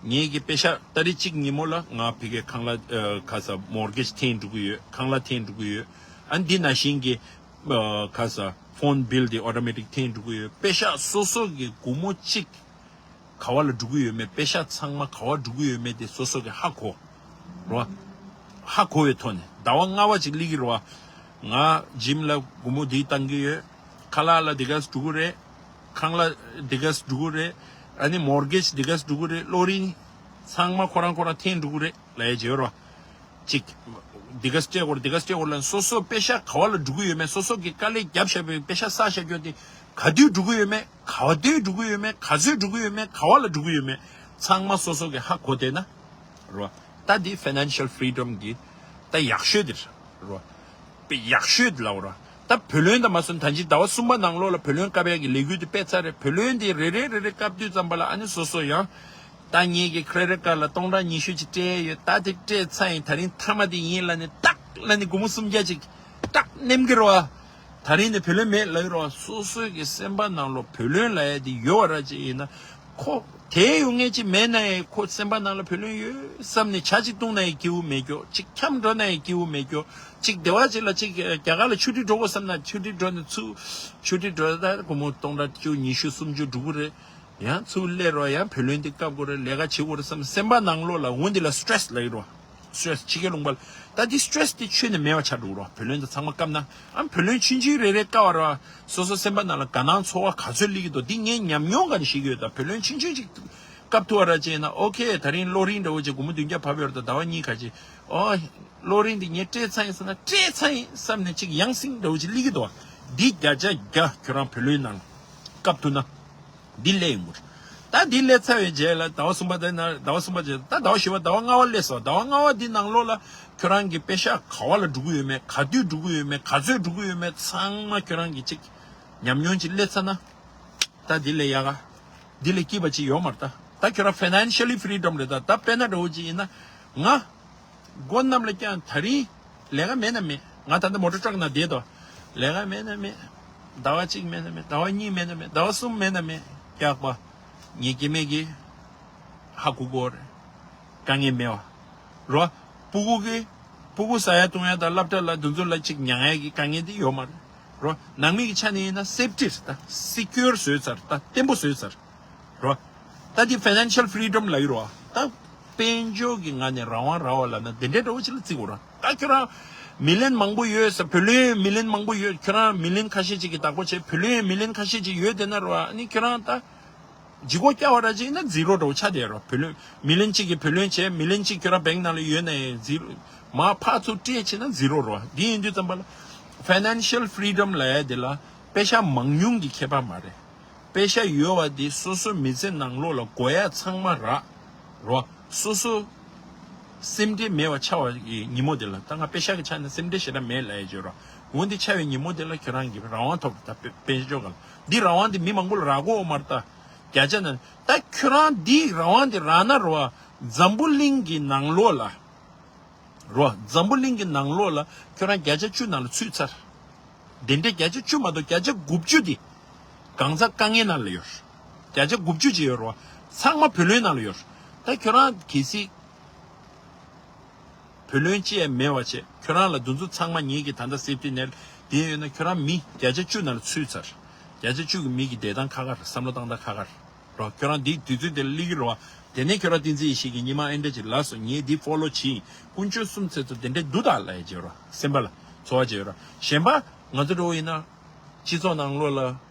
ངེད་ཀྱི་པེ་ཤ་ཏ་རིག་གཅིག་ཉིན་མོ་ལ་ང་ཕ་གིའི་ཁང་གླ་ཨ། ཁ་ས་མོར་གེཇ་འཐེན་འགྲོ་གི་ཡོད། ཁང་གླ་འཐེན་འགྲོ་གི་ཡོད། ཨ་འདི་ནང་བཞིན་གྱི་ཨ། ཁ་ས་ཕོན་བིལ་དེ་ཨོ་ཊོ་མེ་ཊིག་འཐེན་འགྲོ་གི་ཡོད། པེ་ཤ་སོ་སོ་གི་སྒོར་མོ་གཅིག་ག་བ་ལ་འགྲོ་གི་ཡོད་མེད། པེ་ཤ་ཚང་མ་ག་བ་འགྲོ་གི་ཡོད་མེད་དེ་སོ་སོ་གི་ཧ་གོ་རོ། ཧ་གོ་བའི་ཐོག་ནས་ཟླ་བ་ལྔ་པ་ཅིག་སླེབས་ཀྱི་རེད་བ། ང་ཇིམ་ལ་སྒོར་མོ་འདི་བཏང་གི་ཡོད། ཁ་ལག་ལ་འདི་ག་འགྲོ་གི་རེད། ཁང་གླ་འདི་ག་འགྲོ་གི་རེད། ཨ་ནི་མོར་གེཇ་འདི་ག་འགྲོ་གི་རེད། གློག་རིན་ཚང་མ་ཁོ་རང་ཁོ་རང་འཐེན་འགྲོ་གི་རེད་ལབ་ཡ་ཅིག་ཡོད་རེད་བ། ཅིག་འདི་ག་སྤྲད་དགོས་འདི་ག་སྤྲད་དགོས་ལབ་སོ་སོ་པེ་ཤ་ག་བ་ལ་འགྲོ་གི་ཡོད་མེད། སོ་སོ་གི་དཀའ་ལས་བརྒྱབ་བཞག་པའི་པེ་ཤ་བསགས་བཞག་རྒྱུ་དེ་ག་དུས་འགྲོ་གི་ཡོད་མེད། ག་བ་དུས་འགྲོ་གི་ཡོད་མེད། ག་ཚོད་འགྲོ་གི་ཡོད་མེད། ག་བ་ལ་འགྲོ་གི་ཡོད་མེད། ཚང་མ་སོ་སོ་གི་ཧ་གོ་བསྡད་ན་རོ། ད་འདི་ཕའི་ནན་ཤལ་ཕི་རི་ཌམ་གི་ད་ཡག་ཤོས་དེ་རེད་རོ། དཔེ་ཡག་ཤོས་དེ་ལབ་རོ། ད་བུ་ལོན་དང་མ་སོན་ད་ཅི་ཟླ་བ་གསུམ་པ་ནང་ལོགས་ལ་བུ་ལོན་བཀབ་ཡག་གི་ལས་འགུལ་དེ་སྤེལ་ཚར་རེད། བུ་ལོན་དེ་རེ་རེ་རེ་རེ་བཀབ་དུས་ཙམ་པ་ལ་ཨ་ནི་སོ་སོ་ཡང་ད་ངེད་ཀྱི་ཁེ་རེ་ཌིཊ་ཀཌ་ལ་སྟོང་ཕྲག་ཉི་ཤུ་ཅིག་སྤྲད་ཡོད། ད་དེ་སྤྲད་ཚར་ཡིན། ད་རིང་མཐའ་མ་དེ་ཡིན་ལབ་ནས་ཏག་ལབ་ནས་སྒོར་མོ་སུམ་བརྒྱ་ཅིག་ཏག་ནེམ་གི་རོ། ད་རིང་ནས་བུ་ལོན་མེད་ལབ་ཀྱི་རོ། སོ་སོའི་གི་སེམས་པ་ནང་ལོགས་བུ་ལོན་ལབ་ཡ་དེ་ཡོད་པ་ར་ཅིག་ཡིན་ན་ཁོ་དེ་ཡོད་ངེས་ཅིག་མེད་ན་ཡང་ཁོ་སེམས་པ་ནང་ལ་བུ་ལོན་ཡོད་བསམ་ནས་ཇ་ཅིག་བཏུང་ན་ཡང་སྐྱིད་པོ་མེད་ཀྱོ། ཅིག་འཁྱམ་འགྲོ་ན་ཡང་སྐྱིད་པོ་མེད་ཀྱོ། ཅིག་སྡེ་བ་ཅིག་ལ་ཅིག་རྒྱ་གར་ལ་ཆུ་ཊི་འགྲོ་དགོས་བསམ་ན་ཆུ་ཊི་འགྲོ་ན་ཚུར་ཆུ་ཊི་འགྲོ་ད་སྒོར་མོ་སྟོང་ཕྲག་བཅུ་ཉི་ཤུ་སུམ་ཅུ་འགྲོ་གི་རེད། ཡང་ཚུར་སླེབས་རོགས། ཡང་བུ་ལོན་འདི་བཀབ་དགོས་རེད། ལས་ཀ་བྱེད་དགོས་རེད་བསམ། སེམས་པ་ནང་ལོགས་ལ་འོ་འདི་ལ་སི་ཊེ་རེ་སི་ལབ་ཀྱི་རོ། སི་ཊེ་རེ་སི་ཕྱི་རྒྱལ་ལུང་པ་ལ། ད་འདི་སི་ཊེ་རེ་སི་འདི་ཆོས་ནས་མེད་པ་ཆགས་འགྲོ་གི་རོ། བུ་ལོན་འདི་ཚང་མ་བཀབ་ན། ཨ་བུ་ལོན་ཆུང་ཆུང་རེ་རེ་བཀབ་པ་རོ། སོ་སོ་སེམས་པ་ནང་ལ་དགའ་སྣང་ཚོར་བ་ག་ཚོད་སླེབས་ཀྱི་འདུག་འདི་ངས་ཉམས་མྱོང་ག་ནས་ཤེས་ཀྱི་ཡོད། ད་བུ་ལོན་ཆུང་ཆུང་ཅིག་ བཀབ་ཐུབ་པ་ར་ཅེ་ན། ཨོ་ཁེ། ད་རིང་གློག་རིན་འདྲ་བོ་ཅིག་སྒོར་མོ་བདུན་བརྒྱ་བབས་ཡོད་རེད། ད་ཟླ་བ་གཉིས་ཁ་ཅིག་ཨོ། གློག་རིན་འདི་ངས་སྤྲད་ཚར་ཡིན་ཟེར་ན། སྤྲད་ཚར་ཡིན་བསམ་ནས་ཅིག་ཡང་སེང་འདྲ་བོ་ཅིག་སླེབས་ཀྱི་འདུག་འདི་བརྒྱ་ཆ་བརྒྱ་ཁྱོད་རང་བུ་ལོན་ནང་བཀབ་ཐུབ་ན། འདི་སླེབས་ཡོང་གི་རེད། ད་འདི་སླེབས་ཚར་བའི་རྗེས་ལ་ཟླ་བ་གསུམ་པ་དེ་ན། ཟླ་བ་གསུམ་པ་རྗེས། ད་ཟླ་བ་བཞི་པ། ཟླ་བ་ལྔ་པ་སླེབས་སོང་། ཟླ་བ་ལྔ་པ་འདི་ནང་ལོགས་ལ་ཁྱོད་རང་གི་པེ་ཤག་ག་བ་ལ་འགྲོ་གི་ཡོད་མེད། ག་དུས་འགྲོ་གི་ཡོད་མེད། ག་ཚོད་འགྲོ་གི་ཡོད་མེད། ཚང་མ་ཁྱོད་རང་གི་ཅིག་ཉམས་མྱོང་ཅིག་སླེབས་ཚར་ན། ད་འདི་ལས་ཡག་ག་འདི་ལས་སྐྱིད་པ་ཅིག་ཡོད་མ་རེད། ད་ད་ཁྱོད་རང་ཕའི་ནན་ཤལ་ལི་ཕི་རི་ཌམ་རེད། ད་ད་དཔེར་ན་འདྲ་བོ་ཅིག་ཡིན་ན། ང་མགོ་གནམ་ལ་བརྐྱངས། ད་རིང་ལས་ཀ་མེད་ན་མེད། ང་ད་ལྟ་མོ་ཊ་ཊག་ནང་བསྡད་དོ། ལས་ཀ་མེད་ན་མེད། ཟླ་བ་གཅིག་མེད་ན་མེད། ཟླ་བ་གཉིས་མེད་ན་མེད། ཟླ་བ་གསུམ་མེད་ན་མེད། སྐྱག་པ། ངའི་སྐྱེ་དམན་གྱི་ཧ་གོ་གོ་རེད། དཀའ་ངལ་མེད་པ་རོ། ཕྲུ་གུ་གི་ཕྲུ་གུ་ཟ་ཡ་བཏུང་ཡ་དང་སློབ་གྲྭ་ལ་དེ་ཚོ་ལ་ཅིག་མྱང་ཡ་གི་དཀའ་ངལ་དེ་ཡོད་མ་རེད་རོ། ནང་མི་གི་ཆ་ནས་ཡིན་ན་སེབ་ཊི་རེད། ད་སི་ཀིའུར་བཟོས་ཚར། ད་བརྟན་པོ་བཟོས་ཚར་རོ། ད་འདི་ཕའི་ནན་ཤལ་ཕི་རི་ཌམ་ལབ་ཀྱི་རོ། ད་དཔལ་འབྱོར་གྱི་ངང་ནས་རང་དབང་རག་པ་ལབ་ན་དེ་འདྲའི་འདྲ་བོ་ཅིག་ལ་བརྩི་དགོས་རོ། ད་ཁྱོད་རང་མི་ལན་མང་པོ་ཡོད་ཟེར། བུ་ལོན་མི་ལན་མང་པོ་ཡོད། ཁྱོད་རང་མི་ལན་ཁ་ཤས་ཅིག་གི་བདག་པོ་བྱས། བུ་ལོན་མི་ལན་ཁ་ཤས་ཅིག་ཡོད་བསྡད་ན་རོ། ཨ་ནི་ཁྱོད་རང་ད་ལྗིད་ཁོག་བསྐྱལ་བ་ར་ཅིག་ཡིན་ན་ཛི་རོ་འདྲ་བོ་ཆགས་བསྡད་རོ། བུ་ལོན་མི་ལན་གཅིག་གི་བུ་ལོན་བྱས། མི་ལན་གཅིག་ཁྱོད་རང་བེང་ནང་ལ་ཡོད་ནའི་ཛི་རོ། མར་ཕར་ཚུར་སྤྲད་བྱས་ན་ཛི་རོ་རོ། འདི་ཡིན་དུས་ཙམ་པ་ལ་ཕའི་ནན་ཤལ་ཕི་རི་ཌམ་ལབ་ཡ་དེ་ལ་པེ་ཤག་མང་ཉུང་གི་ཁྱད་པར་མ་རེད། པེ་ཤག་ཡོད་པ་དེ་སོ་སོ་མི་ཚེ་ནང་ལོགས་ལ་དགོས་ཡ་ཚང་མ་རག་རོ། སོ་སོ་སེམས་ཁྲལ་མེད་པ་ཆགས་པ་གི་ཉིན་མོ་དེ་ལ། ད་ང་པེ་ཤག་གི་ཆ་ནས་སེམས་ཁྲལ་ཞེ་དྲག་མེད་ལབ་ཡ་བརྗོད་རོ། འོ་འདི་ཆགས་པའི་ཉིན་མོ་དེ་ལ་ཁྱོད་རང་གི་རང་དབང་ཐོབ་རེད། ད་དཔེ་དཔེ་ཆ་ལྗོངས་ག་ལ་འདི་རང་དབང་དེ་མི་མང་པོ་ལ་རག་གོ་མ་རེད། ད་བརྒྱ་ཆ་ན་ད་ཁྱོད་རང་འདི་རང་དབང་དེ་རག་ན་རོ། འཛམ་བུ་གླིང་གི་ནང་ལོགས་ལ་རོ། འཛམ་བུ་གླིང་གི་ནང་ལོགས་ལ་ཁྱོད་རང་བརྒྱ་ཆ་བཅུ་ནང་ལ་ཚུད་ཚར། དེ་འདྲའི་བརྒྱ་ཆ་བཅུ་མ་གཏོགས་བརྒྱ་ཆ་དགུ་བཅུ་དེ་གང་ཟག་དཀའ་ངལ་ནང་ལ་ཡོད། བརྒྱ་ཆ་དགུ་བཅུ་ཅིག་ཡོད་རོ། ཚང་མ་བུ་ལོན་ནང་ལ་ཡོད། ད་ཁྱོད་རང་གལ་སྲིད་བུ་ལོན་ཅི་ཡང་མེད་པ་བྱས། ཁྱོད་རང་ལ་དེ་ཚོ་ཚང་མ་ངེད་ཀྱི་ད་ལྟ་སེབ་ཊི་ནེཊ་དེ་ཡོད་ན་ཁྱོད་རང་མི་བརྒྱ་ཆ་བཅུ་ནང་ལ་ཚུད་ཚར། བརྒྱ་ཆ་བཅུ་གི་མི་གི་བསྡད་སྟངས་ཁག་ཁག་རེད། བསམ་བློ་བཏང་སྟངས་ཁག་ཁག་རེད་རོ། ཁྱོད་རང་འདི་དུས་ཚོད་དེ་ལ་སླེབས་ཀྱི་རེད་བ། དེ་ནས་ཁྱོད་རང་བསྟན་འཛིན་ཡེ་ཤེས་ཀྱིས་ཉི་མ་ཨེ་འདྲ་ཅིག་ལབ་སོང་། ངས་འདི་ཕོ་ལོ་བྱེད། དཀོན་མཆོག་གསུམ་ཚེ་ཚོ་དེ་འདྲ་འདུག་ད་ལབ་ཡ་བྱེད་རོ། སེམས་པ་ལ་ཚོར་བ་བྱེད་རོ། གཞན་པ་ང་ཚོ་འདྲ་བོ་ཡིན་ན་སྤྱི་ཚོགས་ནང་ལོགས་ལ་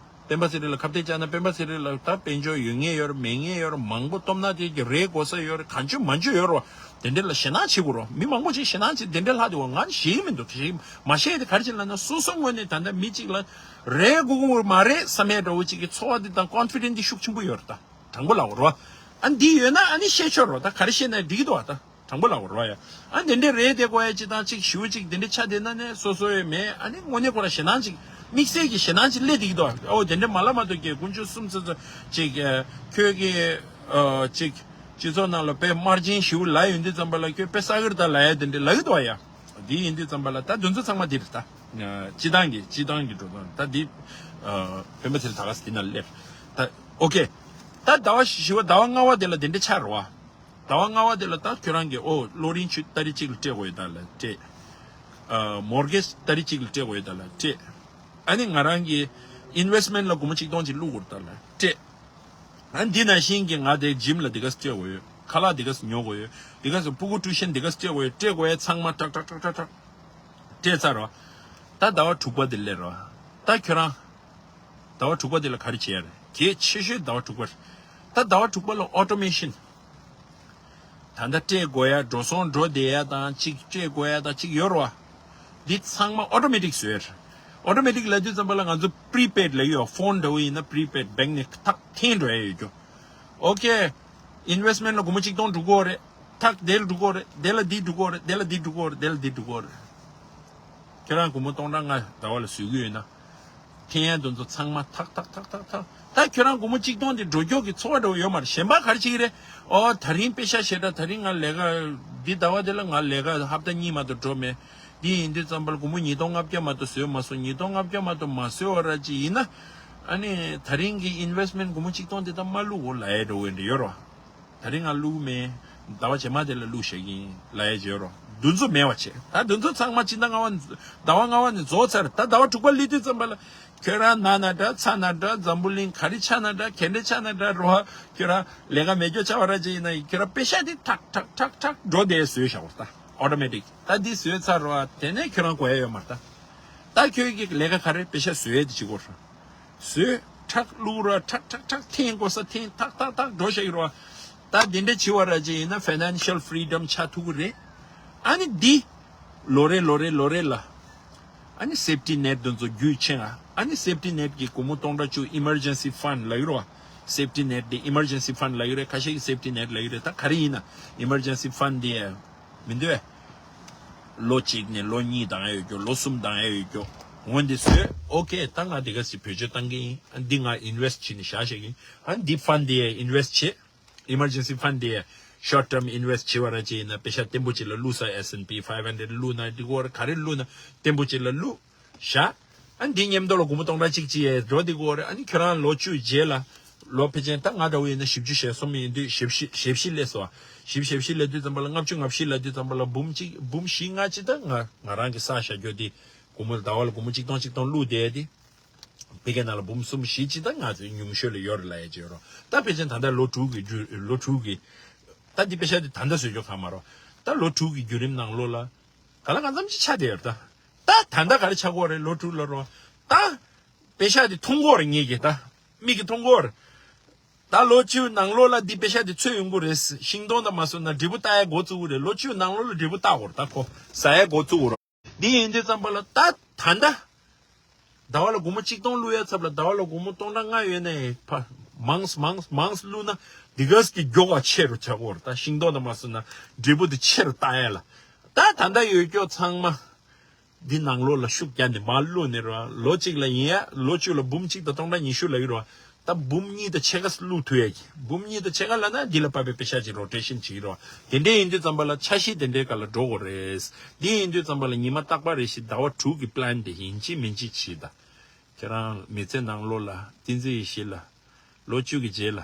སྤེན་པ་ཚེ་རིང་ལ་ཁ་གཏད་བཅག་ན། སྤེན་པ་ཚེ་རིང་ལ་ད་དཔལ་འབྱོར་ཡོད་ངེས་ཡོད་རེད། མེད་ངེས་ཡོད་རེད། མང་པོ་སྟོབས་ན་དེ་གི་རེད་དགོས་ས་ཡོད་རེད། གང་བྱུང་མང་བྱུང་ཡོད་རེད་བ། དེ་འདྲ་ལ་ཞེད་སྣང་བྱེད་དགོས་རོ། མི་མང་པོ་ཅིག་ཞེད་སྣང་བྱེད། དེ་འདྲ་ལྷག་དེ་བ་ང་ཞེད་ཀྱི་མི་འདུག་ཞེད་མ་ཞེད་དེ་ག་རེ་བྱེད་ལབ་ན། སོ་སོ་ངོས་ནས་ད་ལྟ་མི་གཅིག་ལ་རེད་དགོས་ཀྱི་མ་རེད་བསམ་ཡས་འདྲ་བོ་ཅིག་གི་ཚོར་བ་འདི་དང་ཀོན་ཕི་ཌེན་ཊི་འདི་ཤུགས་ཆེན་པོ་ཡོད་རེད། ད་དྲང་པོ་ལབ་དགོས་རེད་བ། ཨ་འདི་ཡོད་ན་ཨ་ནི་བཤད་ཆོག་རེད་བ། ད་ག་རེ་བཤད་ན་འགྲིག་གི་འདུག་བ། ད་དྲང་པོ་ལབ་དགོས་རེད་བ་ཡ། ཨ་འདི་འདྲས་རེད་དེ་དགོས་ཡ་ཅིག་དང་ཅིག་ཞེ་པོ་ཅིག་དེ་འདྲས་ཆགས་བསྡད་ན་ནས་སོ་སོ་ཡས་མེད། ཨ་ནི་དངོས་གནས་ཁོ་ར་ཞེད་སྣང་ཅིག་དམིགས་བསལ་གྱི་ཞེད་སྣང་ཅིག་སླེབས་བསྡད་ཀྱི་འདུག་བ། ཨོ་དེ་འདྲས་མ་ལབ་མ་གཏོགས་ཀྱི་དཀོན་མཆོག་གསུམ་ཚེ་ཚོ་ཅིག་ཁྱོད་ཀྱི་ཨ་ཅིག་སྤྱི་ཚོགས་ནང་ལ་དཔེ་དམར་རྗེན་ཞེ་པོ་ལབ་ཡོང་དུས་ཙམ་པ་ལ་ཁྱོད་དཔེ་བསགས་ཀྱི་རེད་ད་ལབ་ཡ་དེ་འདྲས་ལབ་ཀྱི་འདུག་བ་ཡ། འདི་ཡིན་དུས་ཙམ་པ་ལ་ད་དེ་ཚོ་ཚང་མ་འདི་རེད་ད། སྤྱི་བཏང་གི་སྤྱི་བཏང་གི་འགྲོ་སྟངས་ད་འདི་ཨ་སྤེན་པ་ཚེ་རིང་ད་ག་ས་འདི་ན་སླེབས། ད་ཨོ་ཁེ། ད་ཟླ་བ་བཞི་པ་ཟླ་བ་ལྔ་པ་དེ་ལ་དེ་འདྲས་ཆགས་རེད་བ། ཟླ་བ་ལྔ་པ་དེ་ལ་ད་ཁྱོད་རང་གིས་ཨོ་གློག་རིན་ཆུ་ཏ་རིག་གཅིག་ལ་སྤྲད་དགོས་ཡོད་ད་ལ་སྤྲད། ཨ་མོར་གེཇ་ཏ་རིག་གཅིག་ལ་སྤྲད་དགོས་ཡོད་ད་ལ་སྤྲད། ཨ་ནི་ང་རང་གི་ཨིན་ཝེ་སི་མེན་ཊི་ལ་སྒོར་མོ་གཅིག་སྟོང་གཅིག་བླུག་དགོས་ད་ལ་སྤྲད། ཨ་འདི་ནང་བཞིན་གྱི་ང་དེ་ཇིམ་ལ་འདི་ག་སྤྲད་དགོས་ཡོད། ཁ་ལག་འདི་ག་ཉོ་དགོས་ཡོད། འདི་ག་ཕྲུ་གུ་ཊུ་ཤན་འདི་ག་སྤྲད་དགོས་ཡོད། སྤྲད་དགོས་ཡ་ཚང་མ་ཏག་ཏག་ཏག་ཏག་ཏག་སྤྲད་ཚར་རོ། ད་ཟླ་བ་དྲུག་པ་དེ་སླེབས་རོ། ད་ཁྱོད་རང་ཟླ་བ་དྲུག་པ་དེ་ལ་ག་རེ་བྱེད་ཡ་རེད། གལ་ཆེ་ཤོས་ཟླ་བ་དྲུག་པ་རེད། ད་ཟླ་བ་དྲུག་པ་ལ་ཨོ་ཊོ་མེ་ཤན། ད་ལྟ་སྤྲད་དགོས་ཡ་འགྲོ་སོང་འགྲོ་བསྡད་ཡ་དང་གཅིག་སྤྲད་དགོས་ཡ་དང་གཅིག་ཡོད་རེད་བ། འདི་ཚང་མ་ཨོ་ཊོ་མེ་ཊིག་བཟོས་རེད། ཨོ་ཊོ་མེ་ཊིག་ལབ་དུས་ཙམ་པ་ལ་ང་ཚོ་པི་རི་པེཌ་ལབ་ཡོད། ཕོན་འདྲ་བོ་ཡིན་ན་པི་རི་པེཌ་བེང་ནས་ཐག་འཐེན་འགྲོ་ཡ་ཡོད་རྒྱུ། ཨོ་ཁེ། ཨིན་ཝེ་སི་མེན་ཊི་ལ་སྒོར་མོ་གཅིག་སྟོང་འགྲོ་གི་ཡོད་རེད། ཐག་དེ་ལ་འགྲོ་གི་ཡོད་རེད། དེ་ལ་འདི་འགྲོ་གི་ཡོད་རེད། དེ་ལ་འདི་འགྲོ་གི་ཡོད་རེད། དེ་ལ་འདི་འགྲོ་གི་ཡོད་རེད། ཁྱེད་རང་སྒོར་མོ་སྟོང་ཕྲག་ལྔ་ཟླ་བ་ལ་བཟོ་གི་ཡོད་ན། འཐེན་ཡ་དེ་ཚོ་ཚང་མ་ཐག་ཐག་ཐག་ཐག་ཐག་ད་ཁྱོད་རང་སྒོར་མོ་གཅིག་སྟོང་དེ་འགྲོ་རྒྱུ་གི་ཚོར་བ་འདྲ་བོ་ཡོད་མ་རེད། གཞན་པ་ག་རེ་བྱེད་ཀྱི་རེད། ཨོ་ད་རིང་པེ་ཤག་ཞེ་དྲག་ད་རིང་ང་ལས་ཀ་འདི་ཟླ་བ་འདི་ལ་ང་ལས་ཀ་ཧབ་ཏ་གཉིས་མ་གཏོགས་འགྲོ་མེད། འདི་ཡིན་དུས་ཙམ་པ་ལ་སྒོར་མོ་ཉིས་སྟོང་ལྔ་བརྒྱ་མ་གཏོགས་བཟོས་མ་སོང་། ཉིས་སྟོང་ལྔ་བརྒྱ་མ་གཏོགས་མ་བཟོས་པ་ར་ཅིག་ཡིན་ན། ཨ་ནི་ད་རིང་གི་ཨིན་ཝེ་སི་མེན་ཊི་སྒོར་མོ་གཅིག་སྟོང་དེ་ད་མ་བླུག་གོ་ལབ་ཡ་འདྲ་བོ་འདྲ་ཡོད་རོ། ད་རིང་ང་བླུག་མེད། ཟླ་བ་རྗེས་མ་དེ་ལ་བླུག་བཞག་གི་ཡིན་ལབ་ཡ་བྱེད་རོ། འདུ་འཛོམས་མེད་པ་བྱེད། ད་འདུ་འཛོམས་ཚང་མ་སྤྱི་ཟླ་ལྔ་པ་ནས་ཟླ་བ་ལྔ་པ་ནས་རྫོགས་ཚར། ད་ཟླ་བ་དྲུག་པ་སླེབས་དུས་ཙམ་པ་ལ་ཁྱོད་རང་ན་ན་འདྲ་ཚ་ན་འདྲ་འཛམ་བུ་གླིང་ག་རེ་ཆགས་ན་འདྲ་ག་འདྲ་ཆགས་ན་འདྲ་རོ། ཁྱོད་རང་ལས་ཀ་མེད་རྒྱུ་ཆགས་པ་ར་ཅིག་ཡིན་ན་ཁྱོད་རང་པེ་ཤག་དེ་ཐག་ཐག་ཐག་ཐག་འགྲོ་བསྡད་བཟོས་བཞག་རོ། ད་ཨོ་ཊོ་མེ་ཊིག་ད་འདི་བཟོས་ཚར་རོ། དེ་ནས་ཁྱོད་རང་དགོས་ཡ་ཡོད་མ་རེད། ད་ད་ཁྱོད་ཀྱི་ལས་ཀ་ག་རེ་པེ་ཤག་བཟོས་ཡ་དེ་བྱེད་དགོས་རོ། བཟོས། ཁྲག་བླུགས་ར་ཁྲག་ཁྲག་ཁྲག་འཐེན་དགོས་ས་འཐེན། ཐག་ཐག་ཐག་འགྲོ་བཞག་གི་རོ། ད་དེ་འདྲ་བྱེད་པ་ར་ཅིག་ཡིན་ན་ཕའི་ནན་ཤལ་ཕི་རི་ཌམ་ཆགས་ཐུབ་ཀྱི་རེད། ཨ་ནི་འདི་ལོ་རེ་ལོ་རེ་ལོ་རེ་ལ་ཨ་ནི་སེབ་ཊི་ནེཊ་དེ་ཚོ་རྒྱུས་ཆེ་ང་། ཨ་ནི་སེབ་ཊི་ནེཊ་གི་སྒོར་མོ་སྟོང་ཕྲག་བཅུ་ཨི་མར་ཇེན་སི་ཕན་ཌི་ལབ་ཀྱི་རེད་བ། སེབ་ཊི་ནེཊ་དེ་ཨི་མར་ཇེན་སི་ཕན་ཌི་ལབ་ཀྱི་རེད། ཁ་ཤས་ཀྱིས་སེབ་ཊི་ནེཊ་ལབ་ཀྱི་རེད། ད་ག་རེ་ཡིན་ན་ཨི་མར་ཇེན་སི་ཕན་ཌི་དེ་མི་འདུག་བས། ལོ་གཅིག་ནས་ལོ་གཉིས་འདང་ཡ་ཡོད་རྒྱུ། ལོ་གསུམ་འདང་ཡ་ཡོད་རྒྱུ། འོ་འདི་བཟོས། ཨོ་ཁེ། ད་ང་འདི་ག་ཞིག་བེད་སྤྱོད་བཏང་གི་ཡིན། ཨ་འདི་ང་ཨིན་ཝེ་སི་ཊི་བྱས་ནས་བཞག་བཞག་གི་ཡིན། ཨ་འདི་ཕན་ཌི་དེ་ཨིན་ཝེ་སི་ཊི་བྱས། ཨི་མར་ཇེན་སི་ཕན་ཌི་དེ་ཤོར་ཊརམ་ཨིན་ཝེ་སི་ཊི་བྱེད་པ་ར་ཅིག་ཡིན་ན་པེ་ཤག་བརྟན་པོ་ཅིག་ལ་བླུགས་ས། ཨེསི་ཨེན་པི་ཕའིབ་ཧན་ཌེ་རེཌ་བླུགས་ན་འགྲིག་གི་རེད། ག་རེ་བླུགས་ན་བརྟན་པོ་ཅིག་ལ་བླུགས་བཞག། ཨ་འདི་མཉམ་དུ་ལ་སྒོར་མོ་སྟོང་ཕྲག་གཅིག་ཅིག་ཡས་འགྲོ་འདི་གོ་རེད། ཨ་ནི་ཁྱོད་རང་ལོ་བཅུ་རྗེས་ལ་ལོ་ཕལ་ཆེར་ད་ང་འདྲ་བོ་ཡིན་ན་བཞི་བཅུ་ཞེ་གསུམ་ཡིན་དུས་བཞི་བཅུ་ཞེ་བཞི་སླེབས་སོང་། བཞི་བཅུ་ཞེ་བཞི་སླེབས་དུས་ཙམ་པ་ལ་ལྔ་བཅུ་ང་བཞི་སླེབས་དུས་ཙམ་པ་ལ་འབུམ་གཅིག་འབུམ་བཞི་ལྔ་ཅིག་ད་ང་ང་རང་གི་བསགས་བཞག་རྒྱུ་དེ་སྒོར་མོ་ཟླ་བ་ལ་སྒོར་མོ་གཅིག་སྟོང་གཅིག་སྟོང་བླུགས་བསྡད་དེ། ཕ་གི་ནང་ལ་འབུམ་གསུམ་བཞི་ཅིག་ད་ང་ཚོའི་ཉུང་ཤོས་ལ་ཡོད་རེད་ལབ་ཡ་ཅིག་ཡོད་རེད། ད་ཕལ་ཆེར་ད་ལྟ་ལོ་དྲུག་གི་རྒྱུ་ལོ་དྲུག་གི་ད་འདི་པེ་ཤག་དེ་ད་ལྟ་བཟོས་ཆོག་ག་མ་རོ། ད་ལོ་དྲུག་གི་བརྒྱུད་རིམ་ནང་ལོགས་ལ་ག་ལ་གང་འཚམ་ཅིག་ཆགས་བསྡད་ཡོད་རེད། ད་ད་ད་ལྟ་ག་རེ་ཆགས་ཀྱི་ཡོད་རེད། ལོ་དྲུག་ལ་རོ། ད་པེ་ཤག་དེ་མཐོང་གི་ཡོད་རེད། ངེད་ཀྱིས་ད་མིག་གིས་མཐོང་གི་ཡོད་རེད། ད་ལོ་བཅུ་ནང་ལོགས་ལ་འདི་པེ་ཤག་དེ་ཚོད་ཡོང་གི་རེད། ཤིང་སྡོང་དང་མ་སོང་ན་འབྲས་བུ་བཏགས་ཡ་འགོ་བཙུགས་ཀྱི་རེད། ལོ་བཅུ་ནང་ལོགས་ལ་འབྲས་བུ་བཏགས་དགོས་རེད། ད་ཁོ་ཟ་ཡ་འགོ་བཙུགས་དགོས་རེད། འདི་ཡིན་དུས་ཙམ་པ་ལ་ད་ད་ལྟ་ཟླ་བ་ལ་སྒོར་མོ་གཅིག་སྟོང་བླུགས་ཡ་ཚབ་ལ་ཟླ་བ་ལ་སྒོར་མོ་སྟོང་ཕྲག་ལྔ་ཡོད་ནའི་ཕ་མང་མང་མང་བླུགས་ན་འདི་ག་གི་མགྱོགས་པ་ཆེ་རུ་ཆགས་ཀྱི་ཡོད་རེད། ད་ཤིང་སྡོང་དང་མ་སོང་ན་འབྲས་བུ་དེ་ཆེ་རུ་བཏགས་ཡ་ལ་ད་ད་ལྟ་ཡོད་རྒྱུ་ཚང་མ། འདི་ནང་ལོགས་ལ་ཤུགས་རྒྱག་ནས་མར་བླུགས་ནས་རོ། ལོ་གཅིག་ལ་ཡིན་ཡ་ལོ་བཅུ་ལ་འབུམ་གཅིག་དང་སྟོང་ཕྲག་ཉི་ཤུ་ལབ་ཀྱི་རོ། ད་འབུམ་གཉིས་དང་ཕྱེད་ཀ་བླུགས་ཐུབ་ཡ་གི། འབུམ་གཉིས་དང་ཕྱེད་ཀ་ལབ་ན་འདི་ལ་དཔག་པའི་པེ་ཤག་ཅིག་རོ་ཊེ་ཤན་བྱེད་ཀྱི་རོ། དེ་འདྲ་ཡིན་དུས་ཙམ་པ་ལ་འཆར་གཞི་དེ་འདྲའི་སྒང་ལ་འགྲོ་དགོས་རེད། འདི་ཡིན་དུས་ཙམ་པ་ལ་ཉི་མ་རྟག་པ་རེ་བཞིན་ཟླ་བ་དྲུག་གི་པི་ལན་དེ་ཡིན་གཅིག་མིན་གཅིག་བྱེད་ད། ཁྱེད་རང་མི་ཚེ་ནང་ལོགས་ལ་བསྟན་འཛིན་ཡེ་ཤེས་ལ། ལོ་བཅུ་གི་རྗེས་ལ།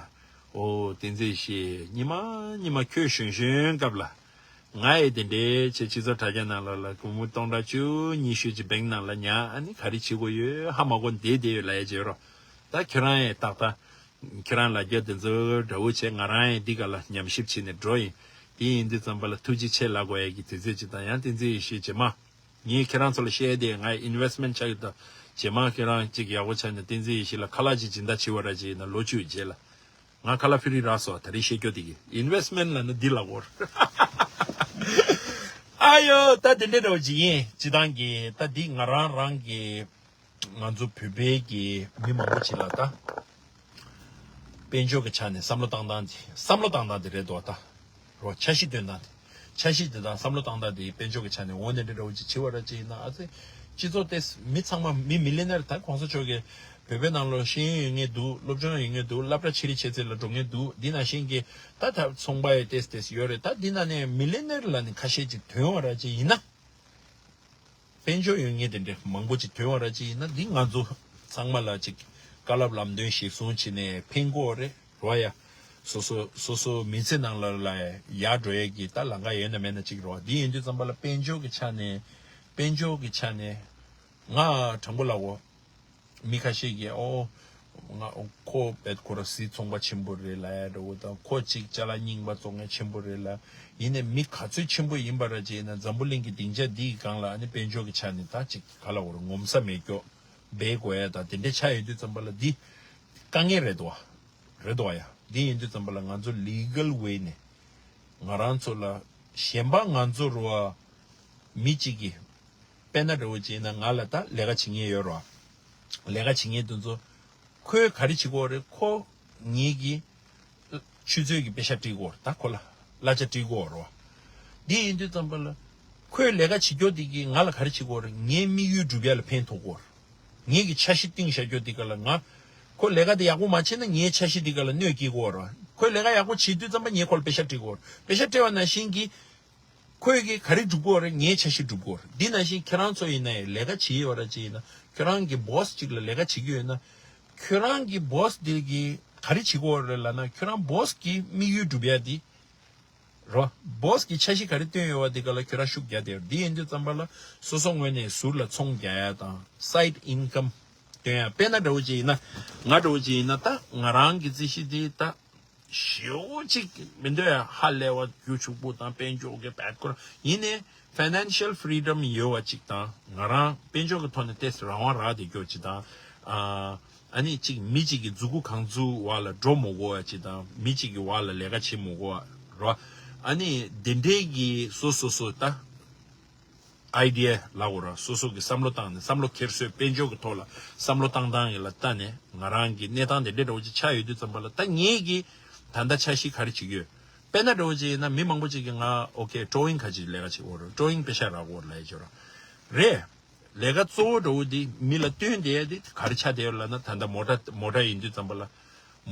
ཨོ་བསྟན་འཛིན་ཡེ་ཤེས། ཉི་མ་ཉི་མ་ཁྱོད་གཞོན་གཞོན་སྐབས་ལ། ང་ཡི་དེ་འདྲའི་ཆེ་སྤྱི་ཚོགས་དྲ་རྒྱ་ནང་ལ་ལ་སྒོར་མོ་སྟོང་ཕྲག་བཅུ་ཉི་ཤུ་ཅིག་བེང་ནང་ལ་ཉར། ཨ་ནི་ག་རེ་བྱེད་དགོས་ཡོད་ཧ་མ་གོ་བསྡད་བསྡད་ཡོད་ལབ་ཡ་བྱེད་རོགས། ད་ཁྱོད་རང་ཡང་ཏག་ཏག་ཁྱོད་རང་ལ་རྒྱ་དེ་ཚོ་འདྲ་བོ་བྱས། ང་རང་ཡང་འདི་ག་ལ་ཉམས་ཞིབ་བྱས་ནས་འགྲོ་ཡིན། དེ་ཡིན་དུས་ཙམ་པ་ལ་ཐུགས་རྗེ་ཆེ་ལབ་དགོས་ཡ་གི་དུས་ཚོད་ཅིག་དང་། ཡང་བསྟན་འཛིན་ཡེ་ཤེས་རྗེས་མ། ངས་ཁྱེད་རང་ཚོ་ལ་བཤད་དེ་ང་ཨིན་ཝེ་སི་མེན་ཊི་ཆགས་ཀྱི་འདུག་རྗེས་མ་ཁྱེད་རང་གཅིག་ཡག་པོ་ཆགས་ནས་བསྟན་འཛིན་ཡེ་ཤེས་ལ་ཁ་ལག་ཅིག་སྦྱིན་བདག་བྱེད་པ་ར་ཅིག་ཡིན་ན་ལོ་བཅུ་རྗེས་ལ། ང་ཁ་ལག་ཕི་རི་རག་སོང་། ད་རེས་བཤད་རྒྱུ་དེ་གི་ཨིན་ཝེ་སི་མེན་ཊི་ལབ་ན་འདི་ལ་གོ་ར། ཨ་ཡོ་ད་དེ་འདྲ་འདྲ་བོ་ཅིག་ཡིན། སྤྱི་བཏང་གི་ད་འདི་ང་རང་རང་གི་ང་ཚོ་བོད་པའི་གི་མི་མང་པོ་ཅིག་ལ་ད། དཔལ་འབྱོར་གྱི་ཆ་ནས་བསམ་བློ་བཏང་སྟངས་དེ་བསམ་བློ་བཏང་སྟངས་དེ་རེད་འདུག་ད། རོ་འཆར་གཞི་བཏོན་སྟངས་དེ། འཆར་གཞི་དེ་དང་བསམ་བློ་བཏང་སྟངས་དེ་དཔལ་འབྱོར་གྱི་ཆ་ནས་འོ་ནས་འདྲ་འདྲ་བོ་ཅིག་བྱེད་པ་ར་ཅིག་ཡིན་ན། ཨ་ཙི། སྤྱི་ཚོགས་དེ་མི་ཚང་མ་མི་མི་ལི་ནེར། ད་གོང་ས་མཆོག་གིས་བོད་པའི་ནང་ལོགས་ཤེས་ཡོན་ཡོད་མཁན་འདུག་སློབ་སྦྱོང་ཡོད་མཁན་འདུག་སློབ་གྲྭ་ཆེ་རིགས་ཆེ་ཚད་ལ་འགྲོ་མཁན་འདུག་འདི་ནང་བཞིན་གྱི་ད་ད་ཚོང་པ་ཡོད་ཏེས་ཏེས་ཡོད་རེད། ད་འདི་ནང་ནས་མི་ལི་ནེར་ལ་ནི་ཁ་ཤས་ཅིག་ཐོན་པ་ར་ཅིག་ཡིན་ན། དཔལ་འབྱོར་ཡོད་མཁན་དེ་འདྲ་མང་པོ་ཅིག་ཐོན་པ་ར་ཅིག་ཡིན་ན། འདི་ང་ཚོ་ཚང་མ་ལ་ཅིག་བཀའ་སློབ་ལམ་སྟོན་གཞིར་བཟུང་བྱས་ནས་ཕན་གྱི་ཡོད་རེད་རོ་ཡ། སོ་སོ་སོ་སོ་མི་ཚེ་ནང་ལ་ལ་ཡར་འགྲོ་ཡས་ཀྱི་ད་ལམ་ཁ་ཡོད་ན་མེད་ན་ཅིག་རོ། འདི་ཡིན་དུས་ཙམ་པ་ལ་དཔལ་འབྱོར་གྱི་ཆ་ནས་དཔལ་འབྱོར་གྱི་ཆ་ནས་ང་དྲང་པོ་ལབ་གོ། མི་ཁ་ཤས་ཀྱིས་ཨོ། ང་ཁོ་བེད་ཁོ་ར་སི་ཚོང་པ་ཆེན་པོ་རེད་ལབ་ཡ་འདྲ་བོ་དང་། ཁོ་གཅིག་ཅ་ལག་རྙིང་པ་བཙོང་མཁན་ཆེན་པོ་རེད་ལབ། ཡིན་ནའི་མི་ག་ཚོད་ཆེན་པོ་ཡིན་པ་ར་ཅིག་ཡིན་ན་འཛམ་བུ་གླིང་གི་སྡིངས་ཆ་འདིའི་སྒང་ལ་ཨ་ནི་དཔལ་འབྱོར་གྱི་ཆ་ནས་ད་ཅིག་ག་ལ་འོར་ངོམ་ས་མེད་སྐྱོ་སྦས་དགོས་ཡ་ད་དེ་འདྲ་ཆགས་ཡོད་དུས་ཙམ་པ་ལ་འདི་དཀའ་ངལ་རེད་དོ། རེད་དོ་ཡ། འདི་ཡིན་དུས་ཙམ་པ་ལ་ང་ཚོ་ལི་གལ་ཝེ་ནས་ང་རང་ཚོ་ལ་གཞན་པ་ང་ཚོ་རུ་བ་མི་གཅིག་གིས། དཔེར་ན་འདྲ་བོ་བྱས་ན་ང་ལ་ད་ལས་ཀ་བྱེད་མཁན་ཡོད་རོ། ལས་ཀ་བྱེད་མཁན་དེ་ཚོ་ཁོས་ག་རེ་བྱེད་ཀྱི་ཡོད་རེད། ཁོ་ངེད་ཀྱི་ཆུ་ཚོད་ཀྱི་པེ་ཤག་སྤྲད་ཀྱི་ཡོད་རེད། ད་ཁོ་ལ་གླ་ཆ་སྤྲད་ཀྱི་ཡོད་རོ། འདི་ཡིན་དུས་ཙམ་པ་ལ་ཁོས་ལས་ཀ་བྱེད་རྒྱུ་དེ་གིས་ང་ལ་ག་རེ་བྱེད་ཀྱི་ཡོད་རེད། ངའི་དམིགས་ཡུལ་འགྲུབ་ཡ་ལ་ཕན་ཐོགས་ཀྱི་ཡོད་རེད། ངེད་ཀྱི་འཆར་གཞི་བཏིང་བཞག་རྒྱུ་དེ་ག་ལ་ང་། ཁོ་ལས་ཀ་དེ་ཡག་པོ་མ་བྱས་ན་ངའི་འཆར་གཞི་དེ་ག་ལ་གནོད་སྐྱེལ་གྱི་ཡོད་རེད། ཁོས་ལས་ཀ་ཡག་པོ་བྱེད་དུས་ཙམ་པ་ངས་ཁོ་ལ་པེ་ཤག་སྤྲད་ཀྱི་ཡོད་རེད། པེ་ཤག་སྤྲད་པ་ནང་བཞིན་གྱི། ཁོས་ཀྱིས་ག་རེ་སྒྲུབ་ཀྱི་ཡོད་རེད། ངའི་འཆར་གཞི་སྒྲུབ་ཀྱི་ཡོད་རེད། འདི་ནང་བཞིན་ཁྱེད་རང་ཚོ་ཡིན་ན་ཡང་ལས་ཀ་བྱེད་ཡོད་ར་ཅིག་ཡིན་ན། ཁྱོད་རང་གི་སྦོ་སི་ཅིག་ལ་ལས་ཀ་བྱེད་ཀྱི་ཡོད་ན། ཁྱོད་རང་གི་སྦོ་སི་འདི་གིས་ག་རེ་བྱེད་ཀྱི་ཡོད་རེད་ལབ་ན། ཁྱོད་རང་སྦོ་སི་གི་དམིགས་ཡུལ་སྒྲུབ་ཡ་འདི། རོ། སྦོ་སི་གི་འཆར་གཞི་ག་རེ་བཏོན་ཡོད་པ་འདི་ག་ལ་ཁྱོད་རང་ཤུགས་རྒྱག་བསྡད་ཡོད་རེད། འདི་ཡིན་དུས་ཙམ་པ་ལ་སོ་སོ་ངོས་ནས་ཟུར་ལ་ཚོང་རྒྱག་ཡ་དང་སའིཌ་ཨིན་ཀམ་བཏོན་ཡ། དཔེར་ན་འདྲ་བོ་ཅིག་ཡིན་ན། ང་འདྲ་བོ་ཅིག་ཡིན་ན་ད་ང་རང་གི་རྩིས་གཞི་འདི་ད། ཞེ་པོ་ཅིག་མི་འདོད་ཡ། ཧ་ལས་པ་རྒྱུ་ཕྱུག་པོ་དང་དཔལ་འབྱོར་གྱི་བད་ཀོར་ཡིན་ནའི་ཕའི་ནན་ཤལ་ཕི་རི་ཌམ་ཡོད་པ་ཅིག་དང་། ང་རང་དཔལ་འབྱོར་གྱི་ཐོག་ནས་ཏོག་ཙམ་རང་དབང་རག་བསྡད་རྒྱུ་ཅིག་དང་། ཨ་ ཨ་ནི་གཅིག་མི་གཅིག་གི་མཛུ་གུ་གང་ཚུ་བར་ལ་འགྲོ་མི་དགོས་པ་ཅིག་དང་མི་གཅིག་གི་བར་ལ་ལས་ཀ་བྱེད་མི་དགོས་པ་རོ། ཨ་ནི་དེ་འདྲའི་གི་སོ་སོ་སོ་ད་ཨའི་ཌི་ཡ་ལབ་དགོས་ར། སོ་སོ་གི་བསམ་བློ་བཏང་ནས་བསམ་བློ་འཁྱེར་སོའི་དཔལ་འབྱོར་གི་ཐོག་ལ་བསམ་བློ་བཏང་སྟངས་ཡིན་ལ་ལྟ་ནས་ང་རང་གི་གནས་སྟངས་དེ་འདྲའི་འདྲ་བོ་ཅིག་ཆགས་ཡོད་དུས་ཙམ་པ་ལ་ད་ངེད་ཀྱི་ད་ལྟ་འཆར་གཞི་ག་རེ་བྱེད་ཀྱི་ཡོད། དཔེར་ན་འདྲ་བོ་ཅིག་ཡིན་ན་མི་མང་པོ་ཅིག་གིས་ང་ཨོ་ཁེ་ཌོ་ཡིང་ཁ་ཅིག་ལས་ཀ་བྱེད་དགོས་ར། ཌོ་ཡིང་པེ་ཤ་རག་དགོས་ར་ལབ་ཡ་ཅིག་ཡོད་ར། རེད། ལས་ཀ་གཙོ་བོ་འདྲ་བོ་འདི་མི་ལ་སྟོན་བསྡད་ཡ་འདི་ག་རེ་ཆགས་བསྡད་ཡོད་ལབ་ན། ད་ལྟ་མོ་ཊ་མོ་ཊ་ཡིན་དུས་ཙམ་པ་ལ་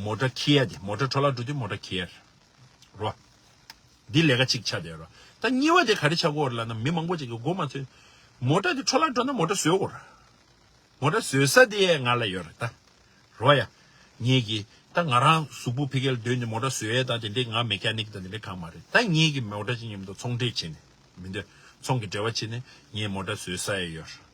མོ་ཊ་འཁྱེར་ཡ་འདི་མོ་ཊ་འཕྲོ་བརླག་འགྲོ་དུས་མོ་ཊ་འཁྱེར་ཡ་རོ། འདི་ལས་ཀ་གཅིག་ཆགས་བསྡད་ཡོད་རོ། ད་གཉིས་པ་དེ་ག་རེ་ཆགས་ཀྱི་ཡོད་རེད་ལབ་ན་མི་མང་པོ་ཅིག་གིས་མགོ་མ་ཚོས། མོ་ཊ་འདི་འཕྲོ་བརླག་འགྲོ་ན་མོ་ཊ་བཟོ་དགོས་རེད། མོ་ཊ་བཟོ་ས་དེ་ང་ལ་ཡོད་རེད་ད། རོ་ཡ། ངེད་ཀྱིས་ད་ང་རང་གཟུགས་པོ་ཕ་གིར་སྡོད་ནས་མོ་ཊ་བཟོ་ཡས་དང་དེ་འདྲའི་ང་མེ་ཀ་ནིག་དང་དེ་འདྲའི་གང་མ་རེད། ད་ངེད་ཀྱིས་མོ་ཊ་ཅིག་མཉམ་དུ་ཚོང་འབྲེལ་བྱས་ནས་མི་འདོད་ཚོང་གི་འབྲེལ་བ་བྱས་ནས་ངས་མོ་ཊ་བཟོ་ས་ཡས་ཡོད།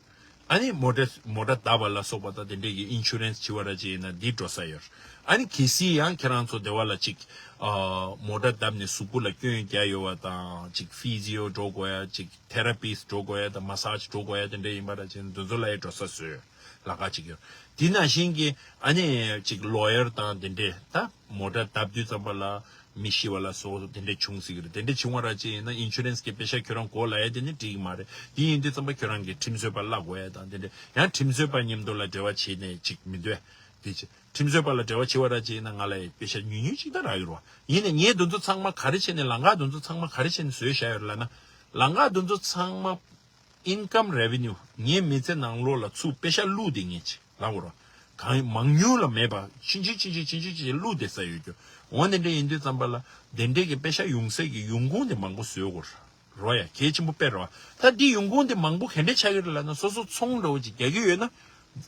ཨ་ནི་མོ་ཊ་མོ་ཊ་བརྡབས་པ་ལ་སོགས་པ་དང་དེ་འདྲའི་གི་ཨིན་ཤུ་རན་སི་བྱེད་པ་ར་ཅིག་ཡིན་ན་འདི་འགྲོ་ས་ཡོད། ཨ་ནི་གལ་སྲིད་ཡང་ཁྱེད་རང་ཚོ་སྡེ་བ་ལ་ཅིག་ཨ་མོ་ཊ་བརྡབས་ནས་གཟུགས་པོ་ལ་སྐྱོན་རྒྱག་ཡོད་པ་དང་ཅིག་ཕི་ཟི་ཡོ་འགྲོ་དགོས་ཡ་ཅིག་ཐེ་ར་པིས་འགྲོ་དགོས་ཡ་དང་མ་སཱཇ་འགྲོ་དགོས་ཡ་དེ་འདྲ་ཡིན་པ་ར་ཅིག་འདི་ཚོ་ལ་ཡང་འགྲོ་ས་བཟོས་ལ་ཁག་ཅིག་ཡོད། དེ་ནང་བཞིན་གྱི་ཨ་ནི་ཅིག་ལོ་ཡར་དང་དེ་འདྲས་ད་མོ་ཊ་བརྡབས་དུས་ཙམ་པ་ལ་མི་ཤི་བ་ལ་སོགས་དེ་འདྲས་བྱུང་སྲིད་ཀྱི་རེད། དེ་འདྲས་བྱུང་བ་ར་ཅིག་ཡིན་ན་ཨིན་ཤུ་རན་སི་གི་པེ་ཤ་ཁྱོད་རང་མགོ་ལ་ཡ་དེ་ནི་འགྲིག་གི་མ་རེད། དེ་ཡིན་དུས་ཙམ་པ་ཁྱོད་རང་གི་ཁྲིམས་རྩོད་པ་གླ་དགོས་ཡ་དང་དེ་འདྲས་ཡང་ཁྲིམས་རྩོད་པ་མཉམ་དུ་ལ་འབྲེལ་བ་བྱས་ནས་ཅིག་མི་འདོད་དེ་ཅིག་ཁྲིམས་རྩོད་པ་ལ་འབྲེལ་བ་བྱེད་པ་ར་ཅིག་ཡིན་ན་ང་ལ་ཡ་པེ་ཤ་ཉུང་ཉུང་ཅིག་ད་རག་གི་རེད་བ། ཡིན་ནའི་ངས་དེ་ཚོ་ཚང་མ་ག་རེ་བྱས་ནས་ལམ་ཁ་དེ་ཚོ་ཚང་མ་ག་རེ་བྱས་ནས་བཟོས་བཞག་ཡོད་རེད་ལབ་ན། ལམ་ཁ་དེ་ཚོ་ཚང་མ། Income revenue ངའི་མི་ཚེ་ནང་ལོགས་ལ་ཚུར་པེ་ཤ་བླུགས་བསྡད་མཁན་ཅིག་ལབ་དགོས་རེད། གང་མང་ཉུང་ལ་མེད་པ་ཕྱིན་ཅི་ཕྱིན་ཅི་ཕྱིན་ཅི་ཕྱིན་ཅི་བླུགས་བསྡད་ས་ཡོད་རྒྱུ། འོ་དེ་འདྲ་ཡིན་དུས་ཙམ་པ་ལ་དེ་འདྲའི་གི་པེ་ཤ་ཡོང་སའི་གི་ཡོང་ཁུངས་དེ་མང་པོ་བཟོ་དགོས་རེད་ཡ། གལ་ཆེན་པོ་དཔེ་རེད་བ། ད་འདི་ཡོང་ཁུངས་དེ་མང་པོ་ག་འདྲས་ཆགས་ཀྱི་རེད་ལབ་ན་སོ་སོ་ཚོང་འདྲ་བོ་ཅིག་རྒྱག་གི་ཡོད་ན།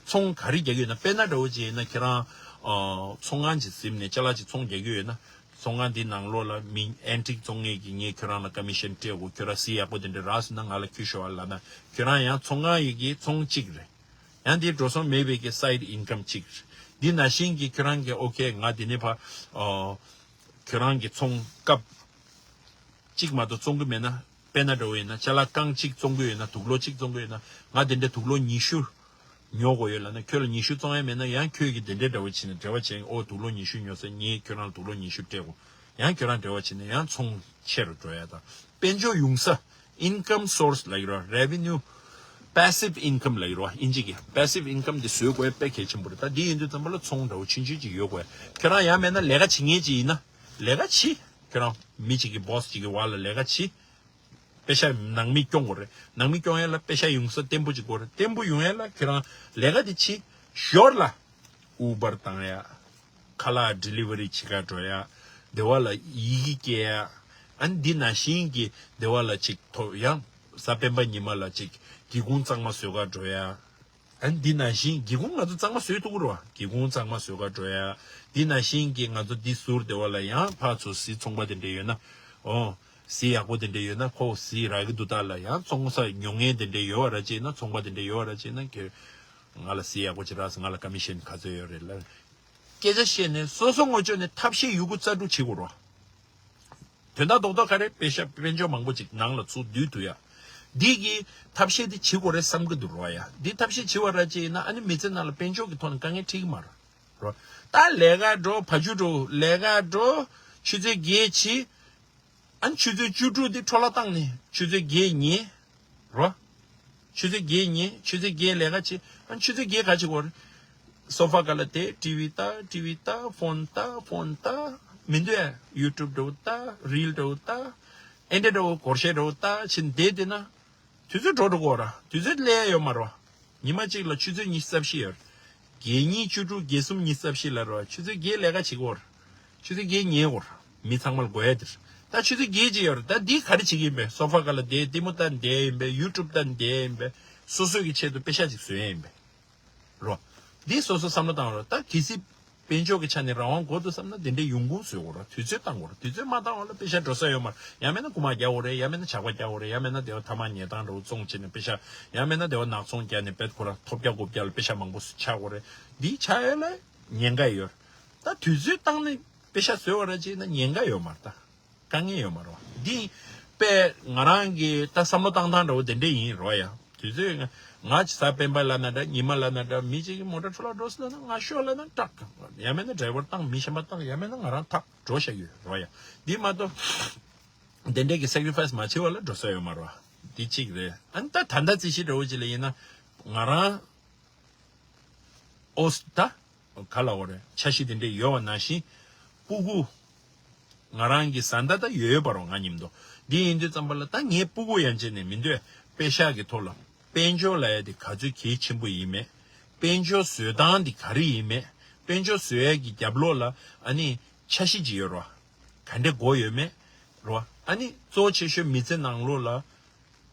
ཚོང་ག་རེ་རྒྱག་གི་ཡོད་ན་དཔེར་ན་འདྲ་བོ་ཅིག་ཡིན་ན་ཁྱེད་རང་ཚོང་ཁང་ཅིག་ཟིན་ནས་ཅ་ལག་ཅིག་ཚོང་རྒྱག་གི་ཡོད་ན། ཚོང་ཁང་འདི་ནང་ལོགས་ལ་མི་ཨན་ཊིག་བཙོང་མཁན་གྱིས་ངས་ཁྱོད་རང་ལ་ཀ་མི་ཤན་སྤྲད་དགོས། ཁྱོད་རང་གཟི་ཡག་པོ་དེ་འདྲ་རག་སོང་ན་ང་ལ་ཁྱོད་ཤོག་ཨ་ལབ་ན་ཁྱོད་རང་ཡང་ཚོང་ཁང་ཡི་གི་ཚོང་གཅིག་རེད། ཡང་འདི་འགྲོ་སོང་མེད་པའི་གི་སའིཌ་ཨིན་ཀམ་གཅིག་རེད། འདི་ནང་བཞིན་གྱི་ཁྱོད་རང་གི་ཨོ་ཁེ་ང་འདི་ནས་ཕ་ཨོ་ཁྱོད་རང་གི་ཚོང་སྐབས་གཅིག་མ་གཏོགས་བཙོང་གི་མེད་ན། དཔེར་ན་འདྲ་བོ་ཡིན་ན་ཅ་ལག་རྐང་གཅིག་བཙོང་གི་ཡོད་ན་དུག་ལོག་གཅིག་བཙོང་གི་ཡོད་ན་ང་དེ་འདྲ་དུག་ལོག་ཉི་ཤུ་ཉོ་དགོས་ཡོད་ལབ་ན་ཁྱོད་ལ་ཉི་ཤུ་བཙོང་ཡ་མེད་ན་ཡང་ཁྱོད་ཀྱིས་དེ་འདྲ་འདྲ་བོ་བྱས་ནས་འབྲེལ་བ་བྱས་ཨོ་དུག་ལོག་ཉི་ཤུ་ཉོ་ས་ངས་ཁྱོད་རང་ལ་དུག་ལོག་ཉི་ཤུ་སྤྲད་དགོས། ཡང་ཁྱོད་རང་འབྲེལ་བ་བྱས་ནས་ཡང་ཚོང་ཆེ་རུ་འགྲོ་ཡ་དང་དཔལ་འབྱོར་ཡོང་ས་ཨིན་ཀམ་སོར་སི་ལབ་ཀྱི་རེད་བ། རེ་ཝེ་ནིའུ་པེ་སིབ་ཨིན་ཀམ་ལབ་ཀྱི་རེད་བ། ཨིན་ཇི་གི་པེ་སིབ་ཨིན་ཀམ་དེ་བཟོ་དགོས་ཡ་དཔེ་གལ་ཆེན་པོ་རེད། ད་འདི་ཡིན་དུས་ཙམ་པ་ལ་ཚོང་འདྲ་བོ་ཆུང་ཆུང་ཅིག་ཡོད་དགོས་ཡ། ཁྱོད་རང་ཡང་མེད་ན་ལས་ཀ་བྱེད་མཁན་ཅིག་ཡིན་ན་ལས་ཀ་བྱེད། ཁྱོད་རང་མི་གཅིག་གི་བོ་སི་གཅིག་གི་བར་ལ་ལས་ཀ་བྱེད། པེ་ཤ་ནང་མི་སྐྱོང་དགོས་རེད། ནང་མི་སྐྱོང་ཡ་ལ་པེ་ཤ་ཡོང་ས་བརྟན་པོ་ཅིག་དགོས་རེད། བརྟན་པོ་ཡོང་ཡ་ལ་ཁྱོད་རང་ལས་ཀ་དེ་བྱེད། ཞོར་ལ་ཨུ་བར་བཏང་ཡ། ཁ་ལག་ཌི་ལི་ཝ་རི་བྱེད་ག་འགྲོ་ཡ། སྡེ་བ་ལ་ཡི་གེ་སྐྱེལ་ཡ། ཨ་ནི་འདི་ནང་བཞིན་གྱི་སྡེ་བ་ལ་ཅིག་ཐོབ་ཡང་གཟའ་སྤེན་པ་ཉི་མ་ལ་ཅིག་སྒེའུ་ཁུང་གཙང་མ་བཟོ་ག་འགྲོ་ཡ། ཨ་ནི་འདི་ནང་བཞིན་སྒེའུ་ཁུང་ང་ཚོ་གཙང་མ་བཟོས་ཐུབ་ཀྱི་རེད་བ། སྒེའུ་ཁུང་གཙང་མ་བཟོ་ག་འགྲོ་ཡ། འདི་ནང་བཞིན་གྱི་ང་ཚོ་འདི་ཟུར་སྡེ་བ་ལ་ཡང་ཕར་ཚུར་གཟི་ཚོང་པ་དེ་འདྲ་ཡོད་ན། ཨོ། གཟི་ཡག་པོ་དེ་འདྲ་ཡོད་ན་ཁོ་གཟི་རག་གི་འདུག་ད་ལ་ཡང་བཙོང་ས་ཉོ་མཁན་དེ་འདྲ་ཡོད་བ་ར་ཅིག་ན་ཚོང་པ་དེ་འདྲ་ཡོད་བ་ར་ཅིག་ན་ཁྱོད་ང་ལ་གཟི་ཡག་པོ་ཅིག་རག་སོང་ང་ལ་ཀ་མི་ཤན་ག་ཚོད་ཡོད་རེད་ལ། སྐད་ཆ་བཤད་ནས་སོ་སོ་ངོ་ཅོག་ནས་ཐབས་ཤེས་ཡོད་རྒུ་རྩལ་སྤྲུགས་བྱེད་དགོས་རོ། དོན་དག་རྡོག་རྡོག་ག་རེ་པེ་ཤ་དཔལ་འབྱོར་མང་པོ་ཅིག་ནང་ལ་ཚུར་བསྡུས་ཐུབ་ཡ། འདི་གི་ཐབས་ཤེས་འདི་བྱེད་དགོས་རེད་བསམ་གི་འདུག་རོ་ཡ། འདི་ཐབས་ཤེས་བྱེད་བ་ར་ཅིག་ཡིན་ན་ཨ་ནི་མི་ཚེ་ནང་ལ་དཔལ་འབྱོར་གི་ཐོག་ནས་དཀའ་ངལ་འཕྲད་གི་མ་རེད་རོ། ད་ལས་ཀ་འགྲོ་བ་ཕྱུགས་འགྲོ་ལས་ཀ་འགྲོ་ཆུ་ཚོད་བརྒྱད་ཕྱིན། ཨ་ནི་ཆུ་ཚོད་བཅུ་དྲུག་འདི་འཕྲོ་བརླག་བཏང་ནས་ཆུ་ཚོད་བརྒྱད་ཉལ། རོ། ཆུ་ཚོད་བརྒྱད་ཉལ་ཆུ་ཚོད་བརྒྱད་ལས་ཀ་བྱེད། ཨ་ནི་ཆུ་ཚོད་བརྒྱད་ག་བྱེད་དགོས་རེད། སོ་ཕ་སྒང་ལ་བསྡད་ཊི་ཝི་ལྟ་ཊི་ཝི་ལྟ་ཕོན་ལྟ་ཕོན་ལྟ། མི་འདུག་ཡ་ཡུ་ཊུབ་འདྲ་བོ་ལྟ་རིལ་འདྲ་བོ་ལྟ། ཨེ་འདྲ་འདྲ་བོ་སྒོར་གཞས་འདྲ་བོ་ལྟ་བྱས་བསྡད་བསྡད་ན། དུས་ཚོད་འགྲོ་འགྲོ་གོ་ར། དུས་ཚོད་སླེབས་ཡ་ཡོད་མ་རེད་བ། ཉི་མ་གཅིག་ལ་ཆུ་ཚོད་ཉི་ཤུ་རྩ་བཞི་ཡོད་རེད། བརྒྱད་གཉིས་བཅུ་དྲུག་བརྒྱད་གསུམ་ཉི་ཤུ་རྩ་བཞི་ལ་རེད་བ། ཆུ་ཚོད་བརྒྱད་ལས་ཀ་བྱེད་གོ་ར། ཆུ་ཚོད་བརྒྱད་ཉལ་གོ་ར། མི་ཚང་མ་ལ་དགོས་ཡ་དེ་རེད། ད་ཆུ་ཚོད་བརྒྱད་ཅིག་ཡོད་རེད། ད་འདི་ག་རེ་བྱེད་ཀྱི་ཡིན་པས། སོ་ཕ་སྒང་ལ་བསྡད་ལྟད་མོ་ལྟ་བསྡད་ཡིན་པས། ཡུ་ཊུབ་ལྟ་བསྡད་ཡིན་པས། སོ་སོའི་གི་ཆེད་དུ་པེ་ཤ་ཅིག་བཟོ་ཡ་ཡིན་པས། རོ། འདི་སོ་སོ་བསམ་བློ་བཏང་རོགས། ད་གལ་སྲིད་དཔལ་འབྱོར་གྱི་ཆ་ནས་རང་དབང་དགོས་འདུག་བསམ་ན་དེ་འདྲའི་ཡོང་ཁུངས་བཟོ་དགོས་རེད། དུས་ཚོད་བཏང་དགོས་རེད། དུས་ཚོད་མ་བཏང་བ་ལ་པེ་ཤ་འགྲོ་ས་ཡོད་མ་རེད། ཡང་མིན་ན་རྐུ་མ་རྒྱག་དགོས་རེད། ཡང་མིན་ན་ཇག་པ་རྒྱག་དགོས་རེད། ཡང་མིན་ན་དེ་བ་ཐ་མག་ཉལ་ཐང་འདྲ་བོ་བཙོང་བྱས་ནས་པེ་ཤ། ཡང་མིན་ན་དེ་བ་ནག་ཚོང་རྒྱག་ནས་བེད་ཁོ་རང་ཐོབ་རྒྱག་དགོས་རྒྱག་ལ་པེ་ཤ་མང་པོ་ཆགས་དགོས་རེད། འདི་ཆགས་ཡོད་ལ་ཉེན་ཁ་ཡོད་རེད། ད་དུས་ཚོད་བཏང་ནས་པེ་ཤ་བཟོས་བ་ར་བྱས་ན་ཉེན་ཁ་ཡོད་མ་རེད་ད། དཀའ་ངལ་ཡོད་མ་རེད་བ། འདི་དཔེ་ང་རང་གི་ད་བསམ་བློ་བཏང་སྟངས་འདྲ་བོ་དེ་འདྲ་ཡིན་རོ་ཡ། དུས་ཚོད་ང་ ང་གཟའ་སྤེན་པ་ལབ་ན་འདྲ། ཉི་མ་ལབ་ན་འདྲ། མི་གཅིག་གིས་མོ་ཊ་འཕྲོ་བརླག་འགྲོ་སྲིད་ལབ་ན་ང་ཤོག་ལབ་ན་སྐྲག། ཡང་མིན་ན་ཌ་རའི་ཝར་བཏང་། མི་གཞན་པ་བཏང་། ཡང་མིན་ན་ང་རང་ཐག་འགྲོ་བཞག་ཡོད་རོ་ཡ། འདི་མ་གཏོགས་དེ་འདྲས་ཀྱི་སེག་རི་ཕའི་སི་མ་བྱེད་པ་ལ་འགྲོ་ས་ཡོད་མ་རེད་བ། འདི་གཅིག་རེད། ཨ་ནི་ད་ད་ལྟ་རྩིས་གཞི་འདྲ་བོ་ཅིག་ལ་ཡིན་ན་ང་རང་ཨོ་ད་ག་ལབ་དགོས་རེད། འཆར་གཞི་དེ་འདྲས་ཡོད་པ་ནང་བཞིན་སྤུ་གུ་ང་རང་གི་བཟའ་ཟླ་ད་ཡོད་པ་རོ། ང་མཉམ་དུ། འདི་ཡིན་དུས་ཙམ་པ་ལ་ད་ངའི་སྤུ་གུ་ཡན་ཆད་ནས་མི་འདོད། པེ་ཤག་གི་ཐོག་ལ་དཔལ་འབྱོར་ལབ་ཡ་དེ་ག་ཚོད་གལ་ཆེན་པོ་ཡིན་མེད། དཔལ་འབྱོར་བཟོ་སྟངས་དེ་ག་རེ་ཡིན་མེད། དཔལ་འབྱོར་བཟོ་ཡ་གི་རྒྱབ་ལོགས་ལ་ཨ་ནི་འཆར་གཞི་ཅིག་ཡོད་རོ། ག་འདྲས་དགོས་ཡོད་མེད་རོ། ཨ་ནི་གཙོ་ཆེ་ཤོས་མི་ཚེ་ནང་ལོགས་ལ་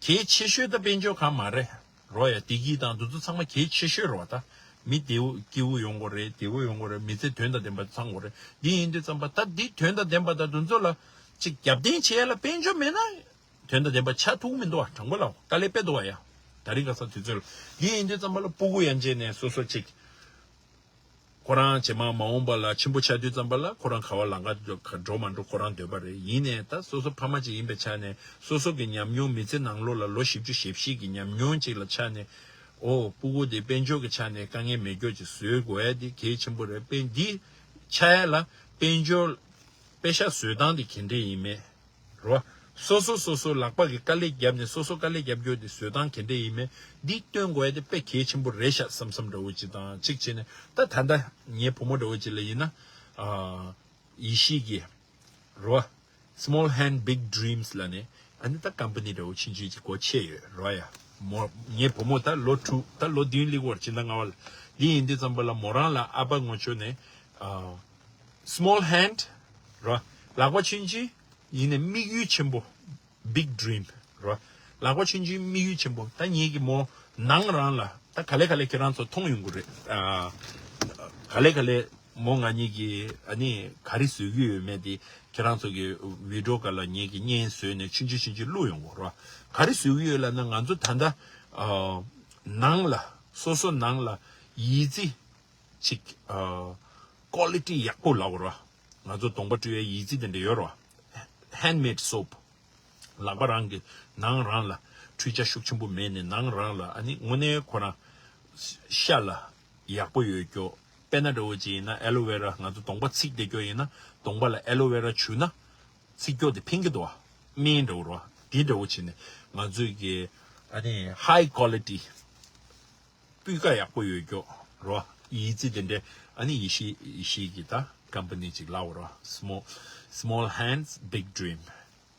གལ་ཆེ་ཤོས་ད་དཔལ་འབྱོར་གང་མ་རེད་རོ་ཡ། བདེ་སྐྱིད་དང་འདི་ཚོ་ཚང་མ་གལ་ཆེ་ཤོས་རོ། ད་མི་བདེ་བོ་སྐྱིད་པོ་ཡོང་དགོས་རེད། བདེ་བོ་ཡོང་དགོས་རེད། མི་ཚེ་དོན་དང་ལྡན་པ་ཚང་དགོས་རེད། འདི་ཡིན་དུས་ཙམ་པ་ད་འདི་དོན་དང་ལྡན་པ་དང་འདི་ཚོ་ལ་ཅིག་རྒྱབ་རྟེན་བྱེད་ཡ་ལ་དཔལ་འབྱོར་མེད་ན་དོན་དང་ལྡན་པ་ཆགས་ཐུབ་མི་འདུག་བ། དྲང་པོ་ལབ་དཀའ་ལས་དཔེ་འདུག་བ་ཡ། ད་རིང་ཁ་སང་དུས་ཚོད་ལ། འདི་ཡིན་དུས་ཙམ་པ་ལ་སྤུ་གུ་ཡན་ཆད་ནས་སོ་སོ་ཅིག་ཁོ་རང་རྗེས་མ་མ་འོངས་པ་ལ་ཆེན་པོ་ཆགས་དུས་ཙམ་པ་ལ་ཁོ་རང་ག་བ་ལམ་ཁ་འགྲོ་མ་འགྲོ་ཁོ་རང་འདོད་པ་རེད། ཡིན་ནའི་ད་སོ་སོ་ཕ་མ་ཅིག་ཡིན་པའི་ཆ་ནས་སོ་སོ་གི་ཉམས་མྱོང་མི་ཚེ་ནང་ལོགས་ལ་ལོ་བཞི་བཅུ་ཞེ་བཞི་གི་ཉམས་མྱོང་ཅིག་ལ་ཆ་ནས་ཨོ་སྤུ་གུ་དེ་དཔལ་འབྱོར་གྱི་ཆ་ནས་དཀའ་ངལ་མེད་སྐྱོ་ཅིག་བཟོ་དགོས་ཡ་དེ་གལ་ཆེན་པོ་རེད། དཔེ་འདི་ཆགས་ཡ་ལ་དཔལ་འབྱོར་པེ་ཤག་བཟོ་སྟངས་དེ་ག་འདྲས་ཡིན་མེད། རོ། སོ་སོ་སོ་སོ་ལག་པ་གི་དཀའ་ལས་བརྒྱབ་ནས་སོ་སོ་དཀའ་ལས་བརྒྱབ་རྒྱུ་དེ་བཟོ་སྟངས་ག་འདྲས་ཡིན་མིན་འདི་སྟོན་དགོས་ཡ་དེ་དཔེ་གལ་ཆེན་པོ་རེད་ཤག་བསམ་བསམ་འདྲ་བོ་ཅིག་དང་གཅིག་བྱས་ནས་ད་ད་ལྟ་ངའི་བུ་མོ་འདྲ་བོ་ཅིག་ལ་ཡིན་ན་ཨ་ཡེ་ཤེས་ཀྱི་རོ། Small Hand Big Dreams ལབ་ནས་ཨ་ནི་ད་ཀམ་པ་ནི་འདྲ་བོ་ཆུང་ཆུང་ཅིག་སྒོ་ཕྱེ་ཡོད་རོ་ཡ། མོ་ངའི་བུ་མོ་ད་ལོ་དྲུག་ད་ལོ་བདུན་སླེབས་ཀྱི་ཡོད་རེད། ཕྱི་ཟླ་ལྔ་པ་ལ། འདི་ཡིན་དུས་ཙམ་པ་ལ་མོ་རང་ལ་ཨ་ཕ་ངོ་ཅོག་ནས་ཨ་Small Hand རོ། ལག་པ་ཆུང་ཆུང་ཡིན་ནའི་དམིགས་ཡུལ་ཆེན་པོ། Big Dream རོ། ལག་པ་ཆུང་ཆུང་དམིགས་ཡུལ་ཆེན་པོ། ད་ངེད་ཀྱི་མོ་ནང་རང་ལ་ད་ག་ལེ་ག་ལེ་ཁྱེད་རང་ཚོ་མཐོང་ཡོང་གི་རེད། ཨ་ག་ལེ་ག་ལེ་མོ་ང་གཉིས་ཀྱི་ཨ་ནི་ག་རེ་བཟོ་གི་ཡོད་མེད་དེ་ཁྱེད་རང་ཚོ་གི་བི་ཌི་ཡོ་སྒང་ལ་ངེད་ཀྱི་བརྙན་བཟོས་ནས་ཆུང་ཆུང་ཆུང་ཆུང་བླུགས་ཡོང་གི་རོ། ག་རེ་བཟོ་གི་ཡོད་ལབ་ན་ང་ཚོ་ད་ལྟ་ཨ་ནང་ལ་སོ་སོ་ནང་ལ་ཡི་ཙི་ཅིག་ཨ་ཀོ་ལི་ཊི་ཡག་པོ་ལབ་དགོས་རོ། ང་ཚོ་གདོང་པ་བཀྲུ་ཡའི་ཡི་ཙི་དེ་འདྲ་ཡོད་རོ། Handmade soap ལག་པ་རང་གི་ནང་རང་ལ་འཕྲུལ་ཆས་ཤུགས་ཆེན་པོ་མེད་ནས་ནང་རང་ལ་ཨ་ནི་དངོས་གནས་ཁོ་རང་ཤ་ལ་ཡག་པོ་ཡོད་སྐྱོ། དཔེར་ན་འདྲ་བོ་ཅིག་ཡིན་ན་ཨེ་ལོ་ཝེ་ར་ང་ཚོ་གདོང་པ་ཚིག་བསྡད་སྐྱོ་ཡིན་ན་གདོང་པ་ལ་ཨེ་ལོ་ཝེ་ར་བྱུགས་ན་ཚིག་སྐྱོ་དེ་ཕན་གྱི་འདུག་བ། སྨན་འདྲ་བོ་རོ། དེ་འདྲ་བོ་བྱས་ནས་ང་ཚོའི་གི་ཨ་ནི་high quality སྤུས་ཀ་ཡག་པོ་ཡོད་སྐྱོ་རོ། ཡི་ཙི་དེ་འདྲ་ཨ་ནི་ཡེ་ཤེས་ཡེ་ཤེས་ཀྱི་ད་ཀམ་པ་ནི་ཅིག་ལབ་རོ། Small Small Hands Big Dream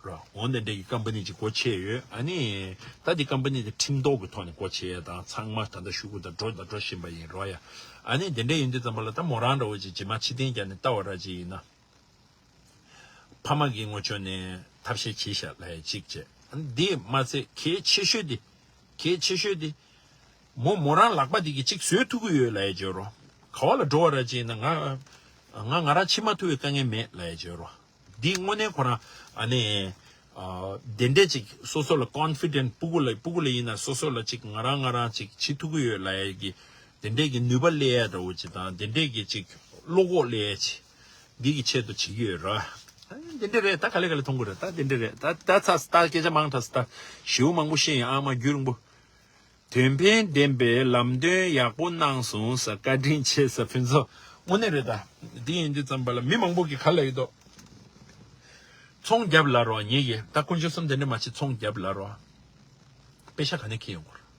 རོ། འོ་དེ་འདྲ་གི་ཀམ་པ་ནི་ཅིག་སྒོ་ཕྱེ་ཡོད། ཨ་ནི་ད་དེ་ཀམ་པ་ནི་དེ་ཁྲིམས་ཐོག་གི་ཐོག་ནས་སྒོ་ཕྱེ་ཡ་དང་ཚང་མ་ད་ལྟ་ཤུ་གུ་ད་འགྲོ་ད་འགྲོ་བཞིན་པ་ཡིན་རོ་ཡ། ཨ་ནི་དེ་འདྲ་ཡིན་དུས་ཙམ་པ་ལ་ད་མོ་རང་འདྲ་བོ་ཅིག་རྗེས་མ་ཕྱི་རྟེན་རྒྱག་ནས་ལྟ་བ་ར་ཅིག་ཡིན་ན། ཕ་མ་གི་ངོ་ཕྱོགས་ནས་ཐབས་ཤེས་བྱས་ཤག་ལབ་ཡ་གཅིག་བྱས། འདི་མ་ཚད་གལ་ཆེ་ཤོས་འདི། གལ་ཆེ་ཤོས་འདི། མོ་མོ་རང་ལག་པ་འདི་གིས་གཅིག་བཟོས་ཐུབ་ཀྱི་ཡོད་ལབ་ཡ་བརྗོད་རོགས། ག་བ་ལ་འགྲོ་བ་ར་ཅིག་ཡིན་ན་ང་ང་ང་རང་ཕྱིན་མ་ཐུབ་པའི་དཀའ་ངལ་མེད་ལབ་ཡ་བརྗོད་རོགས། འདི་དངོས་གནས་ཁོ་རང་ཨ་ནི། ཨ་དེ་འདྲས་ཅིག་སོ་སོ་ལ་ཀོན་ཕི་ཌེན་ཊི་སྤུ་གུ་ལ་སྤུ་གུ་ལ་ཡིན་ན་སོ་སོ་ལ་ཅིག་ང་རང་ང་རང་ཅིག་བྱེད་ཐུབ་ཀྱི་ཡོད་ལབ་ཡ་གི་དེ་འདྲས་ཀྱི་ནུས་པ་སླེབས་ཡ་འདྲ་བོ་ཅིག་དང་དེ་འདྲས་ཀྱི་ཅིག་བློ་ཁོག་སླེབས་ཡ་ཅིག་འདི་གི་ཆེད་དུ་བྱེད་ཀྱི་ཡོད་ར། ཨ་ནི་འདི་འདྲ་རེད། ད་ག་ལེ་ག་ལེ་མཐོང་གི་རེད། ད་འདི་འདྲ་རེད། ད་ད་ཚ་ད་སྐད་ཆ་མང་དྲགས་ད་ཞེ་པོ་མང་པོ་བཤད་ཡིན། ཨ་མ་རྒྱུན་རིང་པོ། དོན་ཕན་ལྡན་པའི་ལམ་སྟོན་ཡག་པོ་གནང་སོང་ཟེར། བཀའ་དྲིན་ཆེ་ཟེར། ཕུན་ཚོགས་དངོས་གནས་རེད། ད་འདི་ཡིན་དུས་ཙམ་པ་ལ་མི་མང་པོ་གི་ག་ལ་ཡོད་དོ། ཚོང་རྒྱབ་ལ་རོ། ངེད་ཀྱི་ད་དཀོན་མཆོག་གསུམ་དེ་འདྲ་མ་བྱེད། ཚོང་རྒྱབ་ལ་རོ། པེ་ཤ་ག་ནས་ཁྱེར་ཡོང་དགོས་རེད།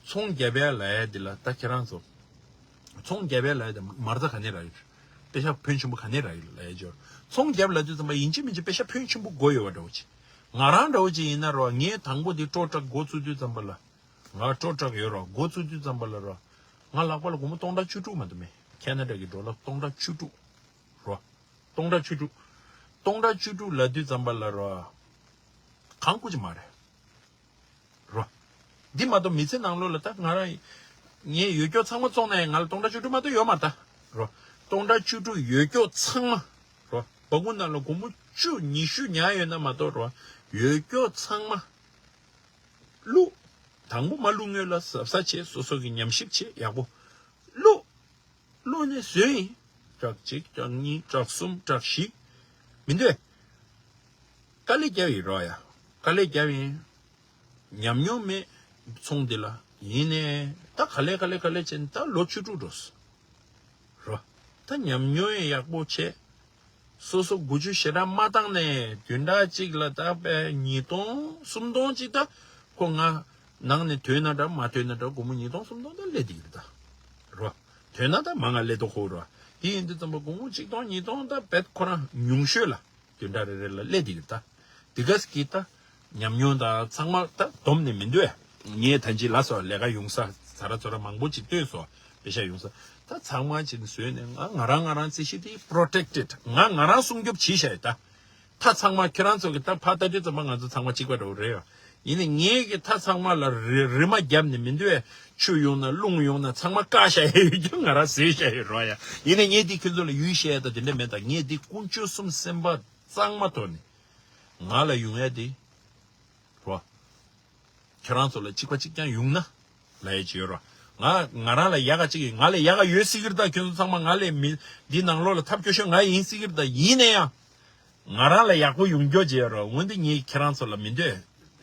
ཚོང་རྒྱབ་ཡ་ལབ་ཡ་འདི་ལ་ད་ཁྱེད་རང་ཚོ། ཚོང་རྒྱབ་ཡ་ལབ་ཡ་འདི་མ་རྩ་ག་ནས་རག་གི་རེད། པེ་ཤ་ཕོན་ཆེན་པོ་ག་ནས་རག་གི་རེད་ལབ་ཡ་ཅོ། ཚོང་རྒྱབ་ལབ་དུས་ཙམ་པ་ཡིན་གཅིག་མིན་གཅིག་པེ་ཤ་ཕོན་ཆེན་པོ་དགོས་ཡོད་པ་འདྲ་བོ་ཅིག་ང་རང་འདྲ་བོ་ཅིག་ཡིན་ན་རོ། ངས་དང་པོ་འདི་ཊོ་ཊྲག་འགོ་བཙུགས་དུས་ཙམ་པ་ལ། ང་ཊོ་ཊྲག་ཡོད་རོ། འགོ་བཙུགས་དུས་ཙམ་པ་ལ་རོ། ང་ལག་པ་ལ་སྒོར་མོ་སྟོང་ཕྲག་བཅུ་དྲུག་མ་གཏོགས་མེད། ཁེ་ན་ཌ་གི་ཌོ་ལར་སྟོང་ཕྲག་བཅུ་དྲུག་རོ། སྟོང་ཕྲག་བཅུ་དྲུག་སྟོང་ཕྲག་བཅུ་དྲུག་ལབ་དུས་ཙམ་པ་ལ་རོ། གང་བཀོལ་གྱི་མ་རེད། རོ། འདི་མ་གཏོགས་མི་ཚེ་ནང་ལོགས་ལ་ད་ང་རང་ངའི་ཡོད་སྐྱོ་ཚང་མ་བཙོངས་ན་ཡང་ང་ལ་སྟོང་ཕྲག་བཅུ་དྲུག་མ་གཏོགས་ཡོད་མ་རེད་ད། རོ། སྟོང་ཕྲག་བཅུ་དྲུག་ཡོད་སྐྱོ་ཚང་མ། རོ། སྦ་ཁུག་ནང་ལ་སྒོར་མོ་བཅུ་ཉི་ཤུ་ཉར་ཡོད་ན་མ་གཏོགས་རོ། ཡོད་སྐྱོ་ཚང་མ་བླུགས། དང་པོ་མ་བླུགས་སྔོན་ལ་གཟབ་གཟབ་བྱས། སོ་སོ་གི་ཉམས་ཞིབ་བྱས། ཡག་པོ་བླུགས། བླུགས་ནས་བཟོས་ཡིན། ཊྲག་གཅིག་ཊྲག་གཉིས་ཊྲག་གསུམ་ཊྲག་བཞི། མི་འདོད། དཀའ་ལས་བརྒྱབ་ཡིན་རོ་ཡ། དཀའ་ལས་བརྒྱབ་ཡིན། ཉམས་མྱོང་མེད། ཚོང་འདི་ལ་ཡིན་ནས་ད་ག་ལེ་ག་ལེ་ག་ལེ་བྱས་ནས་ད་ལོ་བཅུ་དྲུག་འགྲོ་སོང་། རོ། ད་ཉམས་མྱོང་ཡང་ཡག་པོ་བྱས། སོ་སོ་དགུ་བཅུ་ཞེ་གྲངས་མ་བཏང་ནས་བདུན་ཕྲག་གཅིག་ལ་ད་དཔེ་ཉིས་སྟོང་སུམ་སྟོང་གཅིག་ད་ཁོ་ང་ནང་ནས་ཐོན་ན་འདྲ་མ་ཐོན་ན་འདྲ་སྒོར་མོ་ཉིས་སྟོང་སུམ་སྟོང་ད་སླེབས་བསྡད་ཀྱི་རེད་ད། རོ། ཐོན་ན་ད་མང་ང་སླེབས་དོ་ཁོ་རོ། དེ་ཡིན་དུས་ཙམ་པ་སྒོར་མོ་གཅིག་སྟོང་ཉིས་སྟོང་ད་དཔེ་ཁོ་རང་ཉུང་ཤོས་ལ། བདུན་ཕྲག་རེ་རེ་ལ་སླེབས་བསྡད་ཀྱི་རེད་ད། དེ་ག་ཟེ་གི་ད་ཉམས་མྱོང་དང་ཚང་མ་ད་བསྡོམས་ནས་མི་འདུག་ཨེ། ངས་ད་ཅི་ལ་སོགས་ལས་ཀ་ཡོང་ས་ཟ་ར་ཚོ་ར་མང་པོ་ཅིག་བཏོན་སོང་། པེ་ཤ་ཡོང་ས། ད་ཚང་མ་ཅིག་བཟོས་ནས་ང་ང་རང་ང་རང་རྩིས་གཞི་དེ་པྲོ་ཊེག་ཊེཌ། ང་ང་རང་སྲུང་སྐྱོབ་བྱས་བཞག་ཡོད་ད། ད་ཚང་མ་ཁྱེད་རང་ཚོ་གི་ད་ཕར་ལྟ་དུས་ཙམ་པ་ང་ཚོ་ཚང་མ་གཅིག་པ་འདྲ་བོ་རེད་ཡ། ཡིན་ནའི་ངས་གི་ད་ཚང་མ་ལ་རི་རི་མ་བརྒྱབ་ནས་མི་འདུག་ཨེ། ཆུ་ཡོང་ན་རླུང་ཡོང་ན་ཚང་མ་བཀག་བཞག་ཡོད་རྒྱུ་ང་རང་བཟོས་བཞག་ཡོད་རོ་ཡ། ཡིན་ནའི་ངས་འདི་ཁྱོད་ཚོ་ལ་ཡུལ་བཤད་ཡ་ད་དེ་འདྲ་མེད་ད། ངས་འདི་དཀོན་མཆོག་གསུམ་སེམས་པ་གཙང་མ་ཐོག་ནས་ང་ལ་ཡོང་ཡ་དེ་རོ། ཁྱེད་རང་ཚོ་ལ་གཅིག་པ་གཅིག་རྐྱང་ཡོང་ན་ལ་ཡ་ཅི་ཡོད་རོ། ང་ང་རང་ལ་ཡག་ག་གཅིག་ཡིན། ང་ལ་ཡག་ག་ཡོད་སྲིད་ཀྱི་རེད་ད། ཁྱོད་ཚོ་ཚང་མ་ང་ལས་མི་འདི་ནང་ལོགས་ལ་ཐབས་སྐྱོ་ཤོས་ང་ཡིན་སྲིད་ཀྱི་རེད་ད། ཡིན་ན་ཡང་ང་རང་ལ་ཡག་པོ་ཡོང་རྒྱུ་བྱས་རོ། འོན་ཏེ་ངས་ཁྱེད་རང་ཚོ་ལ་མི་འདོད་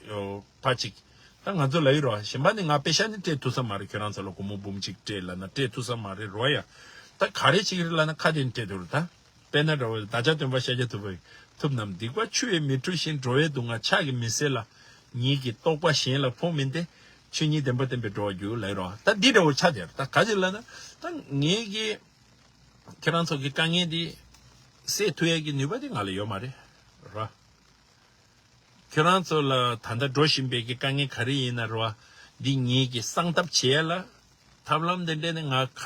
ཡོ་ཕ་གཅིག་ད་ང་ཚོ་ལ་ཡོད་རོ། གཞན་པ་ནི་ང་པེ་ཤ་ནི་སྤྲད་ཐུབ་ས་མ་རེད། ཁྱེད་རང་ཚོ་ལ་སྒོར་མོ་འབུམ་གཅིག་སྤྲད་ལབ་ན་སྤྲད་ཐུབ་ས་མ་རེད་རོ་ཡ། ད་ག་རེ་བྱེད་ཀྱི་རེད་ལབ་ན་ཁ་དེ་ནས་སྤྲད་ཐུབ་རེད་ད། དཔེར་ན་འདྲ་བོ་བདག་ཅག་སྟོན་པ་ཤཱཀྱ་ཐུབ་པས། ཐུབ་རྣམས་སྡིག་པ་ཆུ་ཡིས་མི་འཁྲུ་ཞིང་། འགྲོ་བའི་སྡུག་བསྔལ་ཕྱག་གིས་མི་སེལ་ལ། ཉིད་ཀྱི་རྟོགས་པ་གཞན་ལ་ཕོག་མིན་ཏེ། ཆོས་ཉིད་བདེན་པ་བསྟན་པས་འགྲོ་བར་འགྱུར་ལབ་རོ། ད་འདི་འདྲ་བོ་ཆགས་བསྡད་རེད་ད། ག་ཅི་ལབ་ན་ད་ངེད་ཀྱི་ཁྱེད་རང་ཚོ་གི་དཀའ་ངལ་འདི་སེལ་ཐུབ་ཡས་ཀྱི་ནུས་པ་དེ་ང་ལ་ཡོད་མ་རེད་རོ། ཁྱེད་རང་ཚོ་ལ་ད་ལྟ་འགྲོ་བཞིན་པའི་གི་དཀའ་ངལ་ག་རེ་ཡིན་ན་རོ། འདི་ངེད་ཀྱི་སངས་ཐབས་བྱེད་ཡས་ལ་ཐབས་ལམ་དེ་འདྲས་ནི་ང་ཁ་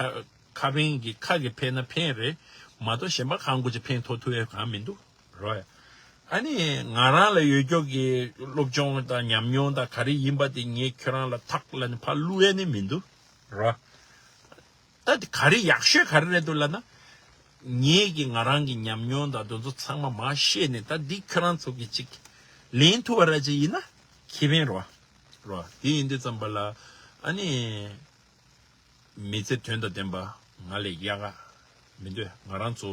ཁ་ཕན་གྱི་ཁ་གི་ཕན་ན་ཕན་རེད་མ་གཏོགས་གཞན་པ་གང་དགོས་ཀྱི་ཕན་ཐོགས་ཐུབ་ཡས་གང་མི་འདུག་རོ། ཨ་ནི་ང་རང་ལ་ཡོད་རྒྱུ་གི་སློབ་སྦྱོང་དང་ཉམས་མྱོང་དང་ག་རེ་ཡིན་པ་དེ་ངས་ཁྱོད་རང་ལ་ཐག་ལ་ནི་ཕར་བླུག་ཡས་ནི་མི་འདུག་རོ། ད་དེ་ག་རེ་ཡག་ཤོས་ག་རེ་རེད་འདུག་ལབ་ན། ངེད་ཀྱི་ང་རང་གི་ཉམས་མྱོང་དང་དེ་ཚོ་ཚང་མ་མར་བཤད་ནས་ད་འདི་ཁྱོད་རང་ཚོ་གི་ཅིག་ལེན་ཐུབ་པ་ར་ཅིག་ཡིན་ན་ཁེ་ཕན་རོ། རོ། དེ་ཡིན་དུས་ཙམ་པ་ལ་ཨ་ནི་མི་ཚེ་དོན་དང་ལྡན་པ་ང་ལས་ཡག་ག་མི་འདོད། ང་རང་ཚོ་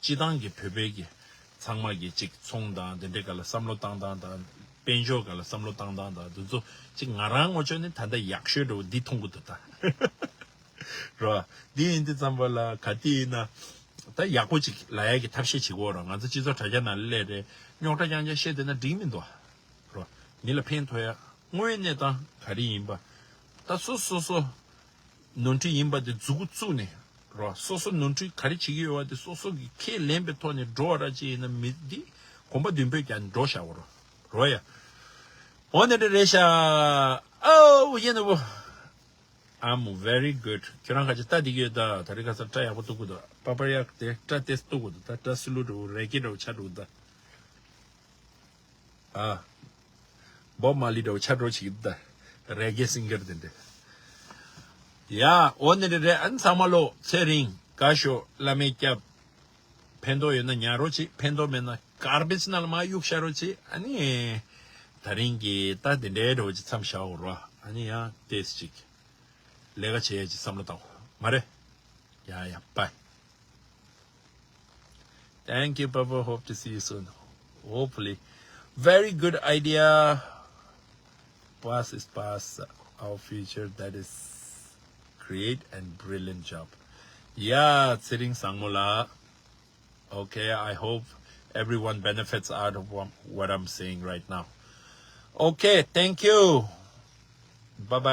སྤྱི་བཏང་གི་བོད་པའི་གི་ཚང་མ་གི་ཅིག་ཚོང་དང་དེ་འདྲའི་སྒང་ལ་བསམ་བློ་བཏང་སྟངས་དང་དཔལ་འབྱོར་སྒང་ལ་བསམ་བློ་བཏང་སྟངས་དང་དེ་ཚོ་ཅིག་ང་རང་ངོ་ཆོད་ནི་ད་ལྟ་ཡག་ཤོས་འདྲ་བོ་འདི་མཐོང་གི་འདུག་ད། རོ། འདི་ཡིན་དུས་ཙམ་པ་ལ་ག་དུས་ཡིན་ན་ད་ཡག་པོ་ཅིག་ལབ་ཡག་གི་ཐབས་ཤེས་བྱེད་དགོས་རོ། ང་ཚོ་སྤྱི་ཚོགས་དྲ་རྒྱ་ནང་སླེབས་རེད། རྙོག་དྲ་རྐྱང་རྐྱང་བཤད་བསྡད་ན་འགྲིག་མི་འདུག་རོ། མི་ལ་ཕན་ཐོགས་ཡ་དངོས་གནས་དང་ག་རེ་ཡིན་པ། ད་སོ་སོ་སོ་ནོར་འཁྲུལ་ཡིན་པ་དེ་མཛུབ་གུ་བཙུགས་ནས་རོ། སོ་སོ་ནོར་འཁྲུལ་ག་རེ་བྱེད་ཀྱི་ཡོད་པ་དེ་སོ་སོ་གི་ཁས་ལེན་པའི་ཐོག་ནས་འགྲོ་བ་ར་ཅིག་ཡིན་ན་མི་འདི་གོམ་པ་མདུན་སྤོས་རྒྱག་ནས་འགྲོ་བཞག་གོ་རོ། རོ་ཡ། འོ་ནི་འདྲ་རེད་ཤག་ཨོ་ཡེ་ནོ་བོ། I'm very good. ཁྱོད་རང་ཁ་ཅིག་ལྟ་བསྡད་ཀྱི་ཡོད་ད། ད་རེས་ཁ་སང་སྐྲ་ཡག་པོ་གཏུབ་དགོས་འདུག་པ་པར་ཡག་དེ་སྐྲ་ཏོག་ཙམ་གཏུབ་དགོས་འདུག་ད་སྐྲ་སུ་ལུ་འདྲ་བོ་རེ་སྐེ་འདྲ་བོ་ཆགས་འགྲོ་གི་འདུག་ཨ། བོབ་མར་ལི་འདྲ་བོ་ཆགས་འགྲོ་བྱེད་ཀྱི་འདུག་ད་རེ་སྐེ་སིང་གར་དེ་འདྲ། ཡ། འོ་ནི་རེད་རེད། ཨ་ནི་ཚང་མ་ལོ་ཚེ་རིང་དགའ་ཤོག་བླ་མའི་སྐྱབས། ཕན་ཐོགས་ཡོད་ན་ཉར་རོགས་བྱེད། ཕན་ཐོགས་མེད་ན་གར་བེཇ་ནང་ལ་མར་གཡུག་བཞག་རོགས་བྱེད། ཨ་ནི་ད་རིང་གི་ད་དེ་འདྲའི་འདྲ་བོ་ཅིག་མཚམས་བཞག་འོ་རོ། ཨ་ནི་ཡང་ཏོག་ཙམ་ཅིག་ལས་ཀ་བྱེད་ཡ་ཅིག་བསམ་བློ་བཏང་། མ་རེད། ཡ་ཡ། Bye. Thank you, Papa. Hope to see you soon. Hopefully. Very good idea. Past is past. Our future, that is great and brilliant job. Yeah, ཚེ་རིང་བཟང་མོ་ལགས། Okay, I hope everyone benefits out of what, what I'm saying right now. Okay, thank you. Bye bye.